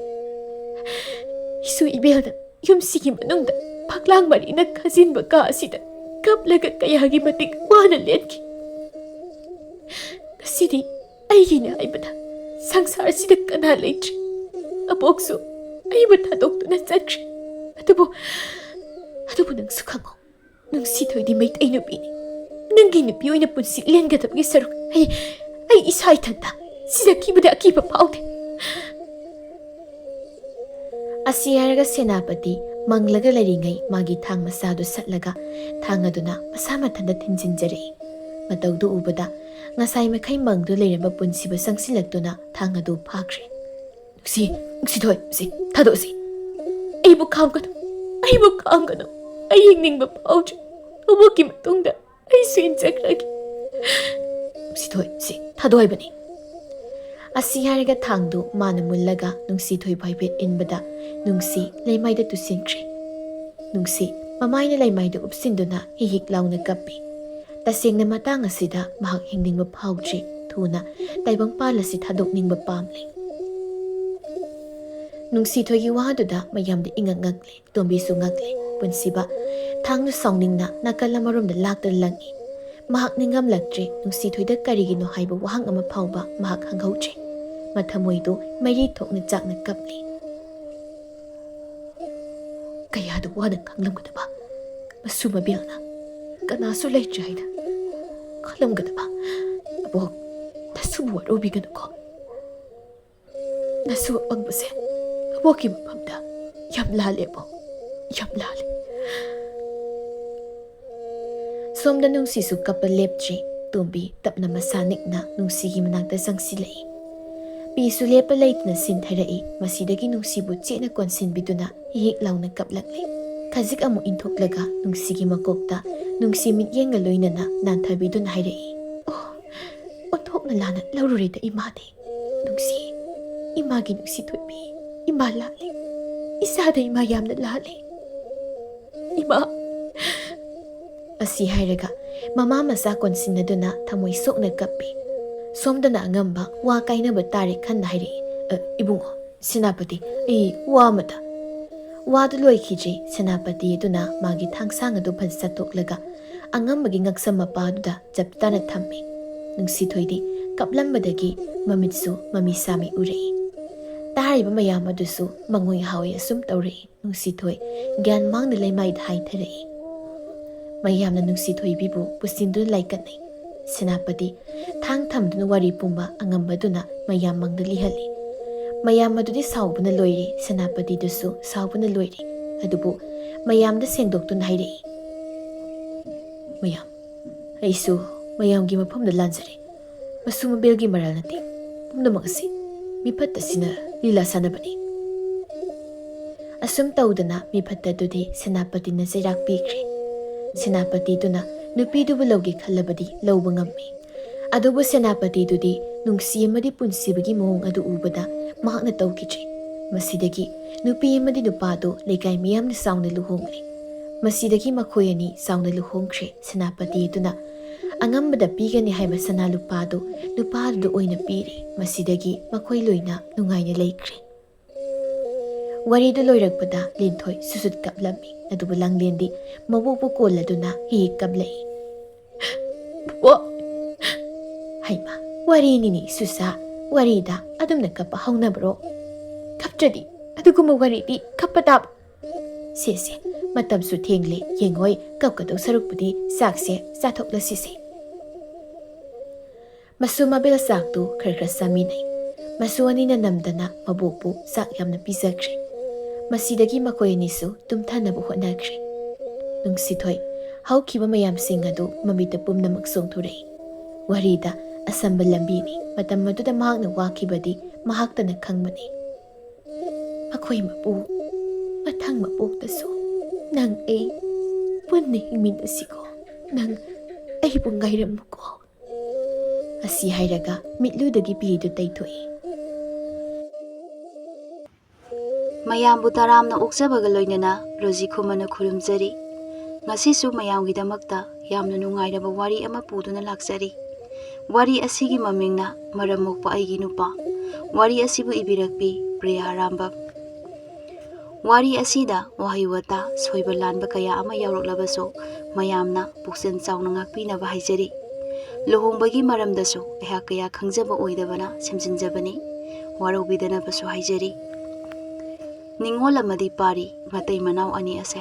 ꯏꯁꯨ ꯏꯕꯦꯜꯅ ꯌꯨꯝꯁꯤꯒꯤ ꯃꯅꯨꯡꯗ ꯐꯛꯂꯥꯡ ꯃꯔꯤꯅ ꯈꯥꯖꯤꯟꯕ ꯀꯥ ꯑꯁꯤꯗ ꯀꯞꯂꯒ ꯀꯌꯥꯒꯤ ꯃꯇꯤꯛ ꯋꯥꯅ ꯂꯦꯟꯈꯤ꯫ ꯉꯁꯤꯗꯤ ꯑꯩꯒꯤꯅꯦ ꯍꯥꯏꯕꯗ ꯁꯪꯁꯥꯔꯁꯤꯗ ꯀꯅꯥ ꯂꯩꯇ꯭ꯔꯤ꯫ ꯑꯕꯣꯛꯁꯨ ꯑꯩꯕꯨ ꯊꯥꯗꯣꯛꯇꯨꯅ ꯆꯠꯈ꯭ꯔꯦ꯫ ꯑꯗꯨꯕꯨ, ꯑꯗꯨꯕꯨ ꯅꯪꯁꯨ ꯈꯪꯉꯨ, ꯅꯨꯡꯁꯤꯊꯣꯏꯗꯤ ꯃꯩꯇꯩ ꯅꯨꯄꯤꯅꯤ꯫ ꯅꯪꯒꯤ ꯅꯨꯄꯤ ꯑꯣꯏꯅ ꯄꯨꯟꯁꯤ ꯂꯦꯟꯒꯗꯕꯒꯤ ꯁꯔꯨꯛ ꯑꯩ, ꯑꯩ ꯏꯁꯥ ꯏꯊꯟꯇ ꯁꯤꯖꯈꯤꯕꯗ ꯑꯀꯤꯕ ꯐꯥꯎꯗꯦ꯫ ꯑꯁꯤ ꯍꯥꯏꯔꯒ ꯁꯦꯅꯥꯄꯇꯤ ꯃꯪꯂꯒ ꯂꯩꯔꯤꯉꯩ ꯃꯥꯒꯤ ꯊꯥꯡ ꯃꯆꯥꯗꯨ ꯁꯠꯂꯒ ꯊꯥꯡ ꯑꯗꯨꯅ ꯃꯁꯥ ꯃꯊꯟꯇ ꯊꯤꯟꯖꯤꯟꯖꯔꯛꯏ꯫ ꯃꯇꯧꯗꯨ ꯎꯕꯗ ꯉꯁꯥꯏ ꯃꯈꯩ ꯃꯪꯗꯨ ꯂꯩꯔꯝꯕ ꯄꯨꯟꯁꯤꯕꯨ ꯆꯪꯁꯤꯜꯂꯛꯇꯨꯅ ꯊꯥꯡ ꯑꯗꯨ ꯐꯥꯈ꯭ꯔꯦ꯫ ꯅꯨꯡꯁꯤ, ꯅꯨꯡꯁꯤꯊꯣꯏ, ꯁꯤ ꯊꯥꯗꯣꯛꯑꯁꯤ꯫ ꯑꯩꯕꯨ ꯈꯥꯝꯒꯅꯨ, ꯑꯩꯕꯨ ꯈꯥꯝꯒꯅꯨ꯫ ꯑꯩ ꯍꯤꯡꯅꯤꯡꯕ ꯐꯥꯎꯗ꯭ꯔꯦ꯫ ꯑꯕꯣꯛꯀꯤ ꯃꯇꯨꯡꯗ ꯑꯩꯁꯨ ꯏꯟꯖꯈ꯭ꯔꯒꯦ꯫ ꯅꯨꯡꯁꯤꯊꯣꯏ, ꯁꯤ ꯊꯥꯗꯣꯛ ꯍꯥꯏꯕꯅꯤ꯫ ꯑꯁꯤ ꯍꯥꯏꯔꯒ ꯊꯥꯡꯗꯨ ꯃꯥꯅ ꯃꯨꯜꯂꯒ ꯅꯨꯡꯁꯤꯊꯣꯏꯕꯨ ꯍꯥꯏꯐꯦꯠ ꯏꯟꯕꯗ ꯅꯨꯡꯁꯤ ꯂꯩꯃꯥꯏꯗ ꯇꯨꯁꯤꯟꯈ꯭ꯔꯦ꯫ ꯅꯨꯡꯁꯤ ꯃꯃꯥꯏꯅ ꯂꯩꯃꯥꯏꯗ ꯎꯞꯁꯤꯟꯗꯨꯅ ꯍꯤꯛ ꯍꯤꯛ ꯂꯥꯎꯅ ꯀꯞꯄꯤ꯫ ꯇꯁꯦꯡꯅ ꯃꯇꯥꯡ ꯑꯁꯤꯗ ꯃꯍꯥꯛ ꯍꯤꯡꯅꯤꯡꯕ ꯐꯥꯎꯗ꯭ꯔꯤ꯫ ꯊꯨꯅ ꯇꯥꯏꯕꯪꯄꯥꯜ ꯑꯁꯤ ꯊꯥꯗꯣꯛꯅꯤꯡꯕ ꯄꯥꯝꯂꯤ꯫ ꯅꯨꯡꯁꯤꯊꯣꯏꯒꯤ ꯋꯥꯗꯨꯗ ꯃꯌꯥꯝꯗ ꯏꯉꯛ ꯉꯛꯂꯦ꯫ ꯇꯣꯝꯕꯤꯁꯨ ꯉꯛꯂꯦ꯫ ꯄꯨꯟꯁꯤꯕ ꯊꯥꯡꯅ ꯁꯥꯎꯅꯤꯡꯅ ꯅꯥꯀꯜ ꯑꯃꯔꯣꯝꯗ ꯂꯥꯛꯇꯨꯅ ꯂꯪꯏ꯫ ꯃꯍꯥꯛ ꯅꯤꯡꯉꯝꯂꯛꯇ꯭ꯔꯦ꯫ ꯅꯨꯡꯁꯤꯊꯣꯏꯗ ꯀꯔꯤꯒꯤꯅꯣ ꯍꯥꯏꯕ ꯋꯥꯍꯪ ꯑꯃ ꯐꯥꯎꯕ ꯃꯍꯥꯛ ꯈꯪꯍꯧꯗ꯭ꯔꯦ꯫ ꯃꯊꯃꯣꯏꯗꯨ ꯃꯩꯔꯤ ꯊꯣꯛꯅ ꯆꯥꯛꯅ ꯀꯞꯂꯤ꯫ ꯀꯌꯥꯗ ꯋꯥꯅ ꯈꯥꯡꯂꯝꯒꯗꯕ ꯃꯁꯨ ꯃꯕꯦꯜꯅ ꯀꯅꯥꯁꯨ ꯂꯩꯇ꯭ꯔꯦ ꯍꯥꯏꯅ ꯈꯜꯂꯝꯒꯗꯕ꯫ ꯑꯕꯣꯛ, ꯅꯁꯨꯕꯨ ꯋꯥꯔꯧꯕꯤꯒꯅꯨꯀꯣ꯫ ꯅꯁꯨ ꯑꯄꯪꯕꯁꯦ ꯑꯕꯣꯛꯀꯤ ꯃꯐꯝꯗ ꯌꯥꯝ ꯂꯥꯜꯂꯦ ꯑꯕꯣꯛ, ꯌꯥꯝ ꯂꯥꯜꯂꯦ꯫ ꯁꯣꯝꯗ ꯅꯨꯡꯁꯤꯁꯨ ꯀꯞꯄ ꯂꯦꯞꯇ꯭ꯔꯤ꯫ ꯇꯣꯝꯕꯤ ꯇꯞꯅ ꯃꯁꯥ ꯅꯤꯛꯅ ꯅꯨꯡꯁꯤꯒꯤ ꯃꯅꯥꯛꯇ ꯆꯪꯁꯤꯜꯂꯛꯏ꯫ ꯄꯤꯁꯨ ꯂꯦꯞꯄ ꯂꯩꯇꯅ ꯁꯤꯟꯊꯔꯛꯏ꯫ ꯃꯁꯤꯗꯒꯤ ꯅꯨꯡꯁꯤꯕꯨ ꯆꯦꯠꯅ ꯀꯣꯟꯁꯤꯟꯕꯤꯗꯨꯅ ꯍꯤꯛ ꯍꯤꯛ ꯂꯥꯎꯅ ꯀꯞꯂꯛꯂꯦ꯫ ꯈꯖꯤꯛ ꯑꯃꯨꯛ ꯏꯟꯊꯣꯛꯂꯒ ꯅꯨꯡꯁꯤꯒꯤ ꯃꯀꯣꯛꯇ ꯅꯨꯡꯁꯤ ꯃꯤꯠꯌꯦꯡꯒ ꯂꯣꯏꯅꯅ ꯅꯥꯟꯊꯕꯤꯗꯨꯅ ꯍꯥꯏꯔꯛꯏ, "ꯑꯣ, ꯑꯣꯟꯊꯣꯛꯅ ꯂꯥꯟꯅ ꯂꯧꯔꯨꯔꯦꯗ ꯏꯃꯥꯗꯤ꯫ ꯅꯨꯡꯁꯤ, ꯏꯃꯥꯒꯤ ꯅꯨꯡꯁꯤ ꯊꯣꯏꯕꯤ, ꯏꯃꯥ ꯂꯥꯜꯂꯦ꯫ ꯏꯆꯥꯗ ꯏꯃꯥ ꯌꯥꯝꯅ ꯂꯥꯜꯂꯦ꯫ ꯏꯃꯥ!" ꯑꯁꯤ ꯍꯥꯏꯔꯒ ꯃꯃꯥ ꯃꯆꯥ ꯀꯣꯟꯁꯤꯟꯅꯗꯨꯅ ꯊꯃꯣꯏ ꯁꯣꯛꯅ ꯀꯞꯄꯤ꯫ ꯁꯣꯝꯗꯅ ꯑꯉꯝꯕ ꯋꯥ ꯀꯥꯏꯅꯕ ꯇꯥꯔꯦ ꯈꯟꯅ ꯍꯥꯏꯔꯛꯏ, "ꯑ, ꯏꯕꯨꯡꯉꯣ, ꯁꯦꯅꯥꯄꯇꯤ, ꯑꯩ ꯋꯥ ꯑꯃꯇ"꯫ ꯋꯥꯗꯨ ꯂꯣꯏꯈꯤꯗ꯭ꯔꯤ꯫ ꯁꯦꯅꯥꯄꯇꯤ ꯑꯗꯨꯅ ꯃꯥꯒꯤ ꯊꯥꯡꯁꯥꯡ ꯑꯗꯨ ꯐꯠ ꯆꯠꯇꯣꯛꯂꯒ ꯑꯉꯝꯕꯒꯤ ꯉꯛꯁꯝ ꯃꯄꯥꯗꯨꯗ ꯆꯞ ꯇꯥꯅ ꯊꯝꯃꯤ꯫ ꯅꯨꯡꯁꯤꯊꯣꯏꯗꯤ ꯀꯞꯂꯝꯕꯗꯒꯤ ꯃꯃꯤꯠꯁꯨ ꯃꯃꯤ ꯁꯥꯃꯤ ꯎꯔꯛꯏ꯫ ꯇꯥꯔꯤꯕ ꯃꯌꯥꯝ ꯑꯗꯨꯁꯨ ꯃꯉꯣꯏ ꯍꯥꯎꯏ ꯑꯁꯨꯝ ꯇꯧꯔꯛꯏ꯫ ꯅꯨꯡꯁꯤꯊꯣꯏ ꯒ꯭ꯌꯥꯟ ꯃꯥꯡꯅ ꯂꯩꯃꯥꯏꯗ ꯍꯥꯏꯊꯔꯛꯏ꯫ ꯃꯌꯥꯝꯅ ꯅꯨꯡꯁꯤꯊꯣꯏꯕꯤꯕꯨ ꯄꯨꯁꯤꯟꯗꯨꯅ ꯂꯥꯏꯀꯠꯅꯩ꯫ ꯁꯦꯅꯥꯄꯇꯤ ꯊꯥꯡ ꯊꯝꯗꯨꯅ ꯋꯥꯔꯤ ꯄꯨꯝꯕ ꯑꯉꯝꯕꯗꯨꯅ ꯃꯌꯥꯝ ꯃꯥꯡꯗ ꯂꯤꯍꯜꯂꯤ꯫ ꯃꯌꯥꯝ ꯑꯗꯨꯗꯤ ꯁꯥꯎꯕꯅ ꯂꯣꯏꯔꯤ, ꯁꯦꯅꯥꯄꯇꯤꯗꯨꯁꯨ ꯁꯥꯎꯕꯅ ꯂꯣꯏꯔꯤ꯫ ꯑꯗꯨꯕꯨ ꯃꯌꯥꯝꯗ ꯁꯦꯡꯗꯣꯛꯇꯨꯅ ꯍꯥꯏꯔꯛꯏ, "ꯃꯌꯥꯝ, ꯑꯩꯁꯨ ꯃꯌꯥꯝꯒꯤ ꯃꯐꯝꯗ ꯂꯥꯟꯖꯔꯦ꯫ ꯃꯁꯨ ꯃꯕꯦꯜꯒꯤ ꯃꯔꯥꯜ ꯅꯠꯇꯦ꯫ ꯄꯨꯝꯅꯃꯛ ꯑꯁꯤ ꯃꯤꯐꯠꯇꯁꯤꯅ ꯂꯤꯂꯥ ꯁꯥꯟꯅꯕꯅꯤ"꯫ ꯑꯁꯨꯝ ꯇꯧꯗꯅ ꯃꯤꯐꯠꯇꯗꯨꯗꯤ ꯁꯦꯅꯥꯄꯇꯤꯅ ꯆꯩꯔꯥꯛ ꯄꯤꯈ꯭ꯔꯦ꯫ ꯁꯦꯅꯥꯄꯇꯤꯗꯨꯅ ꯅꯨꯄꯤꯗꯨꯕꯨ ꯂꯧꯒꯦ ꯈꯜꯂꯕꯗꯤ ꯂꯧꯕ ꯉꯝꯃꯤ꯫ ꯑꯗꯨꯕꯨ ꯁꯦꯅꯥꯄꯇꯤꯗꯨꯗꯤ ꯅꯨꯡꯁꯤ ꯑꯃꯗꯤ ꯄꯨꯟꯁꯤꯕꯒꯤ ꯃꯑꯣꯡ ꯑꯗꯨ ꯎꯕꯗ ꯃꯍꯥꯛꯅ ꯇꯧꯈꯤꯗ꯭ꯔꯦ꯫ ꯃꯁꯤꯗꯒꯤ ꯅꯨꯄꯤ ꯑꯃꯗꯤ ꯅꯨꯄꯥꯗꯨ ꯂꯩꯀꯥꯏ ꯃꯤꯌꯥꯝꯅ ꯆꯥꯎꯅ ꯂꯨꯍꯣꯡꯂꯦ꯫ ꯃꯁꯤꯗꯒꯤ ꯃꯈꯣꯏ ꯑꯅꯤ ꯆꯥꯎꯅ ꯂꯨꯍꯣꯡꯈ꯭ꯔꯦ꯫ ꯁꯦꯅꯥꯄꯇꯤ ꯑꯗꯨꯅ ꯑꯉꯝꯕꯗ ꯄꯤꯒꯅꯤ ꯍꯥꯏꯕ ꯁꯅꯥ ꯂꯨꯄꯥꯗꯨ ꯅꯨꯄꯥꯗꯨꯗ ꯑꯣꯏꯅ ꯄꯤꯔꯦ꯫ ꯃꯁꯤꯗꯒꯤ ꯃꯈꯣꯏ ꯂꯣꯏꯅ ꯅꯨꯡꯉꯥꯏꯅ ꯂꯩꯈ꯭ꯔꯦ꯫ ꯋꯥꯔꯤꯗꯨ ꯂꯣꯏꯔꯛꯄꯗ ꯂꯤꯟꯊꯣꯏ ꯁꯨꯁꯨꯠ ꯀꯞꯂꯝꯃꯤ꯫ ꯑꯗꯨꯕꯨ ꯂꯥꯡꯂꯦꯟꯗꯤ ꯃꯕꯣꯛꯄꯨ ꯀꯣꯜꯂꯗꯨꯅ ꯍꯤ ꯀꯞꯂꯛꯏ꯫ "ꯄꯨꯄꯨ!" "ꯍꯩꯃꯥ, ꯋꯥꯔꯤꯅꯤꯅꯦ ꯁꯨꯁꯥ, ꯋꯥꯔꯤꯗ ꯑꯗꯨꯝꯅ ꯀꯞꯄ ꯍꯧꯅꯕ꯭ꯔꯣ? ꯀꯞꯇ꯭ꯔꯗꯤ ꯑꯗꯨꯒꯨꯝꯕ ꯋꯥꯔꯤꯗꯤ ꯀꯞꯄ ꯇꯥꯕ꯫ ꯁꯦ ꯁꯦ, ꯃꯇꯝꯁꯨ ꯊꯦꯡꯂꯦ, ꯌꯦꯡꯉꯣꯏ, ꯀꯞꯀꯗꯧ ꯁꯔꯨꯛꯄꯨꯗꯤ ꯆꯥꯛꯁꯦ ꯆꯥꯊꯣꯛꯂꯁꯤꯁꯦ꯫" ꯃꯁꯨ ꯃꯕꯦꯜ ꯆꯥꯛꯇꯨ ꯈꯔ ꯈꯔ ꯆꯥꯃꯤꯟꯅꯩ꯫ ꯃꯁꯨ ꯑꯅꯤꯅ ꯅꯝꯗꯅ ꯃꯕꯣꯛꯄꯨ ꯆꯥꯛ ꯌꯥꯝꯅ ꯄꯤꯖꯈ꯭ꯔꯦ꯫ ꯃꯁꯤꯗꯒꯤ ꯃꯈꯣꯏ ꯑꯅꯤꯁꯨ ꯇꯨꯝꯊꯅꯕ ꯍꯣꯠꯅꯈ꯭ꯔꯦ꯫ ꯅꯨꯡꯁꯤꯊꯣꯏ ꯍꯧꯈꯤꯕ ꯃꯌꯥꯝꯁꯤꯡ ꯑꯗꯨ ꯃꯃꯤꯠꯇ ꯄꯨꯝꯅꯃꯛ ꯆꯣꯡꯊꯣꯔꯛꯏ꯫ ꯋꯥꯔꯤꯗ ꯑꯁꯝꯕ ꯂꯝꯕꯤꯅꯤ꯫ ꯃꯇꯝ ꯑꯗꯨꯗ ꯃꯍꯥꯛꯅ ꯋꯥꯈꯤꯕꯗꯤ ꯃꯍꯥꯛꯇꯅ ꯈꯪꯕꯅꯤ꯫ "ꯑꯩꯈꯣꯏ ꯃꯄꯨ, ꯃꯊꯪ ꯃꯄꯣꯛꯇꯁꯨ ꯅꯪ ꯑꯩ ꯄꯨꯟꯅ ꯍꯤꯡꯃꯤꯟꯅꯁꯤꯀꯣ꯫ ꯅꯪ ꯑꯩꯕꯨ ꯉꯥꯏꯔꯝꯃꯨꯀꯣ꯫" ꯑꯁꯤ ꯍꯥꯏꯔꯒ ꯃꯤꯠꯂꯨꯗꯒꯤ ꯄꯤꯗꯨ ꯇꯩꯊꯣꯛꯏ꯫ ꯃꯌꯥꯝꯕꯨ ꯇꯔꯥꯝꯅ ꯑꯣꯛꯆꯕꯒ ꯂꯣꯏꯅꯅ ꯔꯣꯖꯤ ꯈꯨꯃꯟꯅ ꯈꯨꯔꯨꯝꯖꯔꯤ꯫ ꯉꯁꯤꯁꯨ ꯃꯌꯥꯝꯒꯤꯗꯃꯛꯇ ꯌꯥꯝꯅ ꯅꯨꯡꯉꯥꯏꯔꯕ ꯋꯥꯔꯤ ꯑꯃ ꯄꯨꯗꯨꯅ ꯂꯥꯛꯆꯔꯤ꯫ ꯋꯥꯔꯤ ꯑꯁꯤꯒꯤ ꯃꯃꯤꯡꯅ ꯃꯔꯝ ꯃꯣꯛꯄ ꯑꯩꯒꯤ ꯅꯨꯄꯥ꯫ ꯋꯥꯔꯤ ꯑꯁꯤꯕꯨ ꯏꯕꯤꯔꯛꯄꯤ ꯄ꯭ꯔꯤꯌꯥ ꯑꯔꯥꯝꯕꯝ꯫ ꯋꯥꯔꯤ ꯑꯁꯤꯗ ꯋꯥꯍꯩ ꯋꯥꯇꯥ, ꯁꯣꯏꯕ ꯂꯥꯟꯕ ꯀꯌꯥ ꯑꯃ ꯌꯥꯎꯔꯛꯂꯕꯁꯨ, ꯃꯌꯥꯝꯅ ꯄꯨꯛꯆꯦꯜ ꯆꯥꯎꯅ ꯉꯥꯛꯄꯤꯅꯕ ꯍꯥꯏꯖꯔꯤ꯫ ꯂꯨꯍꯣꯡꯕꯒꯤ ꯃꯔꯝꯗꯁꯨ ꯑꯩꯍꯥꯛ ꯀꯌꯥ ꯈꯪꯖꯕ ꯑꯣꯏꯗꯕꯅ ꯁꯦꯝꯖꯤꯟꯖꯕꯅꯤ꯫ ꯋꯥꯔꯧꯕꯤꯗꯅꯕꯁꯨ ꯍꯥꯏꯖꯔꯤ꯫ ꯅꯤꯉꯣꯜ ꯑꯃꯗꯤ ꯄꯥꯔꯤ, ꯃꯇꯩ ꯃꯅꯥꯎ ꯑꯅꯤ ꯑꯁꯦ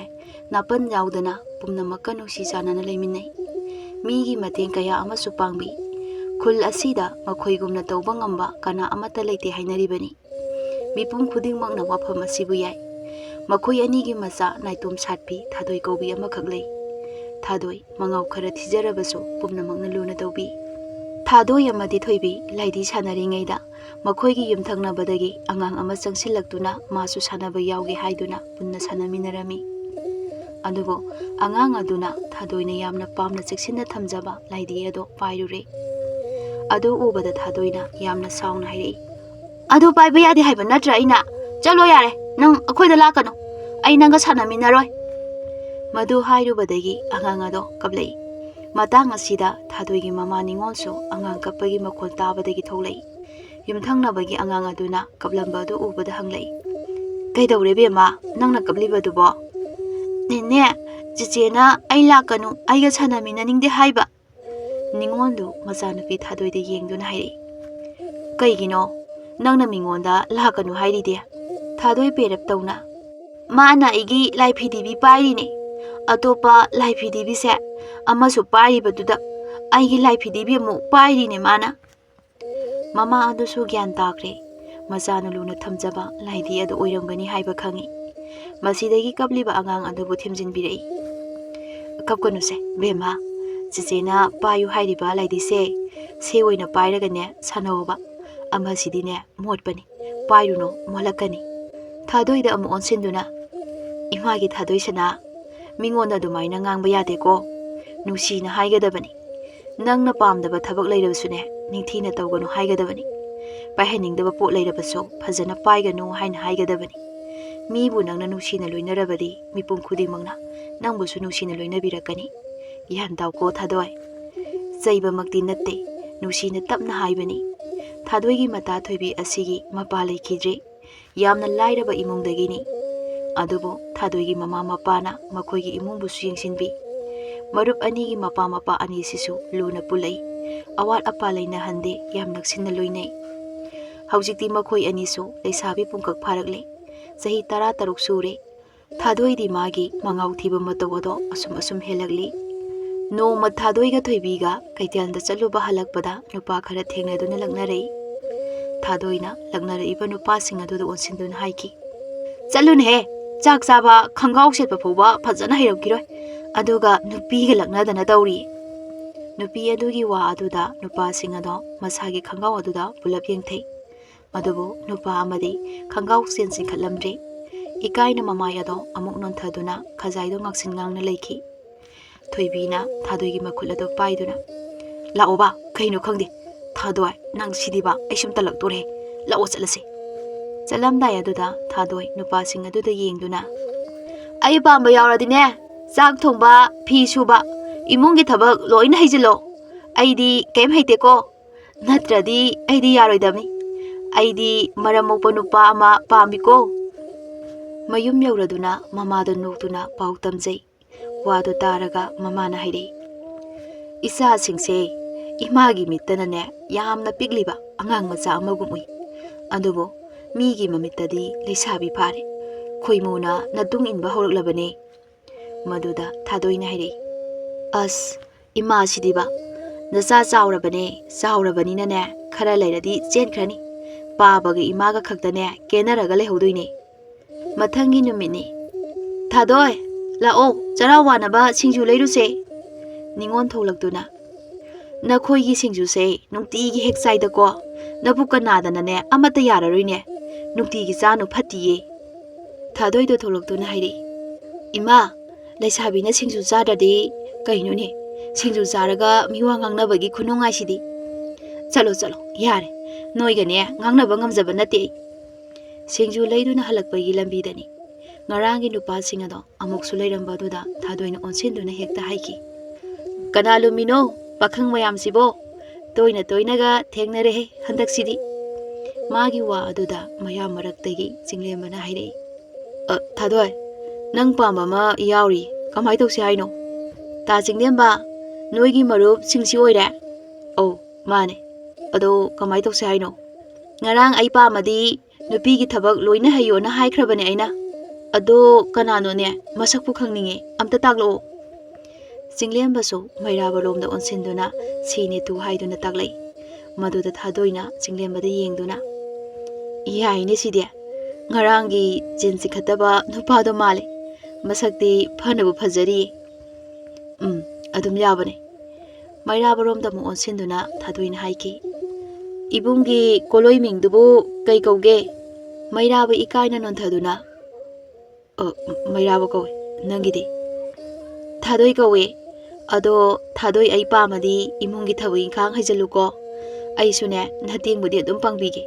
ꯅꯥꯄꯟ ꯌꯥꯎꯗꯅ ꯄꯨꯝꯅꯃꯛꯀ ꯅꯨꯡꯁꯤ ꯆꯥꯟꯅꯅ ꯂꯩꯃꯤꯟꯅꯩ꯫ ꯃꯤꯒꯤ ꯃꯇꯦꯡ ꯀꯌꯥ ꯑꯃꯁꯨ ꯄꯥꯡꯕꯤ꯫ ꯈꯨꯜ ꯑꯁꯤꯗ ꯃꯈꯣꯏꯒꯨꯝꯅ ꯇꯧꯕ ꯉꯝꯕ ꯀꯅꯥ ꯑꯃꯠꯇ ꯂꯩꯇꯦ ꯍꯥꯏꯅꯔꯤꯕꯅꯤ꯫ ꯃꯤꯄꯨꯝ ꯈꯨꯗꯤꯡꯃꯛꯅ ꯋꯥꯐꯝ ꯑꯁꯤꯕꯨ ꯌꯥꯏ꯫ ꯃꯈꯣꯏ ꯑꯅꯤꯒꯤ ꯃꯆꯥ ꯅꯥꯏꯇꯣꯝ ꯁꯥꯠꯄꯤ ꯊꯥꯗꯣꯏ ꯀꯧꯕꯤ ꯑꯃꯈꯛ ꯂꯩ꯫ ꯊꯥꯗꯣꯏ ꯃꯉꯥꯎ ꯈꯔ ꯊꯤꯖꯔꯕꯁꯨ ꯄꯨꯝꯅꯃꯛꯅ ꯂꯨꯅ ꯇꯧꯕꯤ꯫ ꯊꯥꯗꯣꯏ ꯑꯃꯗꯤ ꯊꯣꯏꯕꯤ ꯂꯥꯏꯙꯤ ꯁꯥꯟꯅꯔꯤꯉꯩꯗ ꯃꯈꯣꯏꯒꯤ ꯌꯨꯝꯊꯪꯅꯕꯗꯒꯤ ꯑꯉꯥꯡ ꯑꯃ ꯆꯪꯁꯤꯜꯂꯛꯇꯨꯅ ꯃꯥꯁꯨ ꯁꯥꯟꯅꯕ ꯌꯥꯎꯒꯦ ꯍꯥꯏꯗꯨꯅ ꯄꯨꯟꯅ ꯁꯥꯟꯅꯃꯤꯟꯅꯔꯝꯃꯤ꯫ ꯑꯗꯨꯕꯨ ꯑꯉꯥꯡ ꯑꯗꯨꯅ ꯊꯥꯗꯣꯏꯅ ꯌꯥꯝꯅ ꯄꯥꯝꯅ ꯆꯦꯛꯁꯤꯟꯅ ꯊꯝꯖꯕ ꯂꯥꯏꯙꯤ ꯑꯗꯣ ꯄꯥꯏꯔꯨꯔꯦ꯫ ꯑꯗꯨ ꯎꯕꯗ ꯊꯥꯗꯣꯏꯅ ꯌꯥꯝꯅ ꯁꯥꯎꯅ ꯍꯥꯏꯔꯛꯏ, "ꯑꯗꯨ ꯄꯥꯏꯕ ꯌꯥꯗꯦ ꯍꯥꯏꯕ ꯅꯠꯇ꯭ꯔꯥ ꯑꯩꯅ? ꯆꯠꯂꯣ ꯌꯥꯔꯦ, ꯅꯪ ꯑꯩꯈꯣꯏꯗ ꯂꯥꯛꯀꯅꯨ, ꯑꯩ ꯅꯪꯒ ꯁꯥꯟꯅꯃꯤꯟꯅꯔꯣꯏ꯫" ꯃꯗꯨ ꯍꯥꯏꯔꯨꯕꯗꯒꯤ ꯑꯉꯥꯡ ꯑꯗꯣ ꯀꯞꯂꯛꯏ꯫ ꯃꯇꯥꯡ ꯑꯁꯤꯗ ꯊꯥꯗꯣꯏꯒꯤ ꯃꯃꯥ ꯅꯤꯉꯣꯜꯁꯨ ꯑꯉꯥꯡ ꯀꯞꯄꯒꯤ ꯃꯈꯣꯜ ꯇꯥꯕꯗꯒꯤ ꯊꯣꯛꯂꯛꯏ꯫ ꯌꯨꯝꯊꯪꯅꯕꯒꯤ ꯑꯉꯥꯡ ꯑꯗꯨꯅ ꯀꯞꯂꯝꯕ ꯑꯗꯨ ꯎꯕꯗ ꯍꯪꯂꯛꯏ, "ꯀꯩꯗꯧꯔꯦ ꯕꯦꯝꯃ, ꯅꯪꯅ ꯀꯞꯂꯤꯕꯗꯨꯕꯣ?" "ꯅꯦꯅꯦ, ꯆꯤꯆꯦꯅ ꯑꯩ ꯂꯥꯛꯀꯅꯨ, ꯑꯩꯒ ꯁꯥꯟꯅꯃꯤꯟꯅꯅꯤꯡꯗꯦ ꯍꯥꯏꯕ꯫" ꯅꯤꯉꯣꯜꯗꯨ ꯃꯆꯥꯅꯨꯄꯤ ꯊꯥꯗꯣꯏꯗ ꯌꯦꯡꯗꯨꯅ ꯍꯥꯏꯔꯛꯏ, "ꯀꯩꯒꯤꯅꯣ ꯅꯪꯅ ꯃꯤꯉꯣꯟꯗ ꯂꯥꯛꯀꯅꯨ ꯍꯥꯏꯔꯤꯗꯤ?" ꯊꯥꯗꯣꯏ ꯄꯦꯔꯞ ꯇꯧꯅ, "ꯃꯥꯅ ꯑꯩꯒꯤ ꯂꯥꯏ ꯐꯤꯗꯤꯕꯤ ꯄꯥꯏꯔꯤꯅꯦ꯫ ꯑꯇꯣꯞꯄ ꯂꯥꯏ ꯐꯤꯗꯤꯕꯤꯁꯦ ꯑꯃꯁꯨ ꯄꯥꯏꯔꯤꯕꯗꯨꯗ ꯑꯩꯒꯤ ꯂꯥꯏ ꯐꯤꯗꯤꯕꯤ ꯑꯃꯨꯛ ꯄꯥꯏꯔꯤꯅꯦ ꯃꯥꯅ꯫" ꯃꯃꯥ ꯑꯗꯨꯁꯨ ꯒ꯭ꯌꯥꯟ ꯇꯥꯈ꯭ꯔꯦ꯫ ꯃꯆꯥꯅ ꯂꯨꯅ ꯊꯝꯖꯕ ꯂꯥꯏꯗꯤ ꯑꯗꯨ ꯑꯣꯏꯔꯝꯒꯅꯤ ꯍꯥꯏꯕ ꯈꯪꯏ꯫ ꯃꯁꯤꯗꯒꯤ ꯀꯞꯂꯤꯕ ꯑꯉꯥꯡ ꯑꯗꯨꯕꯨ ꯊꯦꯝꯖꯤꯟꯕꯤꯔꯛꯏ꯫ "ꯀꯞꯀꯅꯨꯁꯦ ꯕꯦꯝꯃ, ꯆꯤꯆꯦꯅ ꯄꯥꯏꯌꯨ ꯍꯥꯏꯔꯤꯕ ꯂꯥꯏꯗꯤꯁꯦ ꯁꯦ ꯑꯣꯏꯅ ꯄꯥꯏꯔꯒꯅꯦ ꯁꯥꯟꯅꯧꯕ꯫ ꯑꯃꯁꯤꯗꯤꯅꯦ ꯃꯣꯠꯄꯅꯤ, ꯄꯥꯏꯔꯨꯅꯨ, ꯃꯣꯠꯂꯛꯀꯅꯤ꯫" ꯊꯥꯗꯣꯏꯗ ꯑꯃꯨꯛ ꯑꯣꯟꯁꯤꯟꯗꯨꯅ, "ꯏꯃꯥꯒꯤ ꯊꯥꯗꯣꯏ ꯁꯅꯥ, ꯃꯤꯉꯣꯟꯗ ꯑꯗꯨꯃꯥꯏꯅ ꯉꯥꯡꯕ ꯌꯥꯗꯦꯀꯣ꯫ ꯅꯨꯡꯁꯤꯅ ꯍꯥꯏꯒꯗꯕꯅꯤ꯫ ꯅꯪꯅ ꯄꯥꯝꯗꯕ ꯊꯕꯛ ꯂꯩꯔꯕꯁꯨꯅꯦ, ꯅꯤꯡꯊꯤꯅ ꯇꯧꯒꯅꯨ ꯍꯥꯏꯒꯗꯕꯅꯤ꯫ ꯄꯥꯏꯍꯟꯅꯤꯡꯗꯕ ꯄꯣꯠ ꯂꯩꯔꯕꯁꯨ ꯐꯖꯅ ꯄꯥꯏꯒꯅꯨ ꯍꯥꯏꯅ ꯍꯥꯏꯒꯗꯕꯅꯤ꯫ ꯃꯤꯕꯨ ꯅꯪꯅ ꯅꯨꯡꯁꯤꯅ ꯂꯣꯏꯅꯔꯕꯗꯤ ꯃꯤꯄꯨꯝ ꯈꯨꯗꯤꯡꯃꯛꯅ ꯅꯪꯕꯨꯁꯨ ꯅꯨꯡꯁꯤꯅ ꯂꯣꯏꯅꯕꯤꯔꯛꯀꯅꯤ꯫ ꯒ꯭ꯌꯥꯟ ꯇꯥꯎꯀꯣ ꯊꯥꯗꯣꯏ꯫ ꯆꯩꯕꯃꯛꯇꯤ ꯅꯠꯇꯦ, ꯅꯨꯡꯁꯤꯅ ꯇꯞꯅ ꯍꯥꯏꯕꯅꯤ꯫" ꯊꯥꯗꯣꯏꯒꯤ ꯃꯇꯥ ꯊꯣꯏꯕꯤ ꯑꯁꯤꯒꯤ ꯃꯄꯥ ꯂꯩꯈꯤꯗ꯭ꯔꯦ꯫ ꯌꯥꯝꯅ ꯂꯥꯏꯔꯕ ꯏꯃꯨꯡꯗꯒꯤꯅꯤ꯫ ꯑꯗꯨꯕꯨ ꯊꯥꯗꯣꯏꯒꯤ ꯃꯃꯥ ꯃꯄꯥꯅ ꯃꯈꯣꯏꯒꯤ ꯏꯃꯨꯡꯕꯨꯁꯨ ꯌꯦꯡꯁꯤꯟꯕꯤ꯫ ꯃꯔꯨꯞ ꯑꯅꯤꯒꯤ ꯃꯄꯥ ꯃꯄꯥ ꯑꯅꯤꯁꯤꯁꯨ ꯂꯨꯅ ꯄꯨꯜꯂꯛꯏ꯫ ꯑꯋꯥꯠ ꯑꯄꯥ ꯂꯩꯅꯍꯟꯗꯦ, ꯌꯥꯝ ꯅꯛꯁꯤꯟꯅ ꯂꯣꯏꯅꯩ꯫ ꯍꯧꯖꯤꯛꯇꯤ ꯃꯈꯣꯏ ꯑꯅꯤꯁꯨ ꯂꯩꯁꯥꯕꯤ ꯄꯨꯡꯀꯛ ꯐꯥꯔꯛꯂꯦ꯫ ꯆꯍꯤ ꯇꯔꯥ ꯇꯔꯨꯛ ꯁꯨꯔꯦ꯫ ꯊꯥꯗꯣꯏꯗꯤ ꯃꯥꯒꯤ ꯃꯉꯥꯎ ꯊꯤꯕ ꯃꯇꯧ ꯑꯗꯣ ꯑꯁꯨꯝ ꯑꯁꯨꯝ ꯍꯦꯜꯂꯛꯂꯤ꯫ ꯅꯣꯡꯃ ꯊꯥꯗꯣꯏꯒ ꯊꯣꯏꯕꯤꯒ ꯀꯩꯊꯦꯜꯗ ꯆꯠꯂꯨꯕ ꯍꯜꯂꯛꯄꯗ ꯅꯨꯄꯥ ꯈꯔ ꯊꯦꯡꯅꯗꯨꯅ ꯂꯛꯅꯔꯛꯏ꯫ ꯊꯥꯗꯣꯏꯅ ꯂꯛꯅꯔꯛꯏꯕ ꯅꯨꯄꯥꯁꯤꯡ ꯑꯗꯨꯗ ꯑꯣꯟꯁꯤꯟꯗꯨꯅ ꯍꯥꯏꯈꯤ, "ꯆꯠꯂꯨꯅꯦꯍꯦ, ꯆꯥꯛ ꯆꯥꯕ ꯈꯪꯒꯥꯎ ꯁꯦꯠꯄ ꯐꯥꯎꯕ ꯐꯖꯅ ꯍꯩꯔꯝꯈꯤꯔꯣꯏ, ꯑꯗꯨꯒ ꯅꯨꯄꯤꯒ ꯂꯛꯅꯗꯅ ꯇꯧꯔꯤ꯫" ꯅꯨꯄꯤ ꯑꯗꯨꯒꯤ ꯋꯥ ꯑꯗꯨꯗ ꯅꯨꯄꯥꯁꯤꯡ ꯑꯗꯣ ꯃꯁꯥꯒꯤ ꯈꯪꯒꯥꯎ ꯑꯗꯨꯗ ꯄꯨꯂꯞ ꯌꯦꯡꯊꯩ꯫ ꯑꯗꯨꯕꯨ ꯅꯨꯄꯥ ꯑꯃꯗꯤ ꯈꯪꯒꯥꯎ ꯆꯦꯟ ꯆꯤꯡꯈꯠꯂꯝꯗ꯭ꯔꯤ꯫ ꯏꯀꯥꯏꯅ ꯃꯃꯥꯏ ꯑꯗꯣ ꯑꯃꯨꯛ ꯅꯣꯟꯊꯗꯨꯅ ꯈꯖꯥꯏꯗꯣ ꯉꯥꯛꯁꯤꯟ ꯉꯥꯡꯅ ꯂꯩꯈꯤ꯫ ꯊꯣꯏꯕꯤꯅ ꯊꯥꯗꯣꯏꯒꯤ ꯃꯈꯨꯠ ꯑꯗꯨ ꯄꯥꯏꯗꯨꯅ, "ꯂꯥꯛꯑꯣꯕ, ꯀꯩꯅꯣ ꯈꯪꯗꯦ꯫ ꯊꯥꯗꯣꯏ, ꯅꯪ ꯁꯤꯗꯤꯕ, ꯑꯩ ꯁꯨꯝ ꯇꯜꯂꯛꯇꯣꯔꯦ꯫ ꯂꯥꯛꯑꯣ ꯆꯠꯂꯁꯤ꯫" ꯆꯠꯂꯝꯗꯥꯏ ꯑꯗꯨꯗ ꯊꯥꯗꯣꯏ ꯅꯨꯄꯥꯁꯤꯡ ꯑꯗꯨꯗ ꯌꯦꯡꯗꯨꯅ, "ꯑꯩ ꯄꯥꯝꯕ ꯌꯥꯎꯔꯗꯤꯅꯦ, ꯆꯥꯛ ꯊꯣꯡꯕ, ꯐꯤ ꯁꯨꯕ, ꯏꯃꯨꯡꯒꯤ ꯊꯕꯛ ꯂꯣꯏꯅ ꯍꯩꯖꯤꯜꯂꯣ꯫ ꯑꯩꯗꯤ ꯀꯩꯝ ꯍꯩꯇꯦꯀꯣ꯫ ꯅꯠꯇ꯭ꯔꯗꯤ ꯑꯩꯗꯤ ꯌꯥꯔꯣꯏꯗꯕꯅꯤ꯫ ꯑꯩꯗꯤ ꯃꯔꯝ ꯃꯣꯛꯄ ꯅꯨꯄꯥ ꯑꯃ ꯄꯥꯝꯃꯤꯀꯣ꯫ ꯃꯌꯨꯝ ꯌꯧꯔꯗꯨꯅ ꯃꯃꯥꯗ ꯅꯣꯛꯇꯨꯅ ꯄꯥꯎ ꯇꯝꯖꯩ꯫ ꯋꯥꯗꯨ ꯇꯥꯔꯒ ꯃꯃꯥꯅ ꯍꯥꯏꯔꯛꯏ, "ꯏꯆꯥꯁꯤꯡꯁꯦ ꯏꯃꯥꯒꯤ ꯃꯤꯠꯇꯅꯅꯦ ꯌꯥꯝꯅ ꯄꯤꯛꯂꯤꯕ ꯑꯉꯥꯡ ꯃꯆꯥ ꯑꯃꯒꯨꯝ ꯎꯏ꯫ ꯑꯗꯨꯕꯨ ꯃꯤꯒꯤ ꯃꯃꯤꯠꯇꯗꯤ ꯂꯩꯁꯥꯕꯤ ꯐꯥꯔꯦ꯫ ꯈꯣꯏꯃꯨꯅ ꯅꯇꯨꯡ ꯏꯟꯕ ꯍꯧꯔꯛꯂꯕꯅꯦ꯫" ꯃꯗꯨꯗ ꯊꯥꯗꯣꯏꯅ ꯍꯥꯏꯔꯛꯏ, "ꯑꯁ, ꯏꯃꯥꯁꯤꯗꯤꯕ, ꯅꯆꯥ ꯆꯥꯎꯔꯕꯅꯦ, ꯆꯥꯎꯔꯕꯅꯤꯅꯅꯦ ꯈꯔ ꯂꯩꯔꯗꯤ ꯆꯦꯟꯈ꯭ꯔꯅꯤ꯫ ꯄꯥꯕꯒ ꯏꯃꯥꯒ ꯈꯛꯇꯅꯦ ꯀꯦꯟꯅꯔꯒ ꯂꯩꯍꯧꯗꯣꯏꯅꯦ꯫" ꯃꯊꯪꯒꯤ ꯅꯨꯃꯤꯠꯅꯤ꯫ "ꯊꯥꯗꯣꯏ, ꯂꯥꯛꯑꯣ, ꯆꯔꯥ ꯋꯥꯅꯕ ꯁꯤꯡꯖꯨ ꯂꯩꯔꯨꯁꯦ꯫" ꯅꯤꯉꯣꯜ ꯊꯣꯛꯂꯛꯇꯨꯅ, "ꯅꯈꯣꯏꯒꯤ ꯁꯤꯡꯖꯨꯁꯦ ꯅꯨꯡꯇꯤꯒꯤ ꯍꯦꯛ ꯆꯥꯏꯗꯀꯣ, ꯅꯕꯨꯛꯀ ꯅꯥꯗꯅꯅꯦ ꯑꯃꯠꯇ ꯌꯥꯔꯔꯣꯏꯅꯦ꯫ ꯅꯨꯡꯇꯤꯒꯤ ꯆꯥꯅꯨ, ꯐꯠꯇꯤꯌꯦ꯫" ꯊꯥꯗꯣꯏꯗꯣ ꯊꯣꯛꯂꯛꯇꯨꯅ ꯍꯥꯏꯔꯛꯏ, "ꯏꯃꯥ, ꯂꯩꯁꯥꯕꯤꯅ ꯁꯤꯡꯖꯨ ꯆꯥꯗ꯭ꯔꯗꯤ ꯀꯩꯅꯣꯅꯦ? ꯁꯤꯡꯖꯨ ꯆꯥꯔꯒ ꯃꯤꯋꯥ ꯉꯥꯡꯅꯕꯒꯤ ꯈꯨꯅꯨꯡꯉꯥꯏꯁꯤꯗꯤ꯫" "ꯆꯠꯂꯣ, ꯆꯠꯂꯣ, ꯌꯥꯔꯦ꯫ ꯅꯣꯏꯒꯅꯦ ꯉꯥꯡꯅꯕ ꯉꯝꯖꯕ ꯅꯠꯇꯦ ꯑꯩ꯫" ꯁꯤꯡꯖꯨ ꯂꯩꯗꯨꯅ ꯍꯜꯂꯛꯄꯒꯤ ꯂꯝꯕꯤꯗꯅꯤ ꯉꯔꯥꯡꯒꯤ ꯅꯨꯄꯥꯁꯤꯡ ꯑꯗꯣ ꯑꯃꯨꯛꯁꯨ ꯂꯩꯔꯝꯕ ꯑꯗꯨꯗ ꯊꯥꯗꯣꯏꯅ ꯑꯣꯟꯁꯤꯟꯗꯨꯅ ꯍꯦꯛꯇ ꯍꯥꯏꯈꯤ, "ꯀꯅꯥ ꯂꯨꯝꯃꯤꯅꯣ, ꯄꯥꯈꯪ ꯃꯌꯥꯝꯁꯤꯕꯣ? ꯇꯣꯏꯅ ꯇꯣꯏꯅꯒ ꯊꯦꯡꯅꯔꯦꯍꯦ ꯍꯟꯗꯛꯁꯤꯗꯤ꯫" ꯃꯥꯒꯤ ꯋꯥ ꯑꯗꯨꯗ ꯃꯌꯥꯝ ꯃꯔꯛꯇꯒꯤ ꯆꯤꯡꯂꯦꯝꯕꯅ ꯍꯥꯏꯔꯛꯏ, "ꯑ, ꯊꯥꯗꯣꯏ, ꯅꯪ ꯄꯥꯝꯕ ꯑꯃ ꯌꯥꯎꯔꯤ, ꯀꯃꯥꯏ ꯇꯧꯁꯤ ꯍꯥꯏꯅꯣ?" "ꯇꯥ ꯆꯤꯡꯂꯦꯝꯕ, ꯅꯣꯏꯒꯤ ꯃꯔꯨꯞꯁꯤꯡꯁꯤ ꯑꯣꯏꯔꯦ?" "ꯑꯧ, ꯃꯥꯅꯦ꯫ ꯑꯗꯣ ꯀꯃꯥꯏ ꯇꯧꯁꯤ ꯍꯥꯏꯅꯣ?" "ꯉꯔꯥꯡ ꯑꯩ ꯄꯥꯝꯃꯗꯤ ꯅꯨꯄꯤꯒꯤ ꯊꯕꯛ ꯂꯣꯏꯅ ꯍꯩꯌꯣꯅ ꯍꯥꯏꯈ꯭ꯔꯕꯅꯦ ꯑꯩꯅ꯫ ꯑꯗꯣ ꯀꯅꯥꯅꯣꯅꯦ? ꯃꯁꯛꯄꯨ ꯈꯪꯅꯤꯡꯉꯦ, ꯑꯝꯇ ꯇꯥꯛꯂꯛꯑꯣ꯫" ꯆꯤꯡꯂꯦꯝꯕꯁꯨ ꯃꯩꯔꯥꯕꯔꯣꯝꯗ ꯑꯣꯟꯁꯤꯟꯗꯨꯅ ꯁꯤꯅꯤ ꯇꯨ ꯍꯥꯏꯗꯨꯅ ꯇꯥꯛꯂꯛꯏ꯫ ꯃꯗꯨꯗ ꯊꯥꯗꯣꯏꯅ ꯆꯤꯡꯂꯦꯝꯕꯗ ꯌꯦꯡꯗꯨꯅ, "ꯌꯥꯏꯅꯦ ꯁꯤꯗꯤ, ꯉꯔꯥꯡꯒꯤ ꯖꯤꯟ ꯆꯤꯡꯈꯠꯇꯕ ꯅꯨꯄꯥꯗꯣ ꯃꯥꯜꯂꯦ꯫ ꯃꯁꯛꯇꯤ ꯐꯅꯕꯨ ꯐꯖꯔꯤꯌꯦ꯫" "ꯎꯝ, ꯑꯗꯨꯝ ꯌꯥꯕꯅꯦ꯫" ꯃꯩꯔꯥꯕꯔꯣꯝꯗ ꯑꯃꯨꯛ ꯑꯣꯟꯁꯤꯟꯗꯨꯅ ꯊꯥꯗꯣꯏꯅ ꯍꯥꯏꯈꯤ, "ꯏꯕꯨꯡꯒꯤ ꯀꯣꯂꯣꯏ ꯃꯤꯡꯗꯨꯕꯨ ꯀꯩ ꯀꯧꯒꯦ?" ꯃꯩꯔꯥꯕ ꯏꯀꯥꯏꯅ ꯅꯣꯟꯊꯗꯨꯅ, "ꯑ, ꯃꯩꯔꯥꯕ ꯀꯧꯏ, ꯅꯪꯒꯤꯗꯤ?" "ꯊꯥꯗꯣꯏ ꯀꯧꯏ꯫ ꯑꯗꯣ ꯊꯥꯗꯣꯏ ꯑꯩ ꯄꯥꯝꯃꯗꯤ ꯏꯃꯨꯡꯒꯤ ꯊꯕꯛ ꯏꯪꯈꯥꯡ ꯍꯩꯖꯜꯂꯨꯀꯣ꯫ ꯑꯩꯁꯨꯅꯦ ꯅꯇꯦꯡꯕꯨꯗꯤ ꯑꯗꯨꯝ ꯄꯥꯡꯕꯤꯒꯦ꯫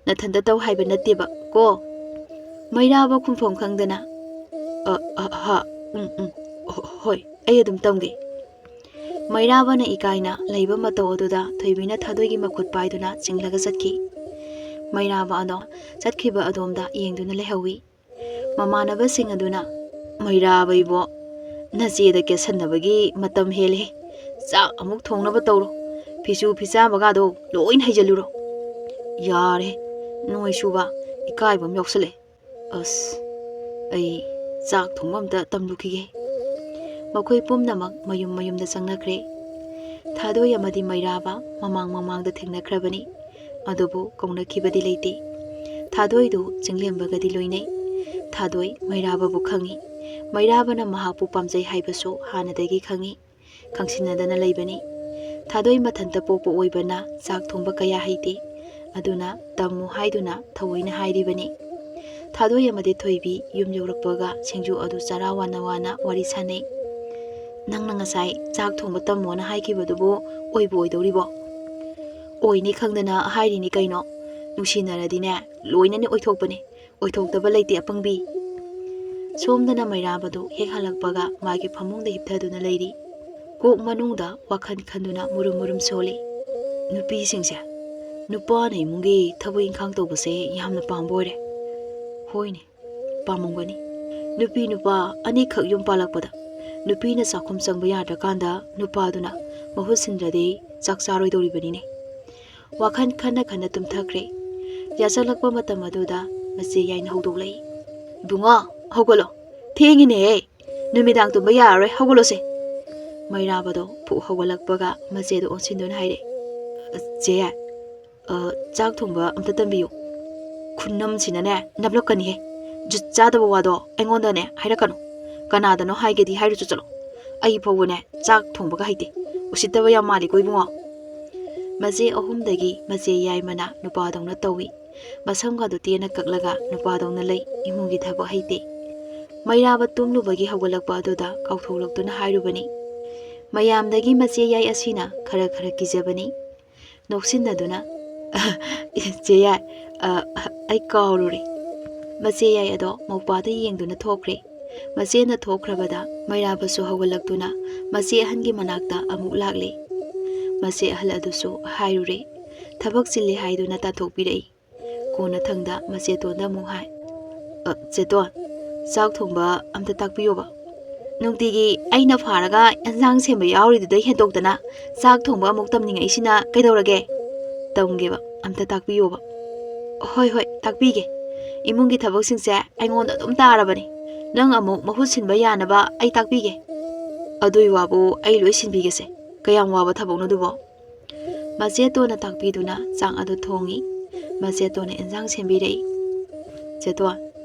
ꯅꯊꯟꯇ ꯇꯧ ꯍꯥꯏꯕ ꯅꯠꯇꯦꯕ ꯀꯣ꯫" ꯃꯩꯔꯥꯕ ꯈꯨꯝꯐꯝ ꯈꯪꯗꯅ, "ꯑ, ꯑ, ꯍ, ꯎꯝ, ꯎꯝ, "ꯍꯣ-, ꯍꯣꯏ, ꯑꯩ ꯑꯗꯨꯝ ꯇꯝꯒꯦ꯫" ꯃꯩꯔꯥꯕꯅ ꯏꯀꯥꯏꯅ ꯂꯩꯕ ꯃꯇꯧ ꯑꯗꯨꯗ ꯊꯣꯏꯕꯤꯅ ꯊꯥꯗꯣꯏꯒꯤ ꯃꯈꯨꯠ ꯄꯥꯏꯗꯨꯅ ꯆꯤꯡꯂꯒ ꯆꯠꯈꯤ꯫ ꯃꯩꯔꯥꯕ ꯑꯗꯣ ꯆꯠꯈꯤꯕ ꯑꯗꯣꯝꯗ ꯌꯦꯡꯗꯨꯅ ꯂꯩꯍꯧꯏ꯫ ꯃꯃꯥꯟꯅꯕꯁꯤꯡ ꯑꯗꯨꯅ, "ꯃꯩꯔꯥꯕ ꯏꯕꯣ, ꯅꯆꯦꯗ ꯀꯦꯠꯁꯟꯅꯕꯒꯤ ꯃꯇꯝ ꯍꯦꯜꯂꯦ꯫ ꯆꯥꯛ ꯑꯃꯨꯛ ꯊꯣꯡꯅꯕ ꯇꯧꯔꯣ꯫ ꯐꯤꯁꯨ ꯐꯤꯆꯥꯝꯕꯒꯗꯣ ꯂꯣꯏꯅ ꯍꯩꯖꯤꯜꯂꯨꯔꯣ꯫" "ꯌꯥꯔꯦ, ꯅꯣꯏꯁꯨꯕ, ꯏꯀꯥꯏꯕ ꯑꯃ ꯌꯥꯎꯁꯜꯂꯛꯑꯦ꯫ ꯑꯁ, ꯑꯩ ꯆꯥꯛ ꯊꯣꯡꯕ ꯑꯝꯇ ꯇꯝꯂꯨꯈꯤꯒꯦ꯫" ꯃꯈꯣꯏ ꯄꯨꯝꯅꯃꯛ ꯃꯌꯨꯝ ꯃꯌꯨꯝꯗ ꯆꯪꯅꯈ꯭ꯔꯦ꯫ ꯊꯥꯗꯣꯏ ꯑꯃꯗꯤ ꯃꯩꯔꯥꯕ ꯃꯃꯥꯡ ꯃꯃꯥꯡꯗ ꯊꯦꯡꯅꯈ꯭ꯔꯕꯅꯤ, ꯑꯗꯨꯕꯨ ꯀꯧꯅꯈꯤꯕꯗꯤ ꯂꯩꯇꯦ꯫ ꯊꯥꯗꯣꯏꯗꯨ ꯆꯤꯡꯂꯦꯝꯕꯒꯗꯤ ꯂꯣꯏꯅꯩ꯫ ꯊꯥꯗꯣꯏ ꯃꯩꯔꯥꯕꯕꯨ ꯈꯪꯏ꯫ ꯃꯩꯔꯥꯕꯅ ꯃꯍꯥꯛꯄꯨ ꯄꯥꯝꯖꯩ ꯍꯥꯏꯕꯁꯨ ꯍꯥꯟꯅꯗꯒꯤ ꯈꯪꯏ꯫ ꯈꯪꯁꯤꯟꯅꯗꯅ ꯂꯩꯕꯅꯤ꯫ ꯊꯥꯗꯣꯏ ꯃꯊꯟꯇ ꯄꯣꯛꯄ ꯑꯣꯏꯕꯅ ꯆꯥꯛ ꯊꯣꯡꯕ ꯀꯌꯥ ꯍꯩꯇꯦ꯫ ꯑꯗꯨꯅ ꯇꯝꯃꯨ ꯍꯥꯏꯗꯨꯅ ꯊꯑꯣꯏꯅ ꯍꯥꯏꯔꯤꯕꯅꯤ꯫ ꯊꯥꯗꯣꯏ ꯑꯃꯗꯤ ꯊꯣꯏꯕꯤ ꯌꯨꯝ ꯌꯧꯔꯛꯄꯒ ꯁꯤꯡꯖꯨ ꯑꯗꯨ ꯆꯔꯥ ꯋꯥꯅ ꯋꯥꯅ ꯋꯥꯔꯤ ꯁꯥꯟꯅꯩ꯫ "ꯅꯪꯅ ꯉꯁꯥꯏ ꯆꯥꯛ ꯊꯣꯡꯕ ꯇꯝꯃꯣꯅ ꯍꯥꯏꯈꯤꯕꯗꯨꯕꯨ ꯑꯣꯏꯕꯨ ꯑꯣꯏꯗꯧꯔꯤꯕꯣ?" "ꯑꯣꯏꯅꯤ ꯈꯪꯗꯅ ꯍꯥꯏꯔꯤꯅꯤ ꯀꯩꯅꯣ꯫ ꯅꯨꯡꯁꯤꯅꯔꯗꯤꯅꯦ, ꯂꯣꯏꯅꯅꯤ ꯑꯣꯏꯊꯣꯛꯄꯅꯤ꯫ ꯑꯣꯏꯊꯣꯛꯇꯕ ꯂꯩꯇꯦ, ꯑꯄꯪꯕꯤ꯫" ꯁꯣꯝꯗꯅ ꯃꯩꯔꯥꯕꯗꯨ ꯍꯦꯛ ꯍꯜꯂꯛꯄꯒ ꯃꯥꯒꯤ ꯐꯃꯨꯡꯗ ꯍꯤꯞꯊꯗꯨꯅ ꯂꯩꯔꯤ꯫ ꯀꯣꯛ ꯃꯅꯨꯡꯗ ꯋꯥꯈꯜ ꯈꯟꯗꯨꯅ ꯃꯨꯔꯨꯝ ꯃꯨꯔꯨꯝ ꯁꯣꯜꯂꯤ꯫ ꯅꯨꯄꯤꯁꯤꯡꯁꯦ, ꯅꯨꯄꯥꯅ ꯏꯃꯨꯡꯒꯤ ꯊꯕꯛ ꯏꯪꯈꯥꯡ ꯇꯧꯕꯁꯦ ꯌꯥꯝꯅ ꯄꯥꯝꯕ ꯑꯣꯏꯔꯦ꯫ ꯍꯣꯏꯅꯦ, ꯄꯥꯝꯃꯝꯒꯅꯤ꯫ ꯅꯨꯄꯤ ꯅꯨꯄꯥ ꯑꯅꯤꯈꯛ ꯌꯨꯝ ꯄꯥꯜꯂꯛꯄꯗ ꯅꯨꯄꯤꯅ ꯆꯥꯛꯈꯨꯝ ꯆꯪꯕ ꯌꯥꯗ꯭ꯔꯀꯥꯟꯗ ꯅꯨꯄꯥꯗꯨꯅ ꯃꯍꯨꯠ ꯁꯤꯟꯗ꯭ꯔꯗꯤ ꯆꯥꯛ ꯆꯥꯔꯣꯏꯗꯧꯔꯤꯕꯅꯤꯅꯦ꯫ ꯋꯥꯈꯜ ꯈꯟꯅ ꯈꯟꯅ ꯇꯨꯝꯊꯈ꯭ꯔꯦ꯫ ꯌꯥꯆꯪꯂꯛꯄ ꯃꯇꯝ ꯑꯗꯨꯗ ꯃꯆꯦ ꯌꯥꯏꯅ ꯍꯧꯗꯣꯛꯂꯛꯏ꯫ "ꯏꯕꯨꯡꯉꯣ, ꯍꯧꯒꯠꯂꯣ꯫ ꯊꯦꯡꯉꯤꯅꯦꯍꯦ꯫ ꯅꯨꯃꯤꯗꯥꯡ ꯇꯨꯝꯕ ꯌꯥꯔꯔꯣꯏ, ꯍꯧꯒꯠꯂꯣꯁꯦ꯫" ꯃꯩꯔꯥꯕꯗꯣ ꯐꯨꯛ ꯍꯧꯒꯠꯂꯛꯄꯒ ꯃꯆꯦꯗꯣ ꯑꯣꯟꯁꯤꯟꯗꯨꯅ ꯍꯥꯏꯔꯛꯑꯦ, "ꯆꯦ ꯌꯥꯏ, ꯑ, ꯆꯥꯛ ꯊꯣꯡꯕ ꯑꯝꯇ ꯇꯝꯕꯤꯌꯨ꯫ ꯈꯨꯅꯝꯁꯤꯅꯅꯦ, ꯅꯞꯂꯛꯀꯅꯤꯍꯦ꯫ ꯖꯨꯠ ꯆꯥꯗꯕ ꯋꯥꯗꯣ ꯑꯩꯉꯣꯟꯗꯅꯦ ꯍꯥꯏꯔꯛꯀꯅꯨ꯫ ꯀꯅꯥꯗꯅꯣ ꯍꯥꯏꯒꯦꯗꯤ ꯍꯥꯏꯔꯨꯆꯣ ꯆꯠꯂꯣ꯫ ꯑꯩ ꯐꯥꯎꯕꯅꯦ ꯆꯥꯛ ꯊꯣꯡꯕꯒ ꯍꯩꯇꯦ꯫ ꯎꯁꯤꯠꯇꯕ ꯌꯥꯝ ꯃꯥꯜꯂꯤꯀꯣ ꯏꯕꯨꯡꯉꯣ꯫" ꯃꯆꯦ ꯑꯍꯨꯝꯗꯒꯤ ꯃꯆꯦ ꯌꯥꯏꯃꯅ ꯅꯨꯄꯥꯗꯧꯅ ꯇꯧꯏ꯫ ꯃꯁꯝꯒꯗꯨ ꯇꯦꯟꯅ ꯀꯛꯂꯒ ꯅꯨꯄꯥꯗꯧꯅ ꯂꯩ꯫ ꯏꯃꯨꯡꯒꯤ ꯊꯕꯛ ꯍꯩꯇꯦ꯫ ꯃꯩꯔꯥꯕ ꯇꯨꯝꯂꯨꯕꯒꯤ ꯍꯧꯒꯠꯂꯛꯄ ꯑꯗꯨꯗ ꯀꯥꯎꯊꯣꯛꯂꯛꯇꯨꯅ ꯍꯥꯏꯔꯨꯕꯅꯤ꯫ ꯃꯌꯥꯝꯗꯒꯤ ꯃꯆꯦ ꯌꯥꯏ ꯑꯁꯤꯅ ꯈꯔ ꯈꯔ ꯀꯤꯖꯕꯅꯤ꯫ ꯅꯣꯛꯁꯤꯟꯅꯗꯨꯅ, "ꯆꯦ ꯌꯥꯏ, ꯑ, ꯑꯩ ꯀꯥꯎꯔꯨꯔꯦ꯫" ꯃꯆꯦ ꯌꯥꯏ ꯑꯗꯣ ꯃꯧꯄꯥꯗ ꯌꯦꯡꯗꯨꯅ ꯊꯣꯛꯈ꯭ꯔꯦ꯫ ꯃꯆꯦꯅ ꯊꯣꯛꯈ꯭ꯔꯕꯗ ꯃꯩꯔꯥꯕꯁꯨ ꯍꯧꯒꯠꯂꯛꯇꯨꯅ ꯃꯆꯦ ꯑꯍꯟꯒꯤ ꯃꯅꯥꯛꯇ ꯑꯃꯨꯛ ꯂꯥꯛꯂꯦ꯫ ꯃꯆꯦ ꯑꯍꯜ ꯑꯗꯨꯁꯨ ꯍꯥꯏꯔꯨꯔꯦ, ꯊꯕꯛ ꯆꯤꯜꯂꯤ ꯍꯥꯏꯗꯨꯅ ꯇꯥꯟꯊꯣꯛꯄꯤꯔꯛꯏ꯫ ꯀꯣꯟꯅꯊꯪꯗ ꯃꯆꯦꯇꯣꯟꯗ ꯑꯃꯨꯛ ꯍꯥꯏ, "ꯑ, ꯆꯦꯇꯣꯟ, ꯆꯥꯛ ꯊꯣꯡꯕ ꯑꯝꯇ ꯇꯥꯛꯄꯤꯌꯣꯕ꯫ ꯅꯨꯡꯇꯤꯒꯤ ꯑꯩꯅ ꯐꯥꯔꯒ ꯑꯦꯟꯁꯥꯡ ꯁꯦꯝꯕ ꯌꯥꯎꯔꯤꯗꯨꯗꯩ ꯍꯦꯟꯗꯣꯛꯇꯅ ꯆꯥꯛ ꯊꯣꯡꯕ ꯑꯃꯨꯛ ꯇꯝꯅꯤꯡꯉꯛꯏꯁꯤꯅ ꯀꯩꯗꯧꯔꯒꯦ? ꯇꯝꯒꯦꯕ, ꯑꯝꯇ ꯇꯥꯛꯄꯤꯌꯣꯕ꯫" "ꯍꯣꯏ, ꯍꯣꯏ, ꯇꯥꯛꯄꯤꯒꯦ꯫ ꯏꯃꯨꯡꯒꯤ ꯊꯕꯛꯁꯤꯡꯁꯦ ꯑꯩꯉꯣꯟꯗ ꯑꯗꯨꯝ ꯇꯥꯔꯕꯅꯤ꯫ ꯅꯪ ꯑꯃꯨꯛ ꯃꯍꯨꯠ ꯁꯤꯟꯕ ꯌꯥꯅꯕ ꯑꯩ ꯇꯥꯛꯄꯤꯒꯦ꯫" "ꯑꯗꯨꯏ ꯋꯥꯕꯨ ꯑꯩ ꯂꯣꯏ ꯁꯤꯟꯕꯤꯒꯦꯁꯦ꯫ ꯀꯌꯥꯝ ꯋꯥꯕ ꯊꯕꯛꯅꯣ ꯑꯗꯨꯕꯣ?" ꯃꯆꯦꯇꯣꯟꯅ ꯇꯥꯛꯄꯤꯗꯨꯅ ꯆꯥꯛ ꯑꯗꯨ ꯊꯣꯡꯉꯤ꯫ ꯃꯆꯦꯇꯣꯟꯅ ꯏꯟꯁꯥꯡ ꯁꯦꯝꯕꯤꯔꯛꯏ꯫ "ꯆꯦꯇꯣꯟ,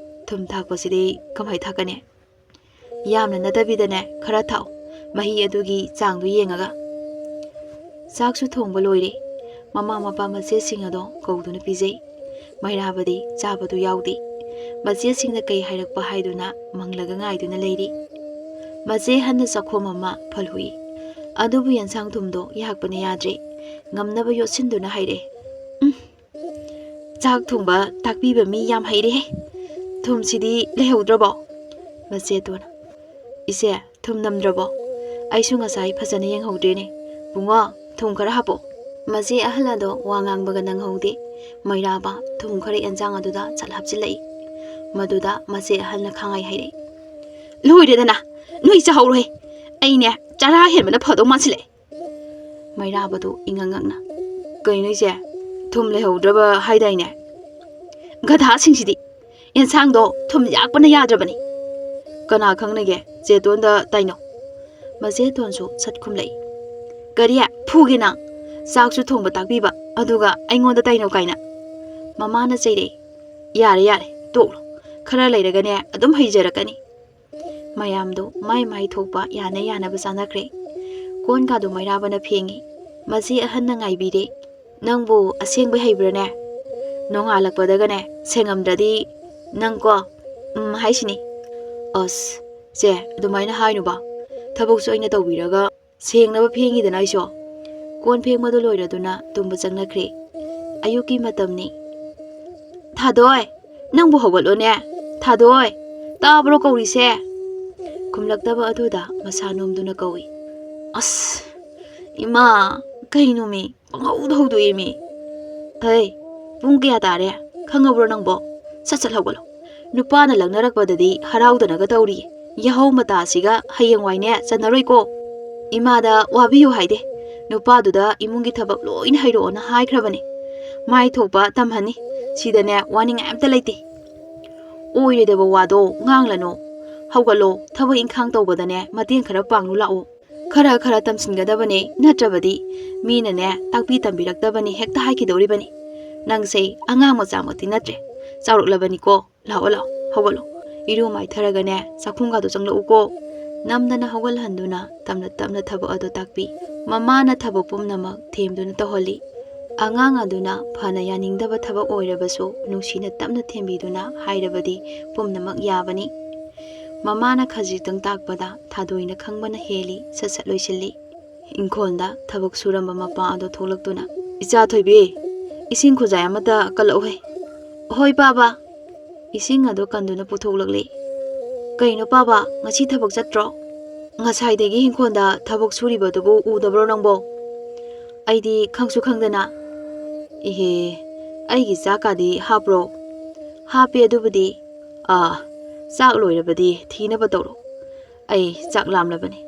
ꯊꯨꯝ ꯊꯥꯛꯄꯁꯤꯗꯤ ꯀꯃꯥꯏ ꯊꯥꯛꯀꯅꯤ?" "ꯌꯥꯝꯅ ꯅꯠꯇꯕꯤꯗꯅꯦ, ꯈꯔ ꯊꯥꯛꯑꯣ, ꯃꯍꯤ ꯑꯗꯨꯒꯤ ꯆꯥꯡꯗꯨ ꯌꯦꯡꯉꯒ꯫" ꯆꯥꯛꯁꯨ ꯊꯣꯡꯕ ꯂꯣꯏꯔꯦ꯫ ꯃꯃꯥ ꯃꯄꯥ ꯃꯆꯦꯁꯤꯡ ꯑꯗꯣ ꯀꯧꯗꯨꯅ ꯄꯤꯖꯩ꯫ ꯃꯩꯔꯥꯕꯗꯤ ꯆꯥꯕꯗꯨ ꯌꯥꯎꯗꯦ꯫ ꯃꯆꯦꯁꯤꯡꯅ ꯀꯩ ꯍꯥꯏꯔꯛꯄ ꯍꯥꯏꯗꯨꯅ ꯃꯪꯂꯒ ꯉꯥꯏꯗꯨꯅ ꯂꯩꯔꯤ꯫ ꯃꯆꯦ ꯑꯍꯟꯅ ꯆꯥꯛꯈꯣꯝ ꯑꯃ ꯐꯜꯍꯨꯏ꯫ ꯑꯗꯨꯕꯨ ꯌꯦꯟꯁꯥꯡ ꯊꯨꯝꯗꯣ ꯌꯥꯛꯄꯅ ꯌꯥꯗ꯭ꯔꯦ꯫ ꯉꯝꯅꯕ ꯌꯣꯠꯁꯤꯟꯗꯨꯅ ꯍꯥꯏꯔꯛꯑꯦ, "ꯎꯝ, ꯆꯥꯛ ꯊꯣꯡꯕ ꯇꯥꯛꯄꯤꯕ ꯃꯤ ꯌꯥꯝ ꯍꯩꯔꯦꯍꯦ꯫ ꯊꯨꯝꯁꯤꯗꯤ ꯂꯩꯍꯧꯗ꯭ꯔꯕꯣ?" ꯃꯆꯦꯇꯣꯟꯅ, "ꯏꯆꯦ, ꯊꯨꯝ ꯅꯝꯗ꯭ꯔꯕꯣ? ꯑꯩꯁꯨ ꯉꯁꯥꯏ ꯐꯖꯅ ꯌꯦꯡꯍꯧꯗ꯭ꯔꯦꯅꯦ꯫ ꯕꯨꯡꯉꯣ, ꯊꯨꯝ ꯈꯔ ꯍꯥꯞꯄꯣ꯫" ꯃꯆꯦ ꯑꯍꯜ ꯑꯗꯣ ꯋꯥ ꯉꯥꯡꯕꯒ ꯅꯪꯍꯧꯗꯦ꯫ ꯃꯩꯔꯥꯕ ꯊꯨꯝ ꯈꯔ ꯑꯦꯟꯁꯥꯡ ꯑꯗꯨꯗ ꯁꯠ ꯍꯥꯞꯆꯤꯜꯂꯛꯏ꯫ ꯃꯗꯨꯗ ꯃꯆꯦ ꯑꯍꯜꯅ ꯈꯥꯡꯉꯩ ꯍꯥꯏꯔꯛꯏ, "ꯂꯣꯏꯔꯦꯗꯅ, ꯅꯣꯏ ꯆꯥꯍꯧꯔꯣꯍꯦ꯫ ꯑꯩꯅꯦ, ꯆꯔꯥ ꯍꯦꯟꯕꯅ ꯐꯗꯧ ꯃꯥꯟꯁꯤꯜꯂꯛꯑꯦ꯫" ꯃꯩꯔꯥꯕꯗꯨ ꯏꯉꯛ ꯉꯛꯅ, "ꯀꯩꯅꯣ ꯏꯆꯦ, ꯊꯨꯝ ꯂꯩꯍꯧꯗ꯭ꯔꯕ ꯍꯥꯏꯗꯥꯏꯅꯦ?" "ꯒꯙꯥꯁꯤꯡꯁꯤꯗꯤ, ꯑꯦꯟꯁꯥꯡꯗꯣ ꯊꯨꯝ ꯌꯥꯛꯄꯅ ꯌꯥꯗ꯭ꯔꯕꯅꯤ꯫ ꯀꯅꯥ ꯈꯪꯅꯒꯦ, ꯆꯦꯇꯣꯟꯗ ꯇꯥꯏꯅꯧ꯫" ꯃꯆꯦꯇꯣꯟꯁꯨ ꯁꯠ ꯈꯨꯝꯂꯛꯏ, "ꯀꯔꯤ? ꯐꯨꯒꯦ ꯅꯪ? ꯆꯥꯛꯁꯨ ꯊꯣꯡꯕ ꯇꯥꯛꯄꯤꯕ, ꯑꯗꯨꯒ ꯑꯩꯉꯣꯟꯗ ꯇꯥꯏꯅꯧ ꯀꯥꯏꯅ?" ꯃꯃꯥꯅ ꯆꯩꯔꯛꯏ꯫ "ꯌꯥꯔꯦ, ꯌꯥꯔꯦ, ꯇꯣꯛꯂꯣ꯫ ꯈꯔ ꯂꯩꯔꯒꯅꯦ, ꯑꯗꯨꯝ ꯍꯩꯖꯔꯛꯀꯅꯤ꯫" ꯃꯌꯥꯝꯗꯣ ꯃꯥꯏ ꯃꯥꯏ ꯊꯣꯛꯄ ꯌꯥꯅ ꯌꯥꯅꯕ ꯆꯥꯅꯈ꯭ꯔꯦ꯫ ꯀꯣꯟꯒꯥꯗꯣ ꯃꯩꯔꯥꯕꯅ ꯐꯦꯡꯉꯤ꯫ ꯃꯆꯦ ꯑꯍꯟꯅ ꯉꯥꯏꯕꯤꯔꯦ꯫ "ꯅꯪꯕꯨ ꯑꯁꯦꯡꯕꯩ ꯍꯩꯕ꯭ꯔꯥꯅꯦ? ꯅꯣꯡꯉꯥꯜꯂꯛꯄꯗꯒꯅꯦ ꯁꯦꯡꯉꯝꯗ꯭ꯔꯗꯤ ꯅꯪꯀꯣ, ꯎꯝ ꯍꯥꯏꯁꯤꯅꯤ꯫" "ꯑꯁ, ꯆꯦ, ꯑꯗꯨꯃꯥꯏꯅ ꯍꯥꯏꯅꯨꯕ꯫ ꯊꯕꯛꯁꯨ ꯑꯩꯅ ꯇꯧꯕꯤꯔꯒ ꯁꯦꯡꯅꯕ ꯐꯦꯡꯉꯤꯗꯅ ꯑꯩꯁꯨ꯫" ꯀꯣꯟ ꯐꯦꯡꯕꯗꯨ ꯂꯣꯏꯔꯗꯨꯅ ꯇꯨꯝꯕ ꯆꯪꯅꯈ꯭ꯔꯦ꯫ ꯑꯌꯨꯛꯀꯤ ꯃꯇꯝꯅꯤ꯫ "ꯊꯥꯗꯣꯏ, ꯅꯪꯕꯨ ꯍꯧꯒꯠꯂꯣꯅꯦ꯫ ꯊꯥꯗꯣꯏ, "ꯇꯥꯕ꯭ꯔꯣ ꯀꯧꯔꯤꯁꯦ?" ꯈꯨꯝꯂꯛꯇꯕ ꯑꯗꯨꯗ ꯃꯁꯥ ꯅꯣꯝꯗꯨꯅ ꯀꯧꯏ꯫ "ꯑꯁ, ꯏꯃꯥ, ꯀꯩꯅꯣꯃꯤ, ꯄꯪꯍꯧꯗ ꯍꯧꯗꯣꯛꯏꯃꯤ꯫ ꯍꯩ, ꯄꯨꯡ ꯀꯌꯥ ꯇꯥꯔꯦ? ꯈꯪꯉꯕ꯭ꯔꯣ ꯅꯪꯕꯣ? ꯁꯠ ꯁꯠ ꯍꯧꯒꯠꯂꯣ꯫ ꯅꯨꯄꯥꯅ ꯂꯛꯅꯔꯛꯄꯗꯗꯤ ꯍꯔꯥꯎꯗꯅꯒ ꯇꯧꯔꯤ꯫ ꯌꯥꯍꯧ ꯃꯇꯥꯁꯤꯒ ꯍꯌꯦꯡꯋꯥꯏꯅꯦ ꯆꯟꯅꯔꯣꯏꯀꯣ꯫ ꯏꯃꯥꯗ ꯋꯥꯕꯤꯌꯨ ꯍꯥꯏꯗꯦ꯫ ꯅꯨꯄꯥꯗꯨꯗ ꯏꯃꯨꯡꯒꯤ ꯊꯕꯛ ꯂꯣꯏꯅ ꯍꯩꯔꯛꯑꯣꯅ ꯍꯥꯏꯈ꯭ꯔꯕꯅꯤ꯫ ꯃꯥꯏ ꯊꯣꯛꯄ ꯇꯝꯍꯟꯅꯤ꯫ ꯁꯤꯗꯅꯦ ꯋꯥꯅꯤꯡꯉꯥꯏ ꯑꯝꯇ ꯂꯩꯇꯦ꯫ ꯑꯣꯏꯔꯣꯏꯗꯕ ꯋꯥꯗꯣ ꯉꯥꯡꯂꯅꯨ꯫ ꯍꯧꯒꯠꯂꯣ, ꯊꯕꯛ ꯏꯪꯈꯥꯡ ꯇꯧꯕꯗꯅꯦ ꯃꯇꯦꯡ ꯈꯔ ꯄꯥꯡꯂꯨ ꯂꯥꯛꯑꯣ꯫ ꯈꯔ ꯈꯔ ꯇꯝꯁꯤꯟꯒꯗꯕꯅꯦ, ꯅꯠꯇ꯭ꯔꯕꯗꯤ ꯃꯤꯅꯅꯦ ꯇꯥꯛꯄꯤ ꯇꯝꯕꯤꯔꯛꯇꯕꯅꯤ ꯍꯦꯛꯇ ꯍꯥꯏꯈꯤꯗꯧꯔꯤꯕꯅꯤ꯫ ꯅꯪꯁꯦ ꯑꯉꯥꯡ ꯃꯆꯥꯃꯛꯇꯤ ꯅꯠꯇ꯭ꯔꯦ, ꯆꯥꯎꯔꯛꯂꯕꯅꯤꯀꯣ꯫ ꯂꯥꯛꯑꯣ, ꯂꯥꯛꯑꯣ, ꯍꯧꯒꯠꯂꯣ꯫ ꯏꯔꯨ ꯃꯥꯏꯊꯔꯒꯅꯦ ꯆꯥꯛꯈꯨꯝꯒꯗꯣ ꯆꯪꯂꯛꯎꯀꯣ꯫ ꯅꯝꯗꯅ ꯍꯧꯒꯠꯍꯟꯗꯨꯅ ꯇꯞꯅ ꯇꯞꯅ ꯊꯕꯛ ꯑꯗꯨ ꯇꯥꯛꯄꯤ꯫ ꯃꯃꯥꯅ ꯊꯕꯛ ꯄꯨꯝꯅꯃꯛ ꯊꯦꯝꯗꯨꯅ ꯇꯧꯍꯜꯂꯤ꯫ ꯑꯉꯥꯡ ꯑꯗꯨꯅ ꯐꯅ ꯌꯥꯅꯤꯡꯗꯕ ꯊꯕꯛ ꯑꯣꯏꯔꯕꯁꯨ ꯅꯨꯡꯁꯤꯅ ꯇꯞꯅ ꯊꯦꯝꯕꯤꯗꯨꯅ ꯍꯥꯏꯔꯕꯗꯤ ꯄꯨꯝꯅꯃꯛ ꯌꯥꯕꯅꯤ꯫ ꯃꯃꯥꯅ ꯈꯖꯤꯛꯇꯪ ꯇꯥꯛꯄꯗ ꯊꯥꯗꯣꯏꯅ ꯈꯪꯕꯅ ꯍꯦꯜꯂꯤ, ꯁꯠ ꯁꯠ ꯂꯣꯏꯁꯤꯜꯂꯤ꯫ ꯏꯪꯈꯣꯜꯗ ꯊꯕꯛ ꯁꯨꯔꯝꯕ ꯃꯄꯥ ꯑꯗꯣ ꯊꯣꯛꯂꯛꯇꯨꯅ, "ꯏꯆꯥ ꯊꯣꯏꯕꯤ, ꯏꯁꯤꯡ ꯈꯨꯖꯥꯏ ꯑꯃꯇ ꯀꯜꯂꯛꯎꯍꯦ꯫" "ꯍꯣꯏ ꯄꯥꯕ꯫" ꯏꯁꯤꯡ ꯑꯗꯨ ꯀꯟꯗꯨꯅ ꯄꯨꯊꯣꯛꯂꯛꯂꯤ꯫ "ꯀꯩꯅꯣ ꯄꯥꯕ, ꯉꯁꯤ ꯊꯕꯛ ꯆꯠꯇ꯭ꯔꯣ? ꯉꯁꯥꯏꯗꯒꯤ ꯏꯪꯈꯣꯜꯗ ꯊꯕꯛ ꯁꯨꯔꯤꯕꯗꯨꯕꯨ ꯎꯗꯕ꯭ꯔꯣ ꯅꯪꯕꯣ?" "ꯑꯩꯗꯤ ꯈꯪꯁꯨ ꯈꯪꯗꯅ꯫" "ꯏꯍꯦ, ꯑꯩꯒꯤ ꯆꯥꯛꯀꯥꯗꯤ ꯍꯥꯞꯄ꯭ꯔꯣ?" "ꯍꯥꯞꯄꯦ ꯑꯗꯨꯕꯨꯗꯤ꯫" "ꯑꯥ, ꯆꯥꯛ ꯂꯣꯏꯔꯕꯗꯤ ꯊꯤꯅꯕ ꯇꯧꯔꯣ꯫ ꯑꯩ ꯆꯥꯛ ꯂꯥꯝꯂꯕꯅꯤ꯫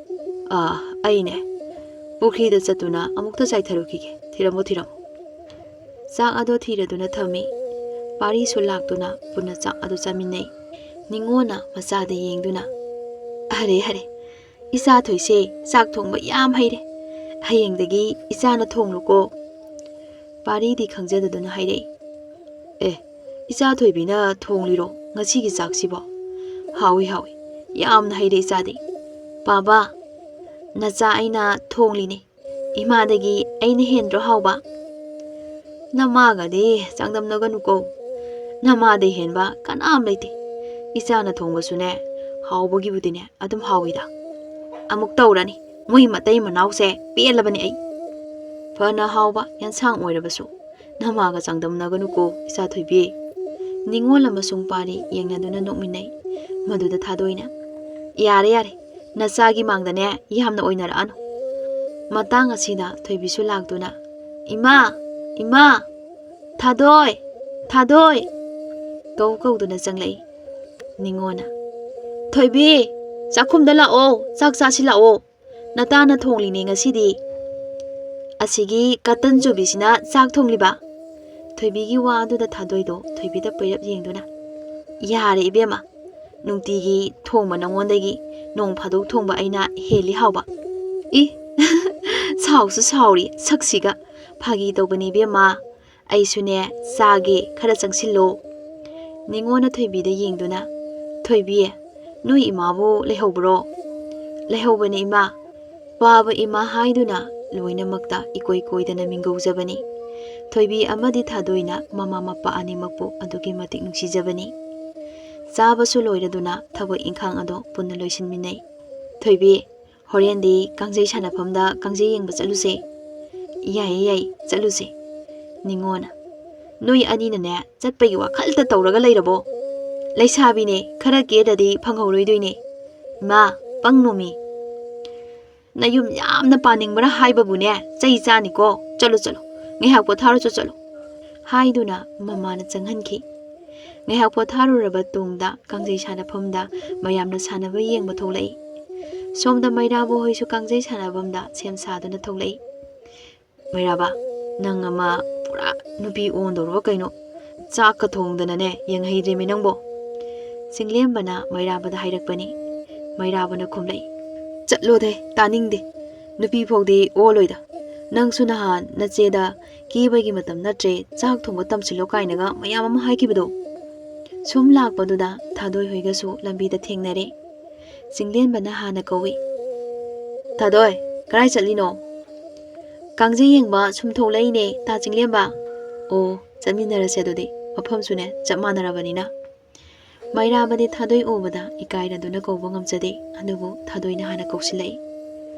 ꯑꯥ, ꯑꯩꯅꯦ, ꯄꯨꯈ꯭ꯔꯤꯗ ꯆꯠꯇꯨꯅ ꯑꯃꯨꯛꯇ ꯆꯥꯏꯊꯔꯨꯈꯤꯒꯦ꯫ ꯊꯤꯔꯝꯃꯣ, ꯊꯤꯔꯝꯃꯣ꯫" ꯆꯥꯛ ꯑꯗꯣ ꯊꯤꯔꯗꯨꯅ ꯊꯝꯃꯤ꯫ ꯄꯥꯔꯤꯁꯨ ꯂꯥꯛꯇꯨꯅ ꯄꯨꯟꯅ ꯆꯥꯛ ꯑꯗꯨ ꯆꯥꯃꯤꯟꯅꯩ꯫ ꯅꯤꯉꯣꯜꯅ ꯃꯆꯥꯗ ꯌꯦꯡꯗꯨꯅ, "ꯑꯔꯦ, ꯑꯔꯦ, ꯏꯆꯥ ꯊꯣꯏꯁꯦ ꯆꯥꯛ ꯊꯣꯡꯕ ꯌꯥꯝ ꯍꯩꯔꯦ꯫ ꯍꯌꯦꯡꯗꯒꯤ ꯏꯆꯥꯅ ꯊꯣꯡꯂꯨꯀꯣ꯫" ꯄꯥꯔꯤꯗꯤ ꯈꯪꯖꯗꯗꯨꯅ ꯍꯥꯏꯔꯛꯏ, "ꯑꯦ, ꯏꯆꯥ ꯊꯣꯏꯕꯤꯅ ꯊꯣꯡꯂꯤꯔꯣ ꯉꯁꯤꯒꯤ ꯆꯥꯛꯁꯤꯕꯣ? ꯍꯥꯎꯏ, ꯍꯥꯎꯏ, ꯌꯥꯝꯅ ꯍꯩꯔꯦ ꯏꯆꯥꯗꯤ꯫" "ꯄꯥꯕ, ꯅꯆꯥ ꯑꯩꯅ ꯊꯣꯡꯂꯤꯅꯦ꯫ ꯏꯃꯥꯗꯒꯤ ꯑꯩꯅ ꯍꯦꯟꯗ꯭ꯔꯣ ꯍꯥꯎꯕ?" "ꯅꯃꯥꯒꯗꯤ ꯆꯥꯡꯗꯝꯅꯒꯅꯨꯀꯣ꯫ ꯅꯃꯥꯗꯩ ꯍꯦꯟꯕ ꯀꯅꯥꯝ ꯂꯩꯇꯦ꯫ ꯏꯆꯥꯅ ꯊꯣꯡꯕꯁꯨꯅꯦ, ꯍꯥꯎꯕꯒꯤꯕꯨꯗꯤꯅꯦ ꯑꯗꯨꯝ ꯍꯥꯎꯏꯗ꯫" "ꯑꯃꯨꯛ ꯇꯧꯔꯅꯤ, ꯃꯣꯏ ꯃꯇꯩ ꯃꯅꯥꯎꯁꯦ ꯄꯦꯜꯂꯕꯅꯤ ꯑꯩ꯫ ꯐꯅ ꯍꯥꯎꯕ ꯌꯦꯟꯁꯥꯡ ꯑꯣꯏꯔꯕꯁꯨ ꯅꯃꯥꯒ ꯆꯥꯡꯗꯝꯅꯒꯅꯨꯀꯣ, ꯏꯆꯥ ꯊꯣꯏꯕꯤ꯫" ꯅꯤꯉꯣꯜ ꯑꯃꯁꯨꯡ ꯄꯥꯔꯤ ꯌꯦꯡꯅꯗꯨꯅ ꯅꯣꯛꯃꯤꯟꯅꯩ꯫ ꯃꯗꯨꯗ ꯊꯥꯗꯣꯏꯅ, "ꯌꯥꯔꯦ, ꯌꯥꯔꯦ, ꯅꯆꯥꯒꯤ ꯃꯥꯡꯗꯅꯦ ꯌꯥꯝꯅ ꯑꯣꯏꯅꯔꯛꯑꯅꯨ"꯫ ꯃꯇꯥꯡ ꯑꯁꯤꯗ ꯊꯣꯏꯕꯤꯁꯨ ꯂꯥꯛꯇꯨꯅ, "ꯏꯃꯥ! ꯏꯃꯥ! ꯊꯥꯗꯣꯏ! ꯊꯥꯗꯣꯏ!" ꯀꯧ ꯀꯧꯗꯨꯅ ꯆꯪꯂꯛꯏ꯫ ꯅꯤꯉꯣꯜꯅ, "ꯊꯣꯏꯕꯤ, ꯆꯥꯛꯈꯨꯝꯗ ꯂꯥꯛꯑꯣ, ꯆꯥꯛ ꯆꯥꯁꯤ ꯂꯥꯛꯑꯣ꯫ ꯅꯇꯥꯅ ꯊꯣꯡꯂꯤꯅꯦ ꯉꯁꯤꯗꯤ꯫ ꯑꯁꯤꯒꯤ ꯀꯇꯟ ꯆꯨꯕꯤꯁꯤꯅ ꯆꯥꯛ ꯊꯣꯡꯂꯤꯕ?" ꯊꯣꯏꯕꯤꯒꯤ ꯋꯥ ꯑꯗꯨꯗ ꯊꯥꯗꯣꯏꯗꯣ ꯊꯣꯏꯕꯤꯗ ꯄꯩꯔꯞ ꯌꯦꯡꯗꯨꯅ, "ꯌꯥꯔꯦ ꯏꯕꯦꯝꯃ, ꯅꯨꯡꯇꯤꯒꯤ ꯊꯣꯡꯕ ꯅꯉꯣꯟꯗꯒꯤ ꯅꯣꯡ ꯐꯥꯗꯣꯛ ꯊꯣꯡꯕ ꯑꯩꯅ ꯍꯦꯜꯂꯤ ꯍꯥꯎꯕ꯫ ꯏ, ꯁꯥꯎꯁꯨ ꯁꯥꯎꯔꯤ ꯁꯛꯁꯤꯒ꯫ ꯐꯥꯒꯤ ꯇꯧꯕꯅꯤ ꯏꯕꯦꯝꯃ, ꯑꯩꯁꯨꯅꯦ ꯆꯥꯒꯦ, ꯈꯔ ꯆꯪꯁꯤꯜꯂꯣ"꯫ ꯅꯤꯉꯣꯜꯅ ꯊꯣꯏꯕꯤꯗ ꯌꯦꯡꯗꯨꯅ, "ꯊꯣꯏꯕꯤ, ꯅꯣꯏ ꯏꯃꯥꯕꯨ ꯂꯩꯍꯧꯕ꯭ꯔꯣ?" "ꯂꯩꯍꯧꯕꯅꯦ ꯏꯃꯥ꯫ ꯄꯥꯕ ꯏꯃꯥ ꯍꯥꯏꯗꯨꯅ ꯂꯣꯏꯅꯃꯛꯇ ꯏꯀꯣꯏ ꯀꯣꯏꯗꯅ ꯃꯤꯡꯒꯧꯖꯕꯅꯤ꯫ ꯊꯣꯏꯕꯤ ꯑꯃꯗꯤ ꯊꯥꯗꯣꯏꯅ ꯃꯃꯥ ꯃꯄꯥ ꯑꯅꯤꯃꯛꯄꯨ ꯑꯗꯨꯛꯀꯤ ꯃꯇꯤꯛ ꯅꯨꯡꯁꯤꯖꯕꯅꯤ"꯫ ꯆꯥꯕꯁꯨ ꯂꯣꯏꯔꯗꯨꯅ ꯊꯕꯛ ꯏꯪꯈꯥꯡ ꯑꯗꯣ ꯄꯨꯟꯅ ꯂꯣꯏꯁꯤꯟꯃꯤꯟꯅꯩ꯫ "ꯊꯣꯏꯕꯤ, ꯍꯣꯔꯦꯟꯗꯤ ꯀꯥꯡꯖꯩ ꯁꯥꯟꯅꯐꯝꯗ ꯀꯥꯡꯖꯩ ꯌꯦꯡꯕ ꯆꯠꯂꯨꯁꯦ"꯫ "ꯌꯥꯏꯌꯦ, ꯌꯥꯏꯌꯦ, ꯆꯠꯂꯨꯁꯦ"꯫ ꯅꯤꯉꯣꯜꯅ, "ꯅꯣꯏ ꯑꯅꯤꯅꯅꯦ ꯆꯠꯄꯒꯤ ꯋꯥꯈꯜꯇ ꯇꯧꯔꯒ ꯂꯩꯔꯕꯣ? ꯂꯩꯁꯥꯕꯤꯅꯦ, ꯈꯔ ꯀꯦꯗ꯭ꯔꯗꯤ ꯐꯪꯍꯧꯔꯣꯏꯗꯣꯏꯅꯦ꯫ ꯏꯃꯥ, ꯄꯪꯅꯣꯃꯤ꯫ ꯅꯌꯨꯝ ꯌꯥꯝꯅ ꯄꯥꯅꯤꯡꯕ꯭ꯔꯥ ꯍꯥꯏꯕꯕꯨꯅꯦ, ꯆꯩ ꯆꯥꯅꯤꯀꯣ꯫ ꯆꯠꯂꯨ, ꯆꯠꯂꯨ, ꯉꯥꯏꯍꯥꯛ ꯄꯣꯊꯥꯔꯨꯆꯣ, ꯆꯠꯂꯨ"꯫ ꯍꯥꯏꯗꯨꯅ ꯃꯃꯥꯅ ꯆꯪꯍꯟꯈꯤ꯫ ꯉꯥꯏꯍꯥꯛ ꯄꯣꯊꯥꯔꯨꯔꯕ ꯇꯨꯡꯗ ꯀꯥꯡꯖꯩ ꯁꯥꯟꯅꯐꯝꯗ ꯃꯌꯥꯝꯅ ꯁꯥꯟꯅꯕ ꯌꯦꯡꯕ ꯊꯣꯛꯂꯛꯏ꯫ ꯁꯣꯝꯗ ꯃꯩꯔꯥꯕ ꯍꯣꯏꯁꯨ ꯀꯥꯡꯖꯩ ꯁꯥꯟꯅꯐꯝꯗ ꯁꯦꯝ ꯁꯥꯗꯨꯅ ꯊꯣꯛꯂꯛꯏ꯫ "ꯃꯩꯔꯥꯕ, ꯅꯪ ꯑꯃ ꯄꯨꯔꯥ ꯅꯨꯄꯤ ꯑꯣꯟꯗꯧꯔꯕ ꯀꯩꯅꯣ? ꯆꯥꯛꯀ ꯊꯣꯡꯗꯅꯅꯦ ꯌꯦꯡꯍꯩꯗ꯭ꯔꯦꯃꯤ ꯅꯪꯕꯣ"꯫ ꯆꯤꯡꯂꯦꯝꯕꯅ ꯃꯩꯔꯥꯕꯗ ꯍꯥꯏꯔꯛꯄꯅꯤ꯫ ꯃꯩꯔꯥꯕꯅ ꯈꯨꯝꯂꯛꯏ, "ꯆꯠꯂꯣꯗꯦ, ꯇꯥꯅꯤꯡꯗꯦ꯫ ꯅꯨꯄꯤ ꯐꯥꯎꯗꯤ ꯑꯣꯜꯂꯣꯏꯗ꯫ ꯅꯪꯁꯨ ꯅꯍꯥꯟ ꯅꯆꯦꯗ ꯀꯦꯕꯒꯤ ꯃꯇꯝ ꯅꯠꯇ꯭ꯔꯦ, ꯆꯥꯛ ꯊꯣꯡꯕ ꯇꯝꯁꯤꯜꯂꯣ ꯀꯥꯏꯅꯒ ꯃꯌꯥꯝ ꯑꯃ ꯍꯥꯏꯈꯤꯕꯗꯣ"꯫ ꯁꯨꯝ ꯂꯥꯛꯄꯗꯨꯗ ꯊꯥꯗꯣꯏ ꯍꯣꯏꯒꯁꯨ ꯂꯝꯕꯤꯗ ꯊꯦꯡꯅꯔꯦ꯫ ꯆꯤꯡꯂꯦꯝꯕꯅ ꯍꯥꯟꯅ ꯀꯧꯏ, "ꯊꯥꯗꯣꯏ, ꯀꯗꯥꯏ ꯆꯠꯂꯤꯅꯣ?" "ꯀꯥꯡꯖꯩ ꯌꯦꯡꯕ ꯁꯨꯝ ꯊꯣꯛꯂꯛꯏꯅꯦ, ꯇꯥ ꯆꯤꯡꯂꯦꯝꯕ"꯫ "ꯑꯣ, ꯆꯠꯃꯤꯟꯅꯔꯁꯦ ꯑꯗꯨꯗꯤ, ꯃꯐꯝꯁꯨꯅꯦ ꯆꯞ ꯃꯥꯟꯅꯔꯕꯅꯤꯅ"꯫ ꯃꯩꯔꯥꯕꯗꯤ ꯊꯥꯗꯣꯏ ꯎꯕꯗ ꯏꯀꯥꯏꯔꯗꯨꯅ ꯀꯧꯕ ꯉꯝꯖꯗꯦ, ꯑꯗꯨꯕꯨ ꯊꯥꯗꯣꯏꯅ ꯍꯥꯟꯅ ꯀꯧꯁꯤꯜꯂꯛꯏ,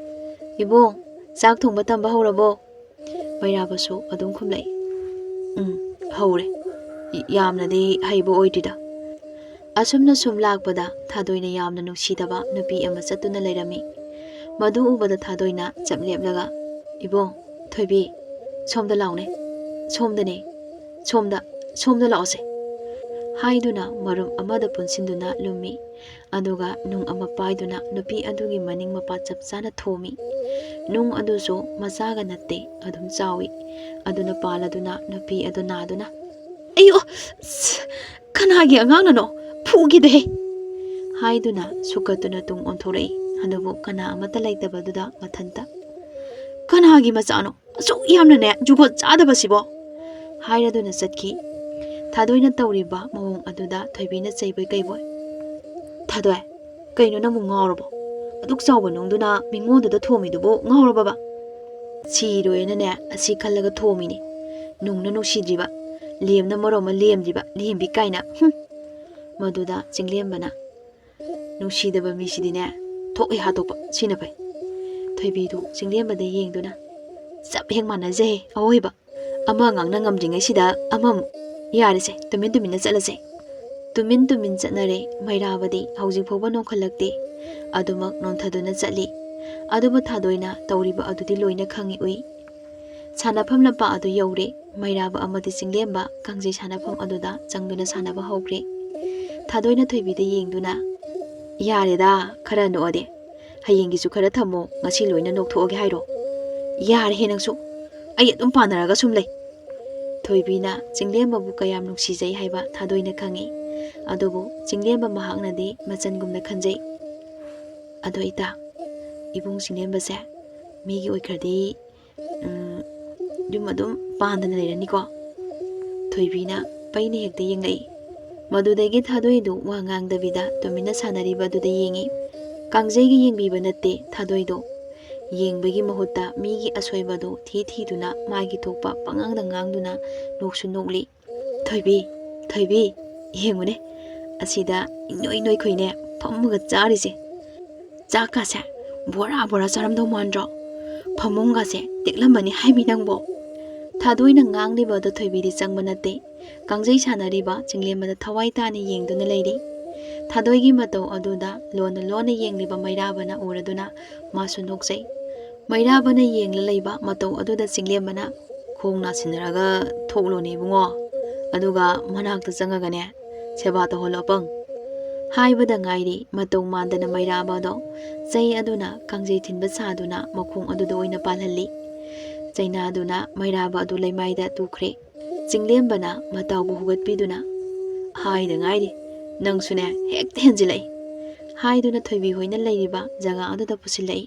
"ꯏꯕꯨꯡ, ꯆꯥꯛ ꯊꯣꯡꯕ ꯇꯝꯕ ꯍꯧꯔꯕꯣ?" ꯃꯩꯔꯥꯕꯁꯨ ꯑꯗꯨꯝ ꯈꯨꯝꯂꯛꯏ, "ꯎꯝ, ꯍꯧꯔꯦ꯫ ꯌꯥꯝꯅꯗꯤ ꯍꯩꯕ ꯑꯣꯏꯗ꯭ꯔꯤꯗ"꯫ ꯑꯁꯨꯝꯅ ꯁꯨꯝ ꯂꯥꯛꯄꯗ ꯊꯥꯗꯣꯏꯅ ꯌꯥꯝꯅ ꯅꯨꯡꯁꯤꯗꯕ ꯅꯨꯄꯤ ꯑꯃ ꯆꯠꯇꯨꯅ ꯂꯩꯔꯝꯃꯤ꯫ ꯃꯗꯨ ꯎꯕꯗ ꯊꯥꯗꯣꯏꯅ ꯆꯞ ꯂꯦꯞꯂꯒ, "ꯏꯕꯣꯡ, ꯊꯣꯏꯕꯤ, ꯁꯣꯝꯗ ꯂꯥꯎꯅꯦ, ꯁꯣꯝꯗꯅꯦ, ꯁꯣꯝꯗ, ꯁꯣꯝꯗ ꯂꯥꯛꯑꯣꯁꯦ" ꯍꯥꯏꯗꯨꯅ ꯃꯔꯨꯞ ꯑꯃꯗ ꯄꯨꯟꯁꯤꯟꯗꯨꯅ ꯂꯨꯝꯃꯤ꯫ ꯑꯗꯨꯒ ꯅꯨꯡ ꯑꯃ ꯄꯥꯏꯗꯨꯅ ꯅꯨꯄꯤ ꯑꯗꯨꯒꯤ ꯃꯅꯤꯡ ꯃꯄꯥ ꯆꯞ ꯆꯥꯅ ꯊꯣꯝꯃꯤ꯫ ꯅꯨꯡ ꯑꯗꯨꯁꯨ ꯃꯆꯥꯒ ꯅꯠꯇꯦ, ꯑꯗꯨꯝ ꯆꯥꯎꯏ꯫ ꯑꯗꯨꯅ ꯄꯥꯜꯂꯗꯨꯅ ꯅꯨꯄꯤ ꯑꯗꯨ ꯅꯥꯗꯨꯅ, "ꯑꯩꯌꯣ! ꯁ-, ꯀꯅꯥꯒꯤ ꯑꯉꯥꯡꯅꯅꯣ? ꯐꯨꯈꯤꯗꯦꯍꯦ!" ꯍꯥꯏꯗꯨꯅ ꯁꯨꯛꯀꯠꯇꯨꯅ ꯇꯨꯡ ꯑꯣꯟꯊꯣꯔꯛꯏ꯫ ꯑꯗꯨꯕꯨ ꯀꯅꯥ ꯑꯃꯠꯇ ꯂꯩꯇꯕꯗꯨꯗ ꯃꯊꯟꯇ, "ꯀꯅꯥꯒꯤ ꯃꯆꯥꯅꯣ? ꯑꯁꯨꯛ ꯌꯥꯝꯅꯅꯦ ꯖꯨꯒꯣꯠ ꯆꯥꯗꯕꯁꯤꯕꯣ!" ꯍꯥꯏꯔꯗꯨꯅ ꯆꯠꯈꯤ꯫ ꯊꯥꯗꯣꯏꯅ ꯇꯧꯔꯤꯕ ꯃꯑꯣꯡ ꯑꯗꯨꯗ ꯊꯣꯏꯕꯤꯅ ꯆꯩꯕꯣꯏ ꯀꯩꯕꯣꯏ, "ꯊꯥꯗꯣꯏ, ꯀꯩꯅꯣ ꯅꯪꯕꯨ ꯉꯥꯎꯔꯕꯣ? ꯑꯗꯨꯛ ꯆꯥꯎꯕ ꯅꯨꯡꯗꯨꯅ ꯃꯤꯉꯣꯟꯗꯨꯗ ꯊꯣꯝꯃꯤꯗꯨꯕꯨ ꯉꯥꯎꯔꯕꯕ?" "ꯁꯤꯔꯣꯏꯅꯅꯦ ꯑꯁꯤ ꯈꯜꯂꯒ ꯊꯣꯝꯃꯤꯅꯤ꯫ ꯅꯨꯡꯅ ꯅꯨꯡꯁꯤꯗ꯭ꯔꯤꯕ, ꯂꯦꯝꯅ ꯃꯔꯣꯝ ꯑꯃ ꯂꯦꯝꯗ꯭ꯔꯤꯕ, ꯂꯦꯝꯕꯤ ꯀꯥꯏꯅ, ꯍꯨꯝ!" ꯃꯗꯨꯗ ꯆꯤꯡꯂꯦꯝꯕꯅ, "ꯅꯨꯡꯁꯤꯗꯕ ꯃꯤꯁꯤꯗꯤꯅꯦ, ꯊꯣꯛ ꯍꯦꯛ ꯍꯥꯠꯇꯣꯛꯄ, ꯁꯤꯅ ꯐꯩ"꯫ ꯊꯣꯏꯕꯤꯗꯨ ꯆꯤꯡꯂꯦꯝꯕꯗ ꯌꯦꯡꯗꯨꯅ, "ꯆꯞ ꯍꯦꯛ ꯃꯥꯟꯅꯖꯩ ꯑꯋꯣꯏꯕ꯫ ꯑꯃ ꯉꯥꯡꯅ ꯉꯝꯗ꯭ꯔꯤꯉꯩꯁꯤꯗ ꯑꯃꯃꯨꯛ꯫ ꯌꯥꯔꯦꯁꯦ, ꯇꯨꯃꯤꯟ ꯇꯨꯃꯤꯟꯅ ꯆꯠꯂꯁꯦ"꯫ ꯇꯨꯃꯤꯟ ꯇꯨꯃꯤꯟ ꯆꯠꯅꯔꯦ꯫ ꯃꯩꯔꯥꯕꯗꯤ ꯍꯧꯖꯤꯛ ꯐꯥꯎꯕ ꯅꯣꯡꯈꯠꯂꯛꯇꯦ꯫ ꯑꯗꯨꯃꯛ ꯅꯣꯟꯊꯗꯨꯅ ꯆꯠꯂꯤ꯫ ꯑꯗꯨꯕꯨ ꯊꯥꯗꯣꯏꯅ ꯇꯧꯔꯤꯕ ꯑꯗꯨꯗꯤ ꯂꯣꯏꯅ ꯈꯪꯏ ꯎꯏ꯫ ꯁꯥꯟꯅꯐꯝ ꯂꯝꯄꯥꯛ ꯑꯗꯨ ꯌꯧꯔꯦ꯫ ꯃꯩꯔꯥꯕ ꯑꯃꯗꯤ ꯆꯤꯡꯂꯦꯝꯕ ꯀꯥꯡꯖꯩ ꯁꯥꯟꯅꯐꯝ ꯑꯗꯨꯗ ꯆꯪꯗꯨꯅ ꯁꯥꯟꯅꯕ ꯍꯧꯈ꯭ꯔꯦ꯫ ꯊꯥꯗꯣꯏꯅ ꯊꯣꯏꯕꯤꯗ ꯌꯦꯡꯗꯨꯅ, "ꯌꯥꯔꯦꯗ, ꯈꯔ ꯅꯣꯛꯑꯗꯤ꯫ ꯍꯌꯦꯡꯒꯤꯁꯨ ꯈꯔ ꯊꯝꯃꯣ, ꯉꯁꯤ ꯂꯣꯏꯅ ꯅꯣꯛꯊꯣꯛꯑꯒꯦ ꯍꯥꯏꯔꯣ? ꯌꯥꯔꯦꯍꯦ ꯅꯪꯁꯨ, ꯑꯩ ꯑꯗꯨꯝ ꯄꯥꯟꯅꯔꯒ ꯁꯨꯝ ꯂꯩ"꯫ ꯊꯣꯏꯕꯤꯅ ꯆꯤꯡꯂꯦꯝꯕꯕꯨ ꯀꯌꯥꯝ ꯅꯨꯡꯁꯤꯖꯩ ꯍꯥꯏꯕ ꯊꯥꯗꯣꯏꯅ ꯈꯪꯏ꯫ ꯑꯗꯨꯕꯨ ꯆꯤꯡꯂꯦꯝꯕ ꯃꯍꯥꯛꯅꯗꯤ ꯃꯆꯟꯒꯨꯝꯅ ꯈꯟꯖꯩ꯫ "ꯑꯗꯣ ꯏꯇꯥ, ꯏꯕꯨꯡ ꯆꯤꯡꯂꯦꯝꯕꯁꯦ ꯃꯤꯒꯤ ꯑꯣꯏꯈ꯭ꯔꯗꯤ, ꯎꯝ, ꯌꯨꯝ ꯑꯗꯨꯝ ꯄꯥꯟꯗꯅ ꯂꯩꯔꯅꯤꯀꯣ?" ꯊꯣꯏꯕꯤꯅ ꯄꯩꯅ ꯍꯦꯛꯇ ꯌꯦꯡꯂꯛꯏ꯫ ꯃꯗꯨꯗꯒꯤ ꯊꯥꯗꯣꯏꯗꯨ ꯋꯥ ꯉꯥꯡꯗꯕꯤꯗ ꯇꯨꯃꯤꯟꯅ ꯁꯥꯟꯅꯔꯤꯕ ꯑꯗꯨꯗ ꯌꯦꯡꯏ꯫ ꯀꯥꯡꯖꯩꯒꯤ ꯌꯦꯡꯕꯤꯕ ꯅꯠꯇꯦ ꯊꯥꯗꯣꯏꯗꯣ꯫ ꯌꯦꯡꯕꯒꯤ ꯃꯍꯨꯠꯇ ꯃꯤꯒꯤ ꯑꯁꯣꯏꯕꯗꯨ ꯊꯤ ꯊꯤꯗꯨꯅ ꯃꯥꯒꯤ ꯊꯣꯛꯄ ꯄꯉꯥꯡꯗ ꯉꯥꯡꯗꯨꯅ ꯅꯣꯛꯁꯨ ꯅꯣꯛꯂꯤ꯫ "ꯊꯣꯏꯕꯤ, ꯊꯣꯏꯕꯤ, ꯌꯦꯡꯉꯨꯅꯦ, ꯑꯁꯤꯗ ꯏꯅꯣꯏ ꯅꯣꯏꯈꯣꯏꯅꯦ ꯐꯝꯃꯒ ꯆꯥꯔꯤꯁꯦ꯫ ꯆꯥꯛꯀꯥꯁꯦ ꯕꯣꯔꯥ ꯕꯣꯔꯥ ꯆꯥꯔꯝꯗꯧ ꯃꯥꯟꯗ꯭ꯔꯣ? ꯐꯃꯨꯡꯒꯥꯁꯦ ꯇꯦꯛꯂꯝꯃꯅꯤ ꯍꯥꯏꯃꯤ ꯅꯪꯕꯣ"꯫ ꯊꯥꯗꯣꯏꯅ ꯉꯥꯡꯂꯤꯕ ꯑꯗꯨ ꯊꯣꯏꯕꯤꯗꯤ ꯆꯪꯕ ꯅꯠꯇꯦ꯫ ꯀꯥꯡꯖꯩ ꯁꯥꯟꯅꯔꯤꯕ ꯆꯤꯡꯂꯦꯝꯕꯗ ꯊꯋꯥꯏ ꯇꯥꯅ ꯌꯦꯡꯗꯨꯅ ꯂꯩꯔꯤ꯫ ꯊꯥꯗꯣꯏꯒꯤ ꯃꯇꯧ ꯑꯗꯨꯗ ꯂꯣꯟꯅ ꯂꯣꯟꯅ ꯌꯦꯡꯂꯤꯕ ꯃꯩꯔꯥꯕꯅ ꯎꯔꯗꯨꯅ ꯃꯥꯁꯨ ꯅꯣꯛꯆꯩ꯫ ꯃꯩꯔꯥꯕꯅ ꯌꯦꯡꯂ ꯂꯩꯕ ꯃꯇꯧ ꯑꯗꯨꯗ ꯆꯤꯡꯂꯦꯝꯕꯅ "ꯈꯣꯡ ꯅꯥꯁꯤꯟꯅꯔꯒ ꯊꯣꯛꯂꯣꯅꯦ ꯏꯕꯨꯡꯉꯣ, ꯑꯗꯨꯒ ꯃꯅꯥꯛꯇ ꯆꯪꯉꯒꯅꯦ ꯁꯦꯕꯥ ꯇꯧꯍꯜꯂꯣ ꯑꯄꯪ" ꯍꯥꯏꯕꯗ ꯉꯥꯏꯔꯤ ꯃꯇꯧ ꯃꯥꯟꯗꯅ ꯃꯩꯔꯥꯕꯗꯣ ꯆꯩ ꯑꯗꯨꯅ ꯀꯥꯡꯖꯩ ꯊꯤꯟꯕ ꯁꯥꯗꯨꯅ ꯃꯈꯣꯡ ꯑꯗꯨꯗ ꯑꯣꯏꯅ ꯄꯥꯜꯍꯜꯂꯤ꯫ ꯆꯩꯅꯥꯗꯨꯅ ꯃꯩꯔꯥꯕ ꯑꯗꯨ ꯂꯩꯃꯥꯏꯗ ꯇꯨꯈ꯭ꯔꯦ꯫ ꯆꯤꯡꯂꯦꯝꯕꯅ ꯃꯇꯥꯎꯕꯨ ꯍꯨꯒꯠꯄꯤꯗꯨꯅ "ꯍꯥꯏꯗ ꯉꯥꯏꯔꯤ, ꯅꯪꯁꯨꯅꯦ ꯍꯦꯛꯇ ꯍꯦꯟꯖꯤꯜꯂꯛꯏ" ꯍꯥꯏꯗꯨꯅ ꯊꯣꯏꯕꯤ ꯍꯣꯏꯅ ꯂꯩꯔꯤꯕ ꯖꯒꯥ ꯑꯗꯨꯗ ꯄꯨꯁꯤꯜꯂꯛꯏ꯫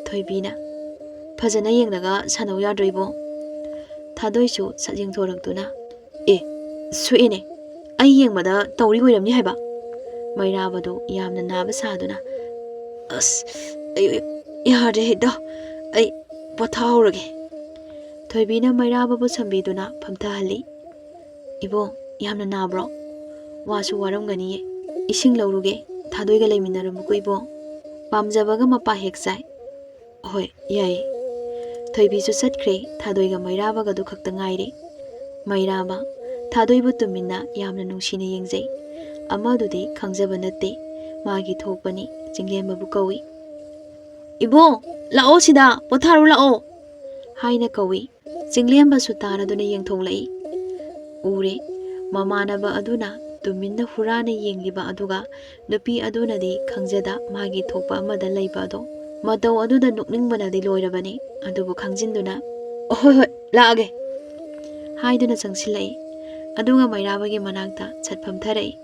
ꯊꯣꯏꯕꯤꯅ "ꯐꯖꯅ ꯌꯦꯡꯂꯒ ꯁꯥꯟꯅꯧ ꯌꯥꯗ꯭ꯔꯣ ꯏꯕꯣ?" ꯊꯥꯗꯣꯏꯁꯨ ꯁꯠ ꯌꯦꯡꯊꯣꯔꯛꯇꯨꯅ "ꯑꯦ, ꯁꯣꯛꯑꯦꯅꯦ, ꯑꯩ ꯌꯦꯡꯕꯗ ꯇꯧꯔꯤ ꯑꯣꯏꯔꯝꯅꯤ ꯍꯥꯏꯕ" ꯃꯩꯔꯥꯕꯗꯨ ꯌꯥꯝꯅ ꯅꯥꯕ ꯁꯥꯗꯨꯅ "ꯑꯁ, ꯑꯩ, ꯌꯥꯗ꯭ꯔꯦ ꯏꯇꯥꯎ, ꯑꯩ ꯄꯣꯊꯥꯍꯧꯔꯒꯦ" ꯊꯣꯏꯕꯤꯅ ꯃꯩꯔꯥꯕꯕꯨ ꯁꯝꯕꯤꯗꯨꯅ ꯐꯝꯊꯍꯜꯂꯤ꯫ "ꯏꯕꯣ, ꯌꯥꯝꯅ ꯅꯥꯕ꯭ꯔꯣ? ꯋꯥꯁꯨ ꯋꯥꯔꯝꯒꯅꯤꯌꯦ, ꯏꯁꯤꯡ ꯂꯧꯔꯨꯒꯦ, ꯊꯥꯗꯣꯏꯒ ꯂꯩꯃꯤꯟꯅꯔꯝꯃꯨꯀꯣ ꯏꯕꯣ꯫ ꯄꯥꯝꯖꯕꯒ ꯃꯄꯥ ꯍꯦꯛ ꯆꯥꯏ"꯫ "ꯍꯣꯏ, ꯌꯥꯏꯌꯦ"꯫ ꯊꯣꯏꯕꯤꯁꯨ ꯆꯠꯈ꯭ꯔꯦ꯫ ꯊꯥꯗꯣꯏꯒ ꯃꯩꯔꯥꯕꯒꯗꯨ ꯈꯛꯇ ꯉꯥꯏꯔꯦ꯫ ꯃꯩꯔꯥꯕ ꯊꯥꯗꯣꯏꯕꯨ ꯇꯨꯃꯤꯟꯅ ꯌꯥꯝꯅ ꯅꯨꯡꯁꯤꯅ ꯌꯦꯡꯖꯩ꯫ ꯑꯃꯗꯨꯗꯤ ꯈꯪꯖꯕ ꯅꯠꯇꯦ, ꯃꯥꯒꯤ ꯊꯣꯛꯄꯅꯤ꯫ ꯆꯤꯡꯂꯦꯝꯕꯕꯨ ꯀꯧꯏ꯫ "ꯏꯕꯣ, ꯂꯥꯛꯑꯣ ꯁꯤꯗ, ꯄꯣꯊꯥꯔꯨ ꯂꯥꯛꯑꯣ" ꯍꯥꯏꯅ ꯀꯧꯏ꯫ ꯆꯤꯡꯂꯦꯝꯕꯁꯨ ꯇꯥꯔꯗꯨꯅ ꯌꯦꯡꯊꯣꯛꯂꯛꯏ꯫ ꯎꯔꯦ, ꯃꯃꯥꯟꯅꯕ ꯑꯗꯨꯅ ꯇꯨꯃꯤꯟꯅ ꯍꯨꯔꯥꯅ ꯌꯦꯡꯂꯤꯕ ꯑꯗꯨꯒ ꯅꯨꯄꯤ ꯑꯗꯨꯅꯗꯤ ꯈꯪꯖꯗ ꯃꯥꯒꯤ ꯊꯣꯛꯄ ꯑꯃꯗ ꯂꯩꯕ ꯑꯗꯣ꯫ ꯃꯇꯧ ꯑꯗꯨꯗ ꯅꯣꯛꯅꯤꯡꯕꯅꯗꯤ ꯂꯣꯏꯔꯕꯅꯤ꯫ ꯑꯗꯨꯕꯨ ꯈꯪꯖꯤꯟꯗꯨꯅ "ꯍꯣꯏ, ꯍꯣꯏ, ꯂꯥꯛꯑꯒꯦ" ꯍꯥꯏꯗꯨꯅ ꯆꯪꯁꯤꯜꯂꯛꯏ꯫ ꯑꯗꯨꯒ ꯃꯩꯔꯥꯕꯒꯤ ꯃꯅꯥꯛꯇ ꯁꯠ ꯐꯝꯊꯔꯛꯏ꯫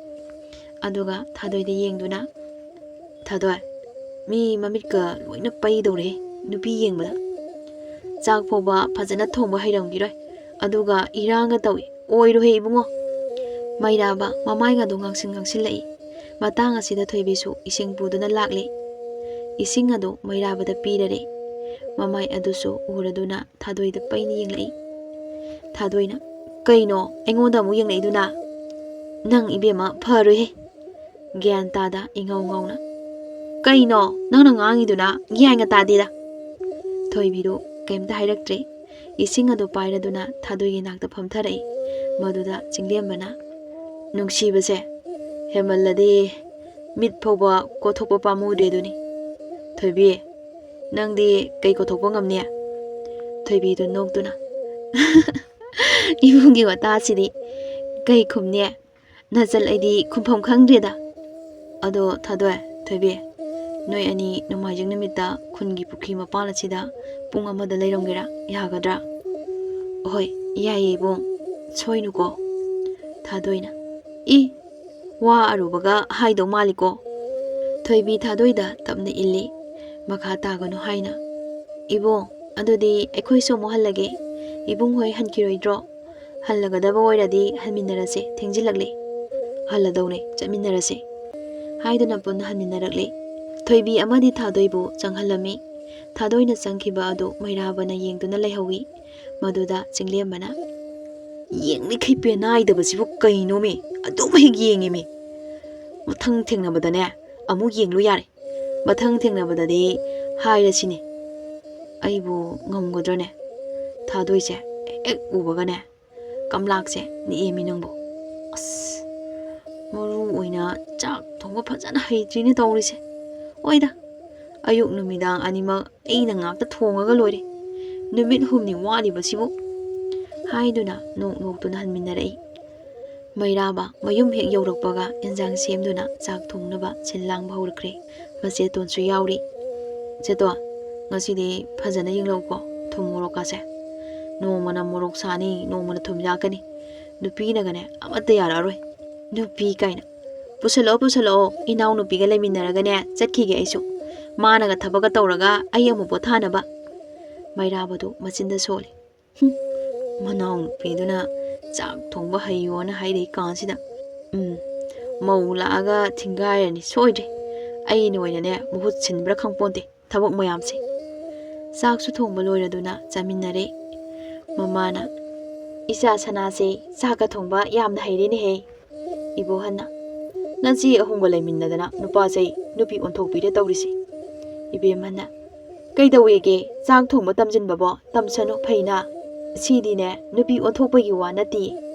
ꯑꯗꯨꯒ ꯊꯥꯗꯣꯏꯗ ꯌꯦꯡꯗꯨꯅ, "ꯊꯥꯗꯣꯏ, ꯃꯤ ꯃꯃꯤꯠꯀ ꯂꯣꯏꯅ ꯄꯩꯗꯧꯔꯦ ꯅꯨꯄꯤ ꯌꯦꯡꯕꯗ꯫ ꯆꯥꯛ ꯐꯥꯎꯕ ꯐꯖꯅ ꯊꯣꯡꯕ ꯍꯩꯔꯝꯈꯤꯔꯣꯏ, ꯑꯗꯨꯒ ꯏꯔꯥꯡꯒ ꯇꯧꯏ꯫ ꯑꯣꯏꯔꯣꯏꯍꯦ ꯏꯕꯨꯡꯉꯣ"꯫ ꯃꯩꯔꯥꯕ ꯃꯃꯥꯏꯒꯗꯣ ꯉꯥꯡꯁꯤꯟ ꯉꯥꯡꯁꯤꯜꯂꯛꯏ꯫ ꯃꯇꯥꯡ ꯑꯁꯤꯗ ꯊꯣꯏꯕꯤꯁꯨ ꯏꯁꯤꯡ ꯄꯨꯗꯨꯅ ꯂꯥꯛꯂꯦ꯫ ꯏꯁꯤꯡ ꯑꯗꯨ ꯃꯩꯔꯥꯕꯗ ꯄꯤꯔꯔꯦ꯫ ꯃꯃꯥꯏ ꯑꯗꯨꯁꯨ ꯎꯔꯗꯨꯅ ꯊꯥꯗꯣꯏꯗ ꯄꯩꯅ ꯌꯦꯡꯂꯛꯏ꯫ ꯊꯥꯗꯣꯏꯅ, "ꯀꯩꯅꯣ ꯑꯩꯉꯣꯟꯗ ꯑꯃꯨꯛ ꯌꯦꯡꯂꯛꯏꯗꯨꯅ? ꯅꯪ ꯏꯕꯦꯝꯃ ꯐꯔꯣꯏꯍꯦ"꯫ ꯒ꯭ꯌꯥꯟ ꯇꯥꯗ ꯏꯉꯥꯎ ꯉꯥꯎꯅ, "ꯀꯩꯅꯣ ꯅꯪꯅ ꯉꯥꯡꯉꯤꯗꯨꯅ? ꯒ꯭ꯌꯥꯟꯒ ꯇꯥꯗꯦꯗ"꯫ ꯊꯣꯏꯕꯤꯗꯨ ꯀꯩꯝꯇ ꯍꯥꯏꯔꯛꯇ꯭ꯔꯦ꯫ ꯏꯁꯤꯡ ꯑꯗꯨ ꯄꯥꯏꯔꯗꯨꯅ ꯊꯥꯗꯣꯏꯒꯤ ꯅꯥꯛꯇ ꯐꯝꯊꯔꯛꯏ꯫ ꯃꯗꯨꯗ ꯆꯤꯡꯂꯦꯝꯕꯅ, "ꯅꯨꯡꯁꯤꯕꯁꯦ ꯍꯦꯟꯃꯜꯂꯗꯤ ꯃꯤꯠ ꯐꯥꯎꯕ ꯀꯣꯊꯣꯛꯄ ꯄꯥꯝꯃꯨꯗꯦ ꯑꯗꯨꯅꯤ꯫ ꯊꯣꯏꯕꯤ, ꯅꯪꯗꯤ ꯀꯩ ꯀꯣꯊꯣꯛꯄ ꯉꯝꯅꯤ? ꯊꯣꯏꯕꯤꯗꯨ ꯅꯣꯛꯇꯨꯅ, "ꯏꯕꯨꯡꯒꯤ ꯋꯥꯇꯥꯁꯤꯗꯤ ꯀꯩ ꯈꯨꯝꯅꯤ? ꯅꯆꯜ ꯑꯩꯗꯤ ꯈꯨꯝꯐꯝ ꯈꯪꯗ꯭ꯔꯦꯗ꯫ ꯑꯗꯣ ꯊꯥꯗꯣꯏ, ꯊꯣꯏꯕꯤ, ꯅꯣꯏ ꯑꯅꯤ ꯅꯣꯡꯃꯥꯏꯖꯤꯡ ꯅꯨꯃꯤꯠꯇ ꯈꯨꯟꯒꯤ ꯄꯨꯈ꯭ꯔꯤ ꯃꯄꯥꯟ ꯑꯁꯤꯗ ꯄꯨꯡ ꯑꯃꯗ ꯂꯩꯔꯝꯒꯦꯔꯥ? ꯌꯥꯒꯗ꯭ꯔꯥ?" "ꯑꯍꯣꯏ, ꯌꯥꯏꯌꯦ ꯏꯕꯨꯡ, ꯁꯣꯏꯅꯨꯀꯣ꯫" ꯊꯥꯗꯣꯏꯅ, "ꯏ, ꯋꯥ ꯑꯔꯨꯕꯒ ꯍꯥꯏꯗꯧ ꯃꯥꯜꯂꯤꯀꯣ꯫" ꯊꯣꯏꯕꯤ ꯊꯥꯗꯣꯏꯗ ꯇꯞꯅ ꯏꯜꯂꯤ, ꯃꯈꯥ ꯇꯥꯒꯅꯨ ꯍꯥꯏꯅ꯫ "ꯏꯕꯨꯡ, ꯑꯗꯨꯗꯤ ꯑꯩꯈꯣꯏꯁꯨ ꯑꯃꯨꯛ ꯍꯜꯂꯒꯦ꯫ ꯏꯕꯨꯡ ꯍꯣꯏ ꯍꯟꯈꯤꯔꯣꯏꯗ꯭ꯔꯣ?" "ꯍꯜꯂꯒꯗꯕ ꯑꯣꯏꯔꯗꯤ ꯍꯟꯃꯤꯟꯅꯔꯁꯦ, ꯊꯦꯡꯖꯤꯜꯂꯛꯂꯦ꯫" "ꯍꯜꯂꯗꯧꯅꯦ, ꯆꯠꯃꯤꯟꯅꯔꯁꯦ꯫" ꯍꯥꯏꯗꯨꯅ ꯄꯨꯟꯅ ꯍꯟꯃꯤꯟꯅꯔꯛꯂꯦ꯫ ꯊꯣꯏꯕꯤ ꯑꯃꯗꯤ ꯊꯥꯗꯣꯏꯕꯨ ꯆꯪꯍꯜꯂꯝꯃꯤ꯫ ꯊꯥꯗꯣꯏꯅ ꯆꯪꯈꯤꯕ ꯑꯗꯨ ꯃꯩꯔꯥꯕꯅ ꯌꯦꯡꯗꯨꯅ ꯂꯩꯍꯧꯏ꯫ ꯃꯗꯨꯗ ꯆꯤꯡꯂꯦꯝꯕꯅ, "ꯌꯦꯡꯂꯤꯈꯩ ꯄꯦꯟꯅꯥꯏꯗꯕꯁꯤꯕꯨ ꯀꯩꯅꯣꯃꯤ? ꯑꯗꯨꯝ ꯍꯦꯛ ꯌꯦꯡꯉꯤꯃꯤ꯫ ꯃꯊꯪ ꯊꯦꯡꯅꯕꯗꯅꯦ ꯑꯃꯨꯛ ꯌꯦꯡꯂꯨ ꯌꯥꯔꯦ꯫ ꯃꯊꯪ ꯊꯦꯡꯅꯕꯗꯗꯤ ꯍꯥꯏꯔꯁꯤꯅꯦ꯫ ꯑꯩꯕꯨ ꯉꯝꯒꯗ꯭ꯔꯅꯦ?" ꯊꯥꯗꯣꯏꯁꯦ ꯍꯦꯛ ꯎꯕꯒꯅꯦ ꯀꯝꯂꯥꯛꯁꯦ ꯅꯤꯛꯑꯦꯃꯤ ꯅꯪꯕꯨ꯫ ꯑꯁ, ꯃꯔꯨ ꯑꯣꯏꯅ ꯆꯥꯛ ꯊꯣꯡꯕ ꯐꯖꯅ ꯍꯩꯇ꯭ꯔꯤꯅꯦ ꯇꯧꯔꯤꯁꯦ꯫ ꯍꯣꯏꯗ, ꯑꯌꯨꯛ ꯅꯨꯃꯤꯗꯥꯡ ꯑꯅꯤꯃꯛ ꯑꯩꯅ ꯉꯥꯛꯇ ꯊꯣꯡꯉꯒ ꯂꯣꯏꯔꯦ꯫ ꯅꯨꯃꯤꯠ ꯍꯨꯝꯅꯤ ꯋꯥꯠꯂꯤꯕꯁꯤꯕꯨ꯫ ꯍꯥꯏꯗꯨꯅ ꯅꯣꯛ ꯅꯣꯛꯇꯨꯅ ꯍꯟꯃꯤꯟꯅꯔꯛꯏ꯫ ꯃꯩꯔꯥꯕ ꯃꯌꯨꯝ ꯍꯦꯛ ꯌꯧꯔꯛꯄꯒ ꯏꯟꯖꯥꯡ ꯁꯦꯝꯗꯨꯅ ꯆꯥꯛ ꯊꯣꯡꯅꯕ ꯁꯤꯜ ꯂꯥꯡꯕ ꯍꯧꯔꯛꯈ꯭ꯔꯦ꯫ ꯃꯆꯦꯇꯣꯟꯁꯨ ꯌꯥꯎꯔꯤ꯫ "ꯆꯦꯇꯣꯟ, ꯉꯁꯤꯗꯤ ꯐꯖꯅ ꯌꯦꯡꯂꯛꯎꯀꯣ ꯊꯨꯝ ꯃꯣꯔꯣꯛꯀꯥꯁꯦ꯫ ꯅꯣꯡꯃꯅ ꯃꯣꯔꯣꯛ ꯁꯥꯅꯤ, ꯅꯣꯡꯃꯅ ꯊꯨꯝ ꯌꯥꯛꯀꯅꯤ꯫ ꯅꯨꯄꯤꯅꯒꯅꯦ ꯑꯃꯠꯇ ꯌꯥꯔꯛꯑꯔꯣꯏ꯫ ꯅꯨꯄꯤ ꯀꯥꯏꯅ꯫ ꯄꯨꯁꯜꯂꯛꯑꯣ, ꯄꯨꯁꯜꯂꯛꯑꯣ, ꯏꯅꯥꯎꯅꯨꯄꯤꯒ ꯂꯩꯃꯤꯟꯅꯔꯒꯅꯦ ꯆꯠꯈꯤꯒꯦ ꯑꯩꯁꯨ꯫ ꯃꯥꯅꯒ ꯊꯕꯛꯀ ꯇꯧꯔꯒ ꯑꯩ ꯑꯃꯨꯛ ꯄꯣꯊꯥꯅꯕ꯫" ꯃꯩꯔꯥꯕꯗꯨ ꯃꯆꯤꯟꯗ ꯁꯣꯜꯂꯤ꯫ ꯍꯨꯝ, ꯃꯅꯥꯎꯅꯨꯄꯤꯗꯨꯅ ꯆꯥꯛ ꯊꯣꯡꯕ ꯍꯩꯌꯣꯅ ꯍꯥꯏꯔꯤ ꯀꯥꯟꯁꯤꯗ꯫ ꯎꯝ, ꯃꯧ ꯂꯥꯛꯑꯒ ꯊꯤꯡꯒꯥꯏꯔꯅꯤ ꯁꯣꯏꯗ꯭ꯔꯦ꯫ ꯑꯩꯅ ꯑꯣꯏꯅꯅꯦ ꯃꯍꯨꯠ ꯁꯤꯟꯕ꯭ꯔꯥ ꯈꯪꯄꯣꯟꯇꯦ ꯊꯕꯛ ꯃꯌꯥꯝꯁꯦ꯫ ꯆꯥꯛꯁꯨ ꯊꯣꯡꯕ ꯂꯣꯏꯔꯗꯨꯅ ꯆꯥꯃꯤꯟꯅꯔꯦ꯫ ꯃꯃꯥꯅ, "ꯏꯆꯥ ꯁꯅꯥꯁꯦ ꯆꯥꯛꯀ ꯊꯣꯡꯕ ꯌꯥꯝꯅ ꯍꯩꯔꯦꯅꯦꯍꯦ꯫" ꯏꯕꯣꯍꯟꯅ, "ꯅꯆꯦ ꯑꯍꯨꯝꯒ ꯂꯩꯃꯤꯟꯅꯗꯅ ꯅꯨꯄꯥꯁꯦ ꯅꯨꯄꯤ ꯑꯣꯟꯊꯣꯛꯄꯤꯔꯦ ꯇꯧꯔꯤꯁꯦ꯫" ꯏꯕꯦꯝꯍꯟꯅ, "ꯀꯩꯗꯧꯋꯦꯒꯦ? ꯆꯥꯛ ꯊꯣꯡꯕ ꯇꯝꯁꯤꯟꯕꯕꯣ? ꯇꯝꯁꯅꯨ, ꯐꯩꯅ꯫ ꯁꯤꯗꯤꯅꯦ ꯅꯨꯄꯤ ꯑꯣꯟꯊꯣꯛꯄꯒꯤ ꯋꯥ ꯅꯠꯇꯦ꯫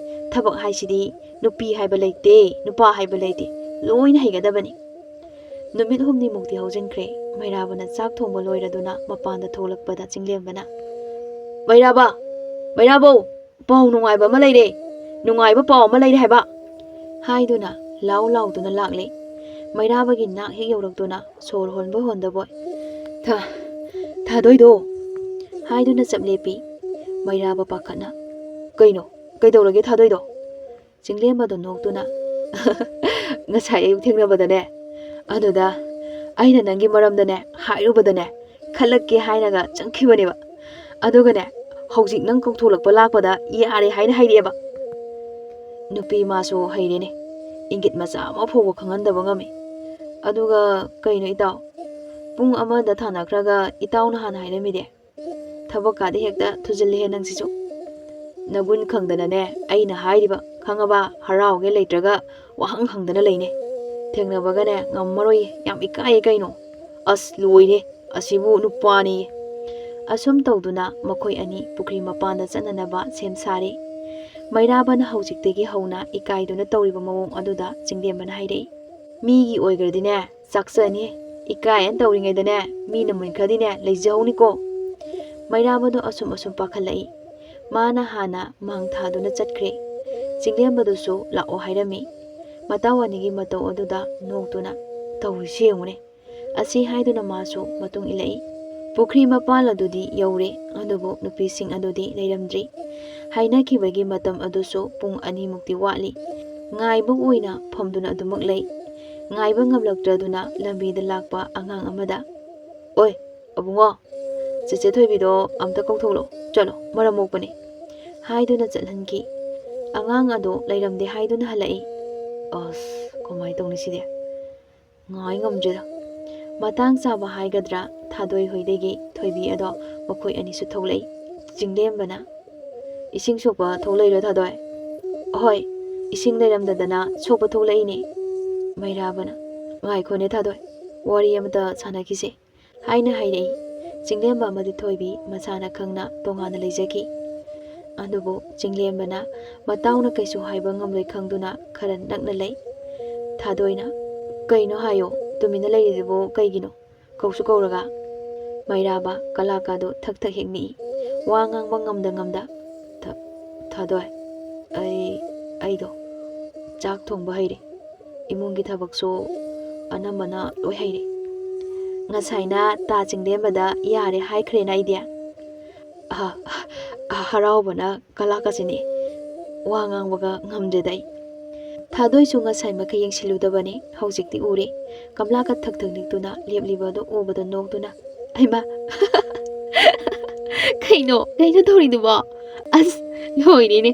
ꯊꯕꯛ ꯍꯥꯏꯁꯤꯗꯤ ꯅꯨꯄꯤ ꯍꯥꯏꯕ ꯂꯩꯇꯦ, ꯅꯨꯄꯥ ꯍꯥꯏꯕ ꯂꯩꯇꯦ, ꯂꯣꯏꯅ ꯍꯩꯒꯗꯕꯅꯤ꯫ ꯅꯨꯃꯤꯠ ꯍꯨꯝꯅꯤꯃꯨꯛꯇꯤ ꯍꯧꯖꯤꯟꯈ꯭ꯔꯦ꯫ ꯃꯩꯔꯥꯕꯅ ꯆꯥꯛ ꯊꯣꯡꯕ ꯂꯣꯏꯔꯗꯨꯅ ꯃꯄꯥꯟꯗ ꯊꯣꯛꯂꯛꯄꯗ ꯆꯤꯡꯂꯦꯝꯕꯅ, "ꯃꯩꯔꯥꯕ, ꯃꯩꯔꯥꯕꯧ, ꯄꯥꯎ ꯅꯨꯡꯉꯥꯏꯕ ꯑꯃ ꯂꯩꯔꯦ, ꯅꯨꯡꯉꯥꯏꯕ ꯄꯥꯎ ꯑꯃ ꯂꯩꯔꯦ ꯍꯥꯏꯕ," ꯍꯥꯏꯗꯨꯅ ꯂꯥꯎ ꯂꯥꯎꯗꯨꯅ ꯂꯥꯛꯂꯦ꯫ ꯃꯩꯔꯥꯕꯒꯤ ꯅꯥꯛ ꯍꯦꯛ ꯌꯧꯔꯛꯇꯨꯅ ꯁꯣꯔ ꯍꯣꯟꯕꯣꯏ ꯍꯣꯟꯗꯕꯣꯏ, "ꯊꯥ-, ꯊꯥꯗꯣꯏꯗꯣ!" ꯍꯥꯏꯗꯨꯅ ꯆꯞ ꯂꯦꯞꯄꯤ꯫ ꯃꯩꯔꯥꯕ ꯄꯥꯈꯠꯅ, "ꯀꯩꯅꯣ? ꯀꯩꯗꯧꯔꯒꯦ ꯊꯥꯗꯣꯏꯗꯣ?" ꯆꯤꯡꯂꯦꯝꯕꯗꯣ ꯅꯣꯛꯇꯨꯅ, "ꯉꯁꯥꯏ ꯑꯌꯨꯛ ꯊꯦꯡꯅꯕꯗꯅꯦ, ꯑꯗꯨꯗ ꯑꯩꯅ ꯅꯪꯒꯤ ꯃꯔꯝꯗꯅꯦ ꯍꯥꯏꯔꯨꯕꯗꯅꯦ, ꯈꯜꯂꯛꯀꯦ ꯍꯥꯏꯅꯒ ꯆꯪꯈꯤꯕꯅꯦꯕ꯫ ꯑꯗꯨꯒꯅꯦ, ꯍꯧꯖꯤꯛ ꯅꯪ ꯀꯧꯊꯣꯛꯂꯛꯄ ꯂꯥꯛꯄꯗ ꯌꯥꯔꯦ ꯍꯥꯏꯅ ꯍꯥꯏꯔꯛꯑꯦꯕ꯫" ꯅꯨꯄꯤ ꯃꯥꯁꯨ ꯍꯩꯔꯦꯅꯦ, ꯏꯪꯒꯤꯠ ꯃꯆꯥ ꯑꯃ ꯐꯥꯎꯕ ꯈꯪꯍꯟꯗꯕ ꯉꯝꯃꯤ꯫ "ꯑꯗꯨꯒ ꯀꯩꯅꯣ ꯏꯇꯥꯎ, ꯄꯨꯡ ꯑꯃꯗ ꯊꯥꯅꯈ꯭ꯔꯒ ꯏꯇꯥꯎꯅ ꯍꯥꯟꯅ ꯍꯥꯏꯔꯝꯃꯤꯗꯤ? ꯊꯕꯛꯀꯥꯗꯤ ꯍꯦꯛꯇ ꯊꯨꯖꯤꯜꯂꯤꯍꯦ ꯅꯪꯁꯤꯁꯨ꯫ ꯅꯒꯨꯟ ꯈꯪꯗꯅꯅꯦ, ꯑꯩꯅ ꯍꯥꯏꯔꯤꯕ ꯈꯪꯉꯕ? ꯍꯔꯥꯎꯒꯦ ꯂꯩꯇ꯭ꯔꯒ ꯋꯥꯍꯪ ꯍꯪꯗꯅ ꯂꯩꯅꯦ꯫ ꯊꯦꯡꯅꯕꯒꯅꯦ ꯉꯝꯃꯔꯣꯏꯌꯦ, ꯌꯥꯝ ꯏꯀꯥꯏꯌꯦ ꯀꯩꯅꯣ꯫ ꯑꯁ ꯂꯣꯏꯔꯦ, ꯑꯁꯤꯕꯨ ꯅꯨꯄꯥꯅꯤꯌꯦ꯫" ꯑꯁꯨꯝ ꯇꯧꯗꯨꯅ ꯃꯈꯣꯏ ꯑꯅꯤ ꯄꯨꯈ꯭ꯔꯤ ꯃꯄꯥꯟꯗ ꯆꯠꯅꯅꯕ ꯁꯦꯝ ꯁꯥꯔꯤ꯫ ꯃꯩꯔꯥꯕꯅ ꯍꯧꯖꯤꯛꯇꯒꯤ ꯍꯧꯅ ꯏꯀꯥꯏꯗꯨꯅ ꯇꯧꯔꯤꯕ ꯃꯑꯣꯡ ꯑꯗꯨꯗ ꯆꯤꯡꯂꯦꯝꯕꯅ ꯍꯥꯏꯔꯛꯏ, "ꯃꯤꯒꯤ ꯑꯣꯏꯈ꯭ꯔꯗꯤꯅꯦ ꯆꯥꯛꯆꯅꯤ, ꯏꯀꯥꯏꯅ ꯇꯧꯔꯤꯉꯩꯗꯅꯦ ꯃꯤꯅ ꯃꯨꯟꯈ꯭ꯔꯗꯤꯅꯦ ꯂꯩꯖꯍꯧꯅꯤꯀꯣ꯫" ꯃꯩꯔꯥꯕꯗꯣ ꯑꯁꯨꯝ ꯑꯁꯨꯝ ꯄꯥꯈꯠꯂꯛꯏ꯫ ꯃꯥꯅ ꯍꯥꯟꯅ ꯃꯥꯡ ꯊꯥꯗꯨꯅ ꯆꯠꯈ꯭ꯔꯦ꯫ ꯆꯤꯡꯂꯦꯝꯕꯗꯨꯁꯨ ꯂꯥꯛꯑꯣ ꯍꯥꯏꯔꯝꯃꯤ꯫ ꯃꯇꯥꯎ ꯑꯅꯤꯒꯤ ꯃꯇꯧ ꯑꯗꯨꯗ ꯅꯣꯛꯇꯨꯅ, "ꯇꯧꯔꯤꯁꯤ ꯌꯦꯡꯉꯨꯅꯦ꯫" ꯑꯁꯤ ꯍꯥꯏꯗꯨꯅ ꯃꯥꯁꯨ ꯃꯇꯨꯡ ꯏꯜꯂꯛꯏ꯫ ꯄꯨꯈ꯭ꯔꯤ ꯃꯄꯥꯟ ꯑꯗꯨꯗꯤ ꯌꯧꯔꯦ, ꯑꯗꯨꯕꯨ ꯅꯨꯄꯤꯁꯤꯡ ꯑꯗꯨꯗꯤ ꯂꯩꯔꯝꯗ꯭ꯔꯤ꯫ ꯍꯥꯏꯅꯈꯤꯕꯒꯤ ꯃꯇꯝ ꯑꯗꯨꯁꯨ ꯄꯨꯡ ꯑꯅꯤꯃꯨꯛꯇꯤ ꯋꯥꯠꯂꯤ꯫ ꯉꯥꯏꯕ ꯑꯣꯏꯅ ꯐꯝꯗꯨꯅ ꯑꯗꯨꯃꯛ ꯂꯩ꯫ ꯉꯥꯏꯕ ꯉꯝꯂꯛꯇ꯭ꯔꯗꯨꯅ ꯂꯝꯕꯤꯗ ꯂꯥꯛꯄ ꯑꯉꯥꯡ ꯑꯃꯗ, "ꯑꯣꯏ, ꯑꯕꯨꯡꯉꯣ, ꯆꯦꯆꯦ ꯊꯣꯏꯕꯤꯗꯣ ꯑꯝꯇ ꯀꯧꯊꯣꯛꯂꯣ, ꯆꯠꯂꯣ, ꯃꯔꯝ ꯃꯣꯛꯄꯅꯤ," ꯍꯥꯏꯗꯨꯅ ꯆꯠꯍꯟꯈꯤ꯫ ꯑꯉꯥꯡ ꯑꯗꯣ ꯂꯩꯔꯝꯗꯦ ꯍꯥꯏꯗꯨꯅ ꯍꯜꯂꯛꯏ꯫ ꯑꯁ, ꯀꯃꯥꯏ ꯇꯧꯅꯤ ꯁꯤꯗꯤ? ꯉꯥꯏ ꯉꯝꯗ꯭ꯔꯦꯗ꯫ ꯃꯇꯥꯡ ꯆꯥꯕ ꯍꯥꯏꯒꯗ꯭ꯔꯥ, ꯊꯥꯗꯣꯏ ꯍꯣꯏꯗꯒꯤ ꯊꯣꯏꯕꯤ ꯑꯗꯣ ꯃꯈꯣꯏ ꯑꯅꯤꯁꯨ ꯊꯣꯛꯂꯛꯏ꯫ ꯆꯤꯡꯂꯦꯝꯕꯅ, "ꯏꯁꯤꯡ ꯁꯣꯛꯄ ꯊꯣꯛꯂꯛꯏꯔꯣ ꯊꯥꯗꯣꯏ?" "ꯍꯣꯏ, ꯏꯁꯤꯡ ꯂꯩꯔꯝꯗꯗꯅ ꯁꯣꯛꯄ ꯊꯣꯛꯂꯛꯏꯅꯦ꯫" ꯃꯩꯔꯥꯕꯅ, "ꯉꯥꯏꯈꯣꯅꯦ ꯊꯥꯗꯣꯏ, ꯋꯥꯔꯤ ꯑꯃꯇ ꯁꯥꯟꯅꯈꯤꯁꯦ," ꯍꯥꯏꯅ ꯍꯥꯏꯔꯛꯏ꯫ ꯆꯤꯡꯂꯦꯝꯕ ꯑꯃꯗꯤ ꯊꯣꯏꯕꯤ ꯃꯁꯥꯅ ꯈꯪꯅ ꯇꯣꯉꯥꯟꯅ ꯂꯩꯖꯈꯤ꯫ ꯑꯗꯨꯕꯨ ꯆꯤꯡꯂꯦꯝꯕꯅ ꯃꯇꯥꯎꯅ ꯀꯩꯁꯨ ꯍꯥꯏꯕ ꯉꯝꯂꯣꯏ ꯈꯪꯗꯨꯅ ꯈꯔ ꯅꯛꯅ ꯂꯩ꯫ ꯊꯥꯗꯣꯏꯅ, "ꯀꯩꯅꯣ ꯍꯥꯏꯌꯣ, ꯇꯨꯃꯤꯟꯅ ꯂꯩꯔꯤꯗꯨꯕꯨ ꯀꯩꯒꯤꯅꯣ? ꯀꯧꯁꯨ ꯀꯧꯔꯒ?" ꯃꯩꯔꯥꯕ ꯀꯂꯥꯀꯥꯗꯨ ꯊꯛ ꯊꯛ ꯍꯦꯛ ꯅꯤꯛꯏ꯫ ꯋꯥ ꯉꯥꯡꯕ ꯉꯝꯗ ꯉꯝꯗ, "ꯊ-, ꯊꯥꯗꯣꯏ, ꯑꯩ, ꯑꯩꯗꯣ ꯆꯥꯛ ꯊꯣꯡꯕ ꯍꯩꯔꯦ꯫ ꯏꯃꯨꯡꯒꯤ ꯊꯕꯛꯁꯨ ꯑꯅꯝꯕꯅ ꯂꯣꯏ ꯍꯩꯔꯦ꯫ ꯉꯁꯥꯏꯅ ꯇꯥ ꯆꯤꯡꯂꯦꯝꯕꯗ ꯌꯥꯔꯦ ꯍꯥꯏꯈ꯭ꯔꯦꯅ ꯑꯩꯗꯤ?" ꯑꯍ, ꯑꯍ, ꯍꯔꯥꯎꯕꯅ ꯀꯂꯥꯀꯁꯤꯅꯤ꯫ ꯋꯥ ꯉꯥꯡꯕꯒ ꯉꯝꯗ꯭ꯔꯦꯗ ꯑꯩ꯫ ꯊꯥꯗꯣꯏꯁꯨ ꯉꯁꯥꯏ ꯃꯈꯩ ꯌꯦꯡꯁꯤꯜꯂꯨꯗꯕꯅꯤ, ꯍꯧꯖꯤꯛꯇꯤ ꯎꯔꯦ꯫ ꯀꯝꯂꯥꯀ ꯊꯛ ꯊꯛ ꯅꯤꯛꯇꯨꯅ ꯂꯦꯞꯂꯤꯕ ꯑꯗꯨ ꯎꯕꯗ ꯅꯣꯛꯇꯨꯅ, "ꯍꯩꯃꯥ!" "ꯀꯩꯅꯣ? ꯀꯩꯅꯣ ꯇꯧꯔꯤꯗꯨꯕꯣ? ꯑꯁ, ꯂꯣꯏꯔꯦꯅꯦ꯫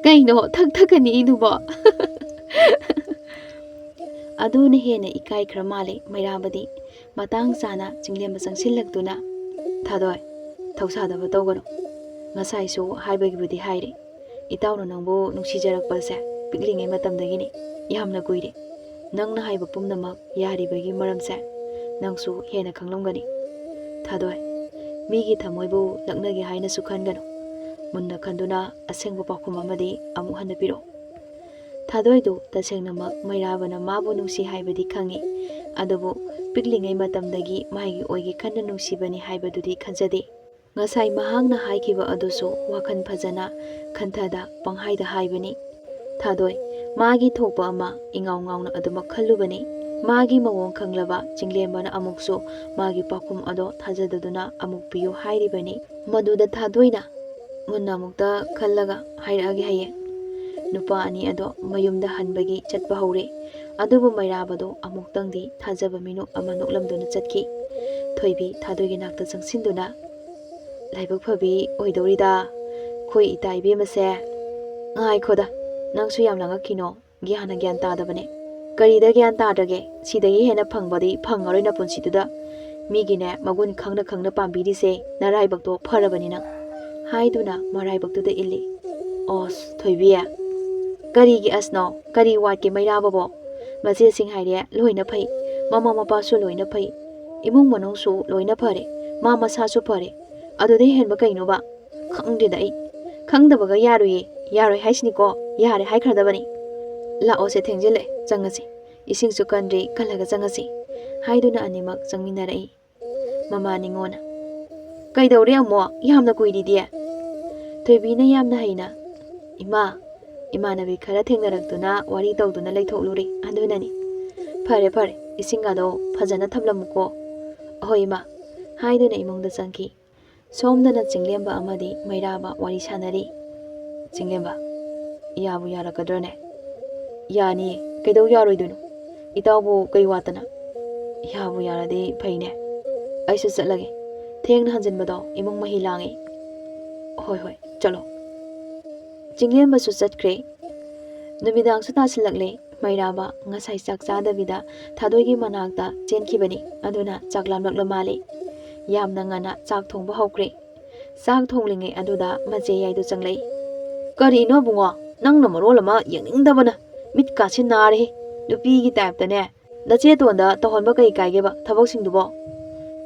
ꯀꯩꯅꯣ ꯊꯛ ꯊꯛꯀ ꯅꯤꯛꯏꯗꯨꯕꯣ?" ꯑꯗꯨꯅ ꯍꯦꯟꯅ ꯏꯀꯥꯏꯈ꯭ꯔ ꯃꯥꯜꯂꯦ ꯃꯩꯔꯥꯕꯗꯤ꯫ ꯃꯇꯥꯡ ꯆꯥꯅ ꯆꯤꯡꯂꯦꯝꯕ ꯆꯪꯁꯤꯜꯂꯛꯇꯨꯅ, "ꯊꯥꯗꯣꯏ, ꯊꯧꯁꯥꯗꯕ ꯇꯧꯒꯅꯨ꯫ ꯉꯁꯥꯏꯁꯨ ꯍꯥꯏꯕꯒꯤꯕꯨꯗꯤ ꯍꯥꯏꯔꯦ꯫ ꯏꯇꯥꯎꯅ ꯅꯪꯕꯨ ꯅꯨꯡꯁꯤꯖꯔꯛꯄꯁꯦ ꯄꯤꯛꯂꯤꯉꯩ ꯃꯇꯝꯗꯒꯤꯅꯤ꯫ ꯌꯥꯝꯅ ꯀꯨꯏꯔꯦ꯫ ꯅꯪꯅ ꯍꯥꯏꯕ ꯄꯨꯝꯅꯃꯛ ꯌꯥꯔꯤꯕꯒꯤ ꯃꯔꯝꯁꯦ ꯅꯪꯁꯨ ꯍꯦꯟꯅ ꯈꯪꯂꯝꯒꯅꯤ꯫ ꯊꯥꯗꯣꯏ, ꯃꯤꯒꯤ ꯊꯃꯣꯏꯕꯨ ꯂꯛꯅꯒꯦ ꯍꯥꯏꯅꯁꯨ ꯈꯟꯒꯅꯨ꯫ ꯃꯨꯟꯅ ꯈꯟꯗꯨꯅ ꯑꯁꯦꯡꯕ ꯄꯥꯎꯈꯨꯝ ꯑꯃꯗꯤ ꯑꯃꯨꯛ ꯍꯟꯅ ꯄꯤꯔꯛꯎ꯫" ꯊꯥꯗꯣꯏꯗꯨ ꯇꯁꯦꯡꯅꯃꯛ ꯃꯩꯔꯥꯕꯅ ꯃꯥꯕꯨ ꯅꯨꯡꯁꯤ ꯍꯥꯏꯕꯗꯤ ꯈꯪꯏ, ꯑꯗꯨꯕꯨ ꯄꯤꯛꯂꯤꯉꯩ ꯃꯇꯝꯗꯒꯤ ꯃꯥꯒꯤ ꯑꯣꯏꯒꯦ ꯈꯟꯅ ꯅꯨꯡꯁꯤꯕꯅꯤ ꯍꯥꯏꯕꯗꯨꯗꯤ ꯈꯟꯖꯗꯦ꯫ ꯉꯁꯥꯏ ꯃꯍꯥꯛꯅ ꯍꯥꯏꯈꯤꯕ ꯑꯗꯨꯁꯨ ꯋꯥꯈꯜ ꯐꯖꯅ ꯈꯟꯊꯗ ꯄꯪꯍꯥꯏꯗ ꯍꯥꯏꯕꯅꯤ꯫ ꯊꯥꯗꯣꯏ, ꯃꯥꯒꯤ ꯊꯣꯛꯄ ꯑꯃ ꯏꯉꯥꯎ ꯉꯥꯎꯅ ꯑꯗꯨꯃꯛ ꯈꯜꯂꯨꯕꯅꯤ꯫ ꯃꯥꯒꯤ ꯃꯑꯣꯡ ꯈꯪꯂꯕ ꯆꯤꯡꯂꯦꯝꯕꯅ ꯑꯃꯨꯛꯁꯨ ꯃꯥꯒꯤ ꯄꯥꯎꯈꯨꯝ ꯑꯗꯣ ꯊꯥꯖꯗꯗꯨꯅ ꯑꯃꯨꯛ ꯄꯤꯌꯨ ꯍꯥꯏꯔꯤꯕꯅꯤ꯫ ꯃꯗꯨꯗ ꯊꯥꯗꯣꯏꯅ ꯃꯨꯟꯅ ꯑꯃꯨꯛꯇ ꯈꯜꯂꯒ ꯍꯥꯏꯔꯛꯑꯒꯦ ꯍꯌꯦꯡ꯫ ꯅꯨꯄꯥ ꯑꯅꯤ ꯑꯗꯣ ꯃꯌꯨꯝꯗ ꯍꯟꯕꯒꯤ ꯆꯠꯄ ꯍꯧꯔꯦ꯫ ꯑꯗꯨꯕꯨ ꯃꯩꯔꯥꯕꯗꯣ ꯑꯃꯨꯛꯇꯪꯗꯤ ꯊꯥꯖꯕ ꯃꯤꯅꯣꯛ ꯑꯃ ꯅꯣꯛꯂꯝꯗꯨꯅ ꯆꯠꯈꯤ꯫ ꯊꯣꯏꯕꯤ ꯊꯥꯗꯣꯏꯒꯤ ꯅꯥꯛꯇ ꯆꯪꯁꯤꯟꯗꯨꯅ, "ꯂꯥꯏꯕꯛ ꯐꯕꯤ ꯑꯣꯏꯗꯧꯔꯤꯗ, ꯑꯩꯈꯣꯏ ꯏꯇꯥ ꯏꯕꯦꯝꯃꯁꯦ꯫" "ꯉꯥꯏꯈꯣꯗ, ꯅꯪꯁꯨ ꯌꯥꯝ ꯂꯥꯡꯉꯛꯈꯤꯅꯣ, ꯒ꯭ꯌꯥꯟꯅ ꯒ꯭ꯌꯥꯟ ꯇꯥꯗꯕꯅꯦ꯫ ꯀꯔꯤꯗ ꯒ꯭ꯌꯥꯟ ꯇꯥꯗ꯭ꯔꯒꯦ? ꯁꯤꯗꯒꯤ ꯍꯦꯟꯅ ꯐꯪꯕꯗꯤ ꯐꯪꯉꯔꯣꯏ ꯅꯄꯨꯟꯁꯤꯗꯨꯗ꯫ ꯃꯤꯒꯤꯅꯦ ꯃꯒꯨꯟ ꯈꯪꯅ ꯈꯪꯅ ꯄꯥꯝꯕꯤꯔꯤꯁꯦ ꯅꯔꯥꯏꯕꯛꯇꯣ ꯐꯔꯕꯅꯤ ꯅꯪ꯫" ꯍꯥꯏꯗꯨꯅ ꯃꯔꯥꯏꯕꯛꯇꯨꯗ ꯏꯜꯂꯤ꯫ "ꯑꯣꯁ, ꯊꯣꯏꯕꯤ, ꯀꯔꯤꯒꯤ ꯑꯁꯅꯣ? ꯀꯔꯤ ꯋꯥꯠꯀꯦ ꯃꯩꯔꯥꯕꯕꯣ? ꯃꯆꯦꯁꯤꯡ ꯍꯥꯏꯔꯦ ꯂꯣꯏꯅ ꯐꯩ, ꯃꯃꯥ ꯃꯄꯥꯁꯨ ꯂꯣꯏꯅ ꯐꯩ, ꯏꯃꯨꯡ ꯃꯅꯨꯡꯁꯨ ꯂꯣꯏꯅ ꯐꯔꯦ, ꯃꯥ ꯃꯁꯥꯁꯨ ꯐꯔꯦ꯫ ꯑꯗꯨꯗꯩ ꯍꯦꯟꯕ ꯀꯩꯅꯣꯕ? ꯈꯪꯗꯦꯗ ꯑꯩ꯫ "ꯈꯪꯗꯕꯒ ꯌꯥꯔꯣꯏꯌꯦ, ꯌꯥꯔꯣꯏ ꯍꯥꯏꯁꯤꯅꯤꯀꯣ, ꯌꯥꯔꯦ ꯍꯥꯏꯈ꯭ꯔꯗꯕꯅꯤ꯫ ꯂꯥꯛꯑꯣꯁꯦ, ꯊꯦꯡꯖꯤꯜꯂꯦ, ꯆꯪꯉꯁꯤ, ꯏꯁꯤꯡꯁꯨ ꯀꯟꯗ꯭ꯔꯤ, ꯀꯜꯂꯒ ꯆꯪꯉꯁꯤ" ꯍꯥꯏꯗꯨꯅ ꯑꯅꯤꯃꯛ ꯆꯪꯃꯤꯟꯅꯔꯛꯏ꯫ ꯃꯃꯥ ꯅꯤꯉꯣꯜꯅ, "ꯀꯩꯗꯧꯔꯦ ꯑꯃꯨꯛ? ꯌꯥꯝꯅ ꯀꯨꯏꯔꯤꯗꯤ?" ꯊꯣꯏꯕꯤꯅ ꯌꯥꯝꯅ ꯍꯩꯅ, "ꯏꯃꯥ, ꯏꯃꯥꯟꯅꯕꯤ ꯈꯔ ꯊꯦꯡꯅꯔꯛꯇꯨꯅ ꯋꯥꯔꯤ ꯇꯧꯗꯨꯅ ꯂꯩꯊꯣꯛꯂꯨꯔꯦ, ꯑꯗꯨꯅꯅꯤ꯫ ꯐꯔꯦ ꯐꯔꯦ, ꯏꯁꯤꯡ ꯑꯗꯣ ꯐꯖꯅ ꯊꯝꯂꯝꯃꯨꯀꯣ"꯫ "ꯑꯍꯣꯏ ꯏꯃꯥ" ꯍꯥꯏꯗꯨꯅ ꯏꯃꯨꯡꯗ ꯆꯪꯈꯤ꯫ ꯁꯣꯝꯗꯅ ꯆꯤꯡꯂꯦꯝꯕ ꯑꯃꯗꯤ ꯃꯩꯔꯥꯕ ꯋꯥꯔꯤ ꯁꯥꯟꯅꯔꯤ꯫ ꯆꯤꯡꯂꯦꯝꯕ, "ꯌꯥꯕꯨ ꯌꯥꯔꯛꯀꯗ꯭ꯔꯅꯦ?" "ꯌꯥꯅꯤꯌꯦ, ꯀꯩꯗꯧ ꯌꯥꯔꯣꯏꯗꯣꯏꯅꯣ? ꯏꯇꯥꯎꯕꯨ ꯀꯩ ꯋꯥꯠꯇꯅ?" "ꯌꯥꯕꯨ ꯌꯥꯔꯗꯤ ꯐꯩꯅꯦ꯫ ꯑꯩꯁꯨ ꯆꯠꯂꯒꯦ, ꯊꯦꯡꯅ ꯍꯟꯖꯤꯟꯕꯗꯣ ꯏꯃꯨꯡ ꯃꯍꯤ ꯂꯥꯡꯉꯤ"꯫ "ꯍꯣꯏ ꯍꯣꯏ, ꯆꯠꯂꯣ"꯫ ꯆꯤꯡꯂꯦꯝꯕꯁꯨ ꯆꯠꯈ꯭ꯔꯦ꯫ ꯅꯨꯃꯤꯗꯥꯡꯁꯨ ꯇꯥꯁꯤꯜꯂꯛꯂꯦ꯫ ꯃꯩꯔꯥꯕ ꯉꯁꯥꯏ ꯆꯥꯛ ꯆꯥꯗꯕꯤꯗ ꯊꯥꯗꯣꯏꯒꯤ ꯃꯅꯥꯛꯇ ꯆꯦꯟꯈꯤꯕꯅꯤ, ꯑꯗꯨꯅ ꯆꯥꯛ ꯂꯥꯝꯂꯛꯂ ꯃꯥꯜꯂꯦ꯫ ꯌꯥꯝꯅ ꯉꯟꯅ ꯆꯥꯛ ꯊꯣꯡꯕ ꯍꯧꯈ꯭ꯔꯦ꯫ ꯆꯥꯛ ꯊꯣꯡꯂꯤꯉꯩ ꯑꯗꯨꯗ ꯃꯆꯦ ꯌꯥꯏꯗꯨ ꯆꯪꯂꯛꯏ꯫ "ꯀꯔꯤꯅꯣ ꯕꯨꯡꯉꯣ, ꯅꯪꯅ ꯃꯔꯣꯜ ꯑꯃ ꯌꯦꯡꯅꯤꯡꯗꯕꯅ, ꯃꯤꯠ ꯀꯥꯁꯤꯟ ꯅꯥꯔꯦꯍꯦ꯫ ꯅꯨꯄꯤꯒꯤ ꯇꯥꯏꯞꯇꯅꯦ, ꯅꯆꯦꯇꯣꯟꯗ ꯇꯧꯍꯟꯕ ꯀꯩ ꯀꯥꯏꯒꯦꯕ ꯊꯕꯛꯁꯤꯡꯗꯨꯕꯣ?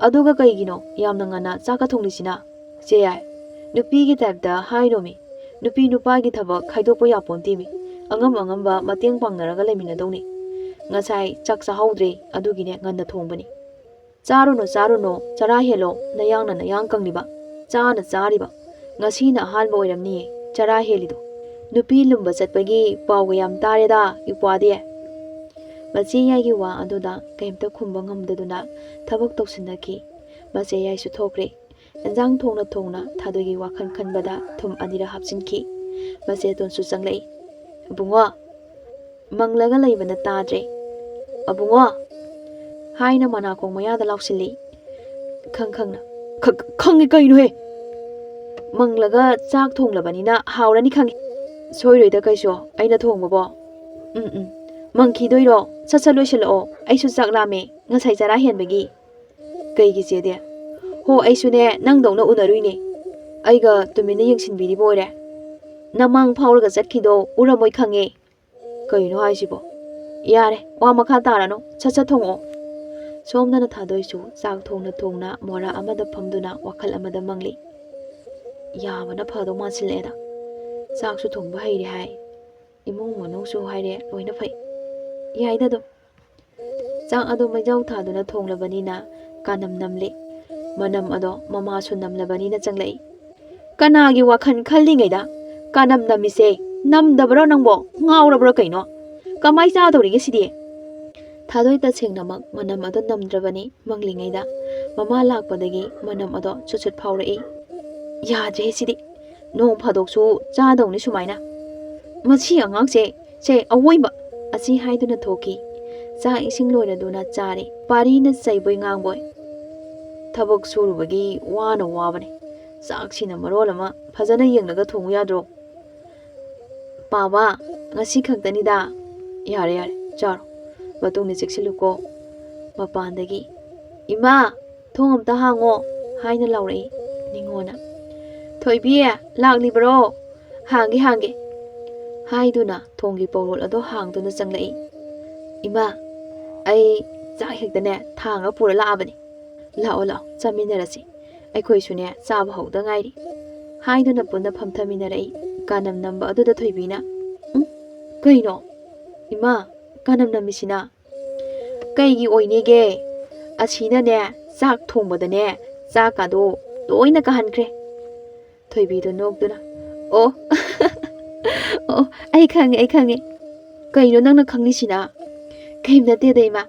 ꯑꯗꯨꯒ ꯀꯩꯒꯤꯅꯣ ꯌꯥꯝꯅ ꯉꯟꯅ ꯆꯥꯛꯀ ꯊꯣꯡꯂꯤꯁꯤꯅ?" "ꯆꯦ ꯌꯥꯏ, ꯅꯨꯄꯤꯒꯤ ꯇꯥꯏꯞꯇ ꯍꯥꯏꯅꯣꯃꯤ꯫ ꯅꯨꯄꯤ ꯅꯨꯄꯥꯒꯤ ꯊꯕꯛ ꯈꯥꯏꯗꯣꯛꯄ ꯌꯥꯄꯣꯟꯇꯦꯃꯤ꯫ ꯑꯉꯝ ꯑꯉꯝꯕ ꯃꯇꯦꯡ ꯄꯥꯡꯅꯔꯒ ꯂꯩꯃꯤꯟꯅꯗꯧꯅꯤ꯫ ꯉꯁꯥꯏ ꯆꯥꯛ ꯆꯥꯍꯧꯗ꯭ꯔꯦ, ꯑꯗꯨꯒꯤꯅꯦ ꯉꯟꯅ ꯊꯣꯡꯕꯅꯤ"꯫ "ꯆꯥꯔꯨꯅꯣ, ꯆꯥꯔꯨꯅꯣ, ꯆꯔꯥ ꯍꯦꯜꯂꯣ, ꯅꯌꯥꯡꯅ ꯅꯌꯥꯡ ꯀꯪꯂꯤꯕ, ꯆꯥꯅ ꯆꯥꯔꯤꯕ꯫ ꯉꯁꯤꯅ ꯑꯍꯥꯟꯕ ꯑꯣꯏꯔꯝꯅꯤꯌꯦ ꯆꯔꯥ ꯍꯦꯜꯂꯤꯗꯣ꯫ ꯅꯨꯄꯤ ꯂꯨꯝꯕ ꯆꯠꯄꯒꯤ ꯄꯥꯎꯒ ꯌꯥꯝ ꯇꯥꯔꯦꯗ, ꯏꯄ꯭ꯋꯥꯗꯤ"꯫ ꯃꯆꯦ ꯌꯥꯏꯒꯤ ꯋꯥ ꯑꯗꯨꯗ ꯀꯩꯝꯇ ꯈꯨꯝꯕ ꯉꯝꯗꯗꯨꯅ ꯊꯕꯛ ꯇꯧꯁꯤꯟꯅꯈꯤ꯫ ꯃꯆꯦ ꯌꯥꯏꯁꯨ ꯊꯣꯛꯈ꯭ꯔꯦ꯫ ꯏꯟꯖꯥꯡ ꯊꯣꯡꯅ ꯊꯣꯡꯅ ꯊꯥꯗꯣꯏꯒꯤ ꯋꯥꯈꯜ ꯈꯟꯕꯗ ꯊꯨꯝ ꯑꯅꯤꯔꯛ ꯍꯥꯞꯆꯤꯟꯈꯤ꯫ ꯃꯆꯦꯇꯣꯟꯁꯨ ꯆꯪꯂꯛꯏ꯫ "ꯕꯨꯡꯉꯣ, ꯃꯪꯂꯒ ꯂꯩꯕꯅ ꯇꯥꯗ꯭ꯔꯦ꯫ ꯑꯕꯨꯡꯉꯣ!" ꯍꯥꯏꯅ ꯃꯅꯥꯀꯣꯡ ꯃꯌꯥꯗ ꯂꯥꯎꯁꯤꯜꯂꯤ꯫ ꯈꯪ ꯈꯪꯅ, "ꯈ-, ꯈ-, ꯈꯪꯉꯤ ꯀꯩꯅꯣꯍꯦ? ꯃꯪꯂꯒ ꯆꯥꯛ ꯊꯣꯡꯂꯕꯅꯤꯅ ꯍꯥꯎꯔꯅꯤ ꯈꯪꯉꯤ꯫ ꯁꯣꯏꯔꯣꯏꯗ ꯀꯩꯁꯨ, ꯑꯩꯅ ꯊꯣꯡꯕꯕꯣ꯫ ꯎꯝ, ꯎꯝ꯫ ꯃꯪꯈꯤꯗꯣꯏꯔꯣ? ꯁꯠ ꯁꯠ ꯂꯣꯏꯁꯤꯜꯂꯛꯑꯣ, ꯑꯩꯁꯨ ꯆꯥꯛ ꯂꯥꯝꯃꯦ, ꯉꯁꯥꯏ ꯆꯔꯥ ꯍꯦꯟꯕꯒꯤ"꯫ "ꯀꯩꯒꯤ ꯆꯦꯗꯤ?" "ꯍꯣ, ꯑꯩꯁꯨꯅꯦ, ꯅꯪꯗꯧꯅ ꯎꯅꯔꯨꯏꯅꯦ꯫ ꯑꯩꯒ ꯇꯨꯃꯤꯟꯅ ꯌꯦꯡꯁꯤꯟꯕꯤꯔꯤꯕ ꯑꯣꯏꯔꯦ꯫ ꯅꯃꯥꯡ ꯐꯥꯎꯔꯒ ꯆꯠꯈꯤꯗꯣ ꯎꯔꯝꯃꯣꯏ ꯈꯪꯉꯦ"꯫ "ꯀꯩꯅꯣ ꯍꯥꯏꯁꯤꯕꯣ? ꯌꯥꯔꯦ, ꯋꯥ ꯃꯈꯥ ꯇꯥꯔꯅꯨ, ꯁꯠ ꯁꯠ ꯊꯣꯡꯉꯛꯑꯣ"꯫ ꯁꯣꯝꯗꯅ ꯊꯥꯗꯣꯏꯁꯨ ꯆꯥꯛ ꯊꯣꯡꯅ ꯊꯣꯡꯅ ꯃꯣꯔꯥ ꯑꯃꯗ ꯐꯝꯗꯨꯅ ꯋꯥꯈꯜ ꯑꯃꯗ ꯃꯪꯂꯤ꯫ ꯌꯥꯕꯅ ꯐꯗꯧ ꯃꯥꯟꯁꯤꯜꯂꯛꯑꯦꯗ꯫ ꯆꯥꯛꯁꯨ ꯊꯣꯡꯕ ꯍꯩꯔꯦ ꯍꯥꯏ, ꯏꯃꯨꯡ ꯃꯅꯨꯡꯁꯨ ꯍꯥꯏꯔꯦ ꯂꯣꯏꯅ ꯐꯩ꯫ ꯌꯥꯏꯗ ꯑꯗꯨꯝ꯫ ꯆꯥꯛ ꯑꯗꯨ ꯃꯩꯖꯥꯎ ꯊꯥꯗꯨꯅ ꯊꯣꯡꯂꯕꯅꯤꯅ ꯀꯥꯅꯝ ꯅꯝꯂꯦ꯫ ꯃꯅꯝ ꯑꯗꯣ ꯃꯃꯥꯁꯨ ꯅꯝꯂꯕꯅꯤꯅ ꯆꯪꯂꯛꯏ꯫ "ꯀꯅꯥꯒꯤ ꯋꯥꯈꯜ ꯈꯜꯂꯤꯉꯩꯗ ꯀꯥꯅꯝ ꯅꯝꯃꯤꯁꯦ? ꯅꯝꯗꯕ꯭ꯔꯣ ꯅꯪꯕꯣ? ꯉꯥꯎꯔꯕ꯭ꯔꯣ ꯀꯩꯅꯣ? ꯀꯃꯥꯏ ꯆꯥꯗꯧꯔꯤꯒꯦ ꯁꯤꯗꯤ?" ꯊꯥꯗꯣꯏ ꯇꯁꯦꯡꯅꯃꯛ ꯃꯅꯝ ꯑꯗꯣ ꯅꯝꯗ꯭ꯔꯕꯅꯤ꯫ ꯃꯪꯂꯤꯉꯩꯗ ꯃꯃꯥ ꯂꯥꯛꯄꯗꯒꯤ ꯃꯅꯝ ꯑꯗꯣ ꯆꯨꯠ ꯆꯨꯠ ꯐꯥꯎꯔꯛꯏ꯫ "ꯌꯥꯗ꯭ꯔꯦ ꯁꯤꯗꯤ, ꯅꯣꯡ ꯐꯥꯗꯣꯛꯁꯨ ꯆꯥꯗꯧꯅꯤ ꯁꯨꯃꯥꯏꯅ꯫ ꯃꯁꯤ ꯑꯉꯥꯡꯁꯦ, ꯁꯦ ꯑꯋꯣꯏꯕ!" ꯑꯁꯤ ꯍꯥꯏꯗꯨꯅ ꯊꯣꯛꯈꯤ꯫ ꯆꯥꯛ ꯏꯁꯤꯡ ꯂꯣꯏꯔꯗꯨꯅ ꯆꯥꯔꯦ꯫ ꯄꯥꯔꯤꯅ ꯆꯩꯕꯣꯏ ꯉꯥꯡꯕꯣꯏ꯫ "ꯊꯕꯛ ꯁꯨꯔꯨꯕꯒꯤ ꯋꯥꯅ ꯋꯥꯕꯅꯦ꯫ ꯆꯥꯛꯁꯤꯅ ꯃꯔꯣꯜ ꯑꯃ ꯐꯖꯅ ꯌꯦꯡꯂꯒ ꯊꯣꯡꯉꯨ ꯌꯥꯗ꯭ꯔꯣ?" "ꯄꯥꯕ, ꯉꯁꯤ ꯈꯛꯇꯅꯤꯗ꯫ ꯌꯥꯔꯦ, ꯌꯥꯔꯦ, ꯆꯥꯔꯣ꯫ ꯃꯇꯨꯡꯗ ꯆꯦꯛꯁꯤꯜꯂꯨꯀꯣ꯫" ꯃꯄꯥꯟꯗꯒꯤ, "ꯏꯃꯥ, ꯊꯣꯡ ꯑꯝꯇ ꯍꯥꯡꯉꯣ" ꯍꯥꯏꯅ ꯂꯥꯎꯔꯛꯏ ꯅꯤꯉꯣꯅ꯫ "ꯊꯣꯏꯕꯤ, ꯂꯥꯛꯂꯤꯕ꯭ꯔꯣ? ꯍꯥꯡꯒꯦ, ꯍꯥꯡꯒꯦ" ꯍꯥꯏꯗꯨꯅ ꯊꯣꯡꯒꯤ ꯄꯧꯔꯣꯜ ꯑꯗꯣ ꯍꯥꯡꯗꯨꯅ ꯆꯪꯂꯛꯏ꯫ "ꯏꯃꯥ, ꯑꯩ ꯆꯥꯛ ꯍꯦꯛꯇꯅꯦ ꯊꯥꯡꯉ ꯄꯨꯔ ꯂꯥꯛꯑꯕꯅꯤ꯫ ꯂꯥꯛꯑꯣ, ꯂꯥꯛꯑꯣ, ꯆꯥꯃꯤꯟꯅꯔꯁꯤ꯫ ꯑꯩꯈꯣꯏꯁꯨꯅꯦ ꯆꯥꯕ ꯍꯧꯗ ꯉꯥꯏꯔꯤ" ꯍꯥꯏꯗꯨꯅ ꯄꯨꯟꯅ ꯐꯝꯊꯃꯤꯟꯅꯔꯛꯏ꯫ ꯀꯥꯅꯝ ꯅꯝꯕ ꯑꯗꯨꯗ ꯊꯣꯏꯕꯤꯅ, "ꯎꯝ, ꯀꯩꯅꯣ? ꯏꯃꯥ, ꯀꯥꯅꯝ ꯅꯝꯃꯤꯁꯤꯅ?" "ꯀꯩꯒꯤ ꯑꯣꯏꯅꯤꯒꯦ? ꯑꯁꯤꯅꯅꯦ, ꯆꯥꯛ ꯊꯣꯡꯕꯗꯅꯦ, ꯆꯥꯛꯀꯗꯣ ꯂꯣꯏꯅ ꯀꯥꯍꯟꯈ꯭ꯔꯦ꯫" ꯊꯣꯏꯕꯤꯗꯣ ꯅꯣꯛꯇꯨꯅ, "ꯑꯣ, ꯑꯣ, ꯑꯩ ꯈꯪꯉꯦ, ꯑꯩ ꯈꯪꯉꯦ꯫ ꯀꯩꯅꯣ ꯅꯪꯅ ꯈꯪꯉꯤꯁꯤꯅ?" "ꯀꯩꯝ ꯅꯠꯇꯦꯗ, ꯏꯃꯥ꯫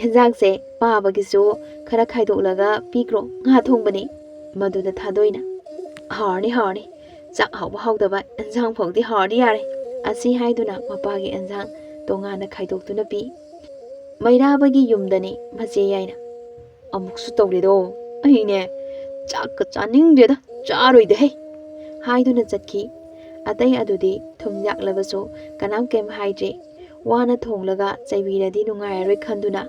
ꯌꯦꯟꯖꯥꯡꯁꯦ ꯄꯥꯕꯒꯤꯁꯨ ꯈꯔ ꯈꯥꯏꯗꯣꯛꯂꯒ ꯄꯤꯈ꯭ꯔꯣ, ꯉꯥ ꯊꯣꯡꯕꯅꯤ꯫" ꯃꯗꯨꯗ ꯊꯥꯗꯣꯏꯅ, "ꯍꯥꯎꯔꯅꯤ, ꯍꯥꯎꯔꯅꯤ꯫ ꯆꯥꯛ ꯍꯥꯎꯕ ꯍꯥꯎꯇꯕ, ꯌꯦꯟꯖꯥꯡ ꯐꯥꯎꯗꯤ ꯍꯥꯎꯔꯗꯤ ꯌꯥꯔꯦ꯫" ꯑꯁꯤ ꯍꯥꯏꯗꯨꯅ ꯃꯄꯥꯒꯤ ꯌꯦꯟꯖꯥꯡ ꯇꯣꯉꯥꯟꯅ ꯈꯥꯏꯗꯣꯛꯇꯨꯅ ꯄꯤ꯫ ꯃꯩꯔꯥꯕꯒꯤ ꯌꯨꯝꯗꯅꯤ ꯃꯆꯦ ꯌꯥꯏꯅ꯫ "ꯑꯃꯨꯛꯁꯨ ꯇꯧꯔꯦꯗꯣ꯫ ꯑꯩꯅꯦ ꯆꯥꯛꯀ ꯆꯥꯅꯤꯡꯗꯦꯗ, ꯆꯥꯔꯣꯏꯗ ꯍꯦ" ꯍꯥꯏꯗꯨꯅ ꯆꯠꯈꯤ꯫ ꯑꯇꯩ ꯑꯗꯨꯗꯤ ꯊꯨꯝ ꯌꯥꯛꯂꯕꯁꯨ ꯀꯅꯥꯝ ꯀꯩꯝ ꯍꯥꯏꯗ꯭ꯔꯦ꯫ ꯋꯥꯅ ꯊꯣꯡꯂꯒ ꯆꯩꯕꯤꯔꯗꯤ ꯅꯨꯡꯉꯥꯏꯔꯔꯣꯏ ꯈꯟꯗꯨꯅ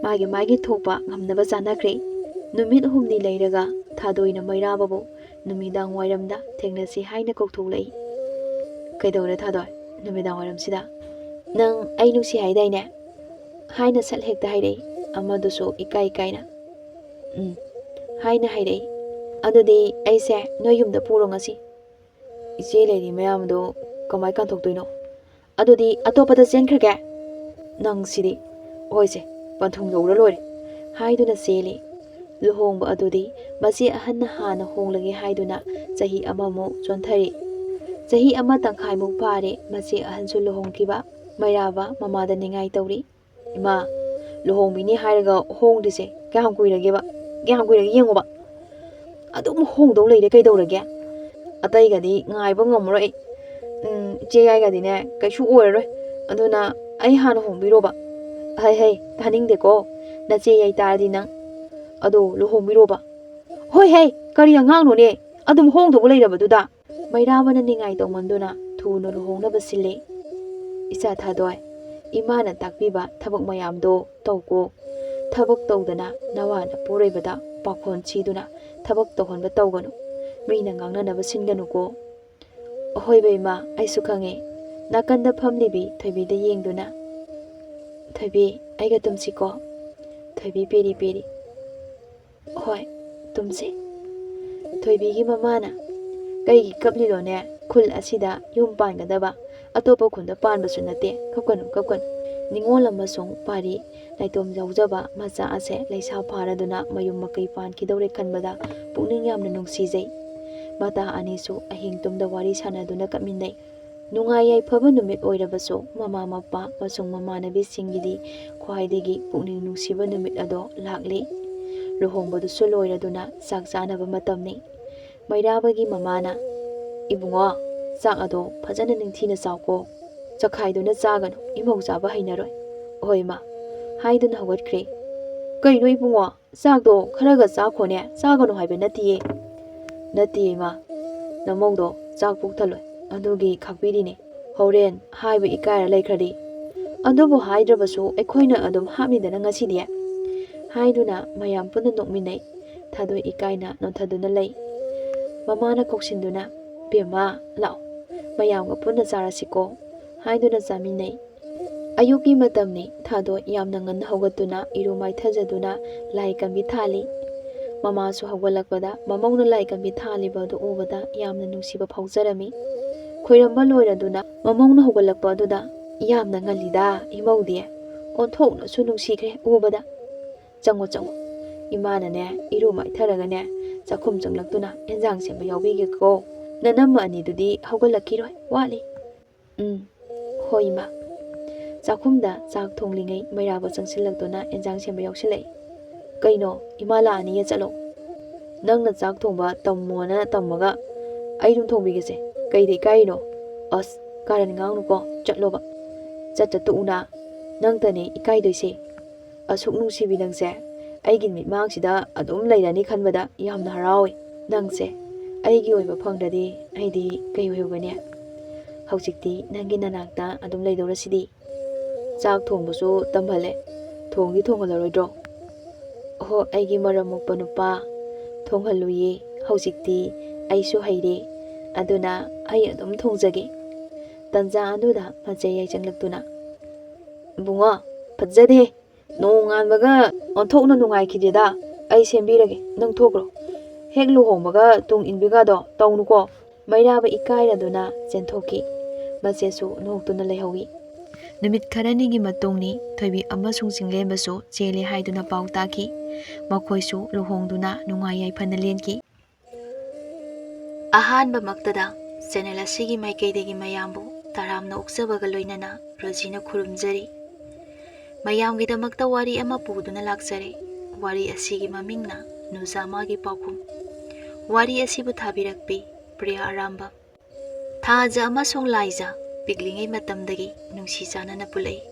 ꯃꯥꯒꯤ ꯃꯥꯒꯤ ꯊꯣꯛꯄ ꯉꯝꯅꯕ ꯆꯥꯅꯈ꯭ꯔꯦ꯫ ꯅꯨꯃꯤꯠ ꯍꯨꯝꯅꯤ ꯂꯩꯔꯒ ꯊꯥꯗꯣꯏꯅ ꯃꯩꯔꯥꯕꯕꯨ ꯅꯨꯃꯤꯗꯥꯡ ꯋꯥꯏꯔꯝꯗ ꯊꯦꯡꯅꯁꯤ ꯍꯥꯏꯅ ꯀꯧꯊꯣꯛꯂꯛꯏ꯫ "ꯀꯩꯗꯧꯔꯦ ꯊꯥꯗꯣꯏ, ꯅꯨꯃꯤꯗꯥꯡ ꯋꯥꯏꯔꯝꯁꯤꯗ?" "ꯅꯪ ꯑꯩ ꯅꯨꯡꯁꯤ ꯍꯥꯏꯗꯥꯏꯅꯦ?" ꯍꯥꯏꯅ ꯁꯠ ꯍꯦꯛꯇ ꯍꯥꯏꯔꯛꯏ꯫ ꯑꯃꯗꯨꯁꯨ ꯏꯀꯥꯏ ꯏꯀꯥꯏꯅ, "ꯎꯝ" ꯍꯥꯏꯅ ꯍꯥꯏꯔꯛꯏ꯫ ꯑꯗꯨꯗꯤ ꯑꯩꯁꯦ ꯅꯣꯏ ꯌꯨꯝꯗ ꯄꯨꯔꯣ ꯉꯁꯤ꯫ ꯏꯆꯦ ꯂꯩꯔꯤ ꯃꯌꯥꯝꯗꯣ ꯀꯃꯥꯏ ꯀꯥꯟꯊꯣꯛꯇꯣꯏꯅꯣ? ꯑꯗꯨꯗꯤ ꯑꯇꯣꯞꯄꯗ ꯆꯦꯟꯈ꯭ꯔꯒꯦ꯫ ꯅꯪꯁꯤꯗꯤ꯫ ꯍꯣꯏꯁꯦ, ꯄꯟꯊꯨꯡ ꯌꯧꯔ ꯂꯣꯏꯔꯦ꯫ ꯍꯥꯏꯗꯨꯅ ꯆꯦꯜꯂꯤ꯫ ꯂꯨꯍꯣꯡꯕ ꯑꯗꯨꯗꯤ ꯃꯆꯦ ꯑꯍꯟꯅ ꯍꯥꯟꯅ ꯍꯣꯡꯂꯒꯦ ꯍꯥꯏꯗꯨꯅ ꯆꯍꯤ ꯑꯃꯃꯨꯛ ꯆꯣꯟꯊꯔꯤ꯫ ꯆꯍꯤ ꯑꯃ ꯇꯪꯈꯥꯏꯃꯨꯛ ꯐꯥꯔꯦ ꯃꯆꯦ ꯑꯍꯟꯁꯨ ꯂꯨꯍꯣꯡꯈꯤꯕ꯫ ꯃꯩꯔꯥꯕ ꯃꯃꯥꯗ ꯅꯤꯡꯉꯥꯏ ꯇꯧꯔꯤ꯫ "ꯏꯃꯥ, ꯂꯨꯍꯣꯡꯕꯤꯅꯤ ꯍꯥꯏꯔꯒ ꯍꯣꯡꯗ꯭ꯔꯤꯁꯦ ꯀꯌꯥꯝ ꯀꯨꯏꯔꯒꯦꯕ? ꯀꯌꯥꯝ ꯀꯨꯏꯔꯒꯦ ꯌꯦꯡꯉꯣꯕ꯫ ꯑꯗꯨꯝ ꯍꯣꯡꯗꯧ ꯂꯩꯔꯦ ꯀꯩꯗꯧꯔꯒꯦ? ꯑꯇꯩꯒꯗꯤ ꯉꯥꯏꯕ ꯉꯝꯃꯔꯣꯏ ꯑꯩ꯫ ꯎꯝ, ꯏꯆꯦ ꯌꯥꯏꯒꯗꯤꯅꯦ ꯀꯩꯁꯨ ꯑꯣꯏꯔꯔꯣꯏ꯫ ꯑꯗꯨꯅ ꯑꯩ ꯍꯥꯟꯅ ꯍꯣꯡꯕꯤꯔꯣꯕ꯫" "ꯍꯩ ꯍꯩ, ꯇꯥꯅꯤꯡꯗꯦꯀꯣ꯫ ꯅꯆꯦ ꯌꯥꯏ ꯇꯥꯔꯗꯤ ꯅꯪ꯫ ꯑꯗꯣ ꯂꯨꯍꯣꯡꯕꯤꯔꯣꯕ꯫" "ꯍꯣꯏ ꯍꯩ, ꯀꯔꯤ ꯑꯉꯥꯡꯅꯣꯅꯦ? ꯑꯗꯨꯝ ꯍꯣꯡꯗꯧꯕ ꯂꯩꯔꯕꯗꯨꯗ?" ꯃꯩꯔꯥꯕꯅ ꯅꯤꯡꯉꯥꯏ ꯇꯧꯃꯟꯗꯨꯅ ꯊꯨꯅ ꯂꯨꯍꯣꯡꯅꯕ ꯁꯤꯜꯂꯦ꯫ "ꯏꯆꯥ ꯊꯥꯗꯣꯏ, ꯏꯃꯥꯅ ꯇꯥꯛꯄꯤꯕ ꯊꯕꯛ ꯃꯌꯥꯝꯗꯣ ꯇꯧꯀꯣ꯫ ꯊꯕꯛ ꯇꯧꯗꯅ ꯅꯋꯥ ꯅꯄꯨꯔꯣꯏꯕꯗ ꯄꯥꯈꯣꯟ ꯁꯤꯗꯨꯅ ꯊꯕꯛ ꯇꯧꯍꯟꯕ ꯇꯧꯒꯅꯨ꯫ ꯃꯤꯅ ꯉꯥꯡꯅꯅꯕ ꯁꯤꯟꯒꯅꯨꯀꯣ꯫" "ꯑꯍꯣꯏꯕ ꯏꯃꯥ, ꯑꯩꯁꯨ ꯈꯪꯉꯦ꯫" ꯅꯥꯀꯟꯗ ꯐꯝꯂꯤꯕꯤ ꯊꯣꯏꯕꯤꯗ ꯌꯦꯡꯗꯨꯅ, "ꯊꯣꯏꯕꯤ, ꯑꯩꯒ ꯇꯨꯝꯁꯤꯀꯣ꯫" ꯊꯣꯏꯕꯤ ꯄꯦꯔꯤ ꯄꯦꯔꯤ꯫ "ꯍꯣꯏ, ꯇꯨꯝꯁꯦ꯫" ꯊꯣꯏꯕꯤꯒꯤ ꯃꯃꯥꯅ, "ꯀꯩꯒꯤ ꯀꯞꯂꯤꯅꯣꯅꯦ? ꯈꯨꯜ ꯑꯁꯤꯗ ꯌꯨꯝ ꯄꯥꯟꯒꯗꯕ, ꯑꯇꯣꯞꯄ ꯈꯨꯟꯗ ꯄꯥꯟꯕꯁꯨ ꯅꯠꯇꯦ꯫ ꯀꯞꯀꯅꯨ, ꯀꯞꯀꯅꯨ꯫" ꯅꯤꯉꯣꯜ ꯑꯃꯁꯨꯡ ꯄꯥꯔꯤ ꯅꯥꯏꯇꯣꯝ ꯌꯥꯎꯖꯕ ꯃꯆꯥ ꯑꯁꯦ ꯂꯩꯁꯥ ꯐꯥꯔꯗꯨꯅ ꯃꯌꯨꯝ ꯃꯀꯩ ꯄꯥꯟꯈꯤꯗꯧꯔꯦ ꯈꯟꯕꯗ ꯄꯨꯛꯅꯤꯡ ꯌꯥꯝꯅ ꯅꯨꯡꯁꯤꯖꯩ꯫ ꯃꯇꯥ ꯑꯅꯤꯁꯨ ꯑꯍꯤꯡ ꯇꯨꯝꯗ ꯋꯥꯔꯤ ꯁꯥꯟꯅꯗꯨꯅ ꯀꯞꯃꯤꯟꯅꯩ꯫ ꯅꯨꯡꯉꯥꯏ ꯌꯥꯏꯐꯕ ꯅꯨꯃꯤꯠ ꯑꯣꯏꯔꯕꯁꯨ ꯃꯃꯥ ꯃꯄꯥ ꯑꯃꯁꯨꯡ ꯃꯃꯥꯟꯅꯕꯤꯁꯤꯡꯒꯤꯗꯤ ꯈ꯭ꯋꯥꯏꯗꯒꯤ ꯄꯨꯛꯅꯤꯡ ꯅꯨꯡꯁꯤꯕ ꯅꯨꯃꯤꯠ ꯑꯗꯣ ꯂꯥꯛꯂꯤ꯫ ꯂꯨꯍꯣꯡꯕꯗꯨꯁꯨ ꯂꯣꯏꯔꯗꯨꯅ ꯆꯥꯛ ꯆꯥꯅꯕ ꯃꯇꯝꯅꯤ꯫ ꯃꯩꯔꯥꯕꯒꯤ ꯃꯃꯥꯅ, "ꯏꯕꯨꯡꯉꯣ, ꯆꯥꯛ ꯑꯗꯣ ꯐꯖꯅ ꯅꯤꯡꯊꯤꯅ ꯆꯥꯎꯀꯣ꯫ ꯆꯈꯥꯏꯗꯨꯅ ꯆꯥꯒꯅꯨ, ꯏꯃꯧ ꯆꯥꯕ ꯍꯩꯅꯔꯣꯏ꯫" "ꯍꯣꯏ ꯃꯥ꯫" ꯍꯥꯏꯗꯨꯅ ꯍꯧꯒꯠꯈ꯭ꯔꯦ꯫ "ꯀꯩꯅꯣ ꯏꯕꯨꯡꯉꯣ, ꯆꯥꯛꯇꯣ ꯈꯔꯒ ꯆꯥꯈꯣꯅꯦ, ꯆꯥꯒꯅꯨ ꯍꯥꯏꯕ ꯅꯠꯇꯤꯌꯦ꯫" "ꯅꯠꯇꯤꯌꯦ ꯏꯃꯥ, ꯅꯃꯧꯗꯣ ꯆꯥꯛ ꯄꯨꯛ ꯊꯜꯂꯣꯏ, ꯑꯗꯨꯒꯤ ꯈꯥꯛꯄꯤꯔꯤꯅꯦ꯫ ꯍꯣꯔꯦꯟ ꯍꯥꯏꯕ ꯏꯀꯥꯏꯔ ꯂꯩꯈ꯭ꯔꯗꯤ꯫ ꯑꯗꯨꯕꯨ ꯍꯥꯏꯗ꯭ꯔꯕꯁꯨ ꯑꯩꯈꯣꯏꯅ ꯑꯗꯨꯝ ꯍꯥꯞꯅꯤꯗꯅ ꯉꯁꯤꯗꯤ꯫" ꯍꯥꯏꯗꯨꯅ ꯃꯌꯥꯝ ꯄꯨꯟꯅ ꯅꯣꯛꯃꯤꯟꯅꯩ꯫ ꯊꯥꯗꯣꯏ ꯏꯀꯥꯏꯅ ꯅꯣꯟꯊꯗꯨꯅ ꯂꯩ꯫ ꯃꯃꯥꯅ ꯀꯧꯁꯤꯟꯗꯨꯅ, "ꯕꯦꯝꯃ, ꯂꯥꯛꯑꯣ, ꯃꯌꯥꯝꯒ ꯄꯨꯟꯅ ꯆꯥꯔꯁꯤꯀꯣ꯫" ꯍꯥꯏꯗꯨꯅ ꯆꯥꯃꯤꯟꯅꯩ꯫ ꯑꯌꯨꯛꯀꯤ ꯃꯇꯝꯅꯤ꯫ ꯊꯥꯗꯣꯏ ꯌꯥꯝꯅ ꯉꯟꯅ ꯍꯧꯒꯠꯇꯨꯅ ꯏꯔꯨ ꯃꯥꯏꯊꯖꯗꯨꯅ ꯂꯥꯏ ꯀꯝꯕꯤ ꯊꯥꯜꯂꯤ꯫ ꯃꯃꯥꯁꯨ ꯍꯧꯒꯠꯂꯛꯄꯗ ꯃꯃꯧꯅ ꯂꯥꯏꯀꯝꯕꯤ ꯊꯥꯜꯂꯤꯕ ꯑꯗꯨ ꯎꯕꯗ ꯌꯥꯝꯅ ꯅꯨꯡꯁꯤꯕ ꯐꯥꯎꯖꯔꯝꯃꯤ꯫ ꯈꯣꯏꯔꯝꯕ ꯂꯣꯏꯔꯗꯨꯅ ꯃꯃꯧꯅ ꯍꯧꯒꯠꯂꯛꯄ ꯑꯗꯨꯗ, "ꯌꯥꯝꯅ ꯉꯜꯂꯤꯗ, ꯏꯃꯧꯗꯤ꯫ ꯑꯣꯟꯊꯣꯛꯅꯁꯨ ꯅꯨꯡꯁꯤꯈ꯭ꯔꯦ ꯎꯕꯗ꯫ ꯆꯪꯉꯣ, ꯆꯪꯉꯣ꯫ ꯏꯃꯥꯅꯅꯦ, ꯏꯔꯨ ꯃꯥꯏꯊꯔꯒꯅꯦ, ꯆꯥꯛꯈꯨꯝ ꯆꯪꯂꯛꯇꯨꯅ ꯑꯦꯟꯖꯥꯡ ꯁꯦꯝꯕ ꯌꯥꯎꯕꯤꯒꯦꯀꯣ꯫ ꯅꯅꯝꯃ ꯑꯅꯤꯗꯨꯗꯤ ꯍꯧꯒꯠꯂꯛꯈꯤꯔꯣꯏ, ꯋꯥꯠꯂꯤ꯫" "ꯎꯝ, ꯍꯣꯏ, ꯏꯃꯥ꯫" ꯆꯥꯛꯈꯨꯝꯗ ꯆꯥꯛ ꯊꯣꯡꯂꯤꯉꯩ ꯃꯩꯔꯥꯕ ꯆꯪꯁꯤꯜꯂꯛꯇꯨꯅ ꯑꯦꯟꯖꯥꯡ ꯁꯦꯝꯕ ꯌꯥꯎꯁꯤꯜꯂꯛꯏ꯫ "ꯀꯩꯅꯣ, ꯏꯃꯥ ꯂꯥꯛꯑꯅꯤꯌꯦ, ꯆꯠꯂꯣ꯫" "ꯅꯪꯅ ꯆꯥꯛ ꯊꯣꯡꯕ ꯇꯝꯃꯣꯅ ꯇꯝꯃꯒ ꯑꯩ ꯑꯗꯨꯝ ꯊꯣꯡꯕꯤꯒꯦꯁꯦ꯫ ꯀꯩꯗ ꯏꯀꯥꯏꯔꯤꯅꯣ? ꯑꯁ, ꯀꯥꯔꯟ ꯉꯥꯡꯅꯨꯀꯣ, ꯆꯠꯂꯣꯕ꯫ ꯆꯠꯇ ꯇꯣꯛꯎꯅ꯫ ꯅꯪꯇꯅꯦ ꯏꯀꯥꯏꯗꯣꯏꯁꯦ꯫ ꯑꯁꯨꯛ ꯅꯨꯡꯁꯤꯕꯤ ꯅꯪꯁꯦ ꯑꯩꯒꯤ ꯃꯤꯠꯃꯥꯡꯁꯤꯗ ꯑꯗꯨꯝ ꯂꯩꯔꯅꯤ ꯈꯟꯕꯗ ꯌꯥꯝꯅ ꯍꯔꯥꯎꯏ꯫ ꯅꯪꯁꯦ ꯑꯩꯒꯤ ꯑꯣꯏꯕ ꯐꯪꯗ꯭ꯔꯗꯤ ꯑꯩꯗꯤ ꯀꯩ ꯑꯣꯏꯍꯧꯒꯅꯤ? ꯍꯧꯖꯤꯛꯇꯤ ꯅꯪꯒꯤ ꯅꯅꯥꯛꯇ ꯑꯗꯨꯝ ꯂꯩꯗꯧꯔꯁꯤꯗꯤ꯫ ꯆꯥꯛ ꯊꯣꯡꯕꯁꯨ ꯇꯝꯍꯜꯂꯦ꯫ ꯊꯣꯡꯗꯤ ꯊꯣꯡꯍꯜꯂꯔꯣꯏꯗ꯭ꯔꯣ?" "ꯑꯣꯍꯣ, ꯑꯩꯒꯤ ꯃꯔꯝ ꯃꯣꯛꯄ ꯅꯨꯄꯥ, ꯊꯣꯡꯍꯜꯂꯨꯌꯦ꯫ ꯍꯧꯖꯤꯛꯇꯤ ꯑꯩꯁꯨ ꯍꯩꯔꯦ꯫ ꯑꯗꯨꯅ ꯑꯩ ꯑꯗꯨꯝ ꯊꯣꯡꯖꯒꯦ꯫" ꯇꯟꯖꯥ ꯑꯗꯨꯗ ꯃꯆꯦ ꯌꯥꯏꯁꯪꯂꯛꯇꯨꯅ, "ꯏꯕꯨꯡꯉꯣ, ꯐꯖꯗꯦ꯫ ꯅꯣꯡꯉꯥꯟꯕꯒ ꯑꯣꯟꯊꯣꯛꯅ ꯅꯨꯡꯉꯥꯏꯈꯤꯗꯦꯗ꯫ ꯑꯩ ꯁꯦꯝꯕꯤꯔꯒꯦ, ꯅꯪ ꯊꯣꯛꯈ꯭ꯔꯣ꯫ ꯍꯦꯛ ꯂꯨꯍꯣꯡꯕꯒ ꯇꯨꯡ ꯏꯟꯕꯤꯒꯗꯣ ꯇꯧꯅꯨꯀꯣ꯫" ꯃꯩꯔꯥꯕ ꯏꯀꯥꯏꯔꯗꯨꯅ ꯆꯦꯟꯊꯣꯛꯈꯤ꯫ ꯃꯆꯦꯁꯨ ꯅꯣꯛꯇꯨꯅ ꯂꯩꯍꯧꯏ꯫ ꯅꯨꯃꯤꯠ ꯈꯔꯅꯤꯒꯤ ꯃꯇꯨꯡꯅꯤ꯫ ꯊꯣꯏꯕꯤ ꯑꯃꯁꯨꯡ ꯆꯤꯡꯂꯦꯝꯕꯁꯨ ꯆꯦꯜꯂꯦ ꯍꯥꯏꯗꯨꯅ ꯄꯥꯎ ꯇꯥꯈꯤ꯫ ꯃꯈꯣꯏꯁꯨ ꯂꯨꯍꯣꯡꯗꯨꯅ ꯅꯨꯡꯉꯥꯏ ꯌꯥꯏꯐꯅ ꯂꯦꯟꯈꯤ꯫ ꯑꯍꯥꯟꯕꯃꯛꯇꯗ ꯆꯦꯅꯦꯜ ꯑꯁꯤꯒꯤ ꯃꯥꯏꯀꯩꯗꯒꯤ ꯃꯌꯥꯝꯕꯨ ꯇꯔꯥꯝꯅ ꯑꯣꯛꯆꯕꯒ ꯂꯣꯏꯅꯅ ꯔꯣꯖꯤꯅ ꯈꯨꯔꯨꯝꯖꯔꯤ꯫ ꯃꯌꯥꯝꯒꯤꯗꯃꯛꯇ ꯋꯥꯔꯤ ꯑꯃ ꯄꯨꯗꯨꯅ ꯂꯥꯛꯆꯔꯦ꯫ ꯋꯥꯔꯤ ꯑꯁꯤꯒꯤ ꯃꯃꯤꯡꯅ ꯅꯨꯖꯥꯃꯥꯒꯤ ꯄꯥꯎꯈꯨꯝ꯫ ꯋꯥꯔꯤ ꯑꯁꯤꯕꯨ ꯊꯥꯕꯤꯔꯛꯄꯤ ꯄ꯭ꯔꯤꯌꯥ ꯑꯔꯥꯝꯕꯝ꯫ ꯊꯥꯖ ꯑꯃꯁꯨꯡ ꯂꯥꯏꯖ ꯄꯤꯛꯂꯤꯉꯩ ꯃꯇꯝꯗꯒꯤ ꯅꯨꯡꯁꯤ ꯆꯥꯟꯅꯅ ꯄꯨꯜꯂꯛꯏ꯫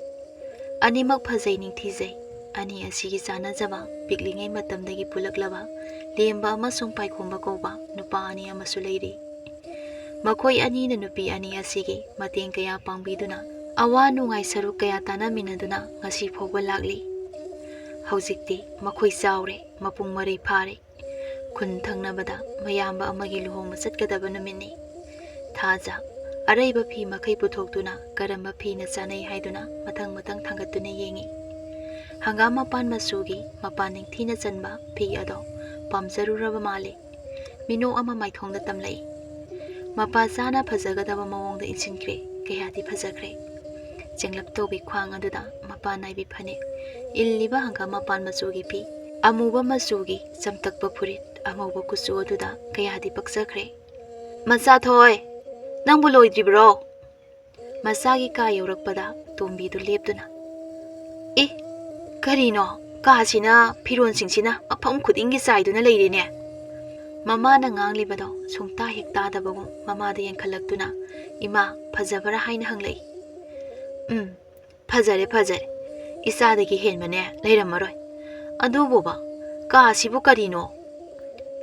ꯑꯅꯤꯃꯛ ꯐꯖꯩ ꯅꯤꯡꯊꯤꯖꯩ꯫ ꯑꯅꯤ ꯑꯁꯤꯒꯤ ꯆꯥꯟꯅꯖꯕ ꯄꯤꯛꯂꯤꯉꯩ ꯃꯇꯝꯗꯒꯤ ꯄꯨꯜꯂꯛꯂꯕ ꯂꯦꯝꯕ ꯑꯃꯁꯨꯡ ꯄꯥꯏꯈꯣꯝꯕ ꯀꯧꯕ ꯅꯨꯄꯥ ꯑꯅꯤ ꯑꯃꯁꯨ ꯂꯩꯔꯤ꯫ ꯃꯈꯣꯏ ꯑꯅꯤꯅ ꯅꯨꯄꯤ ꯑꯅꯤ ꯑꯁꯤꯒꯤ ꯃꯇꯦꯡ ꯀꯌꯥ ꯄꯥꯡꯕꯤꯗꯨꯅ, ꯑꯋꯥ ꯅꯨꯡꯉꯥꯏ ꯁꯔꯨꯛ ꯀꯌꯥ ꯇꯥꯟꯅꯃꯤꯟꯅꯗꯨꯅ ꯉꯁꯤ ꯐꯥꯎꯕ ꯂꯥꯛꯂꯤ꯫ ꯍꯧꯖꯤꯛꯇꯤ ꯃꯈꯣꯏ ꯆꯥꯎꯔꯦ, ꯃꯄꯨꯡ ꯃꯔꯩ ꯐꯥꯔꯦ꯫ ꯈꯨꯟ ꯊꯪꯅꯕꯗ ꯃꯌꯥꯝꯕ ꯑꯃꯒꯤ ꯂꯨꯍꯣꯡꯕ ꯆꯠꯀꯗꯕ ꯅꯨꯃꯤꯠꯅꯤ꯫ ꯊꯥꯖ ꯑꯔꯩꯕ ꯐꯤ ꯃꯈꯩ ꯄꯨꯊꯣꯛꯇꯨꯅ ꯀꯔꯝꯕ ꯐꯤꯅ ꯆꯥꯅꯩ ꯍꯥꯏꯗꯨꯅ ꯃꯊꯪ ꯃꯊꯪ ꯊꯥꯡꯒꯠꯇꯨꯅ ꯌꯦꯡꯏ꯫ ꯍꯪꯒꯥꯝ ꯃꯄꯥꯟ ꯃꯆꯨꯒꯤ ꯃꯄꯥꯟ ꯅꯤꯡꯊꯤꯅ ꯆꯟꯕ ꯐꯤ ꯑꯗꯣ ꯄꯥꯝꯖꯔꯨꯔꯕ ꯃꯥꯜꯂꯤ꯫ ꯃꯤꯅꯣꯛ ꯑꯃ ꯃꯥꯏꯊꯣꯡꯗ ꯇꯝꯂꯛꯏ꯫ ꯃꯄꯥ ꯆꯥꯅ ꯐꯖꯒꯗꯕ ꯃꯑꯣꯡꯗ ꯏꯟꯁꯤꯟꯈ꯭ꯔꯦ꯫ ꯀꯌꯥꯗꯤ ꯐꯖꯈ꯭ꯔꯦ꯫ ꯆꯦꯡꯂꯞ ꯇꯧꯕꯤ ꯈ꯭ꯋꯥꯡ ꯑꯗꯨꯗ ꯃꯄꯥꯟ ꯅꯥꯏꯕꯤ ꯐꯅꯦꯛ, ꯏꯜꯂꯤꯕ ꯍꯪꯒꯥꯝ ꯃꯄꯥꯟ ꯃꯆꯨꯒꯤ ꯐꯤ, ꯑꯃꯨꯕ ꯃꯆꯨꯒꯤ ꯆꯝꯇꯛꯄ ꯐꯨꯔꯤꯠ, ꯑꯉꯧꯕ ꯀꯨꯆꯨ ꯑꯗꯨꯗ ꯀꯌꯥꯗꯤ ꯄꯛꯆꯈ꯭ꯔꯦ꯫ "ꯃꯆꯥꯊꯣꯏ, ꯅꯪꯕꯨ ꯂꯣꯏꯗ꯭ꯔꯤꯕ꯭ꯔꯣ?" ꯃꯆꯥꯒꯤ ꯀꯥ ꯌꯧꯔꯛꯄꯗ ꯇꯣꯝꯕꯤꯗꯨ ꯂꯦꯞꯇꯨꯅ, "ꯑꯦ, ꯀꯔꯤꯅꯣ? ꯀꯥꯁꯤꯅ ꯐꯤꯔꯣꯟꯁꯤꯡꯁꯤꯅ ꯃꯐꯝ ꯈꯨꯗꯤꯡꯒꯤ ꯆꯥꯏꯗꯨꯅ ꯂꯩꯔꯦꯅꯦ?" ꯃꯃꯥꯅ ꯉꯥꯡꯂꯤꯕꯗꯣ ꯁꯨꯡꯇꯥ ꯍꯦꯛ ꯇꯥꯗꯕꯒꯨꯝ ꯃꯃꯥꯗ ꯌꯦꯡꯈꯠꯂꯛꯇꯨꯅ, "ꯏꯃꯥ, ꯐꯖꯕ꯭ꯔꯥ?" ꯍꯥꯏꯅ ꯍꯪꯂꯛꯏ꯫ "ꯎꯝ, ꯐꯖꯔꯦ, ꯐꯖꯔꯦ꯫ ꯏꯆꯥꯗꯒꯤ ꯍꯦꯟꯕꯅꯦ ꯂꯩꯔꯝꯃꯔꯣꯏ꯫ ꯑꯗꯨꯕꯨꯕ, ꯀꯥꯁꯤꯕꯨ ꯀꯔꯤꯅꯣ?"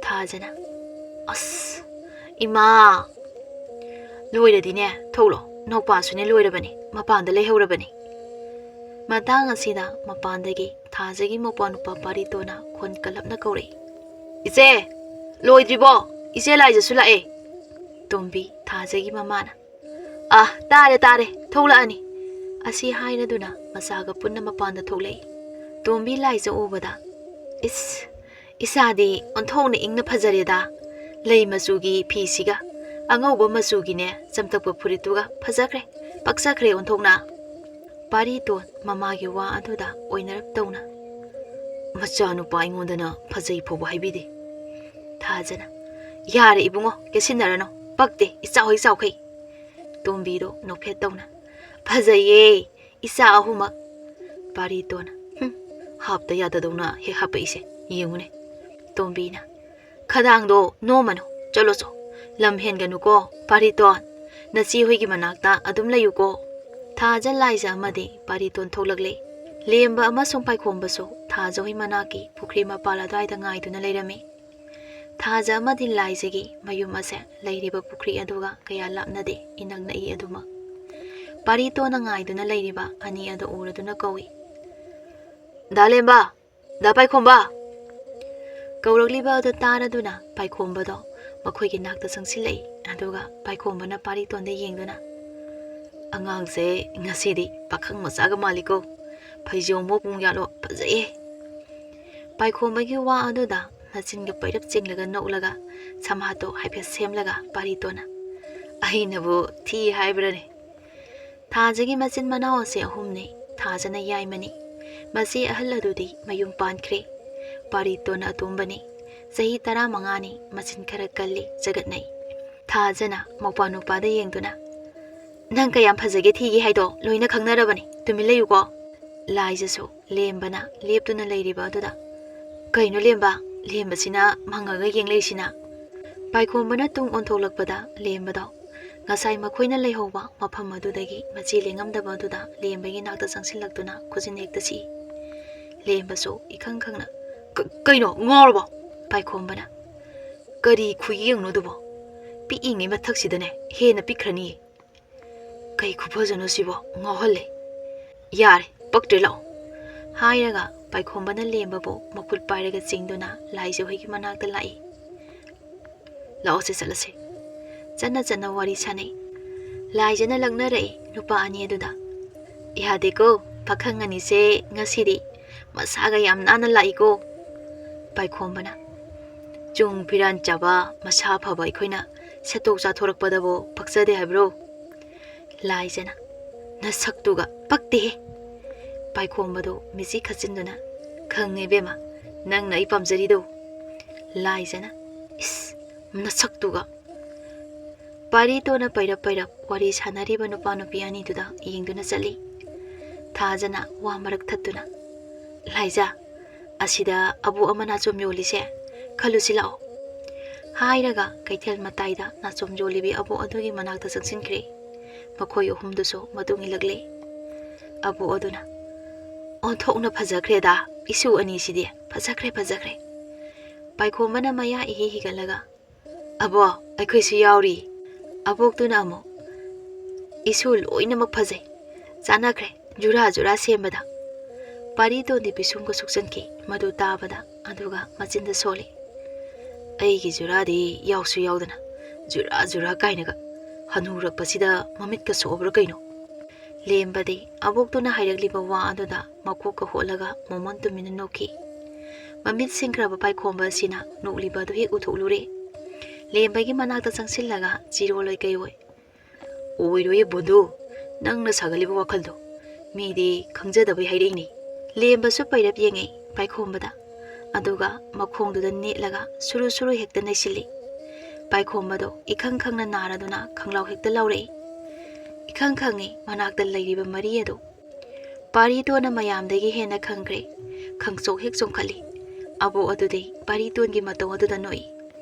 ꯊꯥꯖꯅ, "ꯑꯁ, ꯏꯃꯥ!" "ꯂꯣꯏꯔꯗꯤꯅꯦ, ꯊꯣꯛꯂꯣ꯫ ꯅꯧꯄꯥꯁꯨꯅꯦ ꯂꯣꯏꯔꯕꯅꯤ, ꯃꯄꯥꯟꯗ ꯂꯩꯍꯧꯔꯕꯅꯤ꯫" ꯃꯇꯥꯡ ꯑꯁꯤꯗ ꯃꯄꯥꯟꯗꯒꯤ ꯊꯥꯖꯒꯤ ꯃꯧꯄ꯭ꯋꯥ ꯅꯨꯄꯥ ꯄꯥꯔꯤꯇꯣꯟꯅ ꯈꯣꯟ ꯀꯜꯂꯞꯅ ꯀꯧꯔꯛꯏ꯫ "ꯏꯆꯦ, ꯂꯣꯏꯗ꯭ꯔꯤꯕꯣ? ꯏꯆꯦ ꯂꯥꯏꯖꯁꯨ ꯂꯥꯛꯑꯦ꯫" ꯇꯣꯝꯕꯤ, ꯊꯥꯖꯒꯤ ꯃꯃꯥꯅ, "ꯑꯥ, ꯇꯥꯔꯦ, ꯇꯥꯔꯦ, ꯊꯣꯛꯂꯛꯑꯅꯤ꯫" ꯑꯁꯤ ꯍꯥꯏꯔꯗꯨꯅ ꯃꯆꯥꯒ ꯄꯨꯟꯅ ꯃꯄꯥꯟꯗ ꯊꯣꯛꯂꯛꯏ꯫ ꯇꯣꯝꯕꯤ ꯂꯥꯏꯖ ꯎꯕꯗ, "ꯏꯁ, ꯏꯆꯥꯗꯤ ꯑꯣꯟꯊꯣꯛꯅ ꯏꯪꯅ ꯐꯖꯔꯦꯗ꯫ ꯂꯩ ꯃꯆꯨꯒꯤ ꯐꯤꯁꯤꯒ ꯑꯉꯧꯕ ꯃꯆꯨꯒꯤꯅꯦ ꯆꯝꯇꯛꯄ ꯐꯨꯔꯤꯠꯇꯨꯒ ꯐꯖꯈ꯭ꯔꯦ, ꯄꯛꯆꯈ꯭ꯔꯦ ꯑꯣꯟꯊꯣꯛꯅ꯫" ꯄꯥꯔꯤꯇꯣꯟ ꯃꯃꯥꯒꯤ ꯋꯥ ꯑꯗꯨꯗ ꯑꯣꯏꯅꯔꯞ ꯇꯧꯅ, "ꯃꯆꯥꯅꯨꯄꯥ ꯑꯩꯉꯣꯟꯗꯅ ꯐꯖꯩ ꯐꯥꯎꯕ ꯍꯥꯏꯕꯤꯗꯦ꯫" ꯊꯥꯖꯅ, "ꯌꯥꯔꯦ ꯏꯕꯨꯡꯉꯣ, ꯀꯦꯁꯤꯟꯅꯔꯅꯨ, ꯄꯛꯇꯦ ꯏꯆꯥ ꯍꯣꯏ ꯆꯥꯎꯈꯩ꯫" ꯇꯣꯝꯕꯤꯗꯣ ꯅꯣꯛꯐꯦꯠ ꯇꯧꯅ, "ꯐꯖꯩꯌꯦ ꯏꯆꯥ ꯑꯍꯨꯝꯃꯛ꯫" ꯄꯥꯔꯤꯇꯣꯟ, "ꯍꯨꯝ, ꯍꯥꯞꯇ ꯌꯥꯗꯗꯧꯅ ꯍꯦꯛ ꯍꯥꯞꯄꯛꯏꯁꯦ ꯌꯦꯡꯉꯨꯅꯦ꯫" ꯇꯣꯝꯕꯤꯅ, "ꯈꯗꯥꯡꯗꯣ ꯅꯣꯝꯃꯅꯨ, ꯆꯠꯂꯣ ꯆꯣ, ꯂꯝ ꯍꯦꯟꯒꯅꯨꯀꯣ ꯄꯥꯔꯤꯇꯣꯟ, ꯅꯆꯦ ꯍꯣꯏꯒꯤ ꯃꯅꯥꯛꯇ ꯑꯗꯨꯝ ꯂꯩꯌꯨꯀꯣ꯫" ꯊꯥꯖ, ꯂꯥꯏꯖ ꯑꯃꯗꯤ ꯄꯥꯔꯤꯇꯣꯟ ꯊꯣꯛꯂꯛꯂꯦ꯫ ꯂꯦꯝꯕ ꯑꯃꯁꯨꯡ ꯄꯥꯏꯈꯣꯝꯕꯁꯨ ꯊꯥꯖ ꯍꯣꯏ ꯃꯅꯥꯛꯀꯤ ꯄꯨꯈ꯭ꯔꯤ ꯃꯄꯥꯜ ꯑꯗꯨꯋꯥꯏꯗ ꯉꯥꯏꯗꯨꯅ ꯂꯩꯔꯝꯃꯤ꯫ ꯊꯥꯖ ꯑꯃꯗꯤ ꯂꯥꯏꯖꯒꯤ ꯃꯌꯨꯝ ꯑꯁꯦ ꯂꯩꯔꯤꯕ ꯄꯨꯈ꯭ꯔꯤ ꯑꯗꯨꯒ ꯀꯌꯥ ꯂꯥꯞꯅꯗꯦ, ꯏꯅꯛ ꯅꯛꯏ ꯑꯗꯨꯃꯛ꯫ ꯄꯥꯔꯤꯇꯣꯟꯅ ꯉꯥꯏꯗꯨꯅ ꯂꯩꯔꯤꯕ ꯑꯅꯤ ꯑꯗꯨ ꯎꯔꯗꯨꯅ ꯀꯧꯏ, "ꯗꯥ ꯂꯦꯝꯕ! ꯗꯥ ꯄꯥꯏꯈꯣꯝꯕ!" ꯀꯧꯔꯛꯂꯤꯕ ꯑꯗꯨ ꯇꯥꯔꯗꯨꯅ ꯄꯥꯏꯈꯣꯝꯕꯗꯣ ꯃꯈꯣꯏꯒꯤ ꯅꯥꯛꯇ ꯆꯪꯁꯤꯜꯂꯛꯏ꯫ ꯑꯗꯨꯒ ꯄꯥꯏꯈꯣꯝꯕꯅ ꯄꯥꯔꯤꯇꯣꯟꯗ ꯌꯦꯡꯗꯨꯅ, "ꯑꯉꯥꯡꯁꯦ ꯉꯁꯤꯗꯤ ꯄꯥꯈꯪ ꯃꯆꯥꯒ ꯃꯥꯜꯂꯤꯀꯣ꯫ ꯐꯩꯖꯣꯝꯕꯣ ꯄꯨꯡ ꯌꯥꯠꯂꯣ, ꯐꯖꯩꯌꯦ꯫" ꯄꯥꯏꯈꯣꯝꯕꯒꯤ ꯋꯥ ꯑꯗꯨꯗ ꯃꯆꯤꯟꯒ ꯄꯩꯔꯞ ꯆꯤꯡꯂꯒ ꯅꯣꯛꯂꯒ ꯁꯝꯍꯥꯠꯇꯣ ꯍꯥꯏꯐꯦꯠ ꯁꯦꯝꯂꯒ ꯄꯥꯔꯤꯇꯣꯟꯅ, "ꯑꯩꯅꯕꯨ ꯊꯤ ꯍꯥꯏꯕ꯭ꯔꯅꯦ?" ꯊꯥꯖꯒꯤ ꯃꯆꯤꯟ ꯃꯅꯥꯎ ꯑꯁꯦ ꯑꯍꯨꯝꯅꯤ꯫ ꯊꯥꯖꯅ ꯌꯥꯏꯃꯅꯤ꯫ ꯃꯆꯦ ꯑꯍꯜ ꯑꯗꯨꯗꯤ ꯃꯌꯨꯝ ꯄꯥꯟꯈ꯭ꯔꯦ꯫ ꯄꯥꯔꯤꯇꯣꯟꯅ ꯑꯇꯣꯝꯕꯅꯤ꯫ ꯆꯍꯤ ꯇꯔꯥꯃꯉꯥꯅꯤ꯫ ꯃꯆꯤꯟ ꯈꯔ ꯀꯜꯂꯤ, ꯆꯒꯠꯅꯩ꯫ ꯊꯥꯖꯅ ꯃꯧꯄꯥ ꯅꯨꯄꯥꯗ ꯌꯦꯡꯗꯨꯅ, "ꯅꯪ ꯀꯌꯥꯝ ꯐꯖꯒꯦ ꯊꯤꯒꯦ ꯍꯥꯏꯗꯣ ꯂꯣꯏꯅ ꯈꯪꯅꯔꯕꯅꯤ, ꯇꯨꯃꯤꯟ ꯂꯩꯌꯨꯀꯣ꯫" ꯂꯥꯏꯖꯁꯨ ꯂꯦꯝꯕꯅ ꯂꯦꯞꯇꯨꯅ ꯂꯩꯔꯤꯕ ꯑꯗꯨꯗ, "ꯀꯩꯅꯣ ꯂꯦꯝꯕ, ꯂꯦꯝꯕꯁꯤꯅ ꯃꯪꯉꯒ ꯌꯦꯡꯂꯛꯏꯁꯤꯅ?" ꯄꯥꯏꯈꯣꯝꯕꯅ ꯇꯨꯡ ꯑꯣꯟꯊꯣꯛꯂꯛꯄꯗ ꯂꯦꯝꯕꯗꯣ ꯉꯁꯥꯏ ꯃꯈꯣꯏꯅ ꯂꯩꯍꯧꯕ ꯃꯐꯝ ꯑꯗꯨꯗꯒꯤ ꯃꯆꯤ ꯂꯦꯡꯉꯝꯗꯕ ꯑꯗꯨꯗ ꯂꯦꯝꯕꯒꯤ ꯅꯥꯛꯇ ꯆꯪꯁꯤꯜꯂꯛꯇꯨꯅ ꯈꯨꯖꯤꯟ ꯍꯦꯛꯇ ꯁꯤꯛꯏ꯫ ꯂꯦꯝꯕꯁꯨ ꯏꯈꯪ ꯈꯪꯅ, "ꯀ-, ꯀꯩꯅꯣ, ꯉꯥꯎꯔꯕꯣ?" ꯄꯥꯏꯈꯣꯝꯕꯅ, "ꯀꯔꯤ ꯈꯨꯌꯦꯡꯅꯣ ꯑꯗꯨꯕꯣ? ꯄꯤꯛꯏꯉꯩ ꯃꯊꯛꯁꯤꯗꯅꯦ ꯍꯦꯟꯅ ꯄꯤꯛꯈ꯭ꯔꯅꯤꯌꯦ꯫ ꯀꯩ ꯈꯨꯐꯖꯅꯣ ꯁꯤꯕꯣ? ꯉꯥꯎꯍꯜꯂꯦ꯫ ꯌꯥꯔꯦ, ꯄꯛꯇ꯭ꯔꯦ, ꯂꯥꯛꯑꯣ꯫" ꯍꯥꯏꯔꯒ ꯄꯥꯏꯈꯣꯝꯕꯅ ꯂꯦꯝꯕꯕꯨ ꯃꯈꯨꯠ ꯄꯥꯏꯔꯒ ꯆꯤꯡꯗꯨꯅ ꯂꯥꯏꯖ ꯍꯣꯏꯒꯤ ꯃꯅꯥꯛꯇ ꯂꯥꯛꯏ꯫ "ꯂꯥꯛꯑꯣꯁꯦ, ꯆꯠꯂꯁꯦ꯫" ꯆꯠꯅ ꯆꯠꯅ ꯋꯥꯔꯤ ꯁꯥꯟꯅꯩ꯫ ꯂꯥꯏꯖꯅ ꯂꯛꯅꯔꯛꯏ ꯅꯨꯄꯥ ꯑꯅꯤ ꯑꯗꯨꯗ꯫ "ꯌꯥꯗꯦꯀꯣ, ꯄꯥꯈꯪ ꯑꯅꯤꯁꯦ ꯉꯁꯤꯗꯤ ꯃꯁꯥꯒ ꯌꯥꯝ ꯅꯥꯟꯅ ꯂꯥꯛꯏꯀꯣ꯫" ꯄꯥꯏꯈꯣꯝꯕꯅ, "ꯆꯨꯡ ꯐꯤꯔꯥꯟ ꯆꯥꯕ ꯃꯁꯥ ꯐꯕ ꯑꯩꯈꯣꯏꯅ ꯁꯦꯠꯇꯣꯛ ꯆꯥꯊꯣꯔꯛꯄꯗꯕꯨ ꯄꯛꯆꯗꯦ ꯍꯥꯏꯕ꯭ꯔꯣ?" ꯂꯥꯏꯖꯅ, "ꯅꯁꯛꯇꯨꯒ ꯄꯛꯇꯦꯍꯦ!" ꯄꯥꯏꯈꯣꯝꯕꯗꯨ ꯃꯤꯆꯤ ꯈꯠꯆꯤꯟꯗꯨꯅ, "ꯈꯪꯉꯦ ꯏꯕꯦꯝꯃ, ꯅꯪꯅ ꯑꯩ ꯄꯥꯝꯖꯔꯤꯗꯣ꯫" ꯂꯥꯏꯖꯅ, "ꯏꯁ, ꯅꯁꯛꯇꯨꯒ!" ꯄꯥꯔꯤꯇꯣꯟꯅ ꯄꯩꯔꯞ ꯄꯩꯔꯞ ꯋꯥꯔꯤ ꯁꯥꯟꯅꯔꯤꯕ ꯅꯨꯄꯥ ꯅꯨꯄꯤ ꯑꯅꯤꯗꯨꯗ ꯌꯦꯡꯗꯨꯅ ꯆꯠꯂꯤ꯫ ꯊꯥꯖꯅ ꯋꯥ ꯃꯔꯛ ꯊꯠꯇꯨꯅ, "ꯂꯥꯏꯖ, ꯑꯁꯤꯗ ꯑꯕꯣꯛ ꯑꯃ ꯅꯥꯆꯣꯝ ꯌꯣꯜꯂꯤꯁꯦ, ꯈꯜꯂꯨꯁꯤ ꯂꯥꯛꯑꯣ꯫" ꯍꯥꯏꯔꯒ ꯀꯩꯊꯦꯜ ꯃꯇꯥꯏꯗ ꯅꯥꯆꯣꯝ ꯌꯣꯜꯂꯤꯕꯤ ꯑꯕꯣꯛ ꯑꯗꯨꯒꯤ ꯃꯅꯥꯛꯇ ꯆꯪꯁꯤꯟꯈ꯭ꯔꯦ꯫ ꯃꯈꯣꯏ ꯑꯍꯨꯝꯗꯨꯁꯨ ꯃꯇꯨꯡ ꯏꯜꯂꯛꯂꯦ꯫ ꯑꯕꯣꯛ ꯑꯗꯨꯅ, "ꯑꯣꯟꯊꯣꯛꯅ ꯐꯖꯈ꯭ꯔꯦꯗ, ꯏꯁꯨ ꯑꯅꯤꯁꯤꯗꯤ, ꯐꯖꯈ꯭ꯔꯦ, ꯐꯖꯈ꯭ꯔꯦ꯫" ꯄꯥꯏꯈꯣꯝꯕꯅ ꯃꯌꯥ ꯏꯍꯤ ꯍꯤꯒꯠꯂꯒ, "ꯑꯕꯣꯛ, ꯑꯩꯈꯣꯏꯁꯨ ꯌꯥꯎꯔꯤ꯫" ꯑꯕꯣꯛꯇꯨꯅ ꯑꯃꯨꯛ, "ꯏꯁꯨ ꯂꯣꯏꯅꯃꯛ ꯐꯖꯩ, ꯆꯥꯟꯅꯈ꯭ꯔꯦ, ꯖꯨꯔꯥ ꯖꯨꯔꯥ ꯁꯦꯝꯕꯗ꯫" ꯄꯥꯔꯤꯇꯣꯟꯗꯤ ꯄꯤꯁꯨꯝꯒ ꯁꯨꯛꯆꯟꯈꯤ ꯃꯗꯨ ꯇꯥꯕꯗ, ꯑꯗꯨꯒ ꯃꯆꯤꯟꯗ ꯁꯣꯜꯂꯤ꯫ "ꯑꯩꯒꯤ ꯖꯨꯔꯥꯗꯤ ꯌꯥꯎꯁꯨ ꯌꯥꯎꯗꯅ ꯖꯨꯔꯥ ꯖꯨꯔꯥ ꯀꯥꯏꯅꯒ, ꯍꯅꯨꯔꯛꯄꯁꯤꯗ ꯃꯃꯤꯠꯀ ꯁꯣꯛꯑꯕ꯭ꯔꯥ ꯀꯩꯅꯣ?" ꯂꯦꯝꯕꯗꯤ ꯑꯕꯣꯛꯇꯨꯅ ꯍꯥꯏꯔꯛꯂꯤꯕ ꯋꯥ ꯑꯗꯨꯗ ꯃꯀꯣꯛꯀ ꯍꯣꯠꯂꯒ ꯃꯃꯣꯟ ꯇꯨꯃꯤꯟꯅ ꯅꯣꯛꯈꯤ꯫ ꯃꯃꯤꯠ ꯁꯤꯡꯈ꯭ꯔꯕ ꯄꯥꯏꯈꯣꯝꯕ ꯑꯁꯤꯅ ꯅꯣꯛꯂꯤꯕ ꯑꯗꯨ ꯍꯦꯛ ꯎꯊꯣꯛꯂꯨꯔꯦ꯫ ꯂꯦꯝꯕꯒꯤ ꯃꯅꯥꯛꯇ ꯆꯪꯁꯤꯜꯂꯒ ꯆꯤꯔꯣꯜꯂꯣꯏ ꯀꯩꯑꯣꯏ, "ꯑꯣꯏꯔꯣꯏꯌꯦ ꯕꯣꯟꯗꯨ, ꯅꯪꯅ ꯁꯥꯒꯠꯂꯤꯕ ꯋꯥꯈꯜꯗꯣ꯫ ꯃꯤꯗꯤ ꯈꯪꯖꯗꯕꯩ ꯍꯥꯏꯔꯛꯏꯅꯤ꯫" ꯂꯦꯝꯕꯁꯨ ꯄꯩꯔꯞ ꯌꯦꯡꯉꯦ ꯄꯥꯏꯈꯣꯝꯕꯗ, ꯑꯗꯨꯒ ꯃꯈꯣꯡꯗꯨꯗ ꯅꯦꯠꯂꯒ ꯁꯨꯔꯨ ꯁꯨꯔꯨ ꯍꯦꯛꯇ ꯅꯩꯁꯤꯜꯂꯤ꯫ ꯄꯥꯏꯈꯣꯝꯕꯗꯣ ꯏꯈꯪ ꯈꯪꯅ ꯅꯥꯔꯗꯨꯅ ꯈꯪꯂꯥꯎ ꯍꯦꯛꯇ ꯂꯥꯎꯔꯛꯏ꯫ ꯏꯈꯪ ꯈꯪꯉꯤ ꯃꯅꯥꯛꯇ ꯂꯩꯔꯤꯕ ꯃꯔꯤ ꯑꯗꯨ꯫ ꯄꯥꯔꯤꯇꯣꯟꯅ ꯃꯌꯥꯝꯗꯒꯤ ꯍꯦꯟꯅ ꯈꯪꯈ꯭ꯔꯦ꯫ ꯈꯪꯆꯣꯛ ꯍꯦꯛ ꯆꯣꯡꯈꯠꯂꯤ꯫ ꯑꯕꯣꯛ ꯑꯗꯨꯗꯤ ꯄꯥꯔꯤꯇꯣꯟꯒꯤ ꯃꯇꯧ ꯑꯗꯨꯗ ꯅꯣꯛꯏ꯫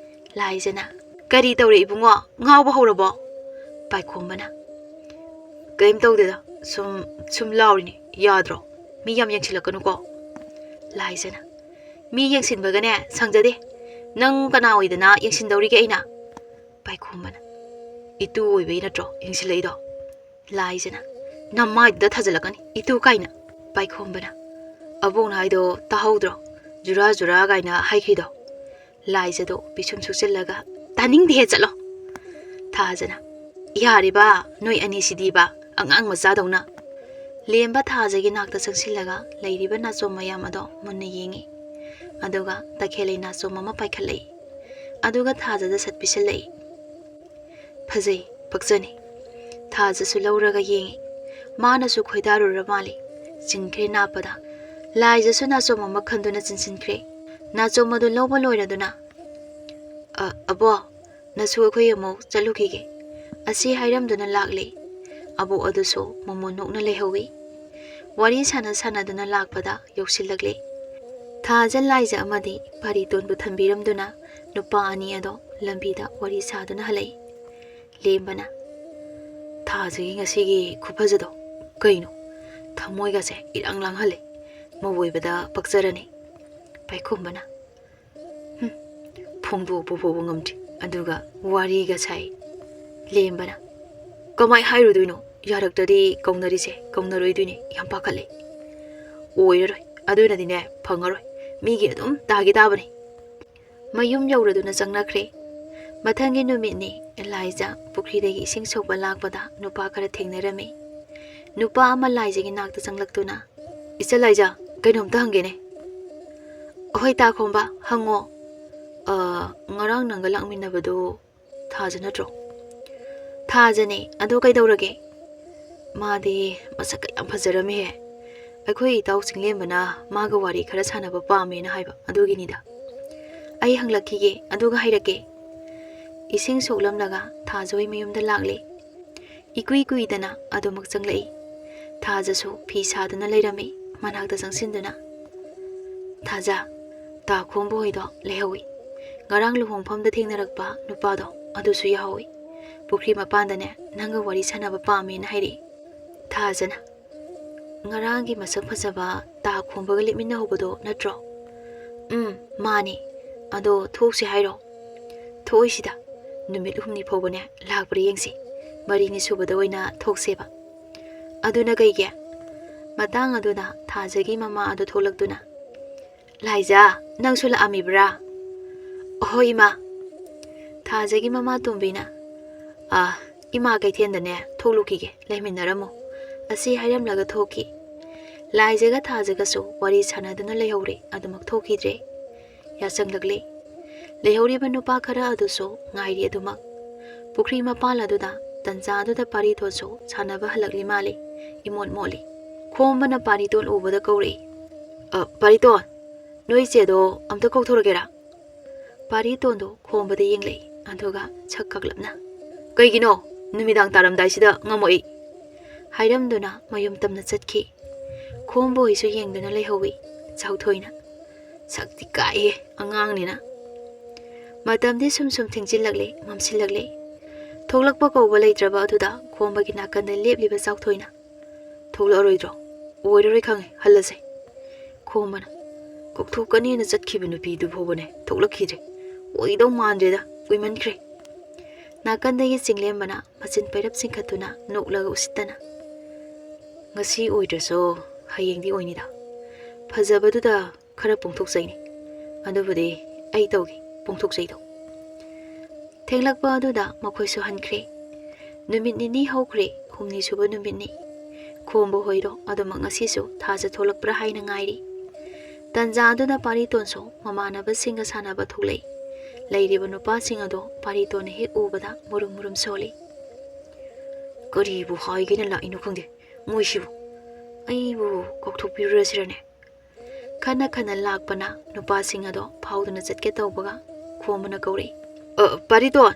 ꯂꯥꯏꯖꯅ, "ꯀꯔꯤ ꯇꯧꯔꯦ ꯏꯕꯨꯡꯉꯣ? ꯉꯥꯎꯕ ꯍꯧꯔꯕꯣ?" ꯄꯥꯏꯈꯣꯝꯕꯅ, "ꯀꯔꯤꯝ ꯇꯧꯗꯦꯗ, ꯁꯨꯝ, ꯁꯨꯝ ꯂꯥꯎꯔꯤꯅꯤ꯫ ꯌꯥꯗ꯭ꯔꯣ? ꯃꯤ ꯌꯥꯝ ꯌꯦꯡꯁꯤꯜꯂꯛꯀꯅꯨꯀꯣ꯫" ꯂꯥꯏꯖꯅ, "ꯃꯤ ꯌꯦꯡꯁꯤꯟꯕꯒꯅꯦ ꯁꯪꯖꯗꯦ꯫ ꯅꯪ ꯀꯅꯥ ꯑꯣꯏꯗꯅ ꯌꯦꯡꯁꯤꯟꯗꯧꯔꯤꯒꯦ ꯑꯩꯅ?" ꯄꯥꯏꯈꯣꯝꯕꯅ, "ꯏꯇꯨ ꯑꯣꯏꯕꯩ ꯅꯠꯇ꯭ꯔꯣ ꯌꯦꯡꯁꯤꯜꯂꯛꯏꯗꯣ?" ꯂꯥꯏꯖꯅ, "ꯅꯃꯥꯏꯗꯨꯗ ꯊꯥꯖꯤꯜꯂꯛꯀꯅꯤ, ꯏꯇꯨ ꯀꯥꯏꯅ!" ꯄꯥꯏꯈꯣꯝꯕꯅ, "ꯑꯕꯣꯛꯅ ꯍꯥꯏꯗꯣ ꯇꯥꯍꯧꯗ꯭ꯔꯣ? ꯖꯨꯔꯥ ꯖꯨꯔꯥ ꯀꯥꯏꯅ ꯍꯥꯏꯈ꯭ꯔꯤꯗꯣ?" ꯂꯥꯏꯖꯗꯣ ꯄꯤꯁꯨꯝ ꯁꯨꯛꯆꯤꯜꯂꯒ, "ꯇꯥꯅꯤꯡꯗꯦꯍꯦ, ꯆꯠꯂꯣ!" ꯊꯥꯖꯅ, "ꯌꯥꯔꯦꯕ, ꯅꯣꯏ ꯑꯅꯤꯁꯤꯗꯤꯕ, ꯑꯉꯥꯡ ꯃꯆꯥꯗꯧꯅ!" ꯂꯦꯝꯕ ꯊꯥꯖꯒꯤ ꯅꯥꯛꯇ ꯆꯪꯁꯤꯜꯂꯒ ꯂꯩꯔꯤꯕ ꯅꯥꯆꯣꯝ ꯃꯌꯥꯝ ꯑꯗꯣ ꯃꯨꯟꯅ ꯌꯦꯡꯉꯤ꯫ ꯑꯗꯨꯒ ꯇꯈꯦꯜꯂꯩ ꯅꯥꯆꯣꯝ ꯑꯃ ꯄꯥꯏꯈꯠꯂꯛꯏ꯫ ꯑꯗꯨꯒ ꯊꯥꯖꯗ ꯁꯠ ꯄꯤꯁꯜꯂꯛꯏ꯫ "ꯐꯖꯩ, ꯄꯛꯆꯅꯤ꯫" ꯊꯥꯖꯁꯨ ꯂꯧꯔꯒ ꯌꯦꯡꯉꯤ꯫ ꯃꯥꯅꯁꯨ ꯈꯣꯏꯗꯥꯔꯨꯔ ꯃꯥꯜꯂꯤ꯫ ꯆꯤꯟꯈ꯭ꯔꯦ ꯅꯥꯞꯄꯗ꯫ ꯂꯥꯏꯖꯁꯨ ꯅꯥꯆꯣꯝ ꯑꯃ ꯈꯟꯗꯨꯅ ꯆꯤꯟꯁꯤꯟꯈ꯭ꯔꯦ꯫ ꯅꯥꯆꯣꯝ ꯑꯗꯨ ꯂꯧꯕ ꯂꯣꯏꯔꯗꯨꯅ, "ꯑ, ꯑꯕꯣ, ꯅꯁꯨ ꯑꯩꯈꯣꯏ ꯑꯃꯨꯛ ꯆꯠꯂꯨꯈꯤꯒꯦ" ꯑꯁꯤ ꯍꯥꯏꯔꯝꯗꯨꯅ ꯂꯥꯛꯂꯦ꯫ ꯑꯕꯣꯛ ꯑꯗꯨꯁꯨ ꯃꯃꯣꯟ ꯅꯣꯛꯅ ꯂꯩꯍꯧꯏ꯫ ꯋꯥꯔꯤ ꯁꯥꯟꯅ ꯁꯥꯟꯅꯗꯨꯅ ꯂꯥꯛꯄꯗ ꯌꯧꯁꯤꯜꯂꯛꯂꯦ꯫ ꯊꯥꯖ, ꯂꯥꯏꯖ ꯑꯃꯗꯤ ꯄꯥꯔꯤꯇꯣꯟꯕꯨ ꯊꯝꯕꯤꯔꯝꯗꯨꯅ ꯅꯨꯄꯥ ꯑꯅꯤ ꯑꯗꯣ ꯂꯝꯕꯤꯗ ꯋꯥꯔꯤ ꯁꯥꯗꯨꯅ ꯍꯜꯂꯛꯏ꯫ ꯂꯦꯝꯕꯅ, "ꯊꯥꯖꯒꯤ ꯉꯁꯤꯒꯤ ꯈꯨꯐꯖꯗꯣ ꯀꯩꯅꯣ? ꯊꯃꯣꯏꯒꯁꯦ ꯏꯔꯥꯡ ꯂꯥꯡꯍꯜꯂꯦ꯫ ꯃꯧ ꯑꯣꯏꯕꯗ ꯄꯛꯆꯔꯅꯤ꯫" ꯄꯥꯏꯈꯣꯝꯕꯅ, "ꯍꯨꯝ, ꯐꯣꯡꯗꯣꯛꯄ ꯐꯥꯎꯕ ꯉꯝꯗ꯭ꯔꯤ, ꯑꯗꯨꯒ ꯋꯥꯔꯤꯒ ꯁꯥꯏ꯫" ꯂꯦꯝꯕꯅ, "ꯀꯃꯥꯏ ꯍꯥꯏꯔꯨꯗꯣꯏꯅꯣ? ꯌꯥꯔꯛꯇ꯭ꯔꯗꯤ ꯀꯧꯅꯔꯤꯁꯦ ꯀꯧꯅꯔꯣꯏꯗꯣꯏꯅꯦ, ꯌꯥꯝ ꯄꯥꯈꯠꯂꯦ꯫" "ꯑꯣꯏꯔꯔꯣꯏ, ꯑꯗꯨꯅꯗꯤꯅꯦ ꯐꯪꯉꯔꯣꯏ, ꯃꯤꯒꯤ ꯑꯗꯨꯝ ꯇꯥꯒꯦ ꯇꯥꯕꯅꯤ꯫" ꯃꯌꯨꯝ ꯌꯧꯔꯗꯨꯅ ꯆꯪꯅꯈ꯭ꯔꯦ꯫ ꯃꯊꯪꯒꯤ ꯅꯨꯃꯤꯠꯅꯤ, ꯂꯥꯏꯖ ꯄꯨꯈ꯭ꯔꯤꯗꯒꯤ ꯏꯁꯤꯡ ꯁꯣꯛꯄ ꯂꯥꯛꯄꯗ ꯅꯨꯄꯥ ꯈꯔ ꯊꯦꯡꯅꯔꯝꯃꯤ꯫ ꯅꯨꯄꯥ ꯑꯃ ꯂꯥꯏꯖꯒꯤ ꯅꯥꯛꯇ ꯆꯪꯂꯛꯇꯨꯅ, "ꯏꯆꯜ ꯂꯥꯏꯖ, ꯀꯩꯅꯣꯝꯇ ꯍꯪꯒꯦꯅꯦ꯫" ꯑꯍꯣꯏ, ꯇꯥ ꯈꯣꯝꯕ, ꯍꯪꯉꯣ꯫ "ꯑ, ꯉꯔꯥꯡ ꯅꯪꯒ ꯂꯥꯛꯃꯤꯟꯅꯕꯗꯣ ꯊꯥꯖ ꯅꯠꯇ꯭ꯔꯣ?" "ꯊꯥꯖꯅꯦ꯫ ꯑꯗꯣ ꯀꯩꯗꯧꯔꯒꯦ?" "ꯃꯥꯗꯤ ꯃꯁꯛꯀ ꯌꯥꯝ ꯐꯖꯔꯝꯃꯦꯍꯦ꯫ ꯑꯩꯈꯣꯏ ꯏꯇꯥꯎ ꯆꯤꯡꯂꯦꯝꯕꯅ ꯃꯥꯒ ꯋꯥꯔꯤ ꯈꯔ ꯁꯥꯟꯅꯕ ꯄꯥꯝꯃꯦꯅ ꯍꯥꯏꯕ, ꯑꯗꯨꯒꯤꯅꯤꯗ꯫ ꯑꯩ ꯍꯪꯂꯛꯈꯤꯒꯦ, ꯑꯗꯨꯒ ꯍꯥꯏꯔꯛꯀꯦ꯫" ꯏꯁꯤꯡ ꯁꯣꯛꯂꯝꯂꯒ ꯊꯥꯖ ꯍꯣꯏ ꯃꯌꯨꯝꯗ ꯂꯥꯛꯂꯦ꯫ ꯏꯀꯨꯏ ꯀꯨꯏꯗꯅ ꯑꯗꯨꯃꯛ ꯆꯪꯂꯛꯏ꯫ ꯊꯥꯖꯁꯨ ꯐꯤ ꯁꯥꯗꯨꯅ ꯂꯩꯔꯝꯃꯤ꯫ ꯃꯅꯥꯛꯇ ꯆꯪꯁꯤꯟꯗꯨꯅ, "ꯊꯥꯖ, ꯇꯥ ꯈꯣꯝꯕ ꯍꯣꯏꯗꯣ ꯂꯩꯍꯧꯏ꯫ ꯉꯔꯥꯡ ꯂꯨꯍꯣꯡꯐꯝꯗ ꯊꯦꯡꯅꯔꯛꯄ ꯅꯨꯄꯥꯗꯣ, ꯑꯗꯨꯁꯨ ꯌꯥꯎꯍꯧꯏ꯫ ꯄꯨꯈ꯭ꯔꯤ ꯃꯄꯥꯟꯗꯅꯦ ꯅꯪꯒ ꯋꯥꯔꯤ ꯁꯥꯟꯅꯕ ꯄꯥꯝꯃꯦꯅ ꯍꯥꯏꯔꯛꯏ꯫" ꯊꯥꯖꯅ, "ꯉꯔꯥꯡꯒꯤ ꯃꯁꯛ ꯐꯖꯕ ꯇꯥ ꯈꯣꯝꯕꯒ ꯂꯦꯞꯃꯤꯟꯅꯍꯧꯕꯗꯣ ꯅꯠꯇ꯭ꯔꯣ?" "ꯎꯝ, ꯃꯥꯅꯤ꯫ ꯑꯗꯣ ꯊꯣꯛꯁꯤ ꯍꯥꯏꯔꯣ?" "ꯊꯣꯛꯏꯁꯤꯗ, ꯅꯨꯃꯤꯠ ꯍꯨꯝꯅꯤ ꯐꯥꯎꯕꯅꯦ ꯂꯥꯛꯄ꯭ꯔꯥ ꯌꯦꯡꯁꯤ꯫ ꯃꯔꯤꯅꯤ ꯁꯨꯕꯗ ꯑꯣꯏꯅ ꯊꯣꯛꯁꯦꯕ꯫" "ꯑꯗꯨꯅ ꯀꯩꯒꯤ?" ꯃꯇꯥꯡ ꯑꯗꯨꯗ ꯊꯥꯖꯒꯤ ꯃꯃꯥ ꯑꯗꯨ ꯊꯣꯛꯂꯛꯇꯨꯅ, "ꯂꯥꯏꯖꯥ, ꯅꯪꯁꯨ ꯂꯥꯛꯑꯝꯃꯤꯕ꯭ꯔꯥ?" "ꯍꯣꯏ, ꯏꯃꯥ꯫" ꯊꯥꯖꯒꯤ ꯃꯃꯥ ꯇꯣꯝꯕꯤꯅ, "ꯑꯥ, ꯏꯃꯥ ꯀꯩꯊꯦꯜꯗꯅꯦ ꯊꯣꯛꯂꯨꯈꯤꯒꯦ, ꯂꯩꯃꯤꯟꯅꯔꯝꯃꯣ꯫" ꯑꯁꯤ ꯍꯥꯏꯔꯝꯂꯒ ꯊꯣꯛꯈꯤ꯫ ꯂꯥꯏꯖꯒ ꯊꯥꯖꯒꯁꯨ ꯋꯥꯔꯤ ꯁꯥꯟꯅꯗꯨꯅ ꯂꯩꯍꯧꯔꯦ, ꯑꯗꯨꯃꯛ ꯊꯣꯛꯈꯤꯗ꯭ꯔꯦ꯫ ꯌꯥꯆꯪꯂꯛꯂꯦ꯫ ꯂꯩꯍꯧꯔꯤꯕ ꯅꯨꯄꯥ ꯈꯔ ꯑꯗꯨꯁꯨ ꯉꯥꯏꯔꯤ ꯑꯗꯨꯃꯛ꯫ ꯄꯨꯈ꯭ꯔꯤ ꯃꯄꯥꯜ ꯑꯗꯨꯗ ꯇꯟꯖꯥ ꯑꯗꯨꯗ ꯄꯥꯔꯤꯇꯣꯟꯁꯨ ꯁꯥꯟꯅꯕ ꯍꯜꯂꯛꯂꯤ ꯃꯥꯜꯂꯤ꯫ ꯏꯃꯣꯠ ꯃꯣꯠꯂꯤ꯫ ꯈꯣꯝꯕꯅ ꯄꯥꯔꯤꯇꯣꯟ ꯎꯕꯗ ꯀꯧꯔꯛꯏ, "ꯑ, ꯄꯥꯔꯤꯇꯣꯟ, ꯅꯣꯏ ꯆꯦꯗꯣ ꯑꯝꯇ ꯀꯧꯊꯣꯔꯛꯀꯦꯔꯥ?" ꯄꯥꯔꯤꯇꯣꯟꯗꯣ ꯈꯣꯝꯕꯗ ꯌꯦꯡꯂꯛꯏ, ꯑꯗꯨꯒ ꯁꯛ ꯀꯛꯂꯞꯅ, "ꯀꯩꯒꯤꯅꯣ? ꯅꯨꯃꯤꯗꯥꯡ ꯇꯥꯔꯝꯗꯥꯏꯁꯤꯗ ꯉꯝꯃꯣꯏ," ꯍꯥꯏꯔꯝꯗꯨꯅ ꯃꯌꯨꯝ ꯇꯝꯅ ꯆꯠꯈꯤ꯫ ꯈꯣꯝꯕ ꯍꯣꯏꯁꯨ ꯌꯦꯡꯗꯨꯅ ꯂꯩꯍꯧꯏ꯫ ꯆꯥꯎꯊꯣꯏꯅ, "ꯁꯛꯇꯤ ꯀꯥꯛꯏꯍꯦ ꯑꯉꯥꯡꯅꯤꯅ꯫" ꯃꯇꯝꯗꯤ ꯁꯨꯝ ꯁꯨꯝ ꯊꯦꯡꯖꯤꯜꯂꯛꯂꯦ, ꯃꯝꯁꯤꯜꯂꯛꯂꯦ꯫ ꯊꯣꯛꯂꯛꯄ ꯀꯧꯕ ꯂꯩꯇ꯭ꯔꯕ ꯑꯗꯨꯗ ꯈꯣꯝꯕꯒꯤ ꯅꯥꯀꯟꯗ ꯂꯦꯞꯂꯤꯕ ꯆꯥꯎꯊꯣꯏꯅ, "ꯊꯣꯛꯂꯛꯑꯔꯣꯏꯗ꯭ꯔꯣ?" "ꯑꯣꯏꯔꯔꯣꯏ ꯈꯪꯉꯦ, ꯍꯜꯂꯁꯦ꯫" ꯈꯣꯝꯕꯅ, "ꯀꯧꯊꯣꯛꯀꯅꯤꯅ ꯆꯠꯈꯤꯕ ꯅꯨꯄꯤꯗꯨ ꯐꯥꯎꯕꯅꯦ ꯊꯣꯛꯂꯛꯈꯤꯗ꯭ꯔꯦ꯫ ꯑꯣꯏꯗꯧ ꯃꯥꯟꯗ꯭ꯔꯦꯗ, ꯀꯨꯏꯃꯟꯈ꯭ꯔꯦ꯫" ꯅꯥꯀꯟꯗꯒꯤ ꯆꯤꯡꯂꯦꯝꯕꯅ ꯃꯆꯤꯟ ꯄꯩꯔꯞ ꯆꯤꯡꯈꯠꯇꯨꯅ ꯅꯣꯛꯂꯒ ꯎꯁꯤꯠꯇꯅ, "ꯉꯁꯤ ꯑꯣꯏꯗ꯭ꯔꯁꯨ ꯍꯌꯦꯡꯗꯤ ꯑꯣꯏꯅꯤꯗ꯫ ꯐꯖꯕꯗꯨꯗ ꯈꯔ ꯄꯣꯡꯊꯣꯛꯆꯩꯅꯤ꯫ ꯑꯗꯨꯕꯨꯗꯤ ꯑꯩ ꯇꯧꯒꯦ, ꯄꯣꯡꯊꯣꯛꯆꯩꯗꯣ꯫" ꯊꯦꯡꯂꯛꯄ ꯑꯗꯨꯗ ꯃꯈꯣꯏꯁꯨ ꯍꯟꯈ꯭ꯔꯦ꯫ ꯅꯨꯃꯤꯠ ꯅꯤꯅꯤ ꯍꯧꯈ꯭ꯔꯦ, ꯍꯨꯝꯅꯤ ꯁꯨꯕ ꯅꯨꯃꯤꯠꯅꯤ꯫ ꯈꯣꯝꯕ ꯍꯣꯏꯗꯣ ꯑꯗꯨꯃꯛ ꯉꯁꯤꯁꯨ ꯊꯥꯖ ꯊꯣꯛꯂꯛꯄ꯭ꯔꯥ ꯍꯥꯏꯅ ꯉꯥꯏꯔꯤ꯫ ꯇꯟꯖꯥ ꯑꯗꯨꯗ ꯄꯥꯔꯤꯇꯣꯟꯁꯨ ꯃꯃꯥꯟꯅꯕꯁꯤꯡꯒ ꯁꯥꯟꯅꯕ ꯊꯣꯛꯂꯛꯏ꯫ ꯂꯩꯔꯤꯕ ꯅꯨꯄꯥꯁꯤꯡ ꯑꯗꯣ ꯄꯥꯔꯤꯇꯣꯟꯅ ꯍꯦꯛ ꯎꯕꯗ ꯃꯨꯔꯨꯝ ꯃꯨꯔꯨꯝ ꯁꯣꯜꯂꯤ꯫ "ꯀꯔꯤꯕꯨ ꯍꯥꯏꯒꯦꯅ ꯂꯥꯛꯏꯅꯣ ꯈꯪꯗꯦ ꯃꯣꯏꯁꯤꯕꯨ꯫ ꯑꯩꯕꯨ ꯀꯧꯊꯣꯛꯄꯤꯔꯨꯔꯁꯤꯔꯅꯦ?" ꯈꯟꯅ ꯈꯟꯅ ꯂꯥꯛꯄꯅ ꯅꯨꯄꯥꯁꯤꯡ ꯑꯗꯣ ꯐꯥꯎꯗꯨꯅ ꯆꯠꯀꯦ ꯇꯧꯕꯒ ꯈꯣꯝꯕꯅ ꯀꯧꯔꯛꯏ꯫ "ꯑ, ꯄꯥꯔꯤꯇꯣꯟ,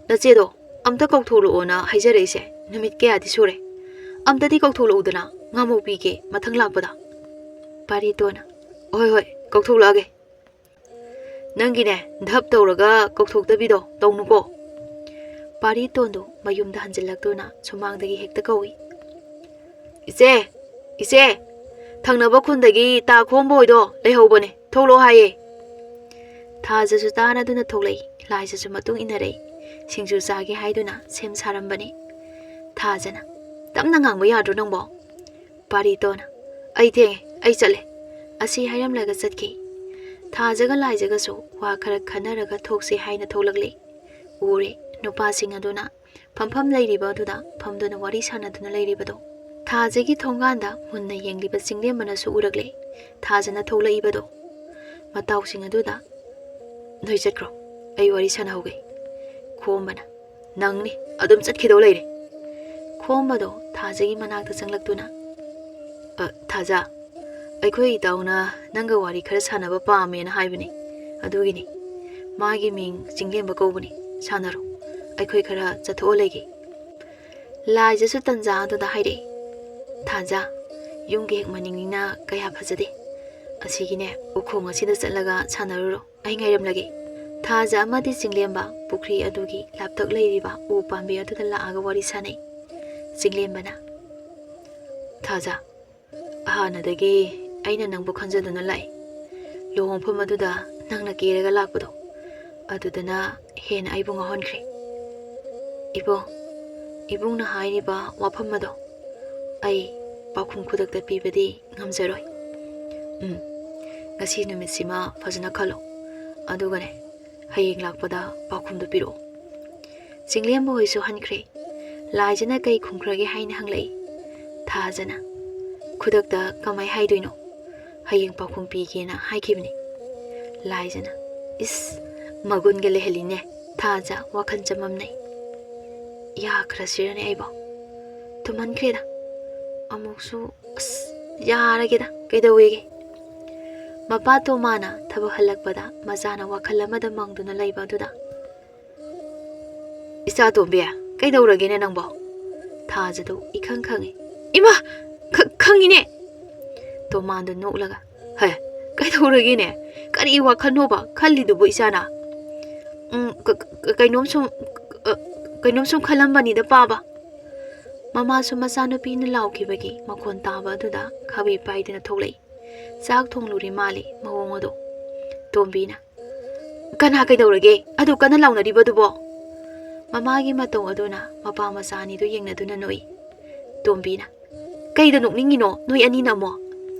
ꯅꯆꯦꯗꯣ ꯑꯝꯇ ꯀꯧꯊꯣꯛꯂꯛꯑꯣꯅ ꯍꯥꯏꯖꯔꯛꯏꯁꯦ ꯅꯨꯃꯤꯠ ꯀꯌꯥꯗꯤ ꯁꯨꯔꯦ꯫ ꯑꯝꯇꯗꯤ ꯀꯧꯊꯣꯛꯂꯛꯎꯗꯅ, ꯉꯥꯃꯨ ꯄꯤꯒꯦ ꯃꯊꯪ ꯂꯥꯛꯄꯗ꯫" ꯄꯥꯔꯤꯇꯣꯟꯅ, "ꯍꯣꯏ, ꯍꯣꯏ, ꯀꯧꯊꯣꯛꯂꯛꯑꯒꯦ꯫" "ꯅꯪꯒꯤꯅꯦ, ꯙꯞ ꯇꯧꯔꯒ ꯀꯧꯊꯣꯛꯇꯕꯤꯗꯣ ꯇꯧꯅꯨꯀꯣ꯫" ꯄꯥꯔꯤꯇꯣꯟꯗꯨ ꯃꯌꯨꯝꯗ ꯍꯟꯖꯤꯜꯂꯛꯇꯨꯅ ꯁꯨꯃꯥꯡꯗꯒꯤ ꯍꯦꯛꯇ ꯀꯧꯏ꯫ "ꯏꯆꯦ, ꯏꯆꯦ, ꯊꯪꯅꯕ ꯈꯨꯟꯗꯒꯤ ꯇꯥ ꯈꯣꯝꯕ ꯍꯣꯏꯗꯣ ꯂꯩꯍꯧꯕꯅꯦ, ꯊꯣꯛꯂꯛꯑꯣ ꯍꯥꯏꯌꯦ꯫" ꯊꯥꯖꯁꯨ ꯇꯥꯟꯅꯗꯨꯅ ꯊꯣꯛꯂꯛꯏ꯫ ꯂꯥꯏꯖꯁꯨ ꯃꯇꯨꯡ ꯏꯟꯅꯔꯛꯏ꯫ ꯁꯤꯡꯖꯨ ꯆꯥꯒꯦ ꯍꯥꯏꯗꯨꯅ ꯁꯦꯝ ꯁꯥꯔꯝꯕꯅꯤ꯫ ꯊꯥꯖꯅ, "ꯇꯞꯅ ꯉꯥꯡꯕ ꯌꯥꯗ꯭ꯔꯣ ꯅꯪꯕꯣ?" ꯄꯥꯔꯤꯇꯣꯟꯅ, "ꯑꯩ ꯊꯦꯡꯉꯦ, ꯑꯩ ꯆꯠꯂꯦ꯫" ꯑꯁꯤ ꯍꯥꯏꯔꯝꯂꯒ ꯆꯠꯈꯤ꯫ ꯊꯥꯖꯒ ꯂꯥꯏꯖꯒꯁꯨ ꯋꯥ ꯈꯔ ꯈꯟꯅꯔꯒ ꯊꯣꯛꯁꯤ ꯍꯥꯏꯅ ꯊꯣꯛꯂꯛꯂꯤ꯫ ꯎꯔꯦ, ꯅꯨꯄꯥꯁꯤꯡ ꯑꯗꯨꯅ ꯐꯝꯐꯝ ꯂꯩꯔꯤꯕ ꯑꯗꯨꯗ ꯐꯝꯗꯨꯅ ꯋꯥꯔꯤ ꯁꯥꯟꯅꯗꯨꯅ ꯂꯩꯔꯤꯕꯗꯣ꯫ ꯊꯥꯖꯒꯤ ꯊꯣꯡꯒꯥꯟꯗ ꯃꯨꯟꯅ ꯌꯦꯡꯂꯤꯕ ꯆꯤꯡꯂꯦꯝꯕꯅꯁꯨ ꯎꯔꯛꯂꯦ, ꯊꯥꯖꯅ ꯊꯣꯛꯂꯛꯏꯕꯗꯣ꯫ ꯃꯇꯥꯎꯁꯤꯡ ꯑꯗꯨꯗ, "ꯅꯣꯏ ꯆꯠꯈ꯭ꯔꯣ, ꯑꯩ ꯋꯥꯔꯤ ꯁꯥꯟꯅꯍꯧꯒꯦ꯫" ꯈꯣꯝꯕꯅ, "ꯅꯪꯅꯤ ꯑꯗꯨꯝ ꯆꯠꯈꯤꯗꯧ ꯂꯩꯔꯦ꯫" ꯈꯣꯝꯕꯗꯣ ꯊꯥꯖꯒꯤ ꯃꯅꯥꯛꯇ ꯆꯪꯂꯛꯇꯨꯅ, "ꯑ, ꯊꯥꯖ, ꯑꯩꯈꯣꯏ ꯏꯇꯥꯎꯅ ꯅꯪꯒ ꯋꯥꯔꯤ ꯈꯔ ꯁꯥꯟꯅꯕ ꯄꯥꯝꯃꯦꯅ ꯍꯥꯏꯕꯅꯤ꯫ ꯑꯗꯨꯒꯤꯅꯤ꯫ ꯃꯥꯒꯤ ꯃꯤꯡ ꯆꯤꯡꯂꯦꯝꯕ ꯀꯧꯕꯅꯤ꯫ ꯁꯥꯟꯅꯔꯣ꯫ ꯑꯩꯈꯣꯏ ꯈꯔ ꯆꯠꯊꯣꯛꯑ ꯂꯩꯒꯦ꯫" ꯂꯥꯏꯖꯁꯨ ꯇꯟꯖꯥ ꯑꯗꯨꯗ ꯍꯥꯏꯔꯛꯏ, "ꯊꯥꯖ, ꯌꯨꯝꯒꯤ ꯍꯦꯛ ꯃꯅꯤꯡꯅꯤꯅ ꯀꯌꯥ ꯐꯖꯗꯦ꯫ ꯑꯁꯤꯒꯤꯅꯦ, ꯎꯈꯣꯡ ꯑꯁꯤꯗ ꯆꯠꯂꯒ ꯁꯥꯟꯅꯔꯨꯔꯣ꯫ ꯑꯩ ꯉꯥꯏꯔꯝꯂꯒꯦ꯫" ꯊꯥꯖ ꯑꯃꯗꯤ ꯆꯤꯡꯂꯦꯝꯕ ꯄꯨꯈ꯭ꯔꯤ ꯑꯗꯨꯒꯤ ꯂꯥꯞꯇꯛ ꯂꯩꯔꯤꯕ ꯎ ꯄꯥꯝꯕꯤ ꯑꯗꯨꯗ ꯂꯥꯛꯑꯒ ꯋꯥꯔꯤ ꯁꯥꯟꯅꯩ꯫ ꯆꯤꯡꯂꯦꯝꯕꯅ, "ꯊꯥꯖ, ꯍꯥꯟꯅꯗꯒꯤ ꯑꯩꯅ ꯅꯪꯕꯨ ꯈꯟꯖꯗꯨꯅ ꯂꯥꯛꯏ꯫ ꯂꯨꯍꯣꯡꯐꯝ ꯑꯗꯨꯗ ꯅꯪꯅ ꯀꯦꯔꯒ ꯂꯥꯛꯄꯗꯣ, ꯑꯗꯨꯗꯅ ꯍꯦꯟꯅ ꯑꯩꯕꯨ ꯉꯥꯎꯍꯟꯈ꯭ꯔꯦ꯫ ꯏꯕꯨꯡ, ꯏꯕꯨꯡꯅ ꯍꯥꯏꯔꯤꯕ ꯋꯥꯐꯝ ꯑꯗꯣ ꯑꯩ ꯄꯥꯎꯈꯨꯝ ꯈꯨꯗꯛꯇ ꯄꯤꯕꯗꯤ ꯉꯝꯖꯔꯣꯏ꯫ ꯎꯝ, ꯉꯁꯤ ꯅꯨꯃꯤꯠꯁꯤꯃ ꯐꯖꯅ ꯈꯜꯂꯣ, ꯑꯗꯨꯒꯅꯦ, ꯍꯌꯦꯡ ꯂꯥꯛꯄꯗ ꯄꯥꯎꯈꯨꯝꯗꯨ ꯄꯤꯔꯛꯑꯣ꯫" ꯆꯤꯡꯂꯦꯝꯕ ꯍꯣꯏꯁꯨ ꯍꯟꯈ꯭ꯔꯦ꯫ ꯂꯥꯏꯖꯅ ꯀꯩ ꯈꯨꯝꯈ꯭ꯔꯒꯦ ꯍꯥꯏꯅ ꯍꯪꯂꯛꯏ꯫ ꯊꯥꯖꯅ, "ꯈꯨꯗꯛꯇ ꯀꯃꯥꯏ ꯍꯥꯏꯗꯣꯏꯅꯣ? ꯍꯌꯦꯡ ꯄꯥꯎꯈꯨꯝ ꯄꯤꯒꯦꯅ ꯍꯥꯏꯈꯤꯕꯅꯤ꯫ ꯂꯥꯏꯖꯅ, "ꯏꯁ, ꯃꯒꯨꯟꯒ ꯂꯩꯍꯜꯂꯤꯅꯦ ꯊꯥꯖ, ꯋꯥꯈꯜ ꯆꯃꯝꯅꯩ꯫ ꯌꯥꯈ꯭ꯔꯁꯤꯔꯅꯦ ꯑꯩꯕꯣ? ꯊꯨꯝꯍꯟꯈ꯭ꯔꯦꯗ꯫ ꯑꯃꯨꯛꯁꯨ, ꯑꯁ, ꯌꯥꯔꯒꯦꯗ, ꯀꯩꯗꯧꯋꯦꯒꯦ?" ꯃꯄꯥ ꯇꯣꯃꯥꯅ ꯊꯕꯛ ꯍꯜꯂꯛꯄꯗ ꯃꯆꯥꯅ ꯋꯥꯈꯜ ꯑꯃꯗ ꯃꯪꯗꯨꯅ ꯂꯩꯕ ꯑꯗꯨꯗ, "ꯏꯆꯥ ꯇꯣꯝꯕꯤ, ꯀꯩꯗꯧꯔꯒꯦꯅꯦ ꯅꯪꯕꯣ?" ꯊꯥꯖꯗꯣ ꯏꯈꯪ ꯈꯪꯉꯤ꯫ "ꯏꯃꯥ, ꯈ-, ꯈꯪꯉꯤꯅꯦ!" ꯇꯣꯃꯥꯟꯗꯣ ꯅꯣꯛꯂꯒ, "ꯍꯦ, ꯀꯩꯗꯧꯔꯒꯦꯅꯦ? ꯀꯔꯤ ꯋꯥꯈꯜꯅꯣꯕ ꯈꯜꯂꯤꯗꯨꯕꯨ ꯏꯆꯥꯅ?" "ꯎꯝ, ꯀ-, ꯀ-, ꯀꯩꯅꯣꯝ ꯁꯨꯝ, ꯑ, ꯀꯩꯅꯣꯝ ꯁꯨꯝ ꯈꯜꯂꯝꯕꯅꯤꯗ ꯄꯥꯕ꯫" ꯃꯃꯥꯁꯨ ꯃꯆꯥꯅꯨꯄꯤꯅ ꯂꯥꯎꯈꯤꯕꯒꯤ ꯃꯈꯣꯟ ꯇꯥꯕ ꯑꯗꯨꯗ ꯈꯥꯕꯩ ꯄꯥꯏꯗꯨꯅ ꯊꯣꯛꯂꯛꯏ꯫ ꯆꯥꯛ ꯊꯣꯡꯂꯨꯔꯤ ꯃꯥꯜꯂꯤ ꯃꯑꯣꯡ ꯑꯗꯣ꯫ ꯇꯣꯝꯕꯤꯅ, "ꯀꯅꯥ ꯀꯩꯗꯧꯔꯒꯦ? ꯑꯗꯨ ꯀꯟꯅ ꯂꯥꯎꯅꯔꯤꯕꯗꯨꯕꯣ?" ꯃꯃꯥꯒꯤ ꯃꯇꯧ ꯑꯗꯨꯅ ꯃꯄꯥ ꯃꯆꯥ ꯑꯅꯤꯗꯨ ꯌꯦꯡꯅꯗꯨꯅ ꯅꯣꯛꯏ꯫ ꯇꯣꯝꯕꯤꯅ, "ꯀꯩꯗ ꯅꯣꯛꯅꯤꯡꯉꯤꯅꯣ ꯅꯣꯏ ꯑꯅꯤꯅ ꯑꯃꯨꯛ?"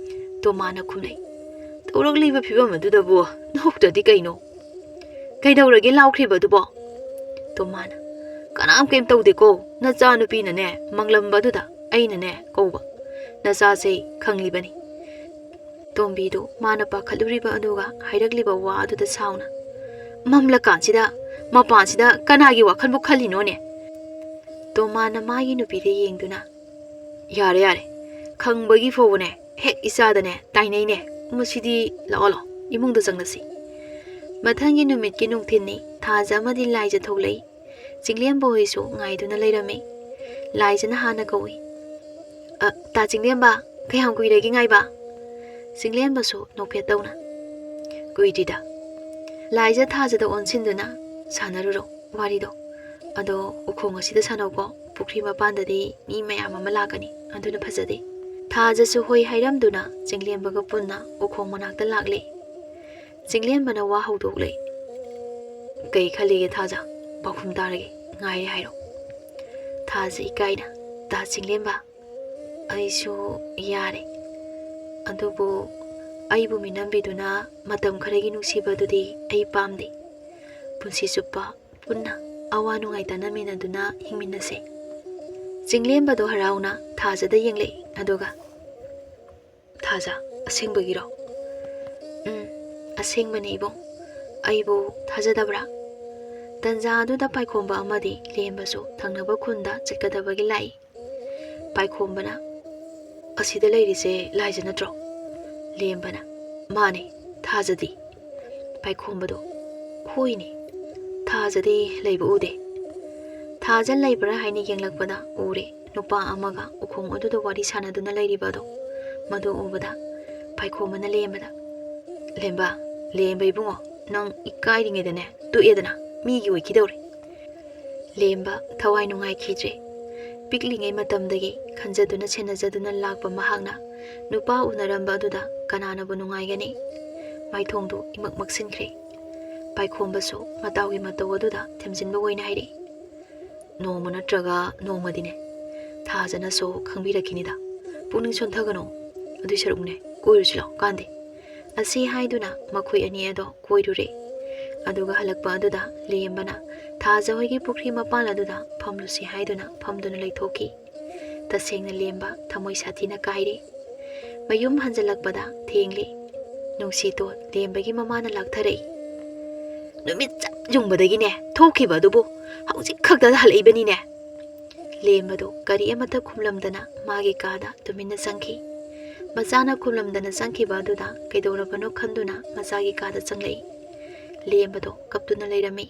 ꯇꯣꯃꯥꯅ ꯈꯨꯝꯂꯛꯏ꯫ "ꯇꯧꯔꯛꯂꯤꯕ ꯐꯤꯕꯝ ꯑꯗꯨꯗꯕꯨ ꯅꯣꯛꯇ꯭ꯔꯗꯤ ꯀꯩꯅꯣ? ꯀꯩꯗꯧꯔꯒꯦ ꯂꯥꯎꯈ꯭ꯔꯤꯕꯗꯨꯕꯣ?" ꯇꯣꯃꯥꯅ, "ꯀꯅꯥꯝ ꯀꯩꯝ ꯇꯧꯗꯦꯀꯣ, ꯅꯆꯥ ꯅꯨꯄꯤꯅꯅꯦ ꯃꯪꯂꯝꯕ ꯑꯗꯨꯗ ꯑꯩꯅꯅꯦ ꯀꯧꯕ꯫ ꯅꯆꯥꯁꯦ ꯈꯪꯂꯤꯕꯅꯤ꯫" ꯇꯣꯝꯕꯤꯗꯨ ꯃꯥꯅ ꯄꯥꯈꯠꯂꯨꯔꯤꯕ ꯑꯗꯨꯒ ꯍꯥꯏꯔꯛꯂꯤꯕ ꯋꯥ ꯑꯗꯨꯗ ꯁꯥꯎꯅ, "ꯃꯝꯂꯀꯥꯟꯁꯤꯗ ꯃꯄꯥꯟꯁꯤꯗ ꯀꯅꯥꯒꯤ ꯋꯥꯈꯜꯕꯨ ꯈꯜꯂꯤꯅꯣꯅꯦ?" ꯇꯣꯃꯥꯅ ꯃꯥꯒꯤ ꯅꯨꯄꯤꯗ ꯌꯦꯡꯗꯨꯅ, "ꯌꯥꯔꯦ, ꯌꯥꯔꯦ, ꯈꯪꯕꯒꯤ ꯐꯥꯎꯕꯅꯦ ꯍꯦꯛ ꯏꯆꯥꯗꯅꯦ ꯇꯥꯏꯅꯩꯅꯦ꯫ ꯃꯁꯤꯗꯤ, ꯂꯥꯛꯑꯣ, ꯂꯥꯛꯑꯣ, ꯏꯃꯨꯡꯗ ꯆꯪꯂꯁꯤ꯫" ꯃꯊꯪꯒꯤ ꯅꯨꯃꯤꯠꯀꯤ ꯅꯨꯡꯊꯤꯟꯅꯤ꯫ ꯊꯥꯖ ꯑꯃꯗꯤ ꯂꯥꯏꯖ ꯊꯣꯛꯂꯛꯏ꯫ ꯆꯤꯡꯂꯦꯝꯕ ꯍꯣꯏꯁꯨ ꯉꯥꯏꯗꯨꯅ ꯂꯩꯔꯝꯃꯤ꯫ ꯂꯥꯏꯖꯅ ꯍꯥꯟꯅ ꯀꯧꯏ, "ꯑ, ꯇꯥ ꯆꯤꯡꯂꯦꯝꯕ, ꯀꯌꯥꯝ ꯀꯨꯏꯔꯒꯦ ꯉꯥꯏꯕ?" ꯆꯤꯡꯂꯦꯝꯕꯁꯨ ꯅꯣꯛꯐꯦꯠ ꯇꯧꯅ, "ꯀꯨꯏꯗ꯭ꯔꯤꯗ꯫" ꯂꯥꯏꯖ ꯊꯥꯖꯗ ꯑꯣꯟꯁꯤꯟꯗꯨꯅ, "ꯁꯥꯟꯅꯔꯨꯔꯣ ꯋꯥꯔꯤꯗꯣ꯫ ꯑꯗꯣ ꯎꯈꯣꯡ ꯑꯁꯤꯗ ꯁꯥꯟꯅꯧꯀꯣ, ꯄꯨꯈ꯭ꯔꯤ ꯃꯄꯥꯟꯗꯗꯤ ꯃꯤ ꯃꯌꯥꯝ ꯑꯃ ꯂꯥꯛꯀꯅꯤ, ꯑꯗꯨꯅ ꯐꯖꯗꯦ꯫" ꯊꯥꯖꯁꯨ ꯍꯣꯏ ꯍꯥꯏꯔꯝꯗꯨꯅ ꯆꯤꯡꯂꯦꯝꯕꯒ ꯄꯨꯟꯅ ꯎꯈꯣꯡ ꯃꯅꯥꯛꯇ ꯂꯥꯛꯂꯦ꯫ ꯆꯤꯡꯂꯦꯝꯕꯅ ꯋꯥ ꯍꯧꯗꯣꯛꯂꯦ꯫ "ꯀꯩ ꯈꯜꯂꯤꯒꯦ ꯊꯥꯖ? ꯄꯥꯎꯈꯨꯝ ꯇꯥꯔꯒꯦ, ꯉꯥꯏꯔꯦ ꯍꯥꯏꯔꯣ꯫" ꯊꯥꯖ ꯏꯀꯥꯏꯅ, "ꯇꯥ ꯆꯤꯡꯂꯦꯝꯕ, ꯑꯩꯁꯨ ꯌꯥꯔꯦ꯫ ꯑꯗꯨꯕꯨ ꯑꯩꯕꯨ ꯃꯤꯅꯝꯕꯤꯗꯨꯅ ꯃꯇꯝ ꯈꯔꯒꯤ ꯅꯨꯡꯁꯤꯕꯗꯨꯗꯤ ꯑꯩ ꯄꯥꯝꯗꯦ꯫ ꯄꯨꯟꯁꯤ ꯆꯨꯞꯄ ꯄꯨꯟꯅ ꯑꯋꯥ ꯅꯨꯡꯉꯥꯏ ꯇꯥꯟꯅꯃꯤꯟꯅꯗꯨꯅ ꯍꯤꯡꯃꯤꯟꯅꯁꯦ꯫" ꯆꯤꯡꯂꯦꯝꯕꯗꯣ ꯍꯔꯥꯎꯅ ꯊꯥꯖꯗ ꯌꯦꯡꯂꯛꯏ, ꯑꯗꯨꯒ, "ꯊꯥꯖ, "ꯑꯁꯦꯡꯕꯒꯤꯔꯣ?" "ꯎꯝ, ꯑꯁꯦꯡꯕꯅꯦ ꯏꯕꯨꯡ꯫ ꯑꯩꯕꯨ ꯊꯥꯖꯗꯕ꯭ꯔꯥ?" ꯇꯟꯖꯥ ꯑꯗꯨꯗ ꯄꯥꯏꯈꯣꯝꯕ ꯑꯃꯗꯤ ꯂꯦꯝꯕꯁꯨ ꯊꯪꯅꯕ ꯈꯨꯟꯗ ꯆꯠꯀꯗꯕꯒꯤ ꯂꯥꯛꯏ꯫ ꯄꯥꯏꯈꯣꯝꯕꯅ, "ꯑꯁꯤꯗ ꯂꯩꯔꯤꯁꯦ ꯂꯥꯏꯖ ꯅꯠꯇ꯭ꯔꯣ?" ꯂꯦꯝꯕꯅ, "ꯃꯥꯅꯦ, ꯊꯥꯖꯗꯤ?" ꯄꯥꯏꯈꯣꯝꯕꯗꯣ, "ꯍꯣꯏꯅꯦ, ꯊꯥꯖꯗꯤ ꯂꯩꯕ ꯎꯗꯦ꯫" ꯊꯥꯖ ꯂꯩꯕ꯭ꯔꯥ ꯍꯥꯏꯅ ꯌꯦꯡꯂꯛꯄꯗ ꯎꯔꯦ, ꯅꯨꯄꯥ ꯑꯃꯒ ꯎꯈꯣꯡ ꯑꯗꯨꯗ ꯋꯥꯔꯤ ꯁꯥꯟꯅꯗꯨꯅ ꯂꯩꯔꯤꯕ ꯑꯗꯣ꯫ ꯃꯗꯨ ꯎꯕꯗ ꯄꯥꯏꯈꯣꯝꯕꯅ ꯂꯦꯝꯕꯗ, "ꯂꯦꯝꯕ, ꯂꯦꯝꯕ ꯏꯕꯨꯡꯉꯣ, ꯅꯪ ꯏꯀꯥꯏꯔꯤꯉꯩꯗꯅꯦ ꯇꯣꯛꯑꯦꯗꯅ, ꯃꯤꯒꯤ ꯑꯣꯏꯈꯤꯗꯧꯔꯦ꯫" ꯂꯦꯝꯕ ꯊꯋꯥꯏ ꯅꯨꯡꯉꯥꯏꯈꯤꯗ꯭ꯔꯦ꯫ ꯄꯤꯛꯂꯤꯉꯩ ꯃꯇꯝꯗꯒꯤ ꯈꯟꯖꯗꯨꯅ ꯁꯦꯟꯅꯖꯗꯨꯅ ꯂꯥꯛꯄ ꯃꯍꯥꯛꯅ ꯅꯨꯄꯥ ꯎꯅꯔꯝꯕ ꯑꯗꯨꯗ ꯀꯅꯥꯅꯕꯨ ꯅꯨꯡꯉꯥꯏꯒꯅꯤ? ꯃꯥꯏꯊꯣꯡꯗꯨ ꯏꯃꯛ ꯃꯛꯁꯤꯟꯈ꯭ꯔꯦ꯫ ꯄꯥꯏꯈꯣꯝꯕꯁꯨ ꯃꯇꯥꯎꯒꯤ ꯃꯇꯧ ꯑꯗꯨꯗ ꯊꯦꯝꯖꯤꯟꯕ ꯑꯣꯏꯅ ꯍꯥꯏꯔꯛꯏ, "ꯅꯣꯡꯃ ꯅꯠꯇ꯭ꯔꯒ ꯅꯣꯡꯃꯗꯤꯅꯦ ꯊꯥꯖꯅꯁꯨ ꯈꯪꯕꯤꯔꯛꯈꯤꯅꯤꯗ꯫ ꯄꯨꯛꯅꯤꯡ ꯁꯣꯟꯊꯒꯅꯨ꯫ ꯑꯗꯨꯏ ꯁꯔꯨꯛꯅꯦ, ꯀꯣꯏꯔꯨꯁꯤ ꯂꯥꯎ, ꯀꯥꯟꯗꯦ꯫" ꯑꯁꯤ ꯍꯥꯏꯗꯨꯅ ꯃꯈꯣꯏ ꯑꯅꯤ ꯑꯗꯣ ꯀꯣꯏꯔꯨꯔꯦ꯫ ꯑꯗꯨꯒ ꯍꯜꯂꯛꯄ ꯑꯗꯨꯗ ꯂꯦꯝꯕꯅ ꯊꯥꯖ ꯍꯣꯏꯒꯤ ꯄꯨꯈ꯭ꯔꯤ ꯃꯄꯥꯟ ꯑꯗꯨꯗ ꯐꯝꯂꯨꯁꯤ ꯍꯥꯏꯗꯨꯅ ꯐꯝꯗꯨꯅ ꯂꯩꯊꯣꯛꯈꯤ꯫ ꯇꯁꯦꯡꯅ ꯂꯦꯝꯕ ꯊꯃꯣꯏ ꯁꯥꯊꯤꯅ ꯀꯥꯏꯔꯦ꯫ ꯃꯌꯨꯝ ꯍꯟꯖꯜꯂꯛꯄꯗ ꯊꯦꯡꯂꯦ꯫ ꯅꯨꯡꯁꯤꯇꯣꯟ ꯂꯦꯝꯕꯒꯤ ꯃꯃꯥꯅ ꯂꯥꯛꯊꯔꯛꯏ꯫ "ꯅꯨꯃꯤꯠ ꯆꯞ ꯌꯨꯡꯕꯗꯒꯤꯅꯦ ꯊꯣꯛꯈꯤꯕ ꯑꯗꯨꯕꯨ ꯍꯧꯖꯤꯛ ꯈꯛꯇꯗ ꯍꯜꯂꯛꯏꯕꯅꯤꯅꯦ꯫" ꯂꯦꯝꯕꯗꯨ ꯀꯔꯤ ꯑꯃꯠꯇ ꯈꯨꯝꯂꯝꯗꯅ ꯃꯥꯒꯤ ꯀꯥꯗ ꯇꯨꯃꯤꯟꯅ ꯆꯪꯈꯤ꯫ ꯃꯆꯥꯅ ꯈꯨꯝꯂꯝꯗꯅ ꯆꯪꯈꯤꯕ ꯑꯗꯨꯗ ꯀꯩꯗꯧꯔꯕꯅꯣ ꯈꯟꯗꯨꯅ ꯃꯆꯥꯒꯤ ꯀꯥꯗ ꯆꯪꯂꯛꯏ꯫ ꯂꯦꯝꯕꯗꯣ ꯀꯞꯇꯨꯅ ꯂꯩꯔꯝꯃꯤ꯫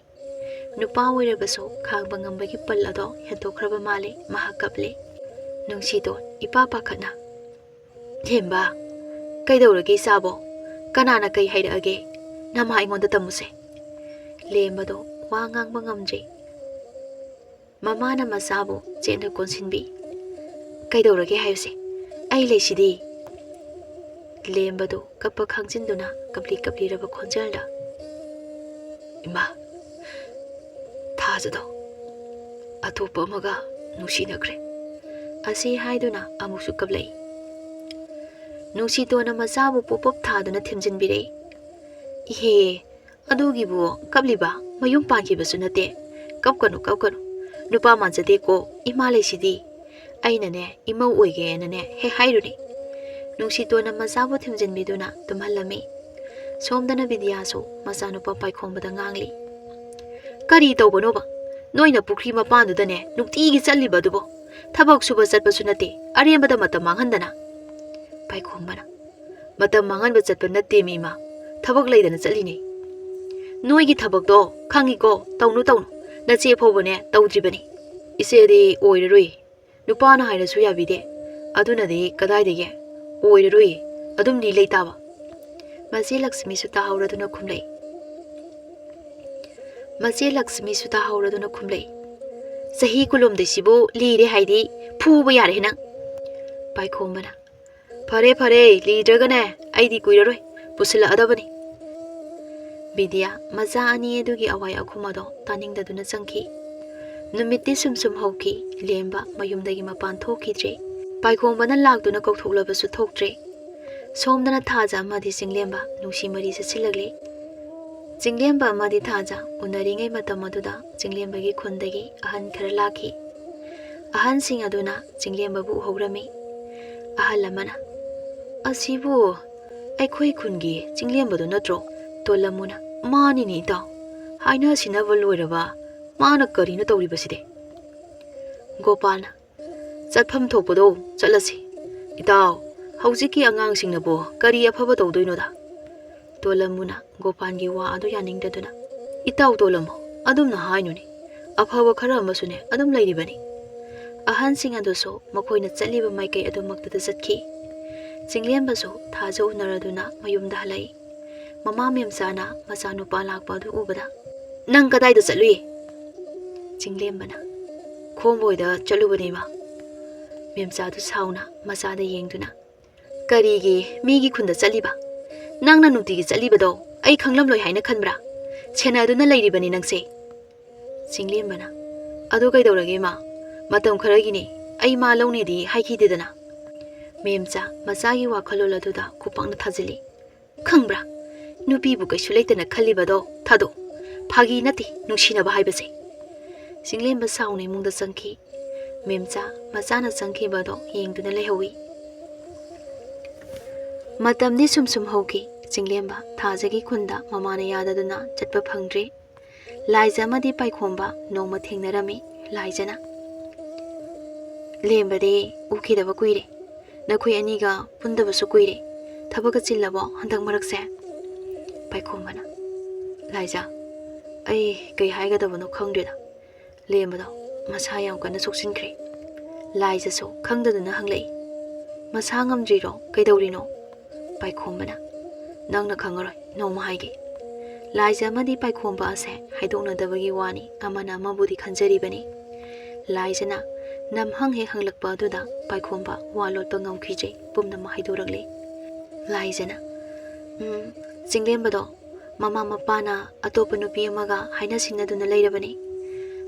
ꯅꯨꯄꯥ ꯑꯣꯏꯔꯕꯁꯨ ꯈꯥꯡꯕ ꯉꯝꯕꯒꯤ ꯄꯜ ꯑꯗꯣ ꯍꯦꯟꯇꯣꯛꯈ꯭ꯔꯕ ꯃꯥꯜꯂꯦ꯫ ꯃꯍꯥꯛ ꯀꯞꯂꯦ꯫ ꯅꯨꯡꯁꯤꯇꯣꯟ ꯏꯄꯥ ꯄꯥꯈꯠꯅ, "ꯂꯦꯝꯕ, ꯀꯩꯗꯧꯔꯒꯦ ꯏꯆꯥꯕꯣ? ꯀꯅꯥꯅ ꯀꯩ ꯍꯥꯏꯔꯛꯑꯒꯦ? ꯅꯃꯥ ꯑꯩꯉꯣꯟꯗ ꯇꯝꯃꯨꯁꯦ꯫" ꯂꯦꯝꯕꯗꯣ ꯋꯥ ꯉꯥꯡꯕ ꯉꯝꯗ꯭ꯔꯦ꯫ ꯃꯃꯥꯅ ꯃꯆꯥꯕꯨ ꯆꯦꯠꯅ ꯀꯣꯟꯁꯤꯟꯕꯤ꯫ "ꯀꯩꯗꯧꯔꯒꯦ ꯍꯥꯏꯌꯨꯁꯦ? ꯑꯩ ꯂꯩꯁꯤꯗꯤ꯫" ꯂꯦꯝꯕꯗꯨ ꯀꯞꯄ ꯈꯥꯡꯖꯤꯟꯗꯨꯅ ꯀꯞꯂꯤ ꯀꯞꯂꯤꯔꯕ ꯈꯣꯟꯖꯦꯜꯗ, "ꯏꯃꯥ, ꯊꯥꯖꯗꯣ ꯑꯇꯣꯞꯄ ꯑꯃꯒ ꯅꯨꯡꯁꯤꯅꯈ꯭ꯔꯦ꯫" ꯑꯁꯤ ꯍꯥꯏꯗꯨꯅ ꯑꯃꯨꯛꯁꯨ ꯀꯞꯂꯛꯏ꯫ ꯅꯨꯡꯁꯤꯇꯣꯟꯅ ꯃꯆꯥꯕꯨ ꯄꯣꯞ ꯄꯣꯞ ꯊꯥꯗꯨꯅ ꯊꯦꯝꯖꯤꯟꯕꯤꯔꯛꯏ꯫ "ꯏꯍꯦ, ꯑꯗꯨꯒꯤꯕꯨ ꯀꯞꯂꯤꯕ? ꯃꯌꯨꯝ ꯄꯥꯟꯈꯤꯕꯁꯨ ꯅꯠꯇꯦ꯫ ꯀꯞꯀꯅꯨ, ꯀꯞꯀꯅꯨ꯫ ꯅꯨꯄꯥ ꯃꯥꯟꯖꯗꯦꯀꯣ, ꯏꯃꯥ ꯂꯩꯁꯤꯗꯤ꯫ ꯑꯩꯅꯅꯦ, ꯏꯃꯧ ꯑꯣꯏꯒꯦꯅꯅꯦ ꯍꯦꯛ ꯍꯥꯏꯔꯨꯔꯦ꯫ ꯅꯨꯡꯁꯤꯇꯣꯟꯅ ꯃꯆꯥꯕꯨ ꯊꯤꯟꯖꯤꯟꯕꯤꯗꯨꯅ ꯇꯨꯝꯍꯜꯂꯝꯃꯤ꯫ ꯁꯣꯝꯗꯅ ꯕꯤꯗ꯭ꯌꯥꯁꯨ ꯃꯆꯥꯅꯨꯄꯥ ꯄꯥꯏꯈꯣꯝꯕꯗ ꯉꯥꯡꯂꯤ꯫ "ꯀꯔꯤ ꯇꯧꯕꯅꯣꯕ? ꯅꯣꯏꯅ ꯄꯨꯈ꯭ꯔꯤ ꯃꯄꯥꯟꯗꯨꯗꯅꯦ ꯅꯨꯡꯇꯤꯒꯤ ꯆꯠꯂꯤꯕ ꯑꯗꯨꯕꯨ? ꯊꯕꯛ ꯁꯨꯕ ꯆꯠꯄꯁꯨ ꯅꯠꯇꯦ, ꯑꯔꯦꯝꯕꯗ ꯃꯇꯝ ꯃꯥꯡꯍꯟꯗꯅ꯫" ꯄꯥꯏꯈꯣꯝꯕꯅ, "ꯃꯇꯝ ꯃꯥꯡꯍꯟꯕ ꯆꯠꯄ ꯅꯠꯇꯦ ꯃꯤ ꯏꯃꯥ, ꯊꯕꯛ ꯂꯩꯗꯅ ꯆꯠꯂꯤꯅꯦ꯫ ꯅꯣꯏꯒꯤ ꯊꯕꯛꯇꯣ ꯈꯪꯉꯤꯀꯣ, ꯇꯧꯅꯨ ꯇꯧꯅꯨ, ꯅꯆꯦ ꯐꯥꯎꯕꯅꯦ ꯇꯧꯗ꯭ꯔꯤꯕꯅꯤ꯫ ꯏꯆꯦꯗꯤ ꯑꯣꯏꯔꯔꯣꯏ, ꯅꯨꯄꯥꯅ ꯍꯥꯏꯔꯁꯨ ꯌꯥꯕꯤꯗꯦ, ꯑꯗꯨꯅꯗꯤ ꯀꯗꯥꯏꯗꯒꯤ ꯑꯣꯏꯔꯔꯣꯏ, ꯑꯗꯨꯝꯗꯤ ꯂꯩ ꯇꯥꯕ꯫" ꯃꯆꯦ ꯂꯛꯁꯃꯤꯁꯨ ꯇꯥꯍꯧꯔꯗꯨꯅ ꯈꯨꯝꯂꯛꯏ꯫ ꯃꯆꯦ ꯂꯛꯁꯃꯤꯁꯨ ꯇꯥꯍꯧꯔꯗꯨꯅ ꯈꯨꯝꯂꯛꯏ꯫ "ꯆꯍꯤ ꯀꯨꯟꯂꯣꯝꯗꯩꯁꯤꯕꯨ ꯂꯤꯔꯦ ꯍꯥꯏꯗꯤ ꯐꯨꯕ ꯌꯥꯔꯦ ꯅꯪ꯫" ꯄꯥꯏꯈꯣꯝꯕꯅ, "ꯐꯔꯦ ꯐꯔꯦ, ꯂꯤꯗ꯭ꯔꯒꯅꯦ ꯑꯩꯗꯤ ꯀꯨꯏꯔꯔꯣꯏ, ꯄꯨꯁꯤꯜꯂꯛꯑꯗꯕꯅꯤ꯫" ꯕꯤꯗ꯭ꯌꯥ ꯃꯆꯥ ꯑꯅꯤ ꯑꯗꯨꯒꯤ ꯑꯋꯥꯏ ꯑꯈꯨꯝ ꯑꯗꯣ ꯇꯥꯅꯤꯡꯗꯗꯨꯅ ꯆꯪꯈꯤ꯫ ꯅꯨꯃꯤꯠꯇꯤ ꯁꯨꯝ ꯁꯨꯝ ꯍꯧꯈꯤ, ꯂꯦꯝꯕ ꯃꯌꯨꯝꯗꯒꯤ ꯃꯄꯥꯟ ꯊꯣꯛꯈꯤꯗ꯭ꯔꯦ꯫ ꯄꯥꯏꯈꯣꯝꯕꯅ ꯂꯥꯛꯇꯨꯅ ꯀꯧꯊꯣꯛꯂꯕꯁꯨ ꯊꯣꯛꯇ꯭ꯔꯦ꯫ ꯁꯣꯝꯗꯅ ꯊꯥꯖ ꯑꯃꯗꯤ ꯆꯤꯡꯂꯦꯝꯕ ꯅꯨꯡꯁꯤ ꯃꯔꯤ ꯆꯠꯁꯤꯜꯂꯛꯂꯤ꯫ ꯆꯤꯡꯂꯦꯝꯕ ꯑꯃꯗꯤ ꯊꯥꯖ ꯎꯅꯔꯤꯉꯩ ꯃꯇꯝ ꯑꯗꯨꯗ ꯆꯤꯡꯂꯦꯝꯕꯒꯤ ꯈꯨꯟꯗꯒꯤ ꯑꯍꯟ ꯈꯔ ꯂꯥꯛꯈꯤ꯫ ꯑꯍꯟꯁꯤꯡ ꯑꯗꯨꯅ ꯆꯤꯡꯂꯦꯝꯕꯕꯨ ꯎꯍꯧꯔꯝꯃꯤ꯫ ꯑꯍꯜ ꯑꯃꯅ, "ꯑꯁꯤꯕꯨ ꯑꯩꯈꯣꯏ ꯈꯨꯟꯒꯤ ꯆꯤꯡꯂꯦꯝꯕꯗꯨ ꯅꯠꯇ꯭ꯔꯣ?" ꯇꯣꯜꯂꯝꯃꯨꯅ, "ꯃꯥꯅꯤꯅꯦ ꯏꯇꯥꯎ, ꯍꯥꯏꯅ ꯁꯤꯟꯅꯕ ꯂꯣꯏꯔꯕ, ꯃꯥꯅ ꯀꯔꯤꯅꯣ ꯇꯧꯔꯤꯕꯁꯤꯗꯤ?" ꯒꯣꯄꯥꯜꯅ, "ꯆꯠꯐꯝ ꯊꯣꯛꯄꯗꯣ ꯆꯠꯂꯁꯤ꯫ ꯏꯇꯥꯎ, ꯍꯧꯖꯤꯛꯀꯤ ꯑꯉꯥꯡꯁꯤꯡꯅꯕꯨ ꯀꯔꯤ ꯑꯐꯕ ꯇꯧꯗꯣꯏꯅꯣꯗ?" ꯇꯣꯂꯝꯃꯨꯅ ꯒꯣꯄꯥꯟꯒꯤ ꯋꯥ ꯑꯗꯨ ꯌꯥꯅꯤꯡꯗꯗꯨꯅ, "ꯏꯇꯥꯎ ꯇꯣꯂꯝꯃꯨ, ꯑꯗꯨꯝꯅ ꯍꯥꯏꯅꯨꯅꯦ꯫ ꯑꯐꯕ ꯈꯔ ꯑꯃꯁꯨꯅꯦ ꯑꯗꯨꯝ ꯂꯩꯔꯤꯕꯅꯤ꯫" ꯑꯍꯟꯁꯤꯡ ꯑꯗꯨꯁꯨ ꯃꯈꯣꯏꯅ ꯆꯠꯂꯤꯕ ꯃꯥꯏꯀꯩ ꯑꯗꯨꯃꯛꯇꯗ ꯆꯠꯈꯤ꯫ ꯆꯤꯡꯂꯦꯝꯕꯁꯨ ꯊꯥꯖ ꯎꯅꯔꯗꯨꯅ ꯃꯌꯨꯝꯗ ꯍꯜꯂꯛꯏ꯫ ꯃꯃꯥ ꯃꯦꯝꯆꯥꯅ ꯃꯆꯥꯅꯨꯄꯥ ꯂꯥꯛꯄ ꯑꯗꯨ ꯎꯕꯗ, "ꯅꯪ ꯀꯗꯥꯏꯗ ꯆꯠꯂꯨꯏ?" ꯆꯤꯡꯂꯦꯝꯕꯅ, "ꯈꯣꯡꯕꯣꯏꯗ ꯆꯠꯂꯨꯕꯅꯦ, ꯏꯃꯥ꯫" ꯃꯦꯝꯆꯥꯗꯨ ꯁꯥꯎꯅ ꯃꯆꯥꯗ ꯌꯦꯡꯗꯨꯅ, "ꯀꯔꯤꯒꯤ ꯃꯤꯒꯤ ꯈꯨꯟꯗ ꯆꯠꯂꯤꯕ? ꯅꯪꯅ ꯅꯨꯡꯇꯤꯒꯤ ꯆꯠꯂꯤꯕꯗꯣ ꯑꯩ ꯈꯪꯂꯝꯂꯣꯏ ꯍꯥꯏꯅ ꯈꯟꯕ꯭ꯔꯥ? ꯁꯦꯟꯅꯗꯨꯅ ꯂꯩꯔꯤꯕꯅꯤ ꯅꯪꯁꯦ꯫" ꯆꯤꯡꯂꯦꯝꯕꯅ, "ꯑꯗꯨ ꯀꯩꯗꯧꯔꯒꯦ, ꯏꯃꯥ? ꯃꯇꯝ ꯈꯔꯒꯤꯅꯤ, ꯑꯩ ꯃꯥ ꯂꯧꯅꯦꯗꯤ ꯍꯥꯏꯈꯤꯗꯦꯗꯅ꯫" ꯃꯦꯝꯆꯥ ꯃꯆꯥꯒꯤ ꯋꯥꯈꯜꯂꯣꯟ ꯑꯗꯨꯗ ꯈꯨꯄꯥꯛꯅ ꯊꯥꯖꯤꯜꯂꯤ꯫ "ꯈꯪꯕ꯭ꯔꯥ? ꯅꯨꯄꯤꯕꯨ ꯀꯩꯁꯨ ꯂꯩꯇꯅ ꯈꯜꯂꯤꯕꯗꯣ ꯊꯥꯗꯣꯛ꯫ ꯐꯥꯒꯤ ꯅꯠꯇꯦ ꯅꯨꯡꯁꯤꯅꯕ ꯍꯥꯏꯕꯁꯦ꯫" ꯆꯤꯡꯂꯦꯝꯕ ꯁꯥꯎꯅ ꯏꯃꯨꯡꯗ ꯆꯪꯈꯤ꯫ ꯃꯦꯝꯆꯥ ꯃꯆꯥꯅ ꯆꯪꯈꯤꯕ ꯑꯗꯣ ꯌꯦꯡꯗꯨꯅ ꯂꯩꯍꯧꯏ꯫ ꯃꯇꯝꯗꯤ ꯁꯨꯝ ꯁꯨꯝ ꯍꯧꯈꯤ꯫ ꯆꯤꯡꯂꯦꯝꯕ ꯊꯥꯖꯒꯤ ꯈꯨꯟꯗ ꯃꯃꯥꯅ ꯌꯥꯗꯗꯨꯅ ꯆꯠꯄ ꯐꯪꯗ꯭ꯔꯦ꯫ ꯂꯥꯏꯖ ꯑꯃꯗꯤ ꯄꯥꯏꯈꯣꯝꯕ ꯅꯣꯡꯃ ꯊꯦꯡꯅꯔꯝꯃꯤ꯫ ꯂꯥꯏꯖꯅ, "ꯂꯦꯝꯕꯗꯤ ꯎꯈꯤꯗꯕ ꯀꯨꯏꯔꯦ꯫ ꯅꯈꯣꯏ ꯑꯅꯤꯒ ꯄꯨꯟꯗꯕꯁꯨ ꯀꯨꯏꯔꯦ꯫ ꯊꯕꯛꯀ ꯆꯤꯜꯂꯕꯣ ꯍꯟꯗꯛ ꯃꯔꯛꯁꯦ?" ꯄꯥꯏꯈꯣꯝꯕꯅ, "ꯂꯥꯏꯖ, ꯑꯩ ꯀꯩ ꯍꯥꯏꯒꯗꯕꯅꯣ ꯈꯪꯗ꯭ꯔꯦꯗ꯫ ꯂꯦꯝꯕꯗꯣ ꯃꯁꯥ ꯌꯥꯝ ꯀꯟꯅ ꯁꯣꯛꯆꯤꯟꯈ꯭ꯔꯦ꯫" ꯂꯥꯏꯖꯁꯨ ꯈꯪꯗꯗꯨꯅ ꯍꯪꯂꯛꯏ, "ꯃꯁꯥ ꯉꯝꯗ꯭ꯔꯤꯔꯣ? ꯀꯩꯗꯧꯔꯤꯅꯣ?" ꯄꯥꯏꯈꯣꯝꯕꯅ, "ꯅꯪꯅ ꯈꯪꯉꯔꯣꯏ, ꯅꯣꯡꯃ ꯍꯥꯏꯒꯦ꯫" ꯂꯥꯏꯖ ꯑꯃꯗꯤ ꯄꯥꯏꯈꯣꯝꯕ ꯑꯁꯦ ꯍꯥꯏꯗꯣꯛꯅꯗꯕꯒꯤ ꯋꯥꯅꯤ, ꯑꯃꯅ ꯑꯃꯕꯨꯗꯤ ꯈꯟꯖꯔꯤꯕꯅꯤ꯫ ꯂꯥꯏꯖꯅ ꯅꯝꯍꯪ ꯍꯦꯛ ꯍꯪꯂꯛꯄ ꯑꯗꯨꯗ ꯄꯥꯏꯈꯣꯝꯕ ꯋꯥ ꯂꯣꯠꯄ ꯉꯝꯈꯤꯗ꯭ꯔꯦ, ꯄꯨꯝꯅꯃꯛ ꯍꯥꯏꯗꯣꯔꯛꯂꯦ꯫ ꯂꯥꯏꯖꯅ, "ꯎꯝ, ꯆꯤꯡꯂꯦꯝꯕꯗꯣ ꯃꯃꯥ ꯃꯄꯥꯅ ꯑꯇꯣꯞꯄ ꯅꯨꯄꯤ ꯑꯃꯒ ꯍꯥꯏꯅ ꯁꯤꯡꯅꯗꯨꯅ ꯂꯩꯔꯕꯅꯤ꯫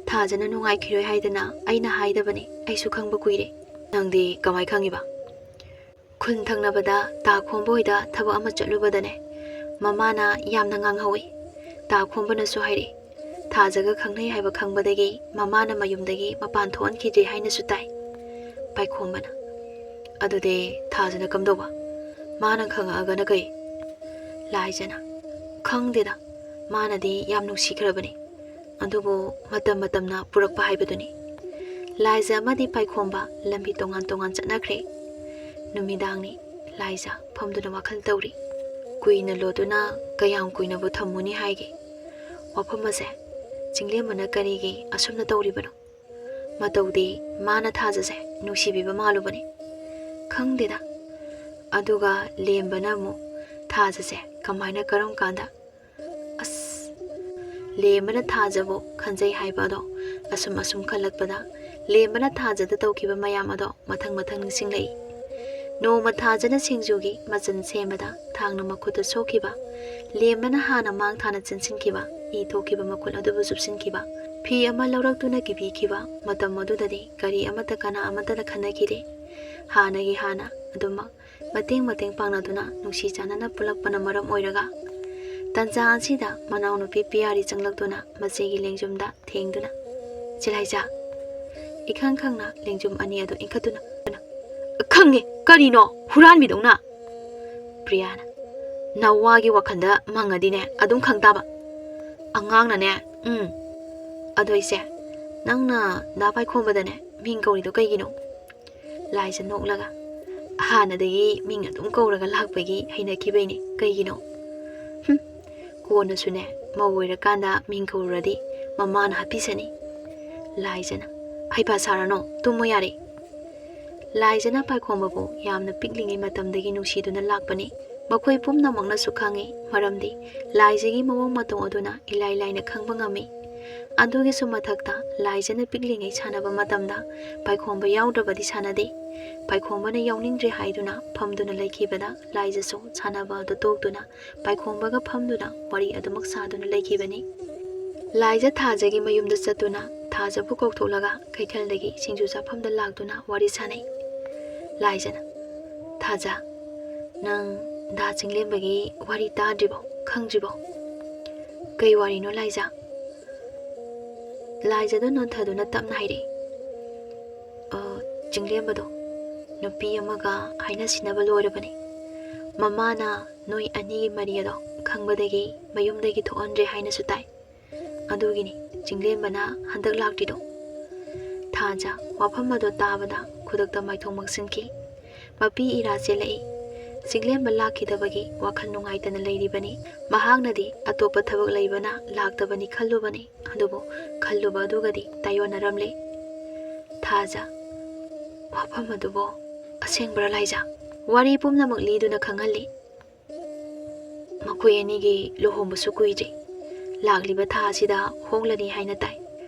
ꯊꯥꯖꯅ ꯅꯨꯡꯉꯥꯏꯈꯤꯔꯣꯏ ꯍꯥꯏꯗꯅ ꯑꯩꯅ ꯍꯥꯏꯗꯕꯅꯤ, ꯑꯩꯁꯨ ꯈꯪꯕ ꯀꯨꯏꯔꯦ꯫" "ꯅꯪꯗꯤ ꯀꯃꯥꯏ ꯈꯪꯉꯤꯕ?" "ꯈꯨꯟ ꯊꯪꯅꯕꯗ ꯇꯥ ꯈꯣꯝꯕ ꯍꯣꯏꯗ ꯊꯕꯛ ꯑꯃ ꯆꯠꯂꯨꯕꯗꯅꯦ, ꯃꯃꯥꯅ ꯌꯥꯝꯅ ꯉꯥꯡꯍꯧꯏ꯫ ꯇꯥ ꯈꯣꯝꯕꯅꯁꯨ ꯍꯥꯏꯔꯛꯏ, ꯊꯥꯖꯒ ꯈꯪꯅꯩ ꯍꯥꯏꯕ ꯈꯪꯕꯗꯒꯤ ꯃꯃꯥꯅ ꯃꯌꯨꯝꯗꯒꯤ ꯃꯄꯥꯟ ꯊꯣꯛꯍꯟꯈꯤꯗ꯭ꯔꯦ ꯍꯥꯏꯅꯁꯨ ꯇꯥꯏ꯫" ꯄꯥꯏꯈꯣꯝꯕꯅ, "ꯑꯗꯨꯗꯤ ꯊꯥꯖꯅ ꯀꯝꯗꯧꯕ? ꯃꯥꯅ ꯈꯪꯉꯛꯑꯒꯅ ꯀꯩ?" ꯂꯥꯏꯖꯅ, "ꯈꯪꯗꯦꯗ, ꯃꯥꯅꯗꯤ ꯌꯥꯝ ꯅꯨꯡꯁꯤꯈ꯭ꯔꯕꯅꯤ꯫ ꯑꯗꯨꯕꯨ ꯃꯇꯝ ꯃꯇꯝꯅ ꯄꯨꯔꯛꯄ ꯍꯥꯏꯕꯗꯨꯅꯤ꯫" ꯂꯥꯏꯖ ꯑꯃꯗꯤ ꯄꯥꯏꯈꯣꯝꯕ ꯂꯝꯕꯤ ꯇꯣꯉꯥꯟ ꯇꯣꯉꯥꯟ ꯆꯠꯅꯈ꯭ꯔꯦ꯫ ꯅꯨꯃꯤꯗꯥꯡꯅꯤ꯫ ꯂꯥꯏꯖ ꯐꯝꯗꯨꯅ ꯋꯥꯈꯜ ꯇꯧꯔꯤ꯫ ꯀꯨꯏꯅ ꯂꯣꯠꯇꯨꯅ ꯀꯌꯥꯝ ꯀꯨꯏꯅꯕꯨ ꯊꯝꯃꯨꯅꯤ ꯍꯥꯏꯒꯦ? ꯋꯥꯐꯝ ꯑꯁꯦ ꯆꯤꯡꯂꯦꯝꯕꯅ ꯀꯔꯤꯒꯤ ꯑꯁꯨꯝꯅ ꯇꯧꯔꯤꯕꯅꯣ? ꯃꯇꯧꯗꯤ ꯃꯥꯅ ꯊꯥꯖꯁꯦ ꯅꯨꯡꯁꯤꯕꯤꯕ ꯃꯥꯜꯂꯨꯕꯅꯤ꯫ ꯈꯪꯗꯦꯗ꯫ ꯑꯗꯨꯒ ꯂꯦꯝꯕꯅ ꯑꯃꯨꯛ ꯊꯥꯖꯁꯦ ꯀꯃꯥꯏꯅ, ꯀꯔꯝ ꯀꯥꯟꯗ? ꯑꯁ, ꯂꯦꯝꯕꯅ ꯊꯥꯖꯕꯨ ꯈꯟꯖꯩ ꯍꯥꯏꯕ ꯑꯗꯣ ꯑꯁꯨꯝ ꯑꯁꯨꯝ ꯈꯜꯂꯛꯄꯗ ꯂꯦꯝꯕꯅ ꯊꯥꯖꯗ ꯇꯧꯈꯤꯕ ꯃꯌꯥꯝ ꯑꯗꯣ ꯃꯊꯪ ꯃꯊꯪ ꯅꯤꯡꯁꯤꯡꯂꯛꯏ꯫ ꯅꯣꯡꯃ ꯊꯥꯖꯅ ꯁꯤꯡꯖꯨꯒꯤ ꯃꯆꯜ ꯁꯦꯝꯕꯗ ꯊꯥꯡꯅ ꯃꯈꯨꯠꯇ ꯁꯣꯛꯈꯤꯕ, ꯂꯦꯝꯕꯅ ꯍꯥꯟꯅ ꯃꯥꯡ ꯊꯥꯅ ꯆꯦꯟꯁꯤꯟꯈꯤꯕ, ꯏ ꯊꯣꯛꯈꯤꯕ ꯃꯈꯨꯠ ꯑꯗꯨꯕꯨ ꯆꯨꯞꯁꯤꯟꯈꯤꯕ, ꯐꯤ ꯑꯃ ꯂꯧꯔꯛꯇꯨꯅ ꯀꯤꯕꯤꯈꯤꯕ, ꯃꯇꯝ ꯑꯗꯨꯗꯗꯤ ꯀꯔꯤ ꯑꯃꯠꯇ ꯀꯅꯥ ꯑꯃꯠꯇꯅ ꯈꯟꯅꯈꯤꯗꯦ꯫ ꯍꯥꯟꯅꯒꯤ ꯍꯥꯟꯅ ꯑꯗꯨꯃꯛ ꯃꯇꯦꯡ ꯃꯇꯦꯡ ꯄꯥꯡꯅꯗꯨꯅ ꯅꯨꯡꯁꯤ ꯆꯥꯟꯅꯅ ꯄꯨꯜꯂꯛꯄꯅ ꯃꯔꯝ ꯑꯣꯏꯔꯒ, ꯇꯟꯖꯥ ꯑꯁꯤꯗ ꯃꯅꯥꯎꯅꯨꯄꯤ ꯄꯤꯌꯥꯔꯤ ꯆꯪꯂꯛꯇꯨꯅ ꯃꯆꯦꯒꯤ ꯂꯦꯡꯖꯨꯝꯗ ꯊꯦꯡꯗꯨꯅ, "ꯆꯦ ꯂꯥꯏꯖꯥ!" ꯏꯈꯪ ꯈꯪꯅ ꯂꯦꯡꯖꯨꯝ ꯑꯅꯤ ꯑꯗꯨ ꯏꯟꯈꯠꯇꯨꯅ, "ꯈꯪꯉꯦ, ꯀꯔꯤꯅꯣ ꯍꯨꯔꯥꯟꯕꯤꯗꯧꯅ?" ꯄ꯭ꯔꯤꯌꯥꯅ, "ꯅꯋꯥꯒꯤ ꯋꯥꯈꯜꯗ ꯃꯪꯉꯗꯤꯅꯦ ꯑꯗꯨꯝ ꯈꯪ ꯇꯥꯕ꯫ ꯑꯉꯥꯡꯅꯅꯦ, ꯎꯝ꯫ ꯑꯗꯣ ꯏꯆꯦ, ꯅꯪꯅ ꯗꯥ ꯄꯥꯏꯈꯣꯝꯕꯗꯅꯦ ꯃꯤꯡ ꯀꯧꯔꯤꯗꯣ ꯀꯩꯒꯤꯅꯣ?" ꯂꯥꯏꯖ ꯅꯣꯛꯂꯒ, "ꯍꯥꯟꯅꯗꯒꯤ ꯃꯤꯡ ꯑꯗꯨꯝ ꯀꯧꯔꯒ ꯂꯥꯛꯄꯒꯤ ꯍꯩꯅꯈꯤꯕꯩꯅꯦ꯫ ꯀꯩꯒꯤꯅꯣ? ꯍꯨꯝ, ꯀꯣꯟꯅꯁꯨꯅꯦ ꯃꯧ ꯑꯣꯏꯔꯀꯥꯟꯗ ꯃꯤꯡ ꯀꯧꯔꯨꯔꯗꯤ ꯃꯃꯥꯅ ꯍꯥꯠꯄꯤꯁꯅꯤ꯫" ꯂꯥꯏꯖꯅ, "ꯍꯩꯄꯥ ꯁꯥꯔꯅꯣ, ꯇꯨꯝꯃꯣ ꯌꯥꯔꯦ꯫" ꯂꯥꯏꯖꯅ ꯄꯥꯏꯈꯣꯝꯕꯕꯨ ꯌꯥꯝꯅ ꯄꯤꯛꯂꯤꯉꯩ ꯃꯇꯝꯗꯒꯤ ꯅꯨꯡꯁꯤꯗꯨꯅ ꯂꯥꯛꯄꯅꯤ꯫ ꯃꯈꯣꯏ ꯄꯨꯝꯅꯃꯛꯅꯁꯨ ꯈꯪꯏ, ꯃꯔꯝꯗꯤ ꯂꯥꯏꯖꯒꯤ ꯃꯑꯣꯡ ꯃꯇꯧ ꯑꯗꯨꯅ ꯏꯂꯥꯏ ꯂꯥꯏꯅ ꯈꯪꯕ ꯉꯝꯃꯤ꯫ ꯑꯗꯨꯒꯤꯁꯨ ꯃꯊꯛꯇ ꯂꯥꯏꯖꯅ ꯄꯤꯛꯂꯤꯉꯩ ꯁꯥꯟꯅꯕ ꯃꯇꯝꯗ ꯄꯥꯏꯈꯣꯝꯕ ꯌꯥꯎꯗ꯭ꯔꯕꯗꯤ ꯁꯥꯟꯅꯗꯦ꯫ ꯄꯥꯏꯈꯣꯝꯕꯅ ꯌꯥꯎꯅꯤꯡꯗ꯭ꯔꯦ ꯍꯥꯏꯗꯨꯅ ꯐꯝꯗꯨꯅ ꯂꯩꯈꯤꯕꯗ ꯂꯥꯏꯖꯁꯨ ꯁꯥꯟꯅꯕ ꯑꯗꯨ ꯇꯣꯛꯇꯨꯅ ꯄꯥꯏꯈꯣꯝꯕꯒ ꯐꯝꯗꯨꯅ ꯋꯥꯔꯤ ꯑꯗꯨꯃꯛ ꯁꯥꯗꯨꯅ ꯂꯩꯈꯤꯕꯅꯤ꯫ ꯂꯥꯏꯖ ꯊꯥꯖꯒꯤ ꯃꯌꯨꯝꯗ ꯆꯠꯇꯨꯅ ꯊꯥꯖꯕꯨ ꯀꯧꯊꯣꯛꯂꯒ ꯀꯩꯊꯦꯜꯗꯒꯤ ꯁꯤꯡꯖꯨ ꯆꯥꯐꯝꯗ ꯂꯥꯛꯇꯨꯅ ꯋꯥꯔꯤ ꯁꯥꯅꯩ꯫ ꯂꯥꯏꯖꯅ, "ꯊꯥꯖ, ꯅꯪ ꯗꯥ ꯆꯤꯡꯂꯦꯝꯕꯒꯤ ꯋꯥꯔꯤ ꯇꯥꯗ꯭ꯔꯤꯕꯣ? ꯈꯪꯗ꯭ꯔꯤꯕꯣ?" "ꯀꯩ ꯋꯥꯔꯤꯅꯣ ꯂꯥꯏꯖ?" ꯂꯥꯏꯖꯗꯣ ꯅꯣꯟꯊꯗꯨꯅ ꯇꯞꯅ ꯍꯥꯏꯔꯛꯏ, "ꯑ, ꯆꯤꯡꯂꯦꯝꯕꯗꯣ ꯅꯨꯄꯤ ꯑꯃꯒ ꯍꯥꯏꯅ ꯁꯤꯟꯅꯕ ꯂꯣꯏꯔꯕꯅꯤ꯫ ꯃꯃꯥꯅ ꯅꯣꯏ ꯑꯅꯤꯒꯤ ꯃꯔꯤ ꯑꯗꯣ ꯈꯪꯕꯗꯒꯤ ꯃꯌꯨꯝꯗꯒꯤ ꯊꯣꯛꯍꯟꯗ꯭ꯔꯦ ꯍꯥꯏꯅꯁꯨ ꯇꯥꯏ꯫ ꯑꯗꯨꯒꯤꯅꯤ ꯆꯤꯡꯂꯦꯝꯕꯅ ꯍꯟꯗꯛ ꯂꯥꯛꯇ꯭ꯔꯤꯗꯣ꯫" ꯊꯥꯖ ꯋꯥꯐꯝ ꯑꯗꯣ ꯇꯥꯕꯗ ꯈꯨꯗꯛꯇ ꯃꯥꯏꯊꯣꯡ ꯃꯛꯁꯤꯟꯈꯤ꯫ ꯃꯄꯤ ꯏꯔꯥ ꯆꯦꯜꯂꯛꯏ꯫ ꯆꯤꯡꯂꯦꯝꯕ ꯂꯥꯛꯈꯤꯗꯕꯒꯤ ꯋꯥꯈꯜ ꯅꯨꯡꯉꯥꯏꯇꯅ ꯂꯩꯔꯤꯕꯅꯤ꯫ ꯃꯍꯥꯛꯅꯗꯤ ꯑꯇꯣꯞꯄ ꯊꯕꯛ ꯂꯩꯕꯅ ꯂꯥꯛꯇꯕꯅꯤ ꯈꯜꯂꯨꯕꯅꯤ, ꯑꯗꯨꯕꯨ ꯈꯜꯂꯨꯕ ꯑꯗꯨꯒꯗꯤ ꯇꯥꯏꯌꯣꯟꯅꯔꯝꯂꯦ꯫ ꯊꯥꯖ, "ꯋꯥꯐꯝ ꯑꯗꯨꯕꯨ ꯑꯁꯦꯡꯕ꯭ꯔꯥ ꯂꯥꯏꯖ?" ꯋꯥꯔꯤ ꯄꯨꯝꯅꯃꯛ ꯂꯤꯗꯨꯅ ꯈꯪꯍꯜꯂꯤ꯫ "ꯃꯈꯣꯏ ꯑꯅꯤꯒꯤ ꯂꯨꯍꯣꯡꯕꯁꯨ ꯀꯨꯏꯗ꯭ꯔꯤ꯫ ꯂꯥꯛꯂꯤꯕ ꯊꯥ ꯑꯁꯤꯗ ꯍꯣꯡꯂꯅꯤ ꯍꯥꯏꯅ ꯇꯥꯏ꯫"